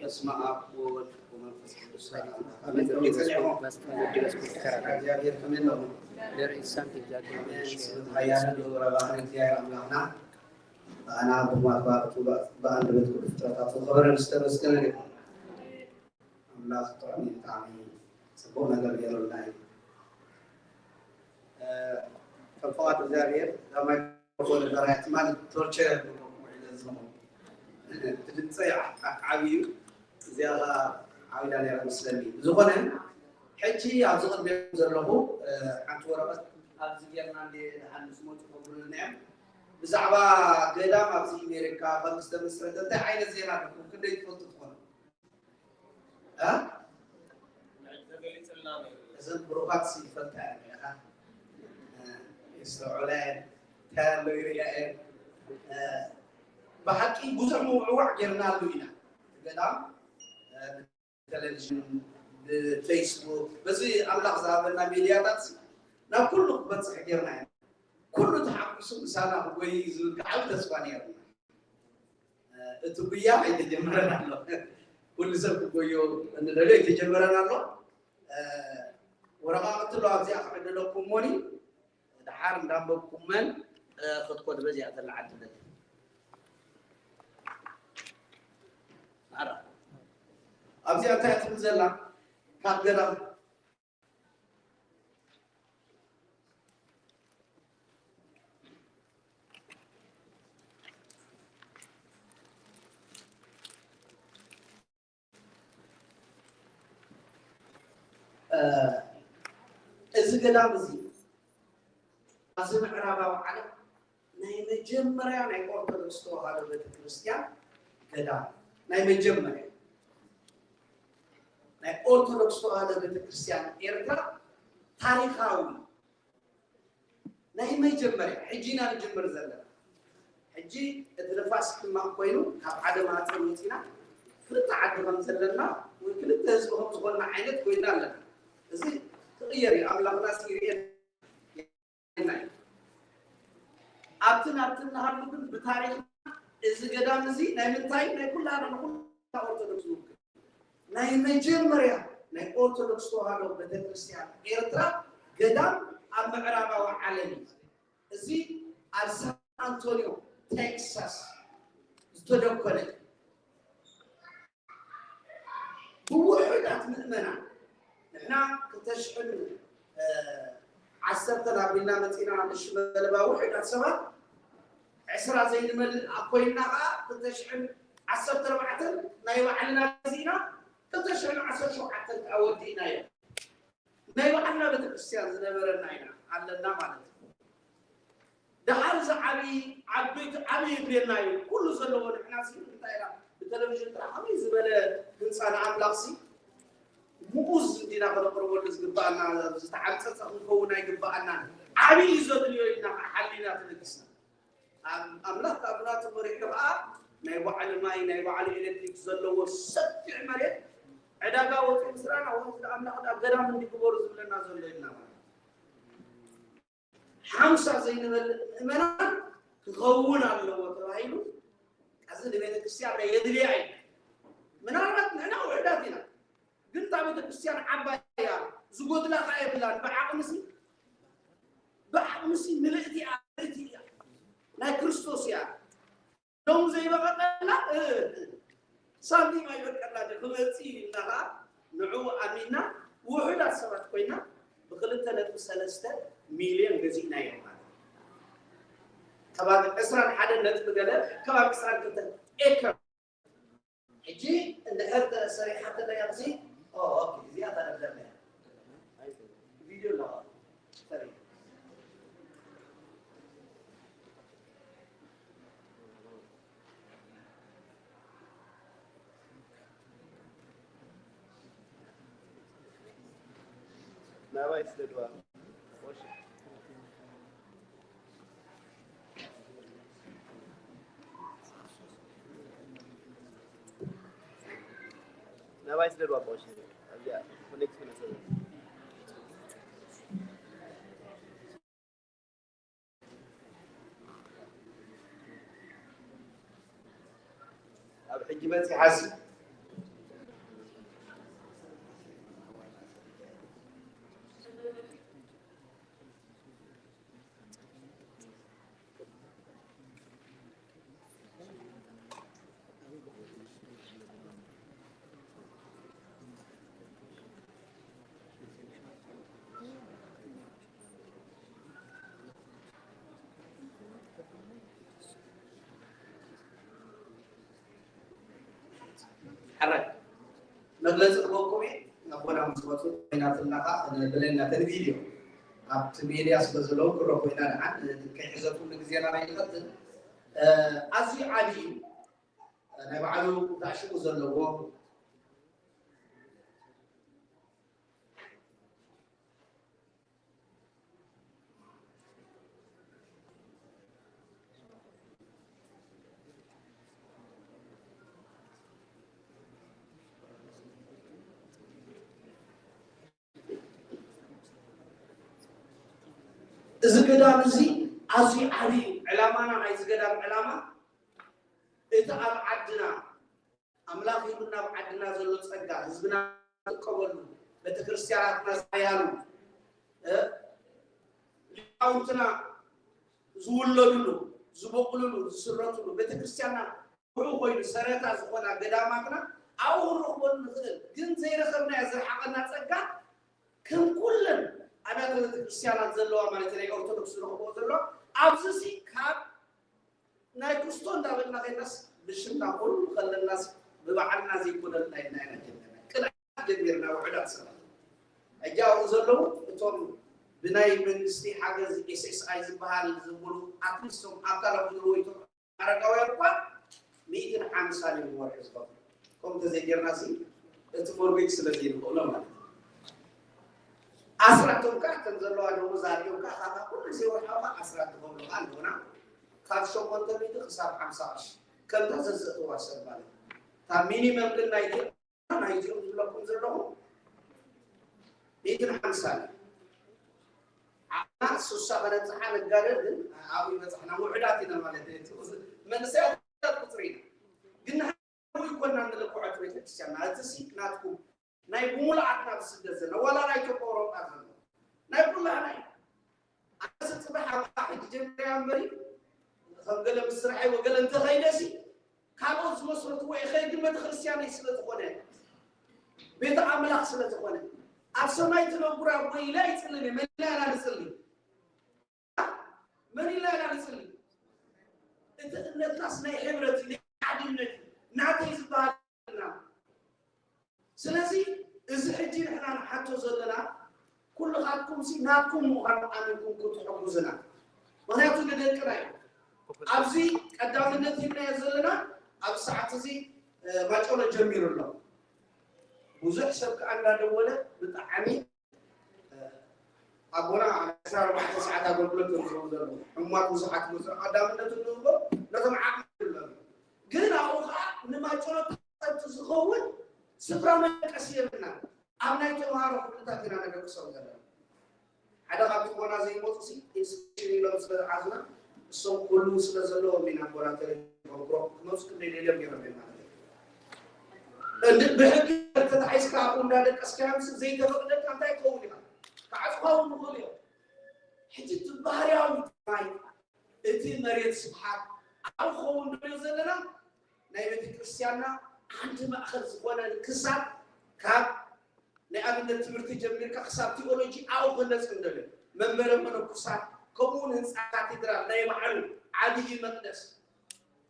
በስመ አብ ወወልድ ወመንፈስ ቅዱስ አሐዱ አምላክ። አሜን። ጸኒዕኩም። እግዚአብሔር ከመይ ኣለኹም? አሜን። ስብሐት ኃያል ልዑል ረባእን እግዚአብሔር አምላክና በአና ብማት ባርቱ በአንደበት ኩሉ ፍጥረታቱ ዝኸበረን ዝተመስገነን ይኹን። ኣምላኽ ጥዑም እዩ፣ ብጣዕሚ ጽቡቕ ነገር ገይሩልና እዩ። እ፣ ከም ፍቓድ እግዚኣብሔር እዛ ማይክሮፎን ዝበራያ ትማሊ ቶርቸር ውዒለ ዝኸውን እቲ ድምፀይ ዓ-፣ ዓብዪ እዩ። እዚኣ ኸዓ ዓቢዳ ነይራ መስለኒ። ብዝኾነ ሕጂ ኣብዚ ቅድሚኦም ዘለኹ፣ እ፣ ሓንቲ ወረቐት ኣብዚ ጌርና እንደ ደሓን ምስ መፁ ከብሩልና እዮም። ብዛዕባ ገዳም ኣብዚ ኣሜሪካ ከም ዝተመስረተ እንታይ ዓይነት ዜና ኣለኩም? ክንደይ ትፈልጡ ትኾኑ? እ? እዘን ብሩኻት ይፈልጣ እየን ኢኻ። እ፣ የስተውዕላ እየን። እንታይ ኣሎ ይሪኣ እየን። እ፣ ብሓቂ ብዙሕ ምውዕዋዕ ጌርናሉ ኢና። ገዳም፣ እ፣ ብቴሌቪዥን፣ ብፌስቡክ፣ በዚ ኣምላኽ ዝሃበና ሚድያታት ናብ ኩሉ ክበፅሕ ጌርና ኢና። ኩሉ ተሓጒሱ ምሳና ክጎይ እዩ ዝብል ከዓ ዓቢ ተስፋ ነይሩና። እቲ ጉያ ኣይተጀመረን ኣሎ። ኩሉ ሰብ ክጎዮ እንደልዮ ኣይተጀመረን ኣሎ። ወረቓቕቲ ኣሎ ኣብዚኣ ክዕድለኩም እሞኒ፣ ደሓር እንዳንበብኩመን ክትኮድ በዚኣ ዘላ ዓድለት። ማራ ኣብዚኣ እንታይ ትብል ዘላ? ካብ ገዳም እ፣ እዚ ገዳም እዚ ኣብዚ ምዕራባዊ ዓለም ናይ መጀመርያ ናይ ኦርቶዶክስ ተዋህዶ ቤተክርስትያን ገዳም፣ ናይ መጀመርያ ናይ ኦርቶዶክስ ተዋህዶ ቤተክርስትያን ኤርትራ ታሪኻዊ ናይ መጀመርያ ሕጂ ኢና ንጅምር ዘለና። ሕጂ እቲ ንፋስ ሕማቕ ኮይኑ ካብ ሓደ ማህፀን ወፂና ክልተ ዓዲ ከም ዘለና ወይ ክልተ ህዝቢ ከም ዝኾንና ዓይነት ኮይና ኣለና። እዚ ክቕየር እዩ። ኣምላኽና ሲሪየስ ናይ ኣብቲ ናብቲ እናሃሉ ግን ብታሪኽና እዚ ገዳም እዚ ናይ ምንታይ ናይ ኩላና ንኩላ ኦርቶዶክስ ዝውክል ናይ መጀመርያ ናይ ኦርቶዶክስ ተዋህዶ ቤተክርስትያን ኤርትራ ገዳም ኣብ ምዕራባዊ ዓለም እዩ። እዚ ኣብ ሳን ኣንቶኒዮ ቴክሳስ ዝተደኮነ ብውሑዳት ምእመናን ንሕና ክልተ ሽሕን ዓሰርተን ኣቢልና መፂና ንሽመለባ ውሑዳት ሰባት ዕስራ ዘይንመልእ ኮይንና ከዓ ክልተ ሽሕን ዓሰርተ ኣርባዕተን ናይ ባዕልና ገዚእና ክልተ ሽሕን ዓሰርተ ሸውዓተን ከዓ ወዲእናዮ። ናይ ባዕልና ቤተክርስትያን ዝነበረና ኢና ኣለና ማለት እዩ። ደሓር እዚ ዓብዪ ዓበይቲ ዓብዪ ይብለና እዩ ኩሉ ዘለዎ ንሕና ሲ እንታይ ኢና ብቴሌቪዥን ጥራሕ ከመይ ዝበለ ህንፃ ንኣምላኽ ሲ ምኡዝ እንዲና ከነቕርበሉ ዝግባኣና ዝተዓፀፀ ክንከውን ኣይግባኣናን። ዓብዪ ዘድልዮ ኢልና ከዓ ሓሊና ተበጊስና ኣምላኽ ካብ ናቱ መሪሑ ከዓ ናይ ባዕሉ ማይ ናይ ባዕሉ ኤሌክትሪክ ዘለዎ ሰፊሕ መሬት ዕዳጋ ወፂኡ ምስራና ወይ ኣምላኽ ዳ ገዳም እንዲግበሩ ዝብለና ዘሎ ኢልና ማለት ሓምሳ ዘይንበልእ ምእመናን ክኸውን ኣለዎ ተባሂሉ እዚ ንቤተ ክርስቲያን ናይ የድልያ እዩ። ምናልባት ንሕና ውሕዳት ኢና፣ ግን እታ ቤተ ክርስቲያን ዓባይ እያ፣ ዝጎድላ ከዓ የብላን። ብዓቕምሲ ብዓቕምሲ ምልእቲ እያ፣ ምልእቲ እያ፣ ናይ ክርስቶስ እያ። ሎም ዘይበቐቀላ ሳንቲም ኣይበቀላ ክመፅእ ኢልና ከዓ ንዕኡ ኣሚና ውሑዳት ሰባት ኮይና ብክልተ ነጥቢ ሰለስተ ሚልዮን ገዚእናዮ ማለት ከባቢ ዕስራን ሓደን ነጥቢ ገለ ከባቢ ዕስራን ክልተን ኤከር ሕጂ እንድሕር ተሰሪሓ ተለያ እዚ እዚኣ ተረብደለ ቪድዮ ኣለዋ ናባይ ስደድዋ ናባይ ስደድዋ ቦሽ እዚኣ ኮኔክት ክነሰብ ኣብ ሕጂ በፂሓስ ሓራይ መግለፂ ክበኩም እየ ኣቦና ምስ መፁ ኮይናትልና ከዓ ነብለና ተን ቪድዮ ኣብቲ ሜድያ ስለ ዘለዉ ክረኩ ኢና ደሓን ከይሕዘኩም ንግዜና ናይ ይኸትል ኣዝዩ ዓብዪ ናይ ባዕሉ ዳሽሙ ዘለዎ እዚ ገዳም እዚ ኣዝዩ ዓብዪ ዕላማና ናይዚ ገዳም ዕላማ እቲ ኣብ ዓድና ኣምላኽ ይኹን ናብ ዓድና ዘሎ ጸጋ ህዝብና ዝጥቀመሉ ቤተክርስትያናትና ዝዓያሉ ሊቃውንትና ዝውለዱሉ ዝበቑሉሉ ዝስረቱሉ ቤተክርስትያንና ውዑ ኮይኑ ሰረታ ዝኾና ገዳማትና ኣብኡ ክንረኽበሉ ንኽእል ግን ዘይረኸብናዮ ዝረሓቐና ጸጋ ከም ኩለን ኣብያተ ቤተክርስትያናት ዘለዋ ማለት ናይ ኦርቶዶክስ ዝረኽብኦ ዘሎ ኣብዚ ካብ ናይ ክስቶ እንዳበልና ከይናስ ብሽምና ኩሉ ከለናስ ብባዕልና ዘይኮነልና ኢልና ኢና ጀመርና። ቅድዓት ጀሚርና ውሑዳት ሰባት ሕጂ ኣብኡ ዘለዉ እቶም ብናይ መንግስቲ ሓገዝ ኤስኤስኣይ ዝበሃል ዝብሉ ኣትሊስቶም ኣካል ኣብ ዝህልዎ ይቶም ኣረጋውያን እኳ ሚእትን ሓምሳን እዮም ብወርሒ ዝኸፍሉ። ከምኡ ተዘይጌርና ሲ እቲ ሞርጌጅ ስለ ዘይንኽእሎ ማለት እዩ። ኣስራቶም ከዓ ከም ዘለዋ ደሞዝ ኣልዮም ከዓ ካታ ኩሉ ግዜ ወርሓዊ ከዓ ኣስራት ዝኸፍሉ ከዓ ኣለዉና። ካብ ሸሞንተ ሚእቲ ክሳብ ሓምሳ ቅርሺ ከምታ ዘዘእትዋ ሰብ ማለት እዩ። እታ ሚኒመም ግን ናይቲ ናይዚኦም ዝብለኩም ዘለኹ ሚእትን ሓምሳን እዩ። ሱሳ ከነብፅሓ ንጋደል፣ ግን ኣብኡ ይበፃሕና ውሑዳት ኢና ማለት እዩ። መንእሰያት ቁፅሪ ኢና። ግን ንሕና ኣይኮንና ንለክዖ ቤተክርስትያንና። እቲ ሲ ናትኩም ናይ ብምሉኣትና ብስደት ዘሎ፣ ዋላ ናይ ቶፖ ኣውሮጳ ዘሎ፣ ናይ ኩላህና እዩ። ኣነስ ጽባሕ ኣብ ሕጂ ጀሚረ እምበሪ፣ ከም ገለ ምስ ስራሐይ ወገለ እንተኸይደሲ፣ ካልኦት ዝመስረትዎ ይኸይድ፣ ግን ቤተ ክርስቲያነይ ስለ ዝኾነ፣ ቤተ ኣምላኽ ስለ ዝኾነ፣ ኣብ ሰማይ ትነብር ኣቦይ ኢለ ኣይጽልን እየ። መን ኢላ ንጽሊ? መን ኢላ ኢና ንጽሊ? እቲ እምነትናስ ናይ ሕብረት እዩ፣ ናይ ሓድነት እዩ፣ ናተይ ዝበሃል የብልና። ስለዚ እዚ ሕጂ ንሕና ንሓቶ ዘለና፣ ኩልኻትኩም ሲ ናትኩም ምዃኑ ኣሚንኩም ክትሕግዙና። ምኽንያቱ ንደቅና እዩ። ኣብዚ ቀዳምነት ሂብናዮ ዘለና፣ ኣብዚ ሰዓት እዚ፣ እ፣ ማጨሎ ጀሚሩ ኣሎ። ብዙሕ ሰብ ከኣ እንዳደወለ ብጣዕሚ ኣቦና ዕስራን ኣርባዕተን ሰዓት ኣገልግሎት እዮም ዝህቡ ዘለዉ። ሕሙማት ብዙሓት ይመጹ፣ ቀዳምነት እንህቦ ነቶም ዓቕሚ ዘለዎም። ግን ኣብኡ ኸዓ ንማጨሎ ተሓተትቲ ዝኸውን ስፍራ መደቀሲ የብልናን። ኣብ ናይ ተምሃሮ ክፍልታት ኢና ነደቅሶም ዘለና። ሓደ ካብቲ ኣቦና ዘይመጹ ሲ ኢንስፔክሽን ኢሎም ስለ ዝሓዙና፣ እሶም ክህልዉ ስለ ዘለዎም ኢና ኣቦና ተረኪቦም፣ ክመጹ ክንደይ ደልዮም ነይሮም እዮም ማለት እዩ። እንድ-፣ ብሕጊ ተታሒዝካ ኣብኡ እንዳደቀስካዮም ሲ ዘይተፈቕደልካ እንታይ ክኸውን ኢኻ? ክዓጽኻ እውን ይኽእሉ እዮም። ሕጂ እቲ ባህርያዊ ጥራይ እቲ መሬት ስብሓት ኣብኡ ክኸውን ንሪኦ ዘለና ናይ ቤተ ክርስቲያንና ሓንቲ ማእኸል ዝኾነ ክሳብ ካብ ናይ ኣብነት ትምህርቲ ጀሚርካ ክሳብ ቲኦሎጂ ኣብኡ ክህነጽ እንደልዮ። መንበረ መነኮሳት፣ ከምኡ እውን ህንጻ ካቴድራል ናይ ባዕሉ ዓብዪ መቕደስ፣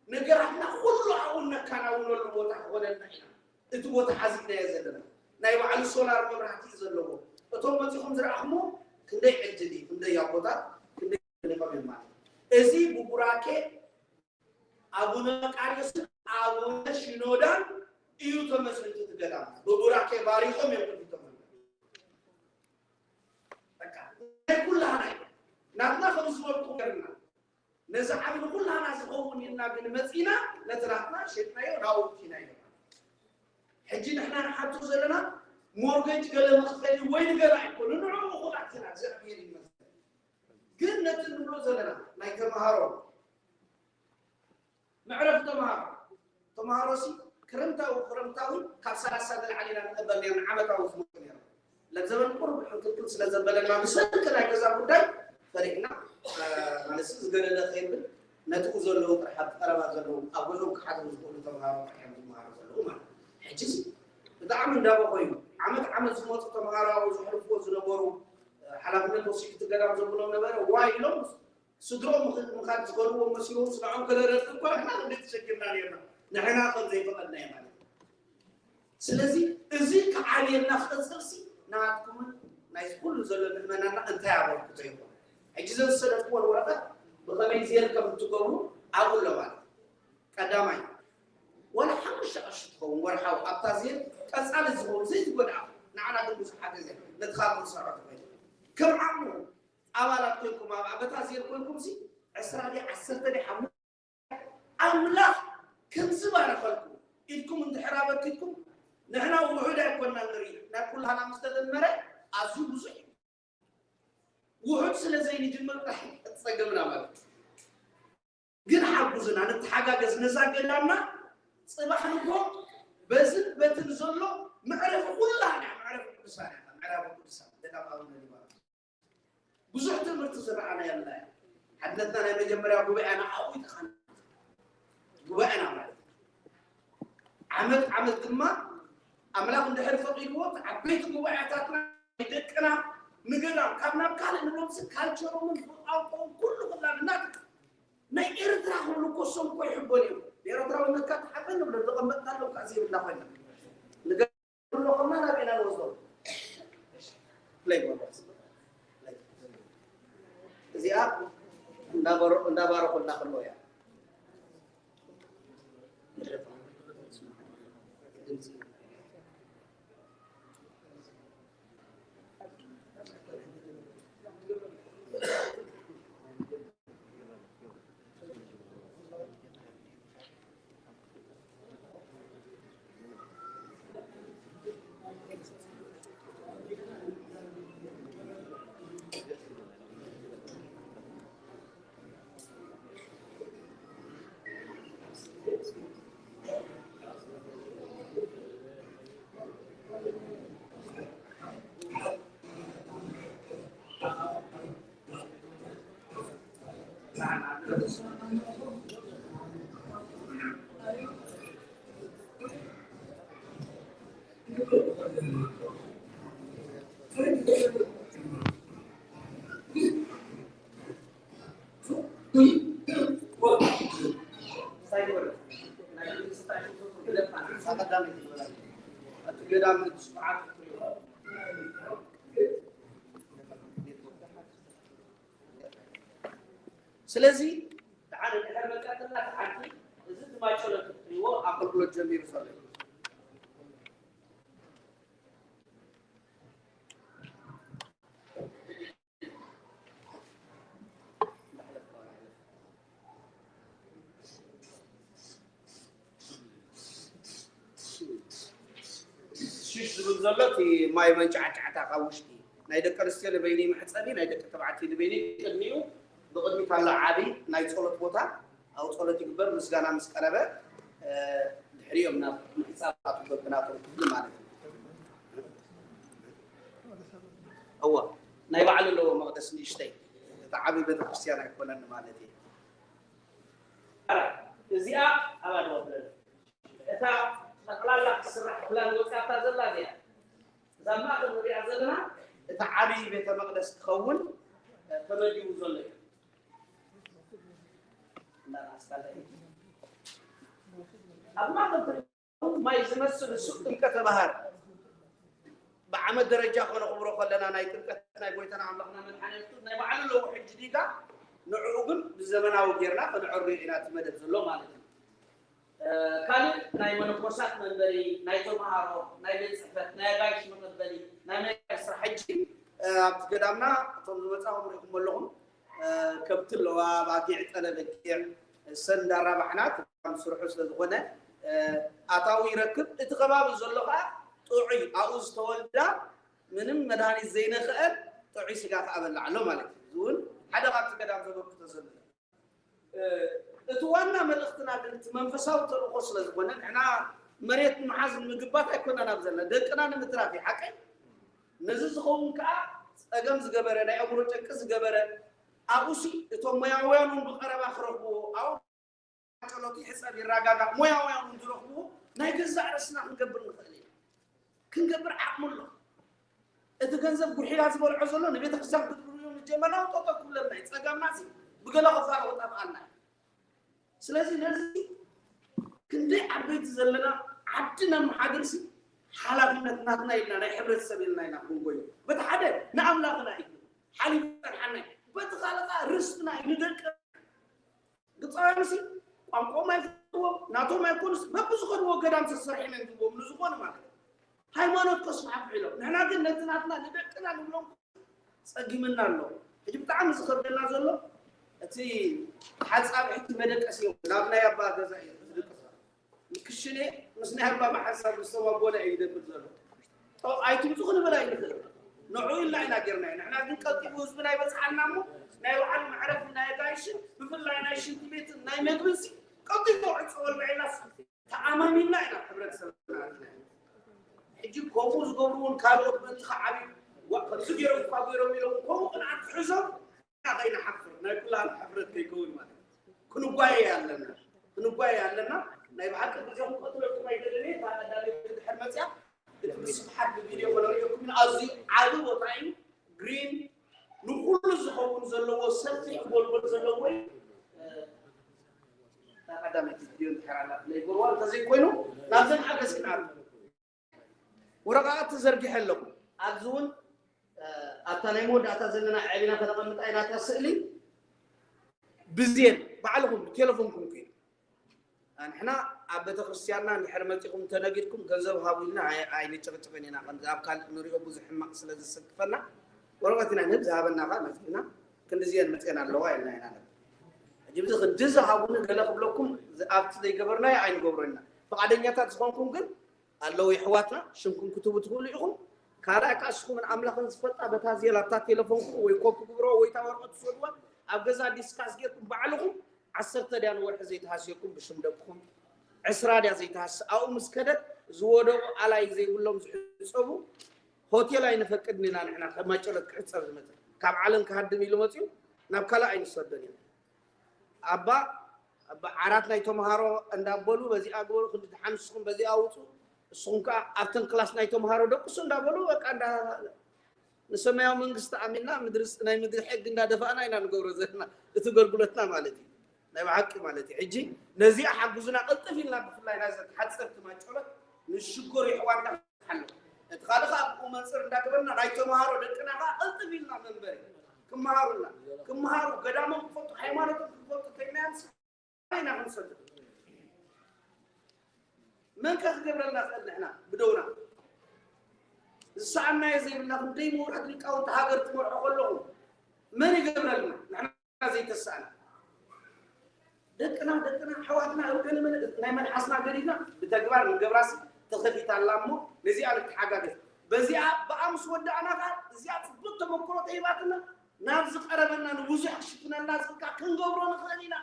ነገራትና ኩሉ ኣብኡ እነከናውነሉ ቦታ ክኾነልና ኢና። እቲ ቦታ ሓዚእናዮ ዘለና ናይ ባዕሉ ሶላር መብራህቲ እዩ ዘለዎ። እቶም መጺኹም ዝረኣኹምዎ ክንደይ ዕድል እዩ፣ ክንደይ ኣቦታት፣ ክንደይ ተደኒቖም እዮም ማለት እዩ። እዚ ብቡራኬ ኣቡነ መቃርዮስን ኣቡነ ሺኖዳን እዩ ተመስሪቱ እቲ ገዳም። ብቡራኬ ባሪኾም እዮም ከፊቶም። በቃ ናይ ኩላህና እዩ። ናትና ከም ዝበልኩ ገርና ነዚ ዓቢ ንኩላህና ዝኸውን ኢልና ግን መጺና ነቲ ናትና ሸጥናዮ ናውቲ ናዮ። ሕጂ ንሕና ንሓቶ ዘለና ሞርገጅ ገለ መኽፈሊ ወይ ንገለ ኣይኮነ፣ ንዕኡ እኹላት ኢና፣ እግዚኣብሔር ይመስገን። ግን ነቲ ንብሎ ዘለና ናይ ተምሃሮ መዕረፊ ተምሃሮ፣ ተምሃሮ ሲ ክረምታዊ፣ ክረምታዊ ካብ ሰላሳ ንላዕሊ ኢና ንቕበል ነርና፣ ዓመታዊ ዝመፁ ነይሮም። ለዘበን ቁሩብ ሕንክልክል ስለ ዘበለና ብሰንኪ ናይ ገዛ ጉዳይ ፈሪሕና፣ እ፣ ማለት ሲ ዝገደደ ከይብል ነትኡ ዘለዉ ጥራሕ ኣብ ቀረባ ዘለዉ ኣብ ጎኖም ክሓድሩ ዝኽእሉ ተምሃሮ ጥራሕ እዮም ዝመሃሩ ዘለዉ ማለት እዩ። ሕጂ ሲ ብጣዕሚ እንዳበኾ እዩ። ዓመት ዓመት ዝመፁ ተምሃሮ ኣብኡ ዘሕልፍዎ ዝነበሩ፣ እ፣ ሓላፍነት ወሲዱ እቲ ገዳም ዘብሎም ነበረ፣ ዋይ ኢሎም ስድርኦም ምኽ-፣ ምኻድ ዝኸልዎም መሲልዎም ስጋዖም ክነረድእ እኳ ንሕና ክንደይ ተሸጊርና ነርና። ንሕና ከም ዘይፈቐድናዮ ማለት እዩ። ስለዚ እዚ ክዓብየልና ክቕጽልሲ ናትኩምን ናይዚ ኩሉ ዘሎ ምእመናንና እንታይ ኣበርክቶ ይኾን? ሕጂ ዘዝሰደድክዎን ወረቐት ብኸመይ ዜር ከም እትገብሩ ኣብኡ ኣሎ ማለት እዩ። ቀዳማይ፣ ዋላ ሓሙሽተ ቅርሺ ትኸውን ወርሓዊ ኣብታ ዜር ቀጻሊ ዝኸውን ዘይትጎድኣ፣ ንዓና ግን ብዙሕ ሓገዝ እያ። ነቲ ካልእ ክንሰርዖ ትኽእል። ከም ዓቕሙ ኣባላት ኮይንኩም ኣብ በታ ዜር ኮይንኩም ሲ ዕስራ ድየ ዓሰርተ ድየ ሓሙሽተ ኣምላኽ ከም ዝባረኸልኩም ኢድኩም እንድሕር ኣበርኪትኩም ንሕና ውሑድ ኣይኮንና ንርኢ ናይ ኩላህና ምስ ተደመረ ኣዝዩ ብዙሕ እዩ። ውሑድ ስለ ዘይንጅምር ጥራሕ ጸገምና ማለት እዩ። ግን ሓጉዝና ንተሓጋገዝ ነዛ ገዳምና ጽባሕ ንግሆ በዝን በትን ዘሎ መዕረፊ ኩላህና መዕረፊ ቅዱሳን እያ። መዕረፊ ቅዱሳን ገዳም ኣቡነ ሊባኖስ ብዙሕ ትምህርቲ ዝረኣናየላ እያ። ሓድነትና ናይ መጀመርያ ጉባኤና ኣብኡ እዩ ተኻኒቱ። ጉባኤና ማለት እዩ። ዓመት ዓመት ድማ ኣምላኽ እንድሕር ፈቒድዎ እቲ ዓበይቲ ጉባኤታትና ደቅና ንገዳም ካብ ናብ ካልእ ንብሎም ሲ ካልቸሮምን ቋንቋኦም ኩሉ ኩላ እናት ናይ ኤርትራ ክብሉ እኮ እሶም እኮ ይሕበኑ እዮም። ብኤርትራውነትካ ተሓበን ንብሎ ተቐመጥናሎም ከዓ ዘይብልና ኮይና ንገ- ንብሎ ከምና ናብ ኢና ንወስዶ። እዚኣ እንዳባረኹልና ከለዉ እያ። ስለዚ ደሓን እንድሕር መቀጠልና ተሓንቲ እዚ ትማይ ጸሎት እትሪእዎ ኣገልግሎት ጀሚሩ ዘሎ እዩ። ሽሽ ዝብል ዘሎ እቲ ማይ መንጫዕጫዕታ ካብ ውሽጢ ናይ ደቂ ኣንስትዮ ንበይኒ መሕፀቢ ናይ ደቂ ተባዕትዮ ንበይኒ ቅድሚኡ ብቕድሚት ኣሎ ዓቢ ናይ ጸሎት ቦታ ኣብኡ ጸሎት ይግበር ምስጋና ምስ ቀረበ ድሕሪኦም ናብ ምሕፃብ ኣቱ በብናቶም ክፍሊ ማለት እዩ። እወ ናይ ባዕሉ ኣለዎ መቕደስ ንእሽተይ እቲ ዓብዪ ቤተክርስትያን ኣይኮነን ማለት እዩ። እዚኣ ኣብ ኣድዋ ብለና እታ ጠቕላላ ክስራሕ ፕላን ወፂኣታ ዘላ እዚኣ እዛ ማእኸል ንሪኣ ዘለና እቲ ዓብዪ ቤተ መቕደስ ክኸውን ተመዲቡ ዘሎ እዩ። ኣብ ማእኸል ማይ ዝመስል ሱቅ ጥምቀተ ባህር ብዓመት ደረጃ ከነኽብሮ ከለና ናይ ጥምቀት ናይ ጎይታና ኣምላኽና መድሓኒ የሱስ ናይ ባዕሉ ኣለዎ ሕጂ ዲጋ ንዕኡ ግን ብዘመናዊ ጌርና ከነዕርዮ ኢና እቲ መደብ ዘሎ ማለት እዩ። ካልእ ናይ መነኮሳት መንበሪ ናይ ተምሃሮ ናይ ቤት ፅሕፈት ናይ ኣጋይሽ መቐበሊ ናይ መያድ ስራሕ ሕጂ ኣብቲ ገዳምና እቶም ዝመፃኹም ሪኢኹም ኣለኹም ከብቲ ኣለዋ፣ ኣባጊዕ፣ ጠለ በጊዕ፣ እሰን እንዳራባሕና ትማም ስርሑ ስለ ዝኾነ ኣታዊ ይረክብ። እቲ ከባቢ ዘሎ ከዓ ጥዑይ ኣብኡ ዝተወልዳ ምንም መድሃኒት ዘይነኽአን ጥዑይ ስጋ ከዓ በላዕ ኣሎ ማለት እዩ። እዚ እውን ሓደ ካብቲ ገዳም ዘበርክቶ ዘሎ እዩ። እቲ ዋና መልእኽትና ግን እቲ መንፈሳዊ ተልእኾ ስለ ዝኾነ ንሕና መሬት ንምሓዝ ንምግባት ኣይኮናን ኣብ ዘለና ደቅና ንምትራፍ እዩ ሓቀይ ነዚ ዝኸውን ከዓ ፀገም ዝገበረ ናይ ኣእምሮ ጨቂ ዝገበረ ኣብኡሲ እቶም ሞያውያን እውን ብቐረባ ክረኽብዎ ኣብኡ ጸሎት ይሕፀብ ይረጋጋእ ሞያውያን እውን ዝረኽብዎ ናይ ገዛእ ርእስና ክንገብር ንኽእል ኢና ክንገብር ዓቕሚ ኣሎ እቲ ገንዘብ ጉሒላ ዝበልዖ ዘሎ ንቤተ ክርስቲያን ክትብሉ ዝጀመርና ጠጠው ክብለልና እዩ ፀገምና ሲ ብገለ ክፋል ወጣፍኣልና እዩ ስለዚ ነዚ ክንደይ ዓበይቲ ዘለና ዓዲ ነመሓድር ሲ ሓላፍነት ናትና ኢልና ናይ ሕብረተሰብ ኢልና ኢና ክንጎዩ በቲ ሓደ ንኣምላኽና እዩ ሓሊፉ ይፀንሓና እዩ በቲ ካልእ ከዓ ርስትና እዩ ንደቂ ግብፃውያን ሲ ቋንቋኦም ኣይፈልጥዎም ናቶም ኣይኮኑስ በብዝኸድዎ ገዳም ተሰርሒም እዮም ዝብዎም ንዝኾኑ ማለት እዩ ሃይማኖት ከስፋሕፍሑ ኢሎም ንሕና ግን ነቲ ናትና ንደቅና ንብሎም ፀጊምና ኣሎ ሕጂ ብጣዕሚ ዝኸብደና ዘሎ እቲ ሓፃብ ሕጂ መደቀሲ ናብ ናይ ኣባ ገዛ እዩ ዝድቅስ ክሽነ ምስ ናይ ኣባ መሓሳብ ዝሰባቦነ እዩ ይደብር ዘሎ ኣይትምፁ ክንብል ኣይንኽእል ንዑ ኢልና ኢና ጌርናዮ ንሕና ግን ቀልጢፉ ህዝብና ይበፅሓልና እሞ ናይ በዓል መዕረፊ ናይ ኣጋይሽን ብፍላይ ናይ ሽንቲ ቤትን ናይ መግብን ሲ ቀልጢፉ ዕፀወልና ኢልናስ ተኣማሚንና ኢና ሕብረተሰብና ኣትና ሕጂ ከምኡ ዝገብሩ እውን ካልኦት ምእንቲ ከዓብዩ ከምዚ ገይሮም እኳ ገይሮም ኢሎም ከምኡ ቅንዓት ክሕዞም ከይንሓፍር ናይ ኩላን ሕፍረት ከይከውን ማለት ክንጓየ ኣለና ክንጓየ ኣለና ናይ ብሓቂ ግዜኹም ቀትለኩም ኣይደልን እየ እታ ቀዳመይቲ ድሕር መፅያ እቲ ብስፍሓት ብቪድዮ ከነርእየኩም ኢና ኣዝዩ ዓቢ ቦታ እዩ ግሪን ንኩሉ ዝኸውን ዘለዎ ሰፊሕ ጎልጎል ዘለዎ እዩ እታ ቀዳመይቲ ቪድዮ እንድሕር ኣላ ዘይጎርዋ እንተዘይኮይኑ ናብዘን ሓገዝ ክንኣቱ ወረቓቕቲ ዘርጊሐ ኣለኹ ኣብዚ እውን ኣብታ ናይ መወዳእታ ዘለና ዕሊና ከነቐምጣ ኢና እታ ስእሊ ብዜን ባዕልኹም ብቴሌፎንኩም ክኢሉ ንሕና ኣብ ቤተክርስትያንና እንድሕር መፂኹም እንተነጊድኩም ገንዘብ ሃቡ ኢልና ኣይንጭቕጭቕን ኢና ከምዚ ኣብ ካልእ ንሪኦ ብዙሕ ሕማቕ ስለ ዘሰክፈና ወረቐት ኢና ንህብ ዝሃበና ከዓ መፂና ክንድዚአን መፅአን ኣለዋ ኢልና ኢና ሕጂ እዚ ክንድዚ ሃቡኒ ገለ ክብለኩም ኣብቲ ዘይገበርናዮ ኣይንገብሮ ኢና ፍቓደኛታት ዝኾንኩም ግን ኣለዉ የሕዋትና ሽምኩም ክትቡ ትኽእሉ ኢኹም ካልኣይ ከዓ እስኹምን ኣምላኽን ዝፈልጣ በታ ዜላ ኣብታ ቴሌፎንኩም ወይ ኮፒ ግብሮ ወይ እታ ወረቐት ትሰድዋ ኣብ ገዛ ዲስካስ ጌርኩም ባዕልኹም ዓሰርተ ድያ ንወርሒ ዘይተሃስየኩም ብሽም ደቅኹም ዕስራ ድያ ዘይተሃስ ኣብኡ ምስ ከደት ዝወደቑ ኣላይ ዘይብሎም ዝሕፀቡ ሆቴል ኣይንፈቅድን ኢና ንሕና ከማጨሎት ክሕፀብ ዝመፅእ ካብ ዓለም ክሃድም ኢሉ መፅኡ ናብ ካልእ ኣይንሰዶን ኢና ኣባ ኣባ ዓራት ናይ ተምሃሮ እንዳበሉ በዚኣ ግበሩ፣ ክንዲ ደሓን ንስኹም በዚኣ ኣውፁ፣ ንስኹም ከዓ ኣብተን ክላስ ናይ ተምሃሮ ደቅሱ እንዳበሉ በቃ እንዳ ንሰማያዊ መንግስቲ ኣሚንና ምድሪ ናይ ምድሪ ሕጊ እንዳደፋእና ኢና ንገብሮ ዘለና እቲ ገልግሎትና ማለት እዩ። ናይ ብሓቂ ማለት እዩ። ሕጂ ነዚኣ ሓግዙና ቅልጥፍ ኢልና ብፍላይ ናይዛ ተሓፀርቲ ማጨሎት ንሽጎር የሕዋንታ ሓሎ እቲ ካልእ ከዓ ብኡ መንፅር እንዳገበርና ናይ ተምሃሮ ደቅና ከዓ ቅልጥፍ ኢልና መንበሪ ክመሃሩና ክመሃሩ ገዳሞም ክፈልጡ ሃይማኖቶም ክፈልጡ ከይናያንስ ኢና ክንሰዱ መን ከ ክገብረልና ክእል ንሕና ብደውና ዝሰኣናዮ ዘይብልና ክንደይ ምሁራት ሊቃውንቲ ሃገር ትመርሖ ከለኹ መን ይገብረልና ንሕና ዘይተሰኣና ደቅና ደቅና ኣሕዋትና እብገለመለ ናይ መልሓስና ገዲፍና ብተግባር ንገብራስ ተኸፊታ ኣላ እሞ ነዚኣ ንተሓጋገዝ በዚኣ ብኣ ምስ ወዳእና ከዓ እዚኣ ፅቡቅ ተመክሮ ተሂባትና ናብ ዝቀረበና ንብዙሕ ክሽፍነልና ዝብል ከዓ ክንገብሮ ንኽእል ኢና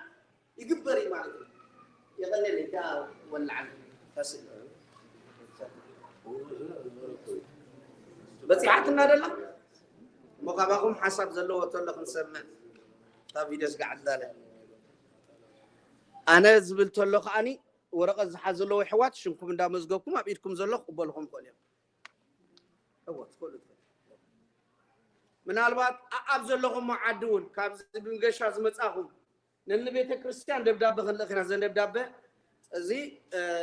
ይግበር እዩ ማለት እዩ። የቐኔለይ ዳ ወላዓል ታስል በፂሓትና ደላ እሞ ካባኹም ሓሳብ ዘለዎ ተሎ ክንሰምዕ እታ ቪድዮ ስጋዕ ትዛለ ኣነ ዝብል ተሎ ከዓኒ ወረቐት ዝሓዘለዎ ኣሕዋት ሽምኩም እንዳመዝገብኩም ኣብ ኢድኩም ዘሎ ክቕበልኹም ይኽእሉ እዮም። እዎ ትኽእሉ ትኽእሉ። ምናልባት ኣኣብ ዘለኹም ዓዲ እውን ካብዚ ብምገሻ ዝመጻኹም ነኒ ቤተ ክርስቲያን ደብዳበ ክንልእኽ ኢና። ዘን ደብዳበ እዚ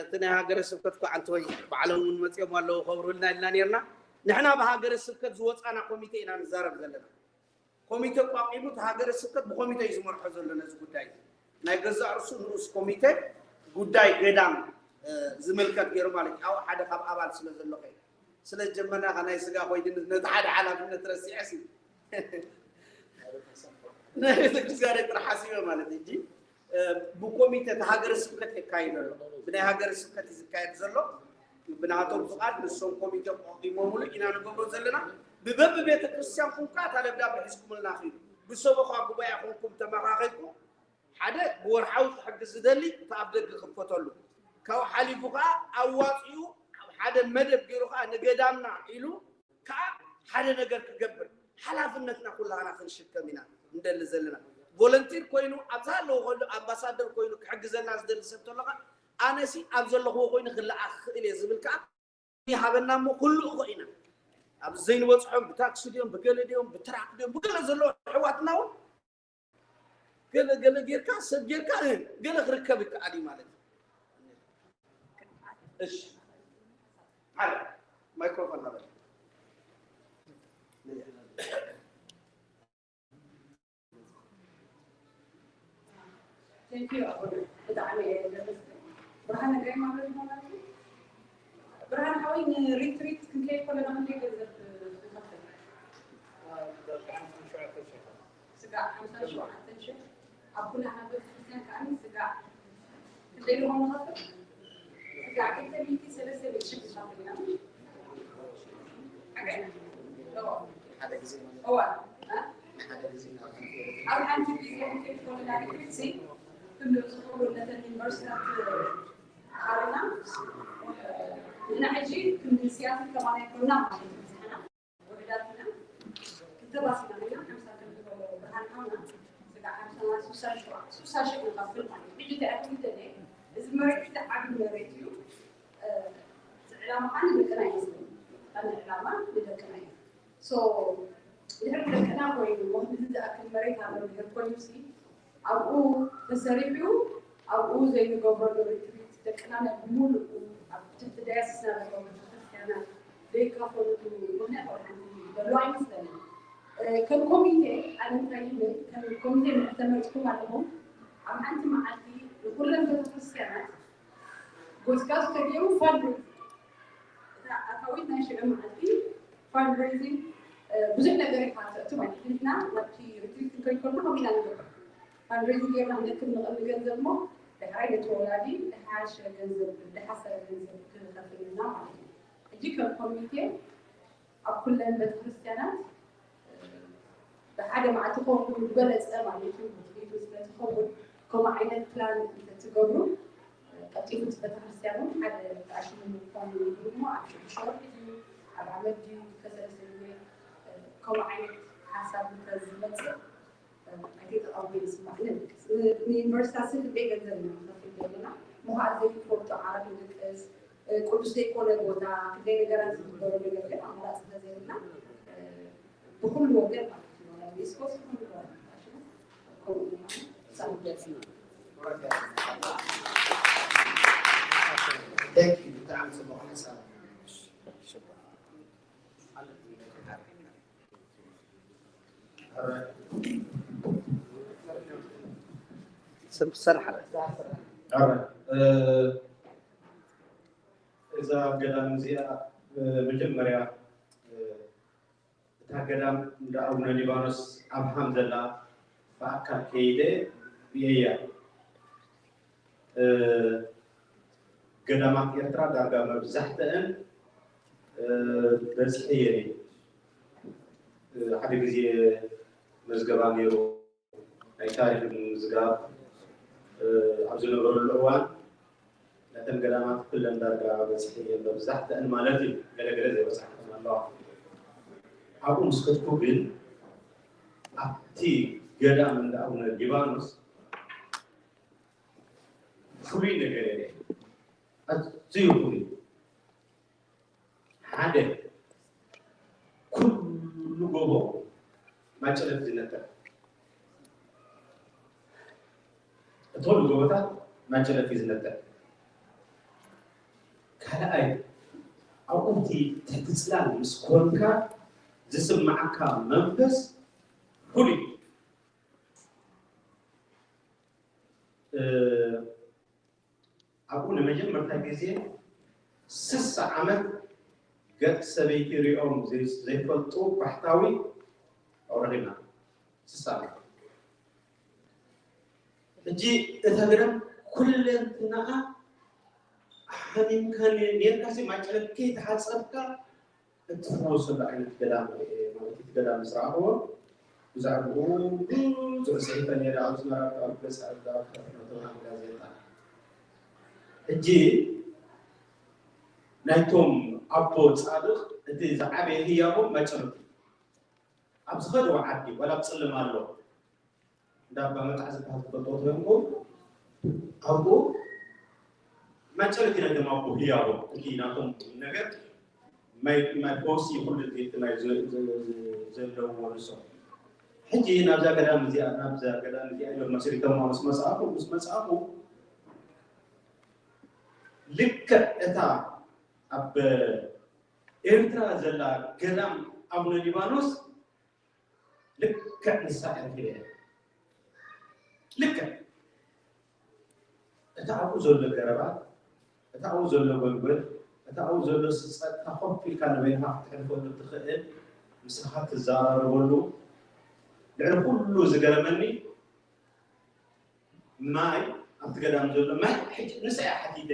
እቲ ናይ ሃገረ ስብከት እኳ ዓንተወይ ባዕሎም እውን መፂኦም ኣለዉ ከብሩልና ኢልና ነርና። ንሕና ብሃገረ ስብከት ዝወፃና ኮሚቴ ኢና ንዛረብ ዘለና። ኮሚቴ ኣቋቂሙ እቲ ሃገረ ስብከት ብኮሚቴ እዩ ዝመርሖ ዘሎ ነዚ ጉዳይ ናይ ገዛእ ርእሱ ንኡስ ኮሚቴ ጉዳይ ገዳም ዝምልከት ገይሩ ማለት እዩ ሓደ ካብ ኣባል ስለ ዘለኹ ስለ ዝጀመርና ከ ናይ ስጋ ኮይድነት ነቲ ሓደ ሓላፍነት ረሲዐ ሲ ናይ ቤተክርስትያን ጥራሕ ሓሲበ ማለት እዩ ብኮሚቴ እቲ ሃገረ ስብከት የካይዶ ኣሎ ብናይ ሃገረ ስብከት እዩ ዝካየድ ዘሎ ብናቶም ፍቓድ ንሶም ኮሚቴ ቆቂሞምሉ ኢና ንገብሮ ዘለና ብበቢ ቤተክርስትያን ኩንካ እታ ደብዳቤ ሒዝኩምልና ኪዱ ብሰበኻ ጉባኤ ኮንኩም ተመኻኺርኩም ሓደ ብወርሓዊ ክሕግዝ ዝደሊ እቲ ኣብ ደገ ክፈተሉ ካብኡ ሓሊፉ ከዓ ኣዋፂኡ ኣብ ሓደ መደብ ገይሩ ከዓ ንገዳምና ኢሉ ከዓ ሓደ ነገር ክገብር ሓላፍነትና ኩላና ክንሽከም ኢና እንደሊ ዘለና volunteer ኮይኑ ኣብዛ ኣለዎ ከሉ ኣምባሳደር ኮይኑ ክሕግዘና ዝደሊ ሰብ ተሎ ከዓ ኣነሲ ኣብ ዘለኽዎ ኮይኑ ክለኣኽ ክእል እየ ዝብል ከዓ ይሃበና እሞ ክልእኾ ኢና ኣብ ዘይንበፅሖም ብታክሲ ድዮም ብገለ ድዮም ብትራክ ድዮም ብገለ ዘለዎ ኣሕዋትና እውን ገለ ገለ ጌርካ ሰብ ጌርካ ገለ ክርከብ ይከኣል እዩ ማለት እዩ እሺ ሓደ ማይክሮፎን ነበረ Thank you ኣቦና ብጣዕሚ እየ ዘመስግን ብርሃነ እንታይ ማለት ማለት እዩ ብርሃን ሓወይ ንሪትሪት ክንከይድ ከለና ክንደይ ገንዘብ ንኸፍል ስጋዕ ሓምሳን ሸውዓተን ሽሕ ኣብ ኩላና ቤተክርስትያን ከዓ ስጋዕ ክንደይ ንኾን ንኸፍል ስጋዕ ክልተ ሚእቲ ሰለስተ ሚእቲ ሽሕ ንኸፍል ኢና ሓደ ግዜ ማለት እዋ ሓደ ግዜ ኣብ ሓንቲ ግዜ ክትወልዳ ንግልፂ ክንዲ ዝኽብሩ ነተን ዩኒቨርሲታት ዓለምና ንሕና ሕጂ ክንዲ ስያትል ከማና ይኮና ማለት እዩ ዝሕና ውሕዳትና ክተባሲና ኢና ሓምሳ ከም ዝበሎ ብርሃን ሓውና ስጋ ሓምሳ ሱሳ ሽዋ ሱሳ ሽዕ ንኸፍል ማለት እዩ ሕጂ እንታይ ኣክል ደለ እዚ መሬት እዚ ዓብዪ መሬት እዩ ዕላማ ከዓ ንደቅና እዩ ዝብል ቀንዲ ዕላማ ንደቅና እዩ ድሕሪ ደቅና ኮይኑ ወክምዚ ዝኣክል መሬት ኣብ መምህር ኮይኑሲ ኣብኡ ተሰሪሑ ኣብኡ ዘይንገብረሉ ሪትሪት ደቅና ናይ ብሙሉኡ ኣብ ትሕቲ ዳያሲስና ዘለዉ ቤተክርስትያናት ዘይካፈሉሉ ምክንያት ወላ ሓንቲ ዘሎ ኣይመስለንን ከም ኮሚቴ ኣነ እንታይ ይብል ከም ኮሚቴ ተመርፅኩም ኣለኹም ኣብ ሓንቲ መዓልቲ ንኩለን ቤተክርስትያናት ጎስጋስ ተገይሩ ፋንድሬዚንግ እታ ኣታዊት ናይ ሽዑ መዓልቲ ፋንድሬዚንግ ብዙሕ ነገር ኢኻ ተእቱ ማለት ንሕና ናብቲ ሪትሪት ክንከይድ ከለና ከምኡ ኢና ንገብር ፋንድሬዚንግ ጌርና ንክብ ንቐሊ ገንዘብ እሞ ድሕራይ ነቲ ወላዲ ዝሓሸ ገንዘብ ዝሓሰረ ገንዘብ ክኸፍልና ማለት እዩ ሕጂ ከም ኮሚቴ ኣብ ኩለን ቤተክርስትያናት ብሓደ መዓልቲ ከውን ዝበለፀ ማለት እዩ ቤቱ ስለትኸውን ከምኡ ዓይነት ፕላን እንተትገብሩ ቀልጢፉ እቲ ቤተክርስትያን እውን ሓደ ተኣሽሙ ምኳኑ ይብሉ እሞ ኣብ ሽዱሽተ ወርሒ ድዩ ኣብ ዓመት ድዩ ከሰለስተ ግዜ ከምኡ ዓይነት ሓሳብ እንተዝመፅእ ኣይተጠቐምኩ ይመስማዕ። ንዩኒቨርሲታት ክንደይ ገንዘብ ኢና ንኸፍል ዘለና? ምዃር ዘይትፈልጦ ዓራት ንድቅስ፣ ቅዱስ ዘይኮነ ቦታ፣ ክንደይ ነገራት ዝግበሩ ነገር ግን ኣማራፂ ስለዘይብልና፣ ብኩሉ ወገን ማለት እዩ፣ ናብ ዩኔስኮ ዝኹን ከምኡ Thank you. ብጣዕሚ ጽቡቕ ሓሳብ። ስራሕ እዛ ገዳም እዚኣ መጀመርያ እታ ገዳም እንዳ ኣቡነ ሊባኖስ ኣብ ሃም ዘላ ብኣካል ከይደ ርእየያ። ገዳማት ኤርትራ ዳርጋ መብዛሕትአን በፅሐየን እየ። ሓደ ግዜ መዝገባ ነይሩ ናይ ታሪክ ምዝጋብ ኣብ ዝነበረሉ እዋን ነተን ገዳማት ኩለን ዳርጋ በፅሐየን መብዛሕትአን ማለት እዩ። ገለገለ ዘይበፃሕተን ኣለዋ። ኣብኡ ምስ ከድኩ ግን ኣብቲ ገዳም እንዳ ኣቡነ ሊባኖስ ፍሉይ ነገር የለ። ኣዝዩ ፍሉይ ሓደ ኩሉ ጎቦ ማጨለት ዝነጥር እቶም ጎቦታት ማጨለት እዩ ዝነጥር። ካልኣይ ኣብኡ እቲ ትሕቲ ፅላል ምስ ኮንካ ዝስማዓካ መንፈስ ፍሉይ ኣብኡ ንመጀመርታ ግዜ ስሳ ዓመት ገጽ ሰበይቲ ሪኦም ዘይፈልጡ ባሕታዊ ኣውረድና። ስሳ ዓመት። ሕጂ እታ ገዳም ኩለንትናኣ ሓሚምካ ኔርካሲ ማጨለት ከይተሓጸብካ እትፍወሰሉ ዓይነት ገዳም ማለት እቲ ገዳም ምስ ረኣኽዎ ብዛዕባኡ ብዙሕ ፅሒፈ ነይረ ኣብ ኣስመራ ኣብ ገፃ ጋዜጣ። ሕጂ ናይቶም ኣቦ ፃድቕ እቲ ዝዓበየ ህያቦም ማጨሎት እዩ። ኣብ ዝኸድዎ ዓዲ ዋላ ኣብ ፅልም ኣሎ እንዳ ኣባ መጣዕ ዝበሃል ትፈልጥዎ ተኾይንኩም ኣብኡ ማጨሎት እዩ ናይቶም ኣቦ ህያቦም እቲ ናቶም ነገር ማይ ፈውሲ ኩሉ እቲ ናይ ዘለውዎ ንሶም። ሕጂ ናብዛ ገዳም እዚኣ ናብዛ ገዳም እዚኣ ኢሎም መስሪቶማ ምስ መፅኣኹ ምስ መፅኣኹ ልክዕ እታ ኣብ ኤርትራ ዘላ ገዳም ኣቡነ ሊባኖስ ልክዕ ንሳ እያ ረኺበያ። ልክዕ እቲ ኣብኡ ዘሎ ገረባት፣ እቲ ኣብኡ ዘሎ ጎልጎል፣ እቲ ኣብኡ ዘሎ ጸጥታ ኮፍ ኢልካ ንበይንኻ ክትሕልፈሉ እትኽእል፣ ምሳኻ ትዘራረበሉ፣ ልዕሊ ኩሉ ዝገረመኒ ማይ ኣብቲ ገዳም ዘሎ ማይ ሕጂ ንሳ እያ ሓቲተ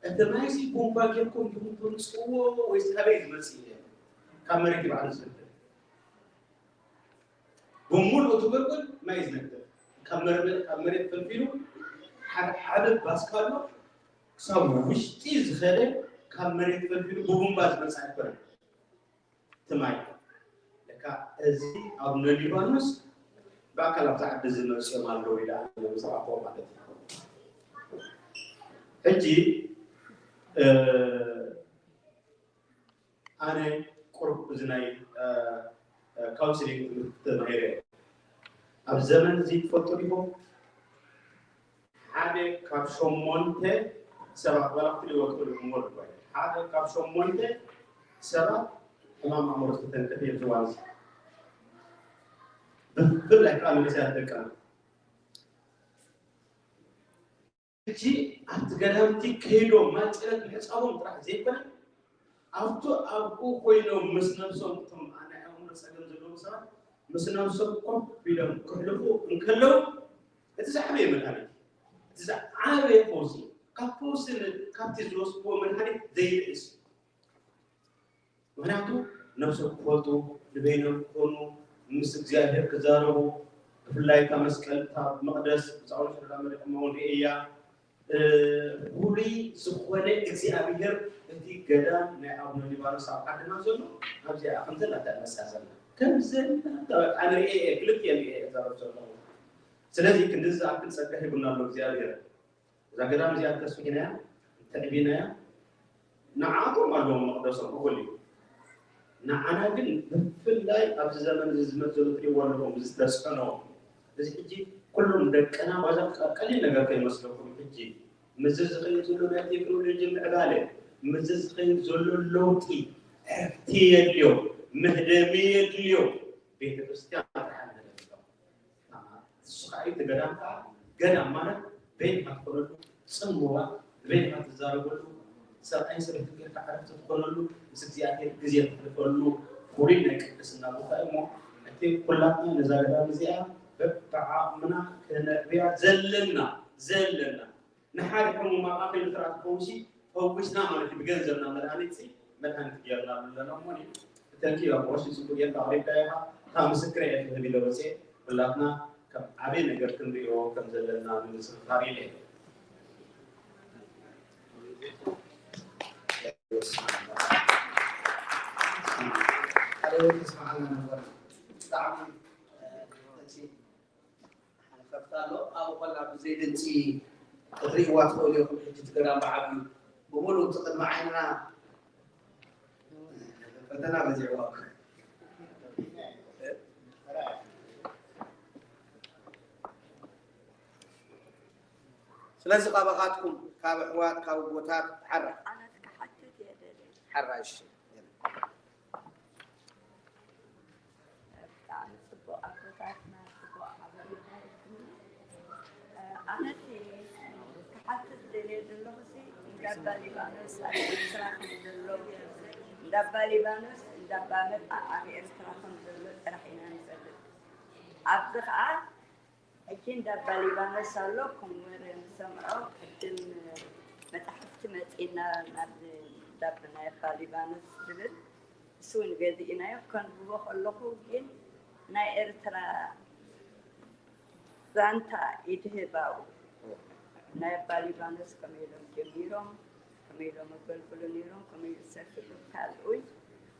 እቲ ማይሲ ቡምባ ጌርኩም ዲኹም ተምፅዎ ወይስ ካበይ ዝመፅእ እዩ ካብ መሬት ይባዕሉ ዝፈልፈል ብምሉእ እቲ ጎልጎል ማይ ዝነቅል ካብ መሬት ፈልፊሉ ሓደ ዓቢ ባስካ ኣሎ ክሳብ ውሽጢ ዝኸደ ካብ መሬት ፈልፊሉ ብቡምባ ዝመፅእ ኣይኮነን እቲ ማይ ለካ እዚ ኣቡነ ሊባኖስ ብኣካል ኣብዛ ዓዲ ዝመፅኦም ኣለዉ ኢለ ኣነ ዝረኣኽዎ ማለት እዩ። ሕጂ ኣነ ቁሩብ እዚ ናይ ካውንስሊንግ ትምህርቲ ተማሂረ እየ። ኣብ ዘመን እዚ ትፈልጡ ዲኹም ሓደ ካብ ሸሞንተ ሰባት ዋላ ክትሪእዎ ትኽእሉ ኢኹም ወርድ ባይ ሓደ ካብ ሸሞንተ ሰባት ሕማም ኣእምሮ ዝተተንከፈ እዩ ዝዋንስ ብፍላይ ከዓ መንእሰያት ደቂ ኣንስትዮ ሕጂ ኣብቲ ገዳምቲ ከይዶም ማጨለት ምሕፃቦም ጥራሕ ዘይኮነ ኣብቱ ኣብኡ ኮይኖም ምስ ነብሶም እቶም ናይ ኣእምሮ ፀገም ዘለዎም ሰባት ምስ ነብሶም ኮፍ ኢሎም ክሕልፉ እንከለዉ እቲ ዝዓበየ መድሃኒት እቲ ዝዓበየ ፈውሲ ካብ ፈውሲ ካብቲ ዝወስድዎ መድሃኒት ዘይብእስ ምክንያቱ ነብሶም ክፈልጡ ንበይኖም ክኾኑ ምስ እግዚኣብሔር ክዛረቡ ብፍላይ እታ መስቀል እታ መቅደስ ብፃውሎ ሽረዳ መሪቆም እውን ርእያ ፍሉይ ዝኾነ እግዚኣብሔር እቲ ገዳም ናይ ኣቡነ ሊባኖስ ኣብ ዓድና ዘሎ ኣብዚኣ ከምዘላ እታ መፅያ ዘላ ከምዚ ኣነ ርእየ እየ፣ ክልቲኤን ርእየ እየ እዛረብ ዘለኹ። ስለዚ ክንድዚ ዝኣክል ጸጋ ሂቡና ኣሎ እግዚኣብሔር። እዛ ገዳም እዚኣ እንተስፊሕናያ፣ እንተዕቢናያ፣ ንዓኣቶም ኣለዎም መቕደሶም፣ እኹል እዩ። ንዓና ግን ብፍላይ ኣብዚ ዘመን እዚ ዝመጽእ ዘሎ ትሪእዎ ኣለኹም፣ እዚ ተጽዕኖ፣ እዚ ሕጂ ኩሎም ደቅና ዋዛ ቀሊል ነገር ከይመስለኩም። ሕጂ ምስዚ ዝኸይድ ዘሎ ናይ ቴክኖሎጂ ምዕባለ፣ ምስዚ ዝኸይድ ዘሎ ለውጢ ዕረፍቲ የድልዮ፣ መህደሚ የድልዮ። ቤተ ክርስቲያን ጥራሕ ንህደም። እሱ ከዓ እቲ ገዳም ከዓ ገዳም ማለት በይንኻ ትኾነሉ፣ ጽምዋ በይንኻ ትዛረበሉ፣ ሰብኣይን ሰበይትን ጌርካ ዕረፍቲ ትኾነሉ፣ ምስ እግዚኣብሔር ግዜ ትሕልፈሉ ፍሉይ ናይ ቅድስና ቦታ እዩ። እሞ እቲ ኩላትና ነዛ ገዳም እዚኣ በብዓቕምና ክነዕብያ ዘለና፣ ዘለና ንሓደ ሕሙም ኣብ ኣኺሉ ጥራሕ ትፈውሲ ፈዊስና ማለት እዩ። ብገንዘብና መድሃኒት ሲ መድሃኒት ጌርና ኣለና። እሞ እተንኪ ኣብ ቁረሲ ጽቡቅ ጌርካ ኣቕሪብካ ኢኻ። እታ ምስክር እየ ክህብ ኢለ ወፅየ። ኩላትና ከም ዓብይ ነገር ክንሪኦ ከም ዘለና ንምስክር ኢለ። ሓደ ወዲ ስምዓና ነበር። ብጣዕሚ እቲ ሓንፈፍታ ኣሎ። ኣብኡ ከላ ብዘይ ድምፂ ክትርእይዋ ትኽእሉ ኢኹም። ሕጂ እቲ ገዳም ብዓብዩ ብምሉእ እቲ ቅድሚ ዓይንና ፈተና በዚዕዋ። ስለዚ ካባኻትኩም ካብ ኣሕዋት ካብ ኣቦታት ሓራ ኣነስ ክሓትት እየ ደልየ። ሓራ እሺ። ብጣዕሚ ጽቡቕ ኣቦታትና ጽቡቕ ሓበሬታ ሂብኩምና። ኣነሲ ክሓትት ደልየ ዘለኹሲ እንዳባ ሊባኖስ ኣብ ኤርትራ ከም ዘሎ እንዳባ ሊባኖስ እንዳባ መጣ ኣብ ኤርትራ ከም ዘሎ ጥራሕ ኢና ንፈልጥ። ኣብዚ ኸዓ ሕጂ እንዳባ ሊባኖስ ኣሎ ከም ወረ ንሰምዖ ቅድም መጻሕፍቲ መጺና ናብ እንዳብ ናይ ኣባ ሊባኖስ ዝብል እሱ እውን ገዚእናዮ ከንብቦ ከለኹ ግን ናይ ኤርትራ ዛንታ ኢድህባኡ ናይ ኣባ ሊባኖስ ከመይ ኢሎም ጀሚሮም ከመይ ኢሎም ኣገልግሉ ነይሮም ከመይ ዝሰፊሑ ካልኡይ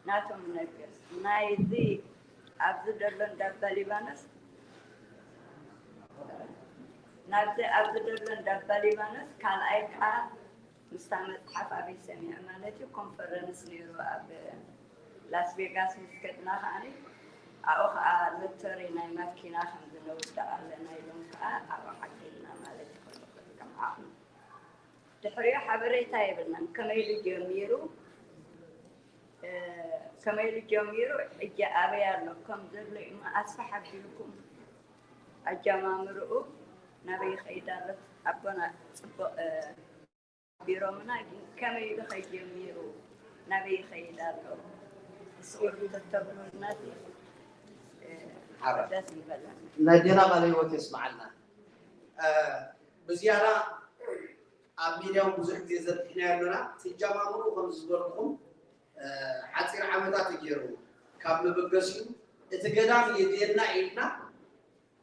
ናቶም ነገር ናይዚ ኣብዚ ዘሎ እንዳባ ሊባኖስ ናብዚ ኣብዚ ዘሎ እንዳባ ሊባኖስ ካልኣይ ከዓ ምስታ መፅሓፍ ኣበይ ሰሚዐ ማለት እዩ ኮንፈረንስ ነይሩ ኣብ ላስ ቬጋስ ምስ ከድና ከዓኒ ኣብኡ ከዓ ሎተሪ ናይ ማኪና ከም ዝነውድቕ ኣለና ኢሎም ከዓ ኣብኡ ሓጊዝና ማለት እዩ ከም ዓቕሚ ድሕሪኡ ሓበሬታ የብልናን ከመይ ኢሉ ጀሚሩ ከመይ ኢሉ ጀሚሩ ሕጂ ኣበይ ኣሎ ከም ዘሎ እዩ ኣስፋሕ ኣቢልኩም ኣጀማምርኡ ናበይ ይኸይድ ኣሎ ኣቦና ፅቡቕ ቢሮምና ግን ከመይ ኢሉ ከጀሚሩ ናበይ ይኸይድ ኣሎ ንስኹም ተተብሉና ደስ ይበለና። ናይ ዴና ቃለ ህይወት የስምዓልና። ብዝያዳ ኣብ ሚድያ እውን ብዙሕ ግዜ ዘርጊሕናዮ ኣለና። እቲ ኣጀማምርኡ ከም ዝበልኩም ሓፂር ዓመታት እዩ ገይሩ ካብ መበገሲኡ እቲ ገዳም የድልየና ኢልና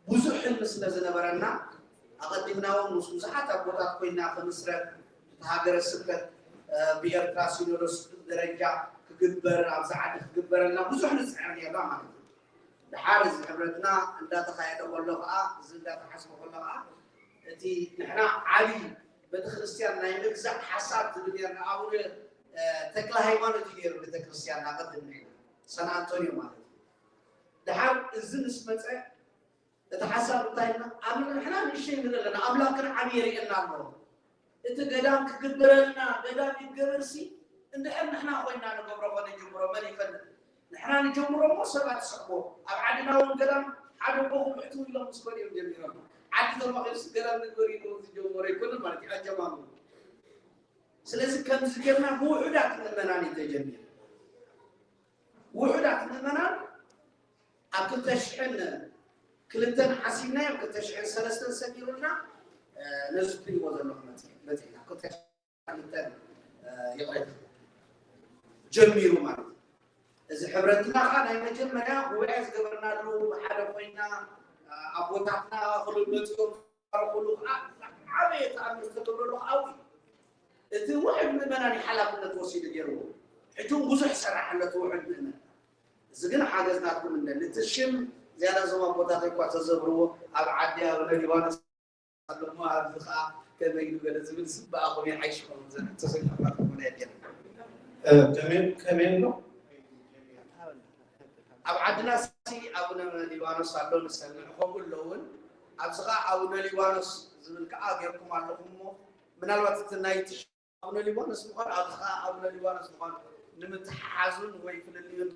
ብዙሕ ሕልሚ ስለ ዝነበረና ኣቐዲምና እውን ምስ ብዙሓት ኣቦታት ኮይና ክምስረት እቲ ሃገረ ስብከት ብኤርትራ ሲኖዶስ ደረጃ ክግበር ኣብዛ ዓዲ ክግበረልና ብዙሕ ንፅዕር ነርና ማለት እዩ። ድሓር እዚ ሕብረትና እንዳተኻየደ ከሎ ከዓ እዚ እንዳተሓስበ ከሎ ከዓ እቲ ንሕና ዓብዪ ቤተክርስትያን ናይ ምግዛእ ሓሳብ ዝብል ነርና ኣቡነ ተክለ ሃይማኖት እዩ ነይሩ ቤተክርስትያን ናቐድም ንሕና ሰን ኣንቶኒዮ ማለት እዩ። ድሓር እዚ ምስ መፀ እቲ ሓሳብ እንታይ ኢልና ኣብ ንሕና ንእሽተይ ንርኢ ኣለና ኣምላክ ግን ዓብዪ የርእየና ኣሎ። እቲ ገዳም ክግበረልና ገዳም ይገበርሲ እንድሕር ንሕና ኮይና ንገብሮ ከነጅምሮ መን ይፈልጥ ንሕና ንጀምሮ እሞ ሰባት ይስዕቦ ኣብ ዓድና እውን ገዳም ሓደ እኮ ክብዕቱ ኢሎም ምስ በልዮም ጀሚሮም ዓዲ ተማኺሩስ ገዳም ንግበር ኢሉ ዝጀመሮ ኣይኮነን ማለት እዩ ኣጀማምሩ ስለዚ ከምዚ ጌርና ብውሑዳት ምእመናን እዩ ተጀሚሩ ውሑዳት ምእመናን ኣብ ክልተ ሽሕን ክልተን ሓሲብናዮ ክልተ ሽሕን ሰለስተን ሰሚሩልና ነዚ ትሪእዎ ዘለኹ መፂና ክልተ ሽሕን ክልተን ይቕሬታ ጀሚሩ ማለት እዩ። እዚ ሕብረትና ከዓ ናይ መጀመርያ ጉባኤ ዝገበርናሉ ሓደ ኮይና ኣቦታትና ክልል መፂኦም ዝባረኩሉ ከዓ ዓበየ ተኣምር ዝተገብረሉ ከዓ ኣብኡ እዩ። እቲ ውሕድ ምእመናን እዩ ሓላፍነት ወሲዱ ገይርዎ። ሕጂ እውን ብዙሕ ይሰራሕ ኣሎ እቲ ውሕድ ምእመን። እዚ ግን ሓገዝ ናትኩም እንደሊ። እቲ ሽም ዝያዳ እዞም ኣቦታት እኳ ተዘብርዎ ኣብ ዓዲ ኣቡነ ሊባኖስ ኣሎ እሞ ኣብዚ ኸዓ ከመይ ኢሉ ገለ ዝብል ስባኣኹም ይሓይሽኩም ዘንሕቶ ሰይጣናት ክኾነ የድልየና። እ፣ ከመይ ከመይ ኣሎ? ኣብ ዓድና ሲ ኣቡነ ሊባኖስ ኣሎ ንሰምዕ፣ ከምኡ ኣለውን ኣብዚ ኸዓ ኣቡነ ሊባኖስ ዝብል ከዓ ጌርኩም ኣለኹም እሞ ምናልባት እቲ ናይቲ ኣቡነ ሊባኖስ ምዃኑ ኣብዚ ኸዓ ኣቡነ ሊባኖስ ምዃኑ ንምትሓሓዙን ወይ ፍልልዩን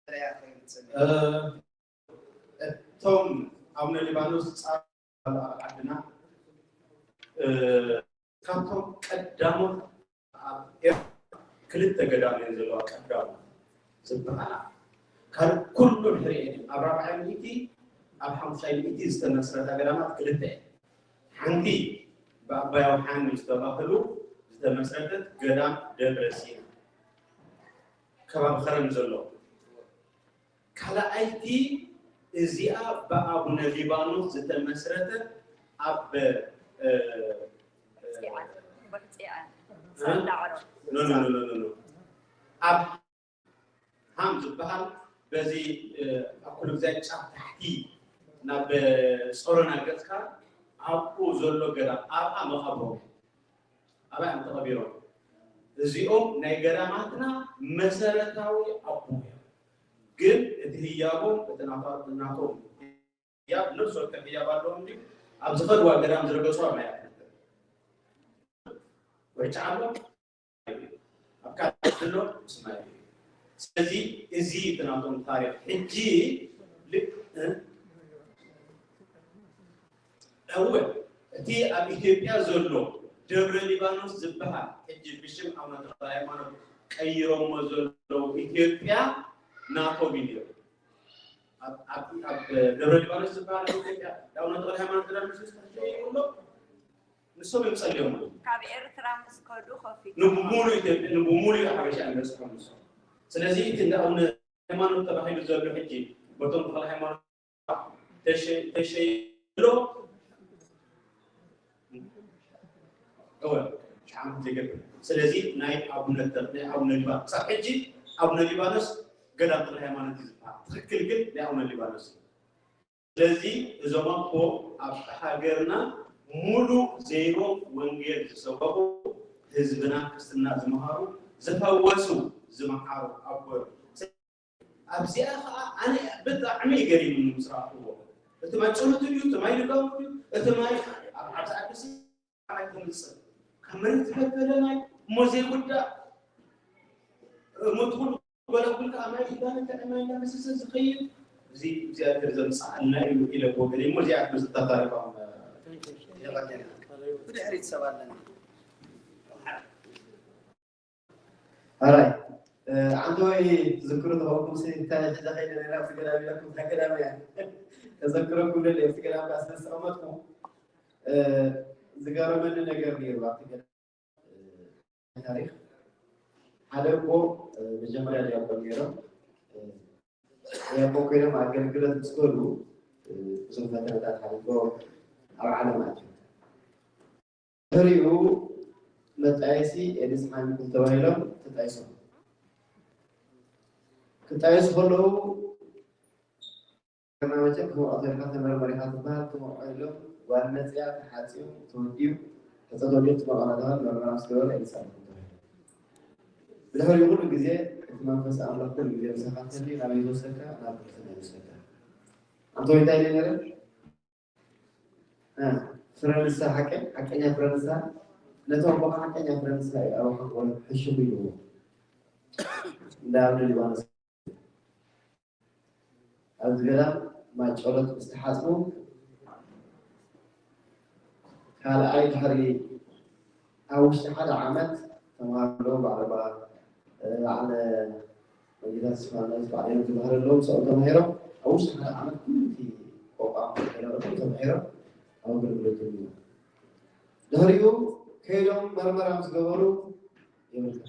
መለያ ከይንሰምዕ። እ፣ እቶም ኣቡነ ሊባኖስ ጻ ኣብ ዓድና እ፣ ካብቶም ቀዳሞት ኣብ ኤርትራ ክልተ ገዳም እየን ዘለዋ ቀዳሞት ዝበሃላ። ካልእ ኩሉ ድሕሪኤን እዩ። ኣብ ራብዓይ ሚእቲ ኣብ ሓሙሻይ ሚእቲ ዝተመስረታ ገዳማት ክልተ እየን። ሓንቲ ብኣባ ዮሃንስ ዝተባህሉ ዝተመስረተት ገዳም ደብረ ሲና ከባቢ ኸረን ዘሎ። ካልኣይቲ እዚኣ ብኣቡነ ሊባኖስ ዝተመስረተት ኣብ እ፣ እ፣ ጽዮን፣ ጎሕ ጽዮን፣ ሳንዳዕሮ። ኖ ኖ ኖ ኖ ኖ ኣብ ሃም ዝበሃል በዚ እ፣ ኣኩሉ ግዛይ ጫፍ ታሕቲ ናብ ጾሮና ገጽካ ኣብኡ ዘሎ ገዳም ኣብኣ መቓብሮም ኣብኣ እዮም ተቐቢሮም። እዚኦም ናይ ገዳማትና መሰረታዊ ኣቦ እዮም። ግን እቲ ህያቦም እቲ ናታ- ናቶም ህያብ ነፍሲ ወከፍ ህያብ ኣለዎም ድዩ? ኣብ ዝኸድዋ ገዳም ዝረገፅዋ ማይ ኣትነብር ወይ ጫዓሎ ኣብ ካልእ ዘሎ ምስ ማይ እዩ። ስለዚ እዚ እቲ ናቶም ታሪክ ሕጂ ልክ እ? እወ እቲ ኣብ ኢትዮጵያ ዘሎ ደብረ ሊባኖስ ዝበሃል ሕጂ ብሽም ኣቡነ ተክለ ሃይማኖት ቀይሮሞ ዘለዉ ኢትዮጵያ ናቶም እዩ ነይሩ። ኣብ- ኣብ ኣብ ደብረ ሊባኖስ ዝበሃል ኣብ ኢትዮጵያ ኣቡነ ተክለ ሃይማኖት ገዳም ንሱ ዝተሕሸ ይብሎ ንሶም እዮም ጸልዮም ኣለዉ። ካብ ኤርትራ ምስ ከዱ ከፊቱ ንብሙሉ ኢትዮጵያ ንብሙሉ ሓበሻ እዮም በጽሖም ንሶም። ስለዚ እቲ እንዳ ኣቡነ ሃይማኖት ተባሂሉ ዘሎ ሕጂ በቶም ተክለ ሃይማኖት ተሸ- ተሸይሎ እወ ሽሓም ዘይገብር። ስለዚ ናይ ኣቡነ ተ- ናይ ኣቡነ ሊባኖስ ክሳብ ሕጂ ኣቡነ ሊባኖስ ገዳም ተክለ ሃይማኖት እዩ ዝበሃል። ትኽክል ግን ናይ ኣቡነ ሊባኖስ እዩ። ስለዚ እዞም ኣቦ ኣብ ሃገርና ሙሉእ ዘይቦም ወንጌል ዝሰበኹ ህዝብና ክርስትና ዝመሃሩ ዝፈወሱ ዝመሓሩ ኣቦ እዮም። ኣብዚኣ ከዓ ኣነ ብጣዕሚ ገሪሙኒ ምስ ረኣኽዎ። እቲ ማይ ጸሎት ድዩ? እቲ ማይ ልጋሙ ድዩ? እቲ ማይ ኣብ ዓብዚ ዓዲ ሲ ማይ ተምፅእ ካብ መሬት ዝፈለፈለ ማይ እሞ ዘይጉዳእ እሞ እቲ ኩሉ ጎላጉል ከዓ ማይ እንዳነከዐ ማይ እንዳፈሰሰ ዝኸይድ እዚ እግዚኣብሔር ዘምፅኣልና እዩ ኢለ ብወገነይ እሞ እዚኣ ትመስል ታሪኾም የቐኔና ብድሕሪት ሰብ ኣለና። ኣራይ ዓንተወይ ትዝክሩ ተኸውኩም ሲ እንታይ ሒዛ ከይደ ነራ ኣብቲ ገዳም ኢለኩም እታ ገዳም እያ ተዘክረኩም ደለ ኣብቲ ገዳም ዳ ስለ ዝተቐመጥኩም ዝገረመኒ ነገር ነይሩ ኣብቲ ገዳም ታሪክ ሓደ እኮ መጀመርያ ዲያቆን ነይሮም ዲያቆን ኮይኖም ኣገልግሎት ምስ ከዱ ብዙም ፈተነታት ሓሊፎም ኣብ ዓለም ኣትዮም ድሕሪኡ መጣየሲ ኤድስ ሓሚኩም ተባሂሎም ተጣይሶም ክጣየሱ ከለዉ መቸም ክመርዖ ተልካ ተመርመሪካ ትበሃል ክመርዖ ኢሎም ጓል መፅያ ተሓፅዩ ተወዲኡ ሕፀ ተወዲኡ ትመርዖ እናተባህለ መርመራ ምስ ገበረ ኤድስ ሓሚኩም ተባሂሉ ብድሕሪኡ ኩሉ ግዜ እቲ መንፈስ ኣምላኽ ኩሉ ግዜ ምሳኻ እንተልዩ ናበይ ዝወስደካ ናብ ክርስትና ይወስደካ ኣንተ ወይ እንታይ ኢለ ነረ ፍረንሳ ሓቀ ሓቀኛ ፍረንሳ ነቶም በኻ ሓቀኛ ፍረንሳ እዩ ኣብ ሓቆ ሕሽኹ ይልዎ እንዳ ኣብነ ሊባኖስ ኣብዚ ገዳም ማይ ጸሎት ምስ ተሓጽቡ ካልኣይ ድሕሪ ኣብ ውሽጢ ሓደ ዓመት ተምሃሮ ኣለዉ ባዕለ ባዕለ ወንጌላት ስፋኖስ ባዕሎም ዝበሃር ኣለዉ ምስኦም ተማሂሮም ኣብ ውሽጢ ሓደ ዓመት ኩሉ እቲ ቋንቋ ተገለበቶም ተማሂሮም ኣብ ኣገልግሎት ኣለዉ ድሕሪኡ ከይዶም መርመራ ምስ ገበሩ የብልካ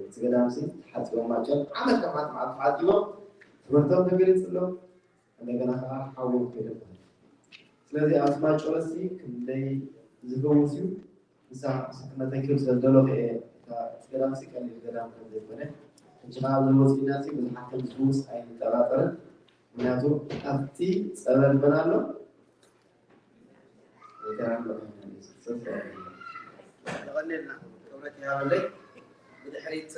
እቲ ገዳም ሲ ተሓፂቦም ማጨር ዓመት ካብ ዓመት መዓት ተሓፂቦም ትምህርቶም ተገሊፅሎም እንደገና ከዓ ሓዎም ከይደም ስለዚ ኣብዚ ማጨረ ሲ ክንደይ ዝፈውስ እዩ ንሳ ምስክርነተይ ክህብ ስለ ዝደለኹ እየ እቲ ገዳም ሲ ቀሊል ገዳም ከም ዘይኮነ ሕጂ ካብ ዝወፅና ብዙሓት ከም ዝፍውስ ኣይንጠራጠርን። ምክንያቱ ኣብቲ ፀበል መን ኣሎ? ቬተራን መድሓኒዓለም ኢየሱስ ክርስቶስ ኣሎ። የቐንየልና፣ ክብረት ይሃበለይ። ብድሕሪት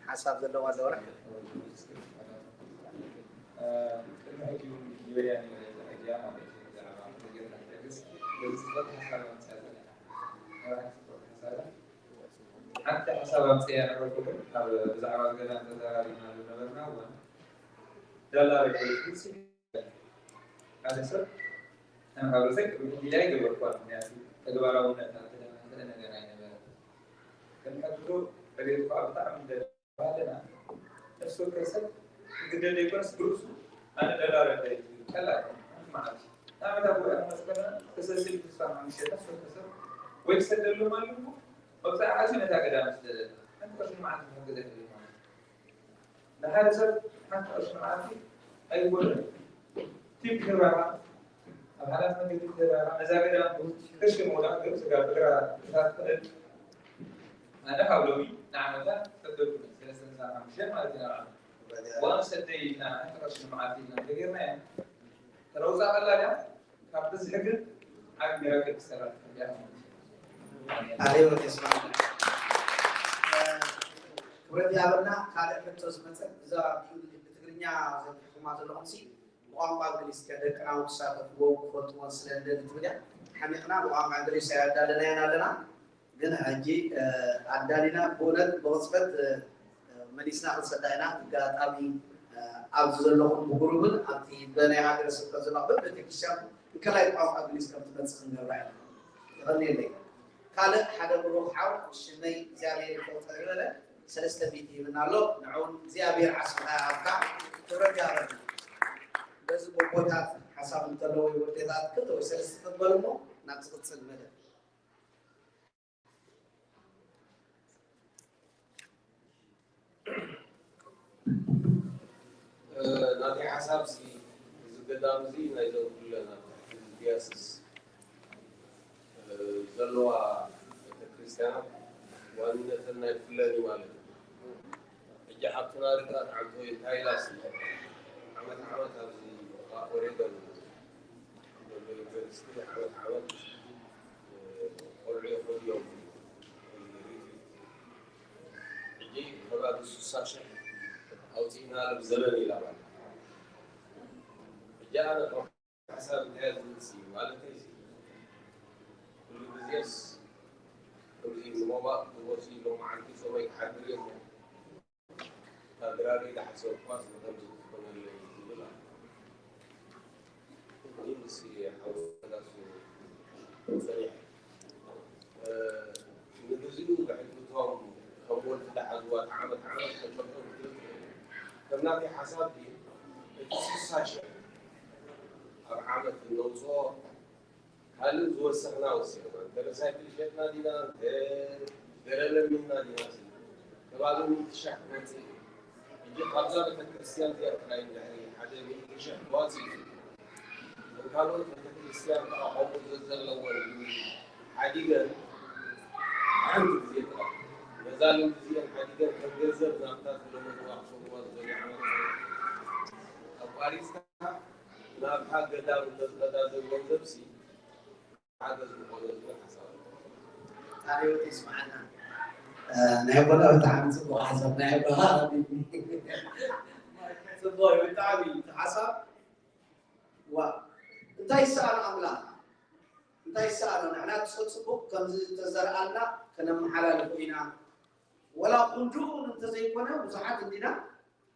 ሓሳብ ዘለዋ ኣለዋ። ሓንቲ ሓሳብ ኣምፅያ ነበርኩ፣ ግን ኣብ ብዛዕባ ገዳም ተዘራሪብናሉ ነበርና። እዋን ዳላ ረገ ሓደ ሰብ ከም ማሕበረሰብ ቅድሚ ሕጂ ኣይገበርኳን። ምክንያቱ ተግባራውነት ኣንተ ዝኽእል ነገር ኣይነበረን። ከም ሕቶ ዕቤት ከዓ ብጣዕሚ እንደባለና ነፍሲ ወከፍ ሰብ ክግደድ ዘይኮነስ ብርእሱ ኣነ ደላረ ቀላል ማለት እዩ። ንኣብነት ኣብ ጉባኤ ክመፅእ ከለና ተሰልሲሉ ተስፋ ማምሸት ነፍሲ ወከፍ ሰብ ወይ ክሰደሎም ኣለዎ መብዛሕትኡ ነታ ገዳም ስደደላ ሓንቲ ቅርሺ ንመዓልቲ ክሕግዘ ይኽእል ማለት እዩ። ንሓደ ሰብ ሓንቲ ቅርሺ መዓልቲ ኣይጎድእን። ቲም ክህበኻ ኣብ ሓላት መንገዲ ክህበኻ ነዛ ገዳም ቅርሺ ምውዳቕ ግን ስጋ ብግራ እታ ትኽእል ኣነ ካብ ሎሚ ንዓመታ ሰደድኩ ሰለስተ ሚእቲ ሓሙሽተ ማለት ኢና። ዋን ሰደይ ኢልና ሓንቲ ቅርሺ መዓልቲ ኢልና እንተጌርናያ ተለውፃ ቀላል እያ። ካብ ብዝሒ ግን ዓብ ሚራክል ክሰራ ትኽእል እያ። ኣሬወት የስማዕና። ክብረት ይሃበልና። ካልእ ሕቶ ዝመፀ ብዛዕባ ብትግርኛ ዘርጊሕኩማ ዘለኹም ሲ ብቋንቋ እንግሊዝ ከ ደቅና እውን ክሳተፍዎ ክፈልጥዎን ስለ ንደሊ ትብል እያ። ሓሚቕና ብቋንቋ እንግሊዝ ኣዳለናየን ኣለና። ግን ሕጂ ኣዳሊና ብእውነት ብቕፅበት መሊስና ክንሰዳ ኢና። ኣጋጣሚ ኣብዚ ዘለኹም ብጉሩብን ኣብቲ በናይ ሃገረ ስብከት ዘሎ በብቤተክርስትያኑ እንከላይ ቋንቋ እንግሊዝ ከም ትመፅእ ክንገብራ ኢና። የቐንየለይ። ካልእ ሓደ ብሩኽ ሓው ሽመይ እግዚኣብሔር ይፈውጠር ዝበለ ሰለስተ ሚእቲ ይብና ኣሎ። ንዕውን እግዚኣብሔር ዓስብኻ ይሃብካ። ክብረት ይሃበልና። በዚ ጎቦታት ሓሳብ እንተለዎ ወዴታት ክልተ ወይ ሰለስተ ክትበሉ እሞ ናብ ዝቕፅል መደብ ናተይ ሓሳብ እዚ ገዳም እዚ ናይ ዘን ኩለን ኣብ ትሕቲ ዲያስስ ዘለዋ ቤተክርስትያናት ዋንነተን ናይ ኩለን እዩ ማለት እዩ። ሕጂ ሓብትና ርግኣት ዓንቶ እንታይ ኢላ ሲ ዓመት ዓመት ኣብዚ ኦሬገን ዘሎ ዩኒቨርሲቲ ዓመት ዓመት ቆልዑ ይኸዱ እዮም። ሕጂ ከባቢ ስሳ ሽሕ ኣውፂእና ብዘበን ኢላ ማለት ሕጂ ኣነ ካብ ሓሳብ እንታይ ዝብል ሲ ማለት ኩሉ ግዜስ ከምዚ ንሞባእ ክወሲ ሎመዓልቲ ሰበይ ክሓድር እየ ካብ ድራረይ ዝሓሰብኳስ ንከምዚ ክትኮነለይ ዝብል ኣሎ። እዚ ምስ ሓውስ ተጋሱ ጸኒሐ ንግዚኡ ብሕልፍቶም ከም ወልፊ ዝሓዝዋ ዓመት ዓመት ከጨብጦም ትብል ትኽእል። ከም ናተይ ሓሳብ ግን እቲ ስሳ ሽሕ ኣብ ዓመት እነውፅኦ ካልእ ዝወሰኽና ወሲኽና እንተ ሳይክል ሸጥና ዲና እንተ ገለ ለሚንና ዲና ሲ ከባቢ ሚእቲ ሻሕ ክወፅእ እዩ። ሕጂ ካብዛ ቤተክርስትያን እዚኣ ጥራይ እንድሕሪ ሓደ ሚእቲ ሻሕ ክወፅእ እዩ። እተን ካልኦት ቤተክርስትያን ከዓ ከምኡ ዘዘለወን ሓዲገን ሓንቲ ግዜ ጥራይ ነዛ ልምዲ እዚአን ሓዲገን ከም ገንዘብ ናብታ ዝለመድዋ ክሰድዋ ዝደልያ ዓመት ኣቋሪፅካ ናብታ ገዳም እንተዝኸዳ ዘሎ ገንዘብሲ ሓገዝ ምኾነ ዝብል ሓሳብ ኣሎ። ኣቤት ይስማዓና። ናይ ኣቦና ብጣዕሚ ፅቡቅ ሓሳብ ናይ ኣቦና ጽቡቅ እዩ ብጣዕሚ እቲ ሓሳብ። ዋ እንታይ ይሰኣኖ ኣምላኽ እንታይ ይሰኣኖ ንሕና ትሰ ፅቡቅ ከምዚ ተዘርኣልና ከነመሓላልፎ ኢና። ወላ ክንድኡ እንተዘይኮነ ብዙሓት እንዲና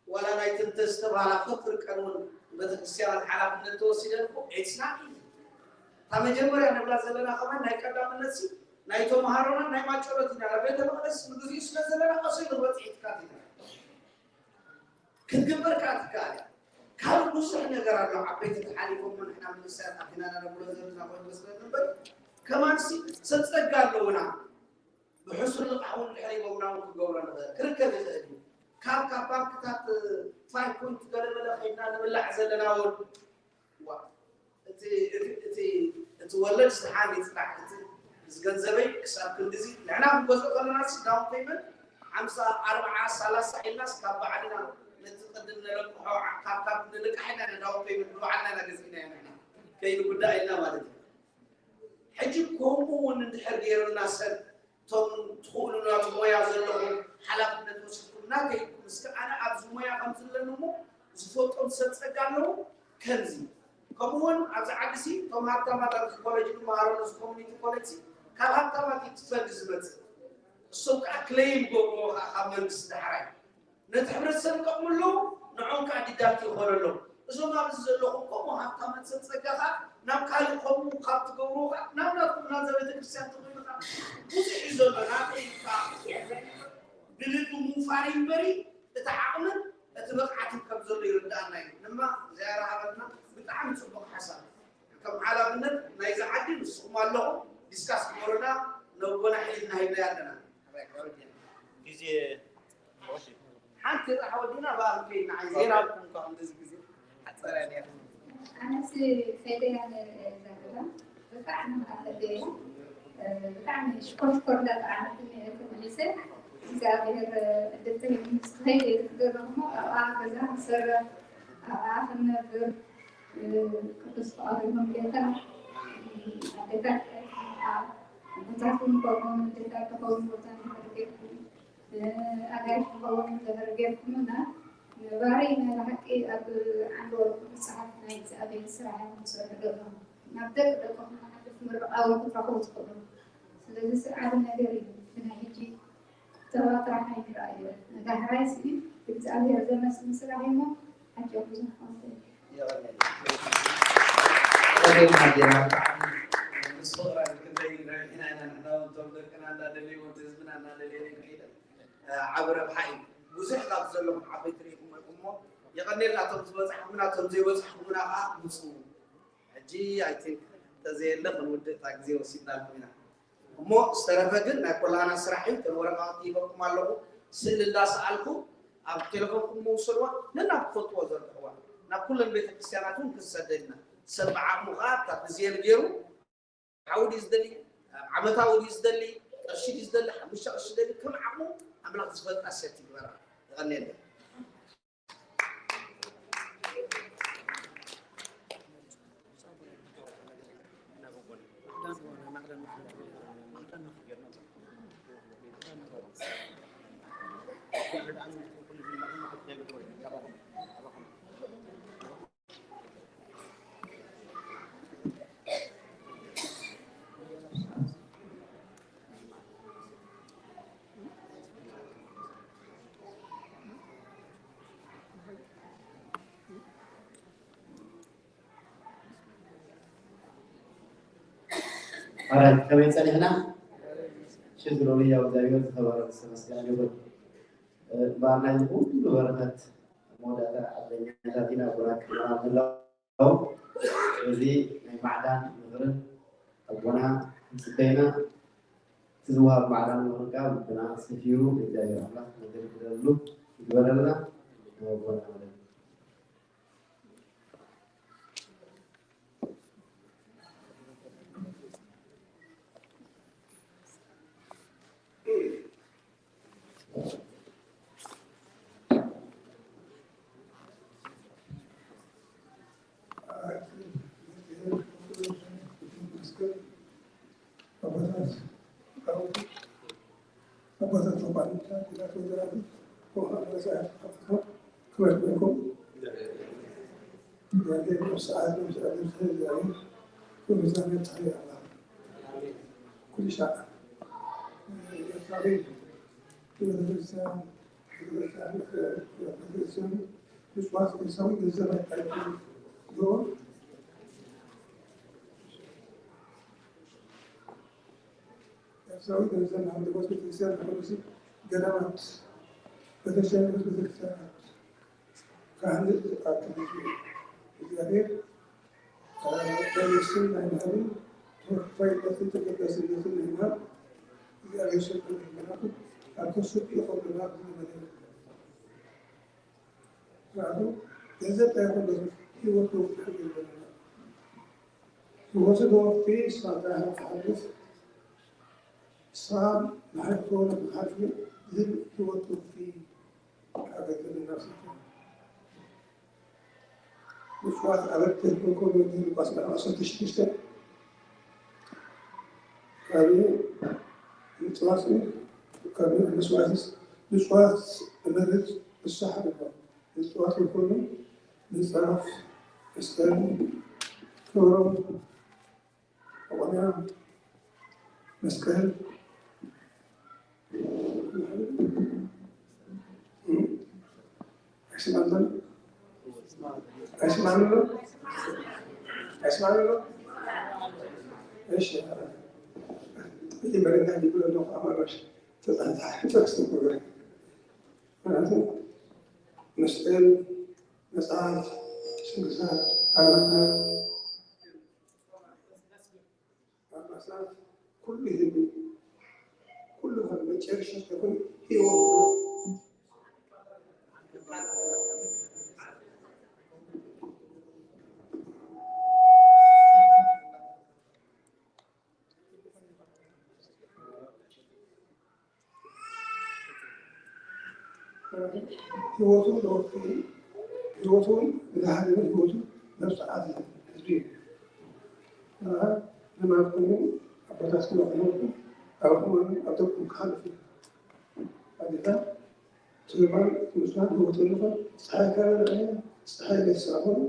ዋላ ናይተን ዝተባህላ ክፍር ቀን እውን ቤተክርስትያናት ሓላፍነት ተወሲደን እኮ it's not easy። እታ መጀመርያ ንብላ ዘለና ከማን ናይ ቀዳምነት ሲ ናይ ተምሃሮና ናይ ማጨሎት ኢና ናብ ቤተ መቅደስ ንግዚኡ ስለ ዘለና ቀስ ኢሉ ክበፅሕ እዩ ካቴድራል ክትግበር ከዓ ትከኣል እያ። ካልእ ብዙሕ ነገር ኣሎ ዓበይቲ ተሓሊፎሞ ንሕና መንእሰያት ኣቲና ነነብሎ ዘለና ኮይኑ ስለ ንበር ከማን ሲ ሰብ ፀጋ ኣለውና ብሕሱር ልቓሕ እውን ድሕሪ ሂቦምና እውን ክንገብሮ ንኽእል ክርከብ ይኽእል እዩ። ካብ ካብ ባንክታት ፋይቭ ፖይንት ገለመለ ከይድና ንብላዕ ዘለና እውን ዋ፣ እቲ እቲ እቲ እቲ ወለድ ዝሓን ይፅናሕ እቲ እዚ ገንዘበይ ክሳብ ክንድዚ ንሕና ክንገዝኦ ከለና ሲ ዳውን ፔመንት ሓምሳ ኣርብዓ ሰላሳ ኢልናስ ካብ ባዕልና ነቲ ቅድም ነለቅሖ ካብ ካብ ንልቃሕ ኢና ነዳውቶ ይብል ንባዕልና ኢና ገዚእና ኢና ንሕና ከይንጉዳእ ኢልና ማለት እዩ። ሕጂ ከምኡ እውን እንድሕር ገይሩና ሰብ እቶም ትኽእሉ ናቱ ሞያ ዘለኹም ሓላፍነት ወሲድኩም ናተይ ኢልኩም እስከ ኣነ ኣብዚ ሞያ ከም ዘለኒ እሞ ዝፈልጦም ሰብ ጸጋ ኣለዉ ከምዚ ከምኡ እውን ኣብዚ ዓዲ ሲ እቶም ሃብታማት ኣብዚ ኮሌጅ ዝመሃሩ እዚ ኮሚኒቲ ኮሌጅ ሲ ካብ ሃብታማት እዩ ትፈንድ ዝመጽእ እሶም ከዓ ክለይም ገብርዎ ከዓ ካብ መንግስቲ ዳሕራይ ነቲ ሕብረተሰብ ይጠቕሙ ኣለዉ ንዖም ከዓ ዲዳክት ይኾኑ ኣለዉ እዞም ኣብዚ ዘለኹም ከምኡ ሃብታማት ሰብ ጸጋ ከዓ ናብ ካልእ ከምኡ ካብ ትገብርዎ ከዓ ናብ ናትኩም ናብ ቤተክርስትያን ተኾይኑ ከዓ ብዙሕ እዩ ዘሎ ናተይ ከዓ ብልቢ ምውፋር እዩ እምበሪ እቲ ዓቕምን እቲ ብቕዓትን ከም ዘሎ ይርድኣና እዩ ድማ እግዚኣብሔር ሃበና ብጣዕሚ ፅቡቕ ሓሳብ ከም ሓላፍነት ናይዚ ዓዲ ንስኹም ኣለኹም ዲስካስ ግበሩና ነቦና ሒዝና ሂብና ኣለና ግዜ ሓንቲ ጥራሕ ወዲና ብኣም ከይና ዜና ኣልኩም ካብ እንደዚ ግዜ ሓፀረ ነይሩ ኣነስ ከይደያ ዘገባ ብጣዕሚ ኣፈደያ ብጣዕሚ ሽኮር ሽኮር እንዳጠዓመትኒ እየ ተመሊሰ እግዚኣብሔር ዕድል ተሂቡ ምስ ከይደ ዝግደሎ እሞ ኣብኣ ገዛ ክሰርሕ ኣብኣ ክነብር ቅዱስ ፍቓዱ ይኹን ጌታ ኣዴታት ኣቦታት እውን ከምኡ ንዴታት ተኸውን ቦታ ንክርጌርኩም ኣጋይሽ ክኸውን እንተደረገ ጌርኩምና ነባሪ ናይ ብሓቂ ኣብ ዓንዲ ወርቁ መፅሓፍ ናይ እግዚኣብሔር ስራሕ ኢኹም ትሰርሑ ዘለኹም ናብ ደቂ ደቅኹም ክሓልፍ ምርቃ እውን ክትረኽቡ ትኽእሉ ስለዚ ስርዓት ነገር እዩ ብናይ ሕጂ ቁጠባ ጥራሕ ኣይንረኣዮ ንዳሕራይ ሲ እግዚኣብሔር ዘመስግን ስራሕ እሞ ሓቂ ብዙሕ ሓወይ ዓቢ ረብሓ እዩ። ብዙሕ ካብ ዘለኹም ዓበይቲ ርኢኹም ኢኹም እሞ የቐኔልና። እቶም ዝበጻሕኩምና እቶም ዘይበጻሕኩምና ከዓ ምጽኡ። ሕጂ ኣይ ቲንክ ተዘየለ ክንውድእ እታ ግዜ ወሲድናልኩም ኢና። እሞ ዝተረፈ ግን ናይ ኩላህና ስራሕ እዩ። እተን ወረቃቕቲ ሂበኩም ኣለኹ። ስእሊ እንዳሰኣልኩ ኣብ ቴሌፎንኩም ምውሰድዋ ነናብ ትፈልጥዎ ዘርግሕዋ። ናብ ኩለን ቤተክርስትያናት እውን ክንሰደድ ኢና። ሰብ ብዓቕሙ ከዓ ኣብታ ብዜል ገይሩ ሓዊ ድዩ ዝደሊ ዓመታዊ ድዩ ዝደሊ ቅርሺ ድዩ ዝደሊ ሓሙሽተ ቅርሺ ዝደሊ ከም ዓቕሙ ኣምላኽ ዝፈልጣ ሰቲ ግበራ። የቐንየለይ። ኣራይ ከመይ ጸኒሕና? ሽት ሎሚ ያው እግዚኣብሔር ዝተባረከ ዝተመስገነ ይሁን። እምበኣር ናይዚ ኩሉ በረኸት መወዳእታ ዕድለኛታት ኢና ኣቦና ክብለና እንከለዉ እዚ ናይ ማዕዳን ምኽርን ኣቦና ንፅበ ኢና። እቲ ዝወሃብ ማዕዳን ምኽርን ከዓ ልብና ሰፊሩ እግዚኣብሔር ኣምላኽ ነገልግለሉ ይግበረልና። ኣቦና ማለት እዩ። ኣቦታት ኣቦታት ተቋሚታት ዲናት ወደራቱ ኮምኡ መሳያት ተሓፍትኩም ክበልበልኩም እግዚኣብሔር ነብስዓት ነብስዓት ነብስዓት እግዚኣብሔር ክብሪ እግዚኣብሔር ተሓያ ኣላ ኩሉ ሻዕ ኤርትራዊ ቤተክርስትያን ቤተክርስትያን ቤተክርስትያን ምጽዋት ኤርትራዊ ገንዘብ ኣይጣይቁ ዶ ኤርትራዊ ገንዘብ ንሃንደበት ቤተክርስትያን ንሕምሲ ገዳማት ቤተክርስትያን ቤተክርስትያናት ካህን ኣክሊል እግዚኣብሔር በየስም ናይ ባህሪ ተወፋይነትን ተገዳስነትን ናይ ማር እግዚኣብሔር ሸልጥን ሕመናቱ ኣብ ከሱብ ይኸብርና ብዝመለ ስርዓቱ ገንዘብ ኣይኮን በዚ ህይወት ወፍትሐ ገንዘብና ዝወሰዶ ወቅቲ ስርዓት ኣይሃብ ተሓልፍ ስርዓት ንሓይፍቶ ነብዝሓልፍ ዝብል ህይወት ወፍሪ ሓገዝ ዘለና ሰብ። ምጽዋት ኣበርክት ንኮሎ ሉቃስ ምዕራፍ ዓሰርተ ሽዱሽተ ካብ ምጽዋት ካብ መስዋዕትስ ምጽዋት እመርጽ ንስሓ እባ ምጽዋት ንኮሎ ምንጻፍ መስቀል ክብሮም መቖሚያ መስቀል ኣይስማዕን ኣይስማዕን ኣይስማዕን እሺ መጀመርያ እንታይ ይብሎ ኣለኹ ኣማራሽ ተጻሕጻሕ ተክስት መስቀል መጽሓፍ ስንክሳር ኣርባዕተ ኣርባዕተ ኩሉ ህዝቢ ኩሉ ካብ መጨረሻ ተኹን ህይወት ህይወቱ ለወፍይ ህይወቱ እውን ዝሃደመ ህይወቱ ነብሱ ዓዚ ህዝቢ እዩ። ንዓ ንማርኮምን ኣቦታትኩም ኣቕረብኩም ኣብ እዋኑ ኣብ ደቁም ክሓልፍ እዩ። ኣዴታት ትህባን ምስማን ህይወት ኣለኹም ፀሓይ ካበ ርኣየ ፀሓይ ቤተሰብኹም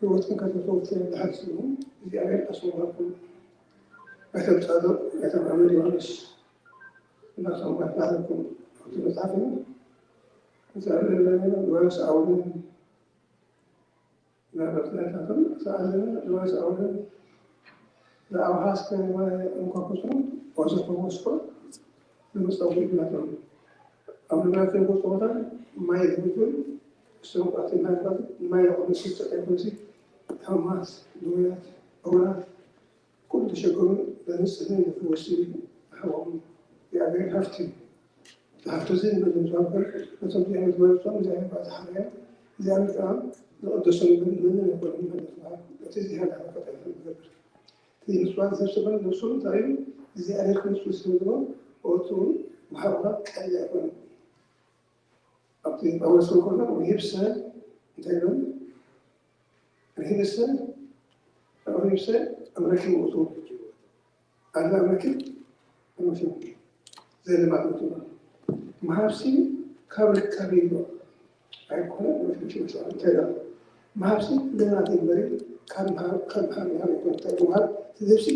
ህይወትኩም ከተተወፍተ ድሓር ስልኹም እግዚኣብሔር ኣስውሃኩም ኣይተም ፃድቕ ኣይተም ኣመል ዮሃንስ እናቶም ባሕባሕኩም ኣብቲ መፅሓፍ እዩ። እግዚኣብሔር ዮሃንስ ኣውልን ናበርትናታቶም ሰኣልን ዮሃንስ ኣውልን ለኣውሃስከ ማይ እንኳኩሱ ወዘተወስኮ ንምፀውዒ ናቶም ኣብ ንብረት ዘይጎፅቦታ ማይ ዝብትን እሶም ቋቲ ማይ ቋቲ ማይ ቁምሲ ፀቀ ቁምሲ ሕማት ድውያት እውራት ኩሉ ተሸገሩ ለንፅህን ንክወስድ ሓዎም የኣገር ሃፍቲ ሃፍቲ እዚ ንመዝምዛምበር ነቶም ዚኣመት መርጾም ዚኣመት ባዝሓርያ ዚኣመት ከኣ ዝቐደሶም ግን ምንም ኣይኮነን ማለት እዩ። እቲ ዚሃዳ መቀጠል ንገብር እቲ ምስዋዕ ዘብሰበን ነብሱ እንታይ እዩ እግዚኣብሔር ክንሱ ስለ ዝብሎ ወቱ መሓውራ ቀሊል ኣይኮነን። ኣብቲ ጳውሎስ እንከሎ ርሂብሰ እንታይ ይብል? ርሂብሰ ርሂብሰ ኣብ ረኪብ ውእቱ ኣላ ኣብ ረኪብ ርሂብ ዘልማድ ውእቱ መሃብሲ ካብ ርካብ ይሎ ኣይኮነ እንታይ መሃብሲ ልማድ ይንበሪ ካብ መሃብ ካብ መሃብ ይሃብ ይኮነ እንታይ መሃብ ትዝብሲ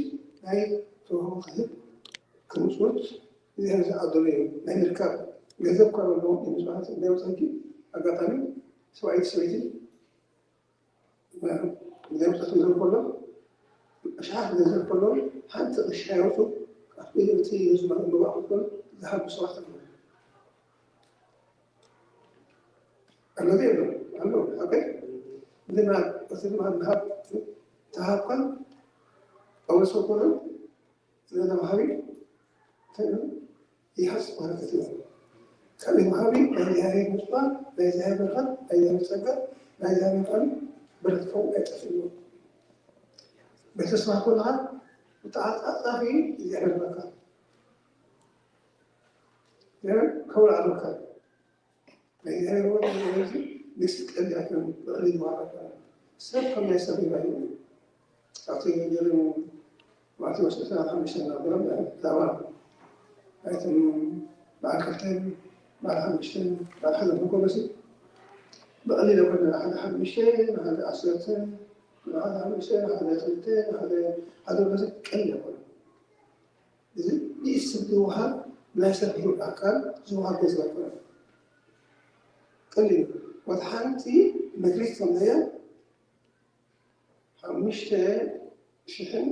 ናይ ተዋህቦ ክህብ ክምፅወት እግዚኣብሔር ዝዓደሎ እዩ ናይ ምርካብ ገንዘብ ካብ ኣለዎ ናይ መስዋዕቲ ናይ ወፃኢ ኣጋጣሚ ሰብኣይቲ ሰበይቲ እግዚኣብሔር ዝዘር ከሎ ኣሽሓት ገንዘብ ከሎ ሓንቲ ቅሻ ያውፁ ካብቲ እቲ ህዝቢ መባእኹ ከሎ ዝሃቡ ሰባት ኣለዉ ኣለዚ ኣሎ ኣሎ ሓቀይ ግና እቲ ድማ ዝሃብ ተሃብካ ጳውሎስ ከሎ ስለዚ ወሃቢ እንታይ ይብል? ይሃስ በረከት ይበል። ካብ ወሃቢ ናይ እግዚኣብሔር ምፅዋ ናይ እግዚኣብሔር በረከት ናይ እግዚኣብሔር ፀጋ ናይ እግዚኣብሔር ቃል በረከት ከውን ኣይጠፍእ እዩ። በተስፋ ከለካ ብተዓፃፃፊ እግዚኣብሔር በረከት ከውላ ኣለካ። ናይ እግዚኣብሔር ወዲ እዚ ንስቀል ኣይኮነን ብዕሊ ይዋረድ ሰብ ከም ናይ ሰብ ይባዩ ኣብቲ ወንጌልን ማቴዎስ ዕስራን ሓሙሽተን እናበለ ዛባ ኣይቶም በዓል ክልተን በዓል ሓሙሽተን በዓል ሓደ ኮበሲ ብቐሊል ኣይኮነ ሓደ ሓሙሽተ ሓደ ዓሰርተ ሓደ ሓሙሽተ ሓደ ክልተ ሓደ ሓደ በዚ ቀሊል ኣይኮነ እዚ ንኢድ ሰብ ዝወሃብ ናይ ሰብ ህይወት ኣካል ዝወሃብ ገንዘብ ኣይኮነ ቀሊል ወት ሓንቲ መክሊት ከምዘያ ሓሙሽተ ሽሕን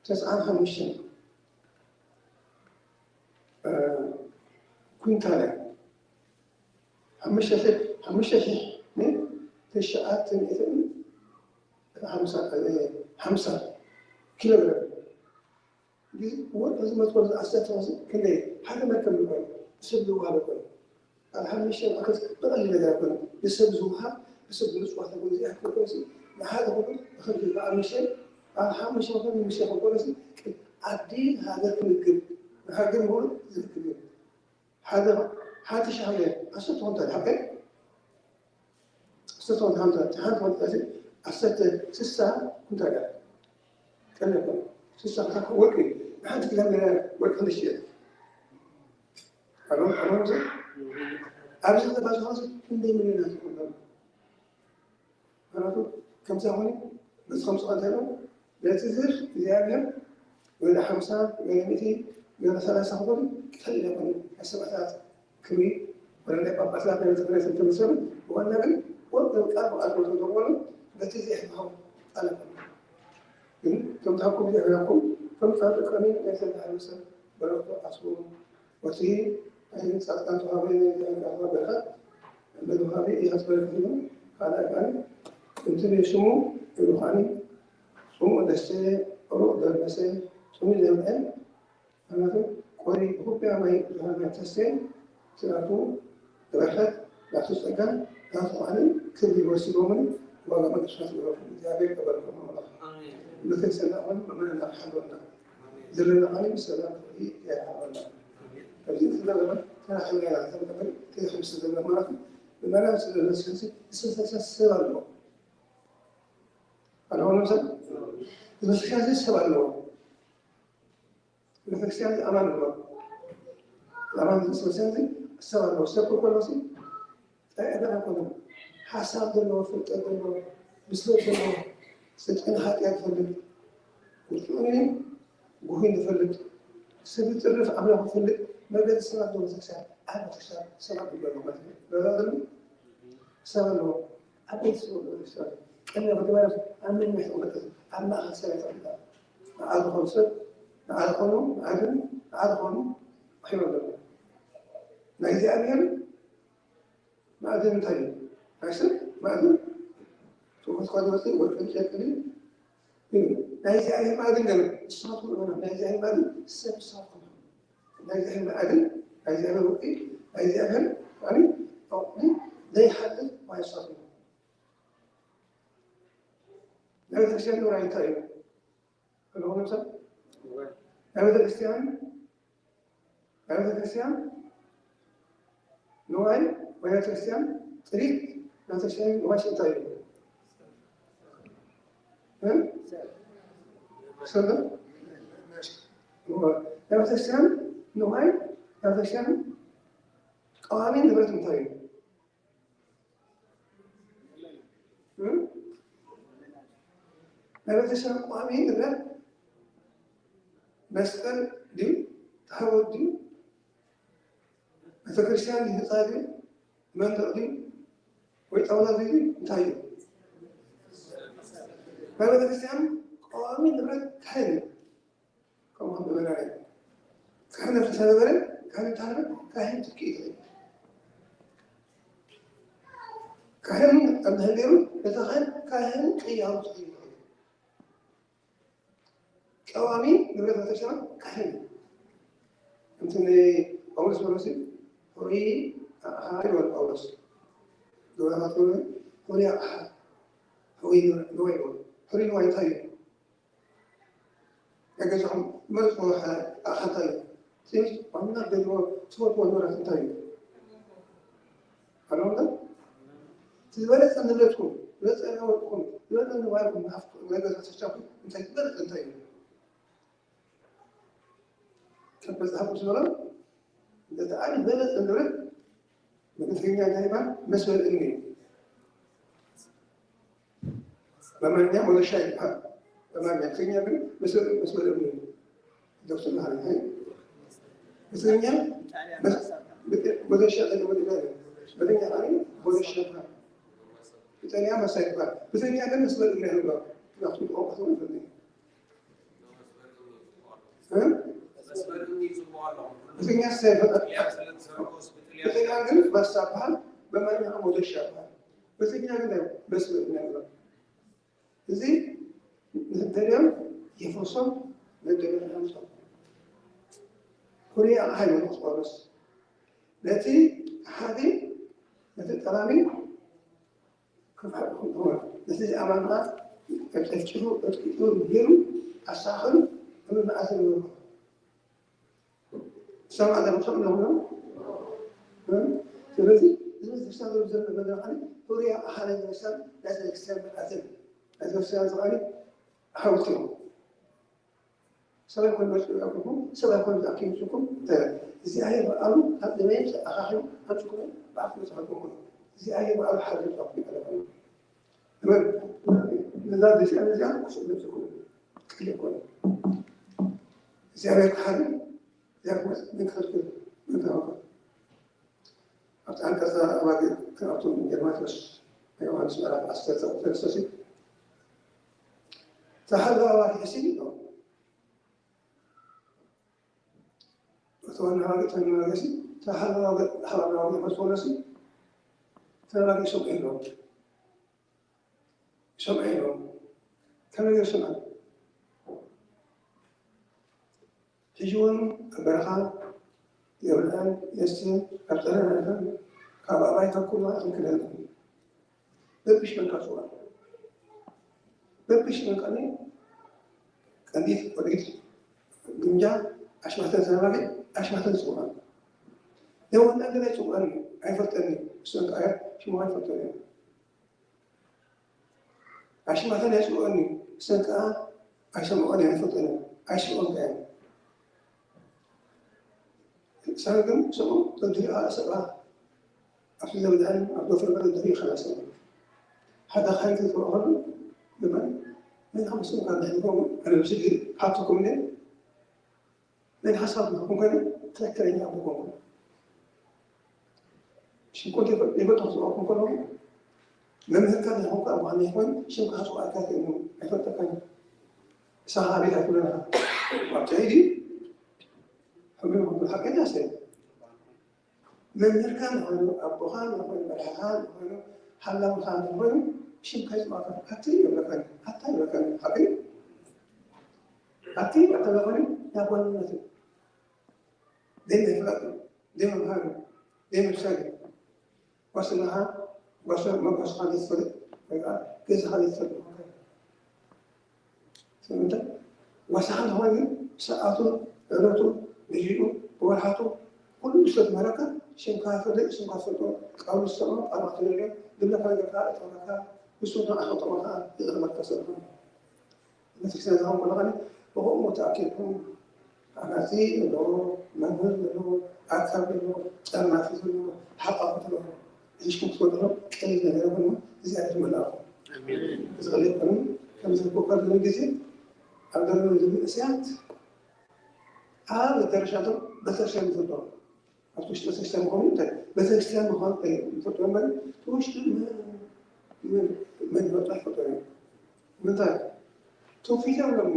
ተስዓን ሓሙሽተን ኩንታል ሓሙሽተ ሽሕ ሓሙሽተ ሽሕ ተሽዓተ ሚእትን ሓምሳ ሓምሳ ኪሎ ግራም ወርሒ ዝመፅወር ዝኣሰተወ ክንደይ ሓደ መርከብ ዝኮነ ሰብ ዝወሃበ ኮይኑ ኣብ ሓሙሽተ ማእከል ብቐሊል ነገር ኣይኮነ ብሰብ ዝወሃብ ብሰብ ብምፅዋት ኮይኑ ዚኣ ክኮሲ ንሓደ ኩሉ ብከምዚ ብኣምሽተ ኣብ ሓሙሽተ መቶ ሚሽተ ክኮነሲ ዓዲ ሃገር ክምግብ ንሃገር ምሁር ዝርክብ እዩ ሓደ ሓንቲ ሻዕብያ ዓሰርተ ኩንታል ሓቀ ዓሰርተ ኩንታል ሓንቲ ሓንቲ ኩንታል ዓሰርተ ስሳ ኩንታል ቀለብ ስሳ ኩንታል ወርቂ ሓንቲ ኪሎ ሜትር ወርቂ ንሽየጥ ኣሎም ኣሎም ኣብዚ ተባዝሖ ክንደይ ሚሊዮናት ይኮኑ ምክንያቱ ከምዚ ኮይኑ በዚ ከምዚ ቀንተ ነቲ ዝህብ እግዚኣብሔር ወደ ሓምሳ ወደ ሚእቲ ወደ ሰላሳ ክኾኑ ይኽእል ይኾኑ ናይ ሰማዕታት ክብሪ ወደ ናይ ጳጳሳት ናይ ቤተክርስትያን ትምሰሉ ብዋና ግን ወርቂ ቃል ብቃል ሞቶ ዘበሉ በቲ ዘይሕማው ጣለኩም ግን ከም ታኩም ዘይሕናኩም ከም ጻድቅ ቀሚን ናይ ሰብሓ ሰብ በረክቶ ኣስቡ ወቲ ኣይን ጻድቃን ተዋህበ ናይ በረከት ለተዋህበ ኢያስበረክት ካልኣይ ቃል እንትን ስሙ ይሉኻኒ ስሙ ደሰ ሩቅ ደርበሰ ስሙ ዘምዐ ምክንያቱ ቆሪ ኢትዮጵያ ማይ ዝሃበ ተስቴ ስራቱ በረከት ናቱ ጸጋ ናቱ ቃልን ክብሪ ወሲዶምን ዋጋ መንግስታት ይረፉ እግዚኣብሔር ይቀበልኩም ኣምላኽ ምክር ሰላምን መመንና ሓሎና ዘለና ቃል ሰላም ክብሪ ያርሃበና ከዚ ስለዘመን ተናሕና ተናሕምስ ዘለና ማለት ብመናን ስለዘስከሲ ዝተሰሰብ ኣለዎ ኣለዎ ሰብ ዝመስከሲ ሰብ ኣለዎ ቤተክርስትያን ኣማን ኣለዎ ኣማን ዝመስከሲ ሰብ ኣለዎ ሰብ ኮሎሲ እንታይ ዕዳጋ ኮነ ሓሳብ ዘለዎ ፍልጠት ዘለዎ ብስለት ዘለዎ ጽድቅን ሓጢኣት ፈልጥ ውጥኡኒ ጉሁይ ንፈልጥ ስብ ጥርፍ ኣምላኽ ፈልጥ መገዲ ሰባት ዶ ቤተክርስትያን ኣብ ቤተክርስትያን ሰባት ይበሉ ማለት እዩ በዛ ዘሎ ሰብ ኣለዎ ኣብ ቤት ስብ ቤተክርስትያን ቅድሚ ክድበረስ ኣብ መንመሕ ተቐመጠ ኣብ ማእኸል ሰብ ተቐመጠ ንዓ ዝኾኑ ሰብ ንዓ ዝኾኑ ንዓድን ንዓ ዝኾኑ ሒሮ ኣለዎ ናይ እግዚኣብሔር ማዕድን እንታይ እዩ? ናይ ሰብ ማዕድን ትሑት ካብ ዝመፅእ ወርቅን ጨርቅን እዩ። ናይ እግዚኣብሔር ማዕድን ገለ ንስኻትኩም እመኑ። ናይ እግዚኣብሔር ማዕድን ሰብ ንስኻትኩም ኢኹም። ናይ እግዚኣብሔር ማዕድን ናይ እግዚኣብሔር ወርቂ ናይ እግዚኣብሔር ማዕድን ዕቑሊ ዘይሓልፍ ማይ ንስኻትኩም ኢኹም። ናይ ቤተክርስትያን ንዋይ እንታይ እዩ? ኣለኹም ሰብ ናይ ቤተክርስትያን ናይ ቤተክርስትያን ንዋይ ወይ ቤተክርስትያን ጥሪት ናይ ቤተክርስትያን ንዋይ እንታይ እዩ? ሰለ ናይ ቤተክርስትያን ንዋይ ናይ ቤተክርስትያን ቀዋሚ ንብረት እንታይ እዩ? ናይ ቤተክርስትያን ቋሚ ንብረት መስቀል ድዩ? ታቦት ድዩ? ቤተክርስትያን ህንፃ ድዩ? መንደቕ ድዩ? ወይ ጣውላ ድዩ? እንታይ እዩ? ናይ ቤተክርስትያን ቀዋሚ ንብረት ካህን እዩ። ከምኡ ምእመናን እዩ። ካህን እንተነበረ ካህን እንተሃለወ ካህን ትኪ ይኽእል። ካህን እንተሃልየሩ ነቲ ካህን ካህን ቅያሩ ትኽእል ይኽእል። ቀዋሚ ንብረት ቤተክርስትያን ካህን እዩ። ከምቲ ንጳውሎስ በሎሲ ሕሩይ ኣቕሓ ይበል ጳውሎስ። ገበናት በሎ ሕሩይ ኣቕሓ ሕሩይ ንዋይ ይበል። ሕሩይ ንዋይ እንታይ እዩ? ናይ ገዛኹም መረፅዎ ኣቕሓ እንታይ እዩ? ትንሽ ዋና ገድዎ ትፈትዎ ንብረት እንታይ እዩ? ኣሎምዶ ዝበለፀ ንብረትኩም ዝበለፀ ወርቅኹም ዝበለፀ ንዋይኩም ሃፍትኩም ናይ ገዛ ተቻኹም እንታይ ዝበለፀ እንታይ እዩ? ከም መፅሓፍ ቅዱስ ዝበሎ እቲ ዓቢ ዝበለፀ ንብረት ንትግርኛ እንታይ ይበሃል? መስበር እምኒ እዩ። በአማርኛ መዶሻ ይበሃል። በአማርኛ ትግርኛ ግን መስበር መስበር እምኒ እዩ። ዶክተር መሃሪ እንታይ ብትግርኛ መዶሻ ጠቀመ ይበሃል። በትግርኛ ቃል መዶሻ ይበሃል። ብትግርኛ መሳ ይበሃል። ብትግርኛ ግን መስበር እምኒ ይበሃል። ምክንያቱም ቋንቋ ስለሆነ ይፈልግ እኛ ብትግርኛ ግን መሳ ይበሃል፣ በአማርኛ መዶሻ ይበሃል። ብትግርኛ ግን መስበር እምኒ ይበሃል። እዚ ንደልዮም የፍርሶም ንደልዮም ሓምሶም ኩሉ ኣቕሓ ይበሉ ጳውሎስ ነቲ ከሓዲ ነቲ ጠላሚ ክፍሕጥኩም ትኾን ነቲ ዝኣማንኻ ጨፍጭፉ ቀጥቂጡ ገይሩ ኣሳኽሩ እምበኣሰ ይበሉ ሰማዕ ዘምሶም ኣለኹም ስለዚ እዚ ቤተክርስትያን ዘሎ መድረኽ ዙርያ ኣሃለ ቤተክርስትያን ናይ ቤተክርስትያን መኣዝን ናይ ቤተክርስትያን ዝኸኣለ ሓወልቲ እዮም። ሰብኣይ ኮይኑ መፅኡ ያብልኩም፣ ሰብኣይ ኮይኑ ዝኣክል ይምፅኩም። እግዚኣብሔር በዓሉ ካብ ደመየም ኣኻኺቡ ኣምፅኩም፣ ብኣፍ መፅሓኩም። እግዚኣብሔር በዓሉ ሓደ ዝኣክል ይቀለኩም። እመን፣ ነዛ ቤተክርስትያን እዚኣ ክስእ መፅኩም። ክልእ ኮነ። እግዚኣብሔር ክሓሪ፣ እግዚኣብሔር ምን ክኸልክል፣ ምን ክኸልክል። ኣብቲ ኣንቀጸ ኣባጊዕ ክንኣቱ ንጀርማቴዎስ ናይ ዮሃንስ ምዕራፍ ዓሰርተ ቁጽሪ ሰለስተ፣ ተሓሎ ኣባጊዕ ሲል ነው። እተወና ኣባጊዕ ተመገሲ ተሓሎ ኣባጊዕ ሓባር ኣባጊዕ መስፈለሲ ተባጊዕ ሱቅ የለውም። ይሰምዑ ኣለዉ። ከመይ ገይሩ ይሰምዐን? ሕጂ እውን ኣብ በረኻ የብልዐን የስትየን ኣብ ጸረ ናይተን ካብ ኣባይ ተኩሉ ኣይኽልክለን። በብሽ መንካ ጽዋዕ በብሽ መንካኒ ቀንዲት ቆሪት ግምጃ ኣሽማተን ተናባሪ ኣሽማተን ጽዋዕ ደወና ገለ ጽዋዕ ኣይፈልጠኒ እሰን ከኣ ሽሙ ኣይፈልጠኒ። ኣሽማተን የጽብኦኒ፣ እሰን ከኣ ኣይሰምዖን እየን፣ ኣይፈልጦን እየን፣ ኣይስምዖን ከኣ እየን። እሰን ግን ሰብኡ ተድሪኣ ሰብኣ ኣብቲ ዘምድዐን ኣብ ዶፍር በለ ድሪኡ ኸላ ሰብ ሓደ ኻይን ክትብኦ ኸሎ ንመን ምን ሓሙስቶም ካብ ድሕሪኩም ኣነ ብስድሪ ሃብትኩም እየ ናይ ሓሳብ ዝኾን ኮይኑ ትክክለኛ ኣቦ ኮንኩ ሽኮር ይፈጥሩ ዝቆም ከለዉ መምህርካ ዝኾንኩ ኣባኒ ኮይኑ ሽምካ ክፅዋዕካ ከይኑ ኣይፈልጠካን። ንስኻ ኣቤት ኣይትብለና ኣብ ትኸይድ እዩ ሕብሪ ክብል ሓቀኛ ሰብ መምህርካ ንኾይኑ ኣቦኻ ንኾይኑ መርሓኻ ንኾይኑ ሓላውኻ ንኾይኑ ሽምካ ይፅዋዕካ ኣቲ ይብለካን ኣታ ይብለካን ሓቂ ኣቲ ኣተለኾኒ ናብ ዋንነት እዩ ደይ ምፍላጥ እዩ ደይ ምምሃር እዩ ደይ ምብሳል እዩ ዋስናኻ ዋስና መጓስኻ ዘይትፈልጥ ወይ ከዓ ገዛኻ ዘይትፈልጥ ምዃንካ እዩ ስለምንታይ ዋሳኻ ዝኾነ ግን ሰዓቱ ዕለቱ ግዜኡ ብወርሓቱ ኩሉ ስለዝመረካ ሽምካ ትፈልጥ ሽምካ ትፈልጦ ቃሉ ዝሰምዖ ቃሉ ክትልዕሎ ዝብለካ ነገር ከዓ እጠቕመካ ንሱ ንዓኻ ጠቕመካ ይቕርበልካ ስለዝኾነ ቤተክርስትያን ዝኸውን ከሎ ከዓኒ ብኸምኡ ተኣኪብኩም ኣናጺ ዘለዎ፣ መምህር ዘለዎ፣ ኣካቢ ዘለዎ፣ ጠርናፊ ዘለዎ፣ ሓቋፊ ዘለዎ ሒዝኩም ክትወድሮ ቀሊል ነገር ይኹን እሞ እግዚኣብሔር ይመልኣኩም። እዚ ቀሊል ኣይኮነን። ከምዚ ዝግበር ዘሎ ግዜ ኣብ ደረጃ መንእሰያት ኣብ መዳረሻቶም ቤተክርስትያን ይፈልጦም ኣብቲ ውሽጢ ቤተክርስትያን ምዃኑ እንታይ ቤተክርስትያን ምዃኑ እንታይ ይፈልጡ እምበር እቲ ውሽጢ መን ይፈልጦ ኣይፈልጦ እዩ ምንታይ ትውፊት እዮም ሎሚ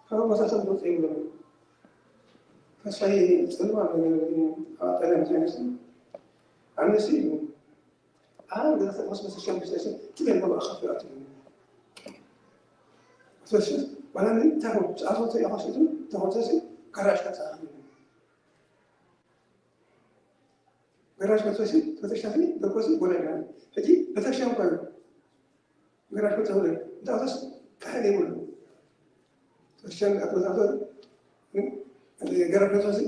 ካብ ኣቦታቶም ዝወፀ የብሎም ተስፋይ ፅልማ ኣጠርያ ምሳይነስ ኣነሲ እዩ ኣነ ገዛ ተቆስ ቤተክርስትያን ቤተክርስትያን ትገል መባእኸት ይኣትሉ ስለዚህ ባላኒ ታሆ ጻፎ ተያሆ ሲቱ ታሆ ተሲ ከራሽ ከጻ ገራሽ መጥፈሲ ቤተክርስትያን ደርኮሲ ጎዳና ሕጂ ቤተክርስትያን እኮ ገራሽ መጥፈሲ እንታውተስ ካህን የብሉ ቤተክርስትያን ኣትመታቶ ገራሽ መጥፈሲ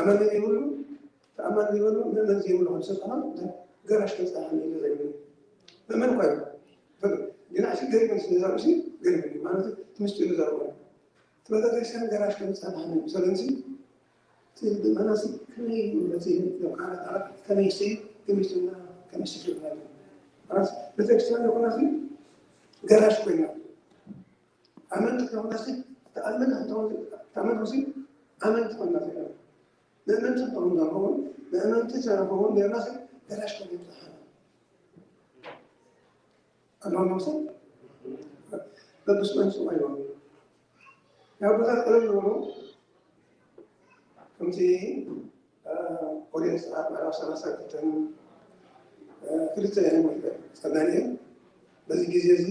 ኣማን የብሉ ተኣማን ዘይብሉ ምእመን ዘይብሉ ከም ሰብ ከማን ገራሽ ከብፅሓኒ ኢሉ ዘይብሉ ምእመን እኳ እዩ ግን ኣሲ ገሪመን ስለ ዘርኡ ሲ ገሪመን ማለት ትምስጢሩ ዘርኡ እቲ ቤተክርስትያን ገራሽ ከብፅሓኒ ሰለንሲ እቲ ምእመናሲ ከመይ ነቲ ካህናት ኣራት ከመይ ሲ ግምትና ከመይ ሲ ማለት ቤተክርስትያን ይኮናሲ ገራሽ ኮይና ኣመንቲ ከሆናሲ ተኣመን ተኣመን ሲ ኣመንቲ ኮይና ምእመንቲ ንኽንኸውን ምእመንቲ ንኽንኸውን ጌርናስ ገራሽ ከይንብጽሓና ኣለዎም መምሰል በብስመን ስማ ይበሉ የኣቦታት ቀደም ዝበሉ ከምቲ ኦሪት ዘጸአት ምዕራፍ ሰላሳ ክልተን ክልተ ጸናኒኤል በዚ ግዜ እዚ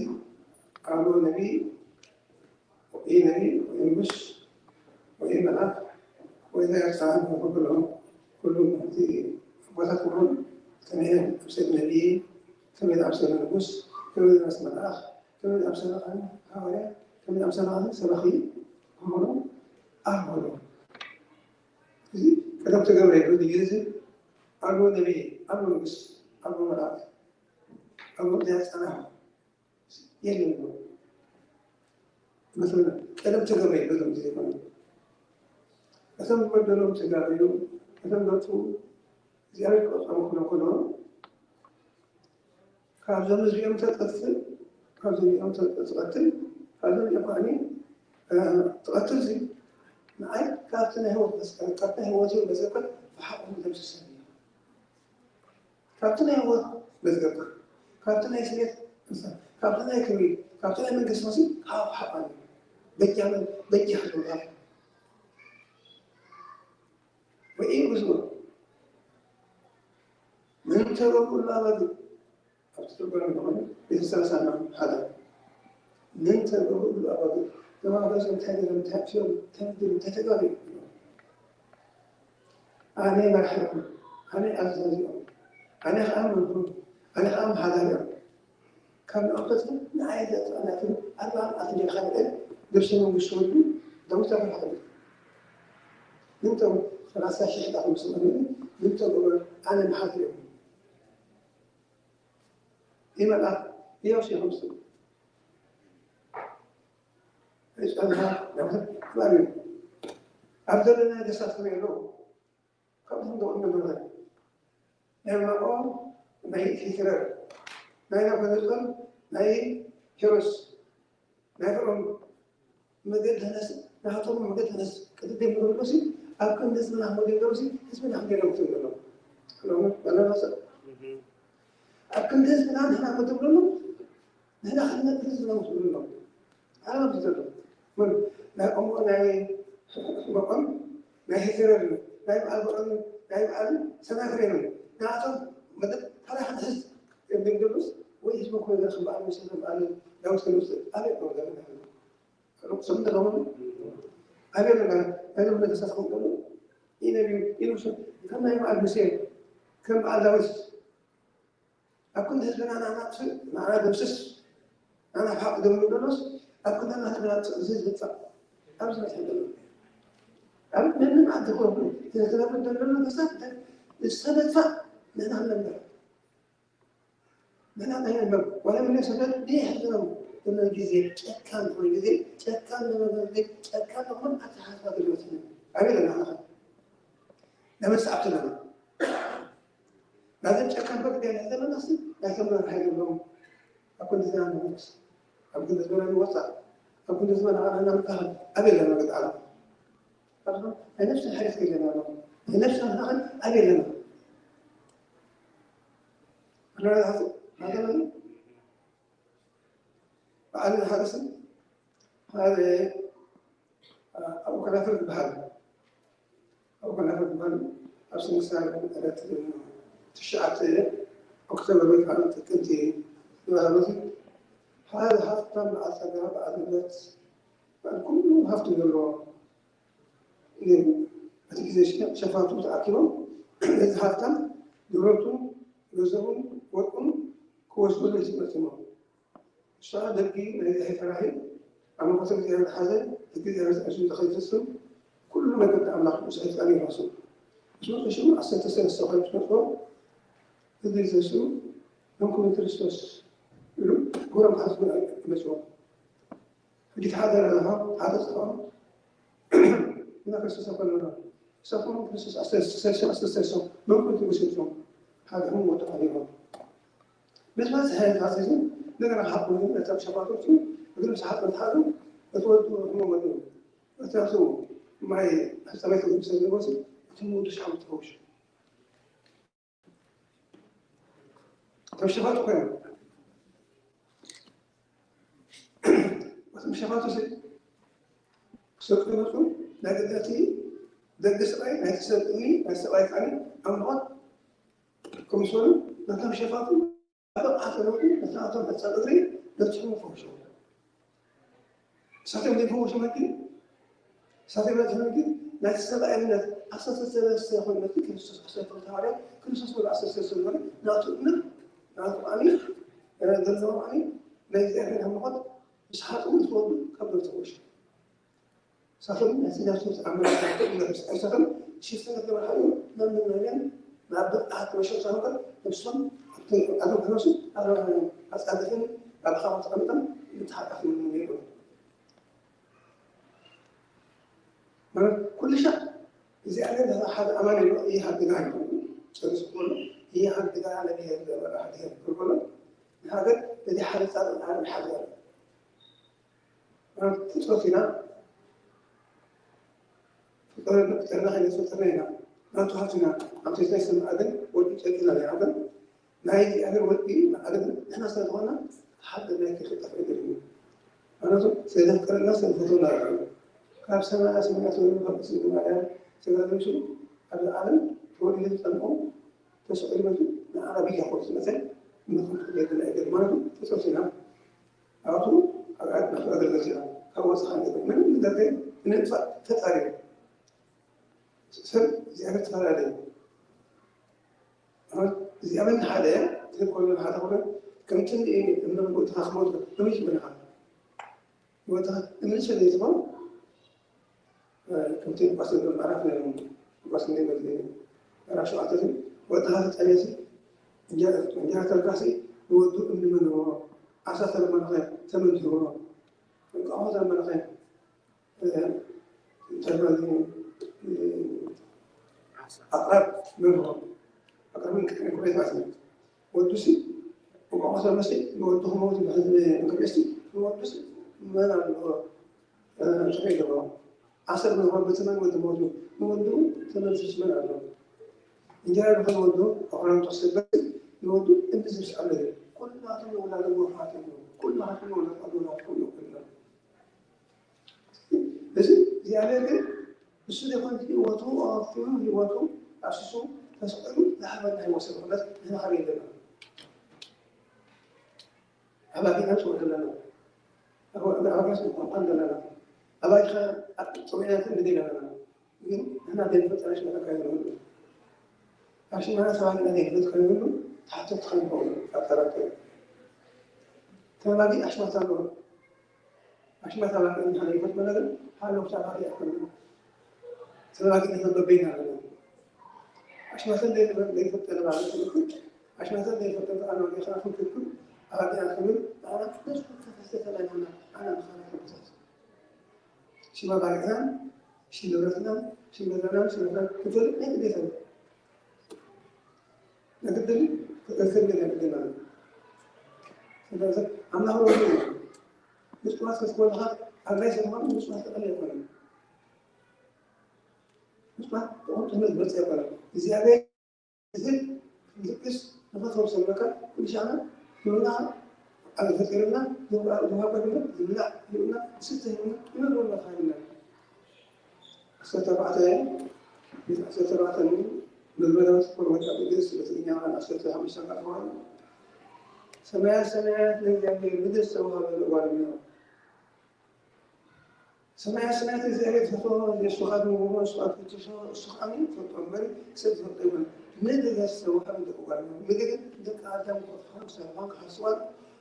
ኣሎ ነቢ ወይ ነቢ ወይ ንጉስ ወይ መልኣክ ወይ ዛያት ካህን ክኾኑ ከለዉ ኩሉ እቲ ኣቦታት ኩሎም ከመይ ኣምሰል ነቢ ከመይ ኣምሰል ንጉስ ከመይ ኣምሰል መልኣክ ከመይ ኣምሰል ካህን ሃዋርያ ከመይ ኣምሰል ካህን ሰባኺ ክኾኑ ኣልሆኑ እዚ ዶክተር ገብረ ይሁን ግዜ ኣልቦ ነቢይ፣ ኣልቦ ንጉስ፣ ኣልቦ መልኣክ፣ ኣልቦ ዚያጻና የለን። مثلا ቀደም ተገብረ ይበሎም ግዜ ኮነ እቶም ዝበደሎም ተጋሩ እዮም። እቶም ደቁ እግዚኣብሔር ክቐጾም ክሎ ከሎ ካብዞም እዚኦም ተጠፍእ፣ ካብዞም እዚኦም ተጠፍእ ትቐትል፣ ካብዞም እዚኦም ከዓኒ ትቐትል ሲ ንዓይ ካብቲ ናይ ህይወት መስቀል ካብቲ ናይ ህይወት ይበዘበት ብሓቁ ደምስሰኒ ካብቲ ናይ ህይወት መዝገብካ ካብቲ ናይ ስሌት እንሳ ካብቲ ናይ ክብሪ ካብቲ ናይ መንግስቲ መሲ ካብ ሓቋኒ በጃ በጃ ክትምጣ ወይ ብዙ ምን ተገብሩ ለአባግዕ ኣብቲ ትርጓሜ ዝኾነ ቤተሰብ ሳና ሓደ ምን ተገብሩ ለአባግዕ ተማጋዝ እንታይ ገለ እንታይ ኣክሲዮን እንታይ ምድር እንታይ ተጋሩ ኣነ መራሕኹም ኣነ ኣዛዚኦም ኣነ ከዓ መምህሩ ኣነ ከዓ መሓዳሪኦም ካብ ንኣፈት ንዓይ ዘጥዕናትን ኣርባዓ ኣትንጀርካ ልዕል ልብሲ መንግስቲ ወዱ ደሞዝ ተፈራሕሉ ምንቶም ሰላሳ ሽሕ ዳኹም ስመኒ ምንቶም እወ ኣነ መሓድር እዮም ይመጣ ይወስ ይኹምስ ሪስቃ ዝሃብ ማለት ባል እዩ ኣብ ዘለና ነገስታት ከመይ ኣለዉ ካብቶም ደቑ ንብረት ናይ ማኦ ናይ ሂትለር ናይ ናፖሊዮን ናይ ሄሮስ ናይ ፍርዖን መገድ ተነስ ናቶም መገድ ተነስ ቅድም ብሎሲ ኣብ ክንዲ ህዝብና መገድ ደርሲ ህዝብና ክንደይ ደምቱ ዘሎ ሎሚ በለናሰ ኣብ ክንዲ ህዝብና ንሕና መገድ ብሎ ንሕና ክንነጥፍ ህዝብና ምስ ብሎ ዓለም ዘሎ ናይ ቆሞ ናይ በቆም ናይ ሄተረር ናይ በዓል በቆም ናይ በዓል ሰናክሬም ናቶም መገድ ታሪኽ ንሕዝ የብንገሉስ ወይ ህዝቢ ኮነ ከም በዓል ሙሴ ከም በዓል ዳዊት ከም ውስጥ ኣበይ ነው ዘመን ሩቅ ስም ተለውን ኣበይ ነው ናይ ዘመን ተሳስኹም ከሉ ይነቢ ይንሱ ከም ናይ በዓል ሙሴ ከም በዓል ዳዊት ኣብ ክንዲ ህዝብና ናናጥፍእ ንዓና ደምስስ ናና ሓቅ ደምሉ ደሎስ ኣብ ክንዲ ናትና ጥቕዚ ዝብጻእ ኣብዚ መፅእ ደሎ ኣብ ምንም ዓዲ ኮኑ ስለተነብር ደሎ ተሳብ ዝተነፋእ ንሕና ክንነብር ንሕና እንታይ ነበር ዋላ ምንም ሰደድ ይሕዝኖም ዘሎ ግዜ ጨካን ዝኾነ ግዜ ጨካን ዝነበረ ጨካን ዝኾነ ኣተሓሳስባ ዘለዎት ኣበይ ኣለና ንመስዓብ ዘለና ናዘን ጨካን በርገ ናይ ዘለናስ ናይ ከም መራሒ ዘለዎም ኣብ ክንዲ ዘና ንመልስ ኣብ ክንዲ ዝበና ንወፃእ ኣብ ክንዲ ዝበና ኣና ምካል ኣበይ ኣለና ገጣዕና ናይ ነፍሲ ሓሪፍ ገለና ኣሎ ናይ ነፍሲ ንኻኸን ኣበይ ኣለና ኣረጋጋፂ ናገለሉ በዓል ሓደስን ሓደ ኣብኡ ከናፍር ዝበሃል ኣብኡ ከናፍር ዝበሃል ኣብ ስንክሳር ዕለት ትሽዓተ ኦክቶበር ወይ ከዓ ጥቅምቲ ዝበሃሉ ሓደ ሃፍታም በዓል ጸጋ በዓል ንብረት በዓል ኩሉ ሃፍቲ ዘለዎ እዩ። እቲ ግዜ ሸፋቱ ተኣኪቦም ነዚ ሃፍታም ንብረቱን ገንዘቡን ወርቁን ክወስድሉ ይስመትሞም። እሳ ደጊ ናይ እግዚኣብሔር ፈራሂ ኣብ መንፈስ እግዚኣብሔር ዝሓዘ ህጊ እግዚኣብሔር ዝዕሱ ዝኸይድ ፍጹም ኩሉ መገዲ ኣምላኽ ብሰይጣን ይባሱ። እሱ ሽሙ ዓሰርተ ሰለስተ ኮይኑ ትነጥቦ ህጊ ዘሱ መንኩን ክርስቶስ ኢሉ ግብሮም ክሓስቡ ይመጽዎም። ሕጂ ተሓደረ ኣለኻ ሓደ ጽፎም እና ክርስቶስ ኣኮለና ሰፎም ክርስቶስ ኣስተሰሶ መንኩን ትምስልቶም ሓደ ሕሙ ወጥፋ ይሆን ብዝበዝሐ ታዘዙ እንደገና ክሓቁ ነቶም ሸፋቶቹ እግሪ ምስ ሓጥሩ ተሓዙ እቲ ወዱ ሕሞ መዱ እቲ ኣቱ ማይ ሕፀበይተ ዝምሰል ዝጎሲ እቲ ምውዱ ሻሙ ተፈውሹ እቶም ሸፋቱ ኮይኖም እቶም ሸፋቱ ክሰጡ ይመፁ ናይ ገዛቲ ደቂ ሰብኣይ ናይቲ ሰብ እምኒ ናይ ሰብኣይ ቃኒ ኣምልኾት ክምሰሉ ነቶም ሸፋቱ ኣበቕ ኣተለውጡ ነታቶም ሕፀ እግሪ ነትሕሙ ፈውሶ እሳቶም ዘይፈወሱ መኪ እሳቶም ዘይፈወሱ መኪ ናይ ሰብኣይ እምነት ኣስራ ሰለስተ ኮይኑ መኪ ክርስቶስ ኣስራ ሰለስተ ተባለ ክርስቶስ ወደ ኣስራ ሰለስተ ዝኾነ ናቱ እምነት ናቱ ኣሚ ዘለዎ ኣሚ ናይ እግዚኣብሔር ኣምልኾት ምስ ሓጥኡ ዝወዱ ካብ ደርተወሽ እሳቶም ነቲ ናቱ ዝኣመነ እምነት ምስ ኣይሰቶም ሽፍትነት ዝመርሓሉ መምናንያን ናብ ብቕዓት መሸሻ እምበር፣ ንሶም ኣብቲ ኣገልግሎት ኣጻድፍን ኣብ ኻባ ተቐምጠም ብተሓቃፊ ነይሩ። ማለት ኩሉ ሻዕ እግዚኣብሔር ሓደ ኣማኒ ነው። ይህ ሀቅ ጋር ነው ጨርስ ሆኖ ይህ ሀቅ ጋር ለብሔር ለበራ ሀቅ ሆኖ ንሃገር በዚ ሓደ ጻድቅ ዓለም ሓደ ፍጥረት ኢና። ፍጥረና ከይነ ዝፈጠርና ኢና። ናቱ ሃብትና ኣብ ትሕቲ ሰማይ ግን ወርቂ ጨርቅና ናይ ሃገር ናይ እግዚኣብሔር ወርቂ መዓርግ ንሕና ስለ ዝኾና ሓደ ናይ ክፍጠፍ ነገር እዩ። ማለቱ ስለ ዘፍቀረና ስለ ዝፈትወና እዩ። ካብ ሰማያ ሰማያት ወሪዱ ካብ ቅድስት ድንግል ማርያም ተጋዲሱ ኣብዚ ዓለም ተወሊዱ ዝጸንሑ ተሰቒሉ መቱ ንዓና ቤዛ ኮይኑ ዝመጸ ንኽንቱ ጌርና እዩ። ማለቱ ፍጥረት ኢና። ኣብቱ ኣብ ዓድና ኣገልገልቲ ኢና። ካብ ወጻኻ ነገር ምንም ነገር ከይ ንጥፋእ ፈጣሪ እዩ። ሰብ እግዚኣብሔር ተፈላለየ እዩ። እግዚኣብሔር ሓደ እያ፣ ትህብ ኮይኑ ሓደ ኾነ፣ ከምቲ እምነ ብኡ ተኻኽቦ ከመይ ትብልኻ? ወታ እምነ ሰለ ይትኾን፣ ከምቲ ሉቃስ ዝብል ምዕራፍ ናይ ሉቃስ እንደ ምዕራፍ ሸውዓተ ወታ ተጠሜሲ እንጀራ እንጀራ ተልካሲ ንወዱ እምኒ መንዎ፣ ዓሳ ተለመነኸ ተመን ሂቦ፣ እንቋቑሖ ተለመነኸ ኣቅራብ መርሆ ኣቅራብ እንቅስቃሴ ወዱሲ እንቋቑሖ መሲ ንወዱ ክመውት ብሕዝቢ እንቅስቃሴ ንወዱሲ መን ኣለዎ ሽፈ ይገባው ዓሰር መርሆ ብትመን ወዱ መውቱ ንወዱ ተመልስስ መን ኣለዎ እንጀራ ብኸን ወዱ ኣቁራን ተስበት ንወዱ እንድስስ ኣለዎ ኩላቶም የውላደ ወፋት ኩላቶም የውላደ ወፋት ኩላቶም እዚ እግዚኣብሔር ግን እሱ ዘይኮን ህይወቱ ኣወፊሩ ህይወቱ ኣፍሲሱ ተስዕሉ ዝሃበና ህይወት ስለዝኾነት ንሕና ከመይ ኣለና ኣባጊና ንፅወት ኣለና ኣባጊና ቋንቋ ኣለና ኣባጊኻ ፅውዒናት እንድና ኣለና ግን ንሕና ዘይንፈልጥ ኣሽመራ ከይንብሉ ኣሽመራ ተባሂልና ዘይንፈልጥ ከይንብሉ ተሓተትቲ ከይንኸውን ኣጠራጠሩ ተባጊ ኣሽመራ ኣለዎ ኣሽመራ ተባጊ እንድና ዘይፈልጥ ነገር ሃለውታ ባጊ ኣይኮንና ተባጊ ንሕና በበይና ኣለና ኣሽመራ ዘይፈልጥ ማለት ኣሽመራ ዘይፈልጥ ኣነ ወዲኻ ክንክልክል ኣባጊ ኣይኮንን ኣባጊ ነሱ ተፈሰተ ናይ ኣነ ምሳና ተመሳሰል ሽም ኣባጊዕናን ሽም ንብረትናን ሽም ገዛናን ሽም ንብረትናን ክንፈልጥ ናይ ግዴታ እዩ። ናይ ግድን ክእክል ግን ኣይግድን ማለት እዩ። ስለዚ ኣምላኽ ሮሆ እዩ። ምጽዋት ክትኮንኻ ኣብ ናይ ዘመኑ ምጽዋት ቀሊል ኣይኮነን። ምጽዋት ብቕንጥነት ዝመጽእ ኣይኮነን። እግዚኣብሔር ዝብል ክንልግስ ንፈትዎም ሰብለካ ኩሉ ሻዕና ንብላ ኣብ ፈጢርና ዝብላ ዝብላ ይብላ ስተ ይብላ ይብላ ይብላ ዓሰርተ ኣርባዕተ ዓሰርተ ኣርባዕተ ምዝመዛዊ ስፖርት ወድዓ ብግእዝ ብትግርኛ ዓሰርተ ሓሙሽተ ኣርባዕተ ሰማያት ሰማያት ለእግዚኣብሔር ምድር ዝተዋሃበ ልእዋል እምነው ሰማያት ሰማያት እግዚኣብሔር ዝፈትዎ የሱኻ ዝምግቦ እሱ ኣትፍትሾ እሱ ከዓኒ ይፈልጦ እምበር ሰብ ዝፈልጦ ይኮነ ምድር ዝተዋሃበ ልእዋል እምነው ምድር ደቂ ኣዳም ክፈትሖን ክሰርሖን ክሃስዋን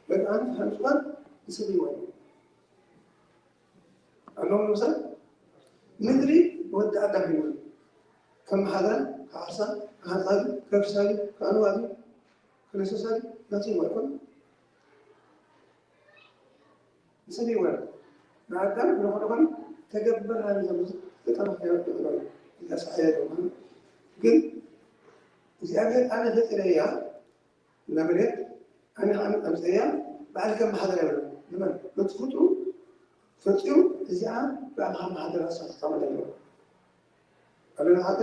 በቃን ክሃንፅዋን ንሰብ ይዋል ኣለዎም ምሳል ምድሪ ወዲ ኣዳም ይብል ከም ሓዳር ክሓርሳ ክሃንፃ ከፍሳሊ ከኣንዋዲ ክነሰሳሊ ናቲ ይወልኮን ንሰብ ይወል ንኣዳም ንኾነ ኾነ ተገብር ናሚ ዘምዝ ተጠናኸ ይወል ያሳሓየ ግን እግዚኣብሔር ኣነ ፈጢረያ እዛ መሬት ኣነ ከዓ ኣምፀያ ባዕልካ መሓደር የብሉ ንመን ነቲ ፍጡሩ ፈጢሩ እዚኣ ባዕልካ መሓደር ኣሳተጣመ ኣለዎ ኣለና ሓደ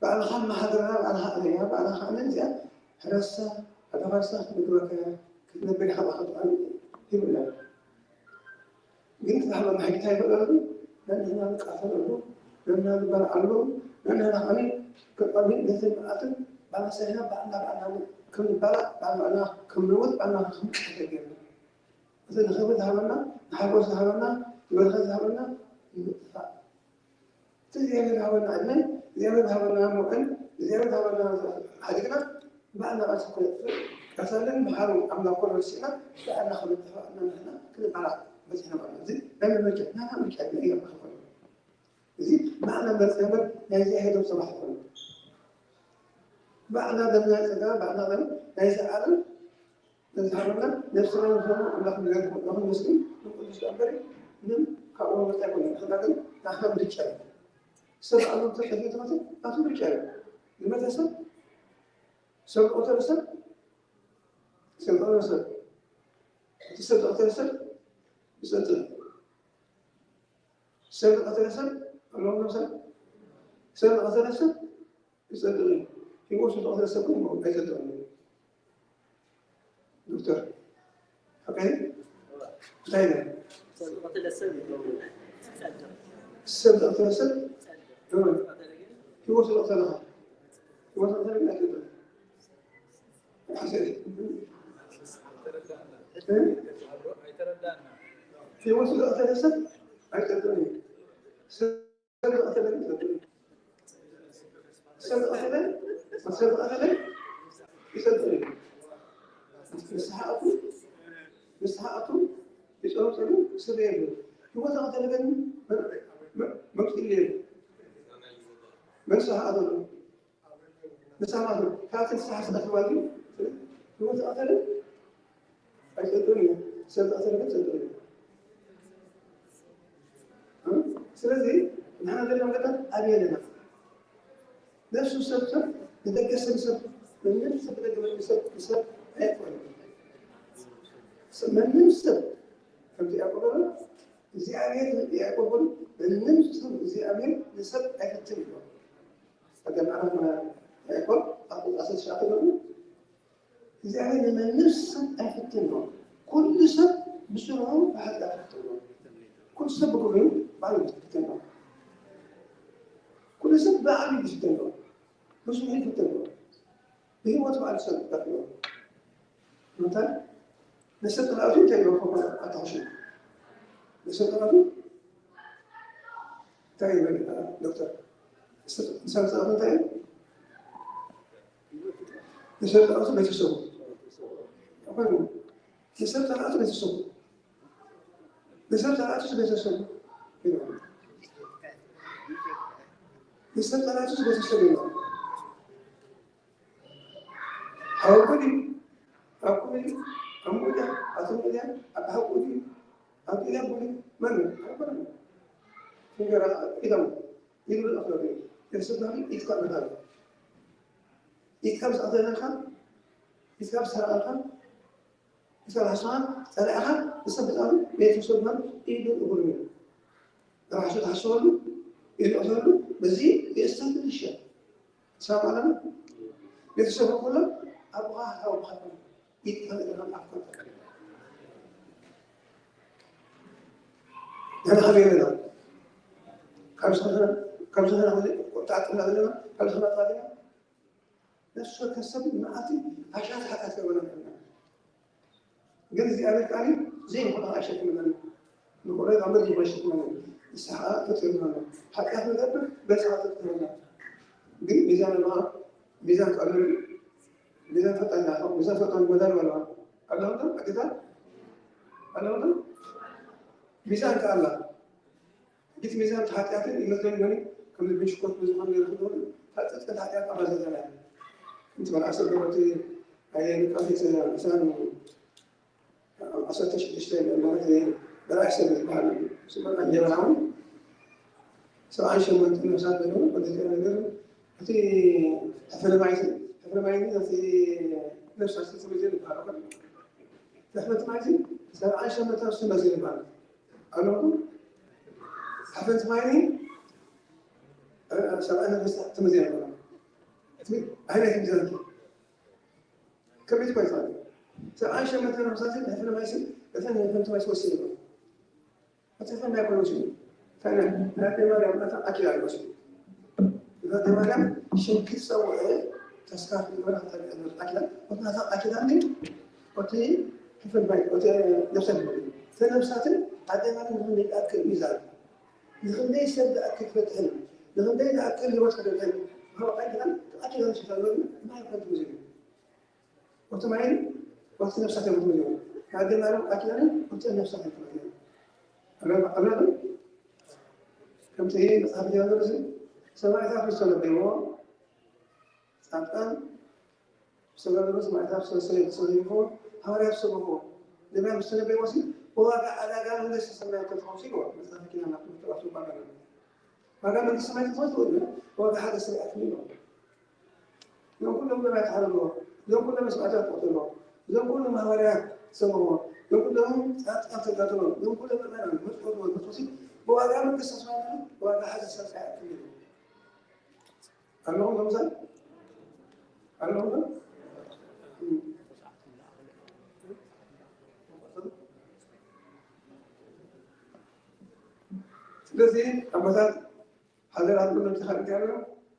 ባዕልካ መሓደራ ባዕልካ ኣለያ ባዕልካ ከዓ እዚኣ ሕረሳ ኣተፋርሳ ምግበከ ክትነብር ኢካ ባዕልካ ይብላ ግን እቲ ዳሕሎ ማሕጊታ ይፈጠረሉ ነንሕና ንቃተለሉ ነንሕና ንበልዓሉ ነንሕና ከዓኒ ክቀሚ ነቲ መዓትን ባላሳይና ባዕልና ባዕልና ከም ንባላዕ ባዕልና ባዕልና ከም ንሞት ባዕልና ክንቀተል ገይርና እቲ ንኽብሪ ዝሃበና ንሓጎስ ዝሃበና ንበረኸት ዝሃበና ንምጥፋእ እቲ እግዚኣብሔር ዝሃበና ዕድመ እግዚኣብሔር ዝሃበና መውዕል እግዚኣብሔር ዝሃበና ሓዲግና ባዕልና ቃልሲ ክነጥፍእ ቀተልን ምሃሩ ኣምላክ ኮነ ርሲእና ባዕልና ክነጥፍእ ንሕና ክንባላዕ በፂሕና ማለት እዚ ናይ መመልክዕ ናና ምልክዕ እዩ ኣምላክ ኮነ እዚ ባዕልና መርጽና እምበር ናይዚ ኣይሄዶም ሰባት ኣይኮነ። ባዕልና ደምና ጸጋ ባዕልና ደም ናይዚ ዓለም ነዝሃበና ነፍስና ንፈኑ ኣምላኽ ንገርኩ ንኹን ምስኪን ንቅዱስ እምበሪ ምንም ካብኡ መርጽ ኣይኮነ። ንሕና ግን ናትና ምርጫ እዩ። ሰብ ኣሉ ተሸፊ ተኸተ ናቱ ምርጫ እዩ። ንመተሰብ ሰብ ዝቐተለ ሰብ ሰብ ዝቐተለ ሰብ እቲ ሰብ ዝቐተለ ሰብ ይጸንጥል። ሰብ ዝቐተለ ሰብ ኣለዎም ሰብ ሰብ ዝቐተለ ሰብ ይጸድቕ እዩ። ህይወቱ ዝቐተለ ሰብ ግን ኣይጸድቕን እዩ። ዶክተር ሓቀይ እንታይ ኢለ? ሰብ ዝቐተለ ሰብ ይኸውን። ይጸድቕ። ሰብ ዝቐተለ ሰብ ይጸድቕ። ይኸውን። ዝቐተለ ግን ህይወቱ ዝቐተለኻ ህይወቱ ዝቐተለ ግን ኣይጸድቕን። ሕሰብ። እ? ህይወቱ ዝቐተለ ሰብ ኣይጸድቕን እዩ። ሰብ ዝቐተለ ግን ይጸድቕ እዩ። ሰብ ዝቐተለ፣ ሰብ ዝቐተለ ይጸድቕ እዩ። ንስሓ ኣቱ፣ ንስሓ ኣቱ ይጸሩ ጸሩ ስለ የብሉ። ህይወት ዝቐተለ ግን መ-፣ መ-፣ መብጽኢ የብሉ። ንስሓ ኣቱ ንስሓ ኣቱ ካብቲ ንስሓ ዝቐትልዋ ግን ህይወት ዝቐተለ ኣይጸድቕን እዩ። ሰብ ዝቐተለ ግን ጸድቕ እዩ። ስለዚ ንሕና ዘለና መጠን ኣብየ ኣለና። ነፍሱ ሰብ ሰብ ንደገ ሰብ ሰብ ምንም ሰብ ደገ ሰብ ሰብ ኣይኮነ። ምንም ሰብ ከምቲ ያዕቆብ እግዚኣብሔር ያዕቆብ ምንም ሰብ እግዚኣብሔር ንሰብ ኣይፈትን ይብሎ። ፈተና ያዕቆብ ኣብ ቁጽሪ ዓሰርተ ትሽዓተ ዘሎ እግዚኣብሔር ንመንም ሰብ ኣይፍትኖ። ኩሉ ሰብ ብስርሑ ብሓጢኣት ይፍትኖ። ኩሉ ሰብ ብግብሩ ባዕሉ ይፍትኖ። ኩሉ ሰብ ብዓቕሚ ይፍትኖ። ብስርሑ ይፍትኖ። ብህይወት ባዕሉ ሰብ ይፈትኖ። እንታይ? ንሰብ ጠላእቱ እንታይ ይረኽቦ? ኣታሕሹ ንሰብ ጠላእቱ እንታይ ይበል? ዶክተር ንሰብ ጠላእቱ እንታይ እዩ? ንሰብ ጠላእቱ ቤተሰቡ። ንሰብ ጠላእቱ ቤተሰቡ። ንሰብ ጠላእቱ ቤተሰቡ። ንሰብ ጠላእቱ ቤተሰቡ። ሓወቦ ድዩ? ኣኩ ድዩ? ኣሙ ድያ? ኣቱም ድያ? ኣብ ሓቁ ድዩ? ኣብ ኢዳ ቡሊ መን? ኣይኮነን። ፍንገራ ኢዳሙ። ኢዱ ዝኣኽሎ ድዩ? የስባሪ ኢትካ ምናል። ኢትካ ምስ ኣኽለካ፣ ኢትካ ምስ ሰረቐካ፣ ኢትካ ራሕስኻ ጸላኢኻ፣ ንሰብ ብጣዕሚ ቤተሰብ ማለት ኢዱ እግሩ እዩ። ራሕሱ ትሓስበሉ፣ ኢዱ ኣኽለሉ፣ በዚ የስተንትንሽ። ሰላም ኣለና። ቤተሰብ ኩሉ ኣብኻ ሃው ኢድካ ኢድካ ኣፍካ ንሕና ከመይ ኣለና? ካብ ዝኸነ ካብ ዝኸነ ቁጣ ኣጥና ኣለና። ካብ ዝኸነ ኣጥና ነፍሲ ወከፍ ሰብ መዓልቲ ኣሻት ሓጢኣት ገበና ኣለና። ግን እግዚኣብሔር ቃል እዩ ዘይንኾነ ኣይሸክመናን። ንቆሎ ካብ መርዚ ይሸክመና። ንስሓ ፈጢሩና ኣሎ። ሓጢኣት ንገብር በዚ ሓጢኣት ገበና። ግን ሚዛን ኣለዋ። ሚዛን ቃል እዩ። ሚዛን ፈጣን ኣለዋ። ሚዛን ፈጣን ጎዳን ኣለዋ። ኣለዋ ኣጌታ ኣለዋ ሚዛን ከኣላ ሕጊት ሚዛን ሓጢኣትን ይመስለኒ ሆኒ ከም ብሽኮት ብዙ ከም ዝረኽብ ሆኒ ሓጢኣት ሓጢኣት ኣባዘዘና እንት በል ዓሰርተ ገበርቲ ኣየ ንቃፊት ሰላም ሰላም ዓሰርተ ሽዱሽተ ማለት በላይ ሰብ ዝበሃል ስመን ኣንጀበላውን ሰብዓን ሸሞንተ ነፍሳት ዘለዉ ወደዚኦ ነገር እቲ ሕፍረ ማይትን ሕፍረ ማይትን ነቲ ነፍሳት ትብል ዝበሃል ሕፍረት ማይትን ሰብዓን ሸሞንተ ነፍሲ መዚ ዝበሃል ኣለኹ። ሓፈንት ማይኒ ሰብኣይ ነፍስ ትምዜ ኣለኹ። እቲ ዓይነት ግዛት ከመይ ትኮይ ጻ ሰብዓን ሸሞንተ ነፍሳት ሕፍረ ማይስን እተን ሕፍረት ማይስ ወሲኑ። ኣተፈና ይኮነ ሲሉ ታዲያ ናይ ማርያም ኣታ ኣኪላ ይመስሉ ናተ ማርያም ሽም ክትጸውዐ ተስካፍ ይበላ ኣኪላ ናታ ኣኪላ ግን እቲ ክፍል ማይ እቲ ነፍሰ ተነብሳትን ኣደናን ንኽንደይ ዝኣክል ሚዛን ንኽንደይ ሰብ ዝኣክል ክትበጽሕን ንኽንደይ ዝኣክል ህይወት ክትበጽሕን ብሃወ ኣኪላን ኣኪላን ሽታን ማይ ከንቱ ብዙ እዩ። እቲ ማይን እቲ ነፍሳት እዮም ትምልዩ ኣደናን ኣኪላን እቲ ነፍሳት እዮም ትምልዩ ኣላዶ ከምቲ መጽሓፍ ዲያብሎስ ሰማዕታት ምስ ተነበይዎ፣ ጻድቃን ምስ ተጋደሉ፣ ሰማዕታት ምስ ተሰ-፣ ተሰሊፎ፣ ሃዋርያት ዝሰበኽዎ፣ ነቢያት ምስ ተነበይዎ ሲ፣ ብዋጋ ኣዳጋ መንግስቲ ሰማያት ተትኸሱ ይብሎ። መጽሓፍ ኪዳን ኣብ ትምህርቲ ራሱ ባጋ ነበር። ዋጋ መንግስቲ ሰማያት ተትኸሱ ይብሎ። ብዋጋ ሓደ ሰብ ይኣክል ይብሎ። እዞም ኩሎም ነቢያት ሓረድዎ፣ እዞም ኩሎም መስዋዕታት ቆተልዎ፣ እዞም ኩሎም ሃዋርያት ሰምዕዎ፣ እዞም ኩሎም ጻድቃን ተጋድሎ፣ እዞም ኩሎም ምእመናን መጽወትዎ፣ መጽወሲ ብዋጋ መንግስቲ ሰማያት ብዋጋ ሓደ ሰብ ኣይኣክል እዩ። ኣለኹም ከምዛ? ኣለኹም ዶ? ስለዚ ኣቦታት ሓደራ፣ ኩሎም ተኻልካ ኣሎ።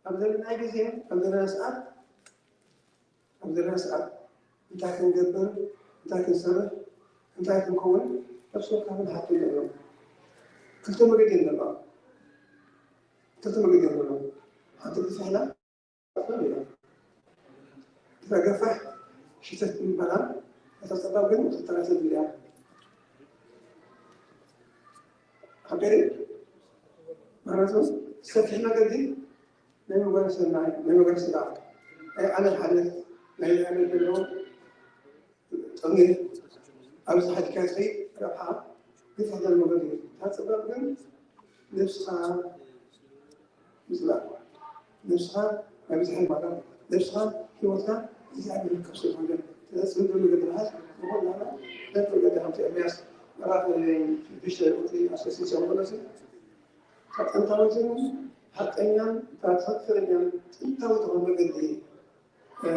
ኣብ ዘለና ግዜ፣ ኣብ ዘለና ሰዓት፣ ኣብ ዘለና ሰዓት እንታይ ክንገብር፣ እንታይ ክንሰርሕ፣ እንታይ ክንከውን ነፍሲ ወከፍና ሓቶ ኣለዎ። ክልተ መገዲ ኣለዋ። ክልተ መገዲ ኣለዋ። ሓንቲ ክትፍሕላ ትኽእል እያ። እታ ገፋሕ ሽተት ምባላ፣ እታ ጸባብ ግን ክትተራሰ ድልያ። ሓቂ ድዩ? ማለት ሰፊሕ መገዲ ናይ መጓሰ ሰናይ፣ ናይ መጓሰ ስጋዕ፣ ናይ ዓለም ሓልዮት፣ ናይ ዓለም ዘለዎ ጥቕሚ ኣብዚ ሓዲካ ትኸይድ ረብሓ ግፋሕ ዘለ መገዲ እዩ። እታ ጸባብ ግን ነብስኻ ምጽላእ፣ ነብስኻ ናይ ብዝሒ ማለት ነብስኻ ህይወትካ እግዚኣብሔር ከብስል ማለት። ስለዚ ጽምዶ መገዲ ምሓዝ ዝኾነ ነቲ መገዲ ከምቲ ኤርምያስ ምዕራፍ ሽዱሽተ ቁጽሪ ዓሰርተ ሰለስተ ማለት እዩ። ካብ ጥንታዊትን ሓቀኛን ካብ ትኽክለኛን ጥንታዊ ዝኾነ መገዲ፣ እ፣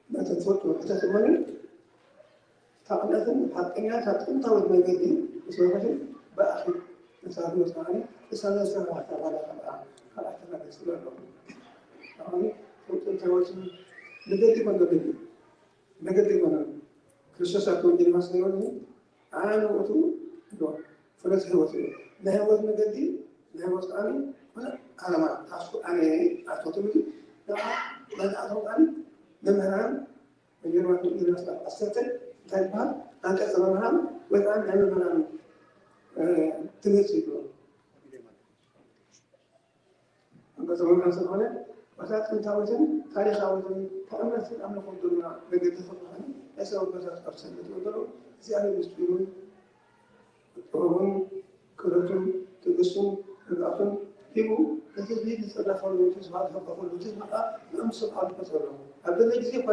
ነቲ ትፈልጡ ሕተት እመኒ። ካብ እምነትን ሓቀኛ ካብ ጥንታዊት መገዲ ምስ መርሐሽ ብኣኺ ነታ ህይወት ከዓኒ እሳነ ዝተባህልካ ባዳ ካልኣ ካልኣትና ገጽ ኣሎ። ከዓኒ ካብ ጥንታዊት መገዲ ኮን መገዲ መገዲ ኮነ ክርስቶስ ኣብቲ ወንጌል ዮሃንስ ነይሩ ኣነ ውእቱ ፍኖተ ህይወት እዩ። ናይ ህይወት መገዲ፣ ናይ ህይወት ቃል፣ ዓለማ ታስኩ ኣነ ኣቶትም እዩ። ንዓ መዝኣቶም ቃል መምህራን ወንጌል ዮሃንስ ምዕራፍ ዓሰርተ እንታይ ይበሃል? ኣንቀጸ መምህራን ወይ ከዓ ናይ መምህራን፣ እ፣ ትምህርቲ ይብሎ። ኣንቀጸ መምህራን ስለሆነ፣ በታ ጥንታዊትን ታሪኻዊትን ካብ እምነትን ኣምልኾን ድማ መገዲ ዝኾነ ናይ ሰብ ኣቦታት ኣብ ሰንበት ወገኖም እግዚኣብሔር ምስጢሩን ጥበቡን ክእለቱን ትዕግስቱን ርግኣቱን ሂቡ፣ ነቲ ህዝቢ ዝጸረፈሉ፣ እቲ ዝባእ ዝፈቀፈሉ፣ እቲ ዝባእ ንዕኦም ዝሰምዓሉ ፈጠረሎም። ኣብ ገለ ግዜ እኳ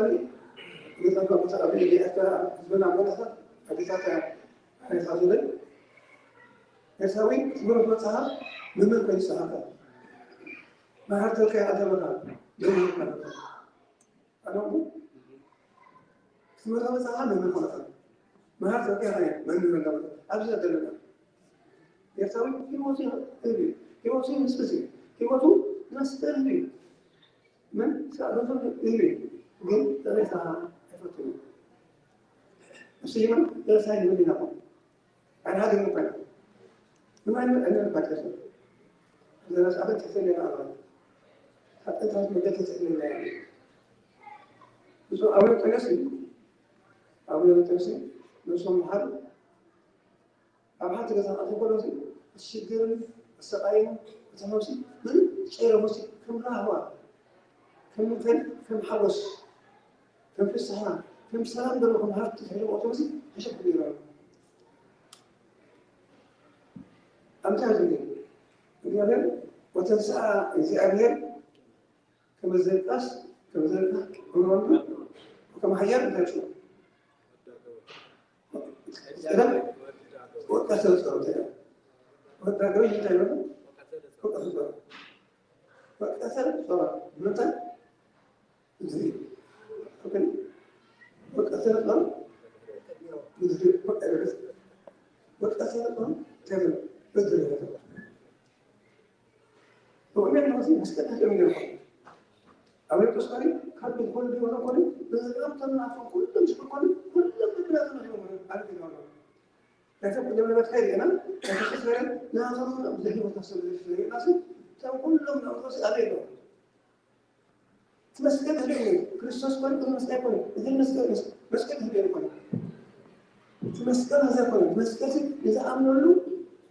ንገጸ ቦታ ኣብ ኤርትራ ህዝብና መለኸት ኣዴታት ኣይፋቱልን። ኤርትራዊ ትምህርት መጽሓፍ መምህር ኮይኑ ዝጸሓፈ መሃር ተወካይ ኣተበካ መምህር ማለት እዩ። ኣነ ትምህርት መጽሓፍ መምህር ማለት እዩ። መሃር ተወካይ መምህር ማለት እዩ። ኣብዚ ዘለና ኤርትራዊ ህይወቱ ህዝቢ፣ ህይወቱ ምስዚ፣ ህይወቱ መስቀል ህዝቢ። ምን ሳዕቤኑ ይህሉ ግን ጥሬታ ኣይፈትኑ። እሱ ይመን ጥሬታ ይህሉ ይነኹ። ኣንሃ ግን ምኳን ምማን ዕልም ፓትርስ ዘረስ ኣበት ተፈልየ ናዕባ ሓጥታት መገድ ተፈልየ ናያ። እሱ ኣቡነ ጠነስ እዩ። ኣቡነ ጠነስ ነብሶም መሓር ኣብ ሓንቲ ገዛ ክኣትዉ ከለዉ፣ እቲ ሽግርን ኣሰቃይን እቲ ነብሲ ምንም ጨይሮምሲ ከም ራህዋ፣ ከም ምንታይ፣ ከም ሓጎስ፣ ከም ፍስሓ፣ ከም ሰላም ዘለዎም ሃብቲ ሒዞም ኣተውሲ ተሸክሙ ይረኣዩ። ኣምታ ዝብል እግዚኣብሔር ወተንስኣ እግዚኣብሔር ከመ ዘልቃስ፣ ከመ ዘልቃስ፣ ከመ ወንዱ፣ ከመ ሓያል እንታይ ይችላል? ወቀሰ ጸሎት ይላል። ወታደሮች እንታይ ይላሉ? ወቀሰ ጸሎት። ወቀሰ ጸሎት። ምንታይ? እዚህ። ኦኬ። ወቀሰ ጸሎት። እዚህ። ወቀሰ ጸሎት። ከምን? በዚህ ነው። ብቕድሚያ ንመሲ መስቀል ተጠሚሩ ይኾን። ኣብ ሬጦስ ካሪ ካብ ዝኾነ ቢሮ ዝኾነ ብዝግረም ተናፎ ኩሎም ዝብል ኮነ ኩሎም ብድራ ዝመስሉ ኣድግና ኣሎ። ናይቶም ቅድም ንበት ከይድ ኢና፣ ናይቶም ስስበረ ናቶም ብዘይ ህይወት ናሰብ ዝፍለዩ ናሲ፣ እቶም ኩሎም ናምሮሲ ኣበይ ኣለዉ? እቲ መስቀል ህልው እዩ። ክርስቶስ ኮነ፣ እዚ መስቀል ኮነ፣ እዚ መስቀል፣ መስ-፣ መስቀል ህልው እዩ ኮነ። እቲ መስቀል እዚ ኮነ፣ መስቀል እዚ ንዝኣምነሉ፣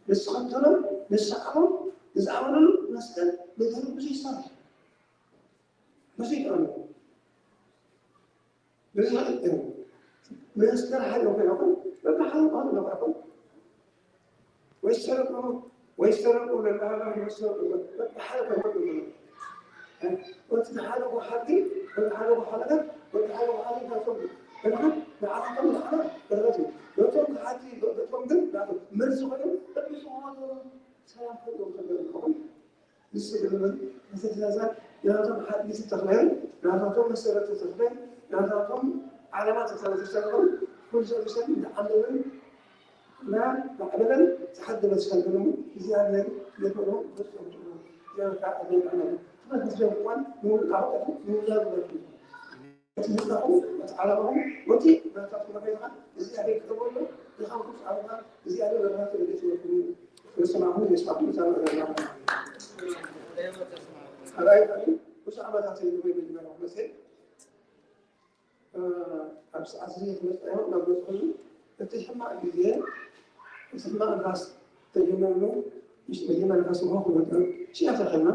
ንዝኸተሎ፣ ንዝሰዓቦ፣ ዝኣመነሉ መስቀል ነቲ ህዝቢ ብዙሕ ይሰርሕ፣ ብዙሕ ይጠቕም። ብዙሕ ይጠቕም። መስቀል ሓደ ኮይንኩም በብሓደ ቋንቋ ነቋቁም። ወይ ሰረቁ ወይ ሰረቁ ለባህላ ወሰረቁ በብሓደ ኮይንኩም ወቲ ሓደ ሓቂ ወቲ ሓደ ሓለቀት ወቲ ሓደ ሓለቀት ንዓቶም ንዓቶም ንዓና በረከት እዩ። ነቶም ክሓቲ ነቶም ግን ንዓቶም መርዚ ኮይኖም በብዝኾኑ ሰላም ኮይኖም ከለዉ ንስግድምን ንትእዛዛት ናታቶም ሓድጊ ተተኽለን ናታቶም መሰረት ተተኽለን ናታቶም ዓለማ ተተመሰረተን ኩሉ ሰብ ሰብ እንዳዓለምን እና ማዕበለን ዝሓደረ ዝሰልበሎም እግዚኣብሔር የፈሮ ዘጸምጥሉ እግዚኣብሔር ኣሜን ኣሜን። ትምህርት ምስለ ምኳን ንውልቃ ኣውቀቱ ንውላዱ ወልዱ እቲ ህዝባኹም እቲ ዓለማኹም ወቲ ናታትኩም ኣቤትኻ እግዚኣብሔር ክተበሎ ድኻምኩም ኣብኻ እግዚኣብሔር መብራህቲ ረድኤት ይወርኩም። ወሰማዕኩም የስማዕኩም። እዛ ንዕዘና ኣራይ ብዙሕ ዓመታት እዩ ወይ መጀመርያ መፅእ ኣብ ሰዓት እዚ ክመፅእ ናብ ገፅኹም እቲ ሕማቕ ግዜ እቲ ሕማቕ ንፋስ ተጀመርሉ ምስ መጀመርያ ንፋስ ምሆ ክመጠን ሽያ ተኸልና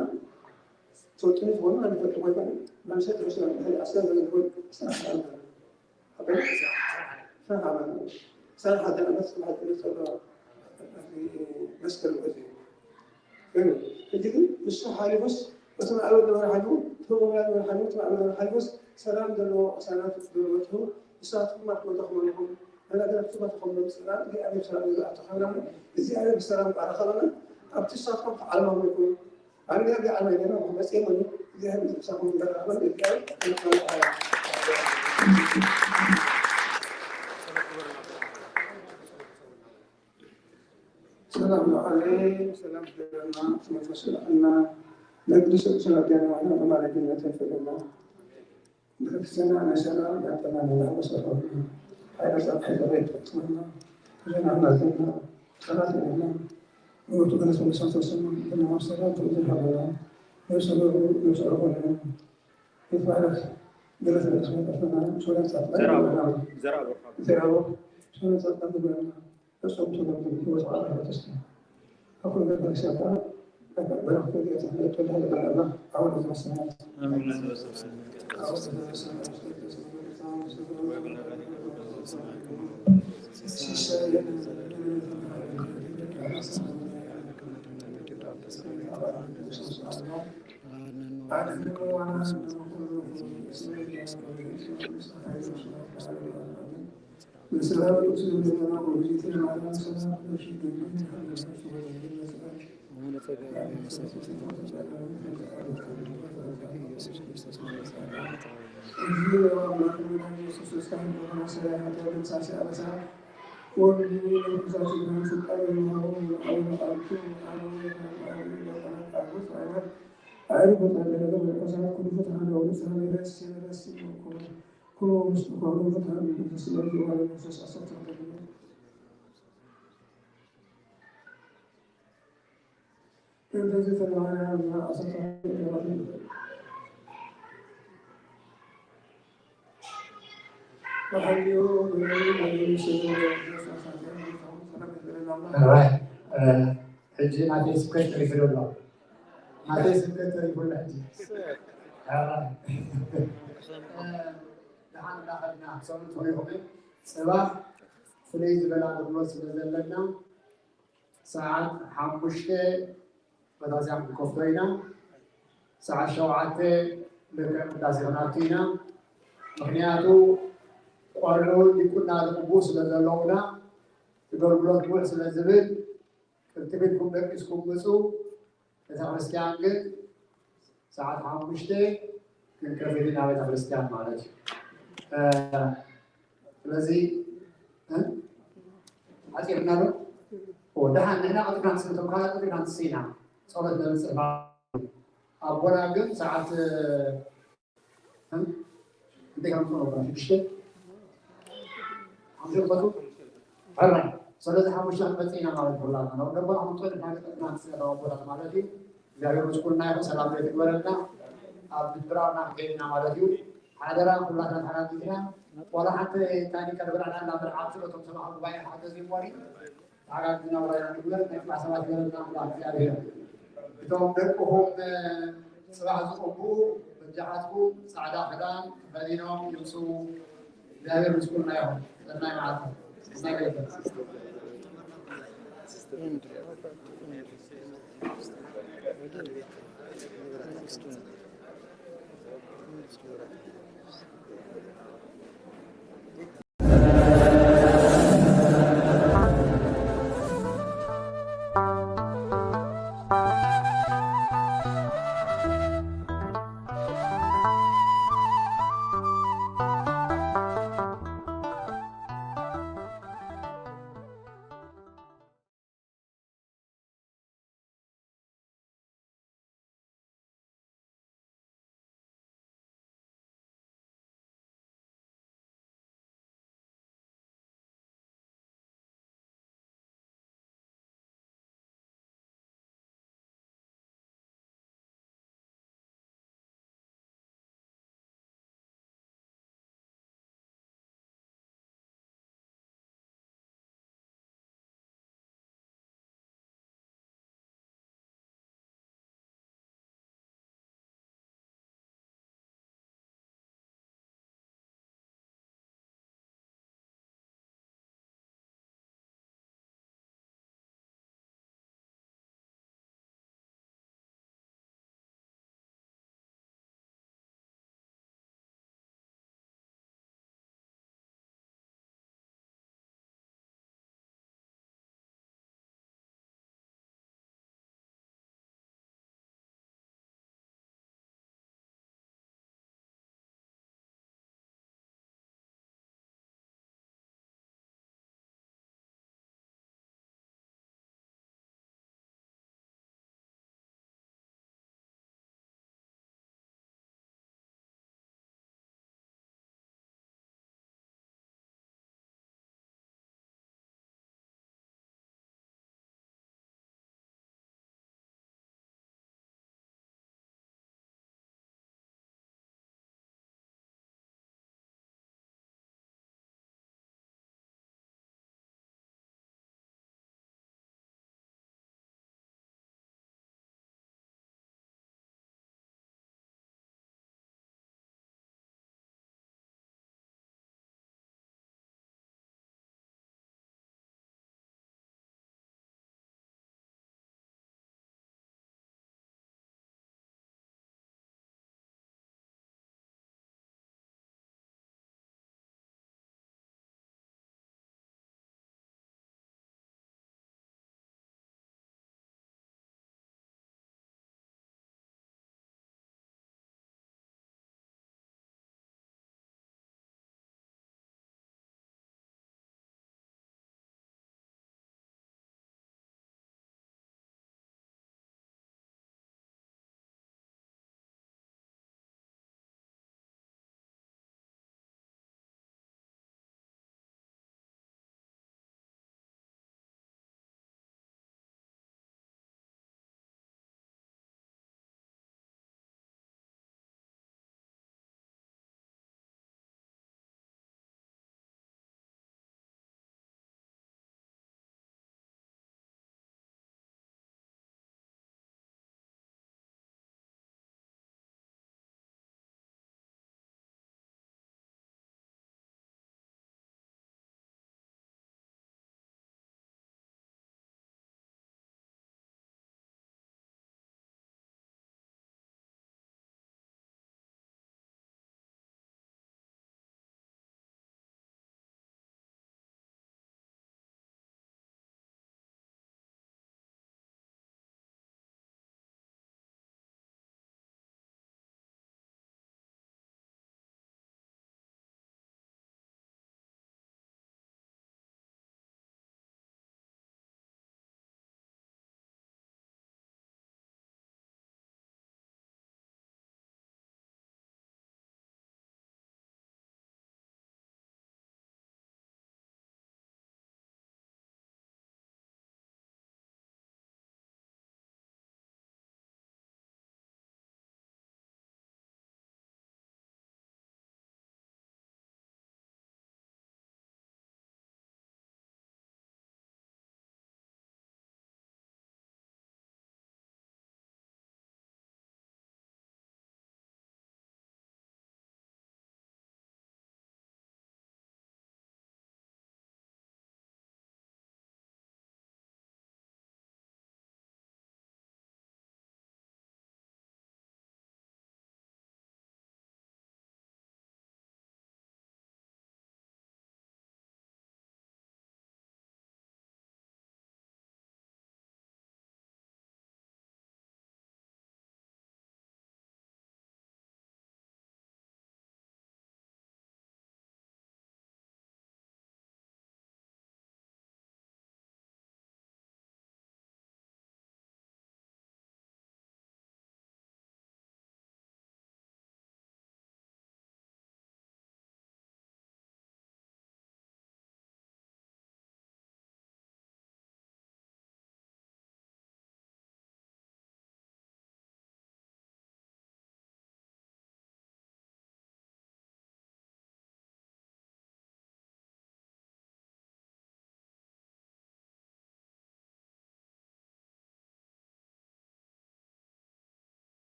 ተወጥኑ ዝኾኑ ናይ ፈጥሩ ኮይና ማምሰት ርስና ሕዚ ኣስላ ዘለኹን ስራሕ ኣበይ ስራሕ ኣበይ ስራሕ ኣበይ ስራሕ ኣበይ መስከረም ሕጂ ግን ንሱ ሓሊፉስ እቲ ማዕበል ነበረ ሓሊፉ እቲ ጎብላ ነበረ ሓሊፉ እቲ ማዕበል ነበረ ሓሊፉስ ሰላም ዘለዎ ቅሳናት ዝበፅሑ ንሳትኩም ኣትመጠኹም ኣለኹም። ኣናገራችሁ ባትኾም መምፅና እግዚኣብሔር ሰላም ይብላ ኣተኸብራሙ እግዚኣብሔር ብሰላም ባረኸበና። ኣብቲ ንሳትኩም ተዓለማሙ ይኹን ኣንጋቢ ዓለማ ይለና መፅየመኒ እግዚኣብሔር ምሳኹም ይበረኸበን። ሰላም ለዓለይ ሰላም ዘለና ስመተስለና ለግዲ ሰብሰብ ኣዲያና ዋና በማለግነት ይፈለና። ብክርስትና ናይ ሰላም ያጠናንና መሰረቱ ሓይለ ጻድቃን ተበይትና ዘናና ዘና ሰላት የለና። ሞቱ ገለሰ መሳተስም ብናማሰራ ትእዝር ሃበና ነብሰ ነብሰ ሆነ ይትባረክ። ገለሰ ነብሰ መጠፈና ሶላት ጻድቃን ዘራቡ ዘራቡ ሶላት ጻድቃን ትበለና። እሶም ተገምግም ህይወት ዓለም ተስፋ ኣኩል ነገር ሲያጣ በረከቱ ጌታ ለቀላል በላላ አሁን ተመሰናት ሕጂ ናተይ ስብከት ተሪፉ ኣሎ። ናተይ ስብከት ተሪፉ ኣሎ ሕጂ። ደሓን እንዳኸድና ክሰሙን ትኾኑ ኢኹም። ፅባሕ ፍልይ ዝበለ ኣገልግሎት ስለ ዘለና ሰዓት ሓሙሽተ በታስያ ክንከፍቶ ኢና። ሰዓት ሸውዓተ ልክዕ ቅዳሴ ክንኣቱ ኢና። ምክንያቱ ቆልዑ ዲቁና ዝቕብኡ ስለ ዘለውና ኣገልግሎት ውሕ ስለ ዝብል ቅልጥፍ ኢልኩም ደቂስኩም ምፁ። ቤተክርስትያን ግን ሰዓት ሓሙሽተ ክንከፍት ኢና ቤተክርስትያን ማለት እዩ። ስለዚ ዓፂርና ዶ ደሓን ንሕና ቀልጢፍና ንስቶም ካልኣ ቀልጢፍና ንስኢና ፀሎት ነብፅሕ ማለት እዩ። ኣቦና ግን ሰዓት እንታይ ከም ዝኾነ ሽዱሽተ ሓሙሽተ ክፈቱ ሕራይ ስለዚ ሓሙሽተ ክንመፅእ ኢና ማለት ኩላትና ናብ ደቦና ክንፅእ ኢና ገጠጥና ንስለ ኣቦታት ማለት እዩ። እግዚኣብሔር ምስኩልና ይኹን ሰላም ዘይትግበረልና ኣብ ድብራና ክንከይድ ኢና ማለት እዩ። ሓደራ ኩላትና ተሓጋጊዝና ዋላ ሓንቲ ታኒካ ንብላዕና እናበልዓ ኣብቲ ነቶም ሰማዕ ጉባኤ ሓገዝ ይሞሪ ተሓጋጊዝና ውራይና ንግበር ናይ ክፋ ሰባት ይበለና ኣምላኽ እግዚኣብሔር። እቶም ደቅኹም ጽባሕ ዝቕቡ በጃኻትኩም ጻዕዳ ክዳን ተኸዲኖም ይምጽኡ። እግዚኣብሔር ምስ ኩልና ይኹን። ሰናይ መዓልቲ። ሰናይ ሌሊት።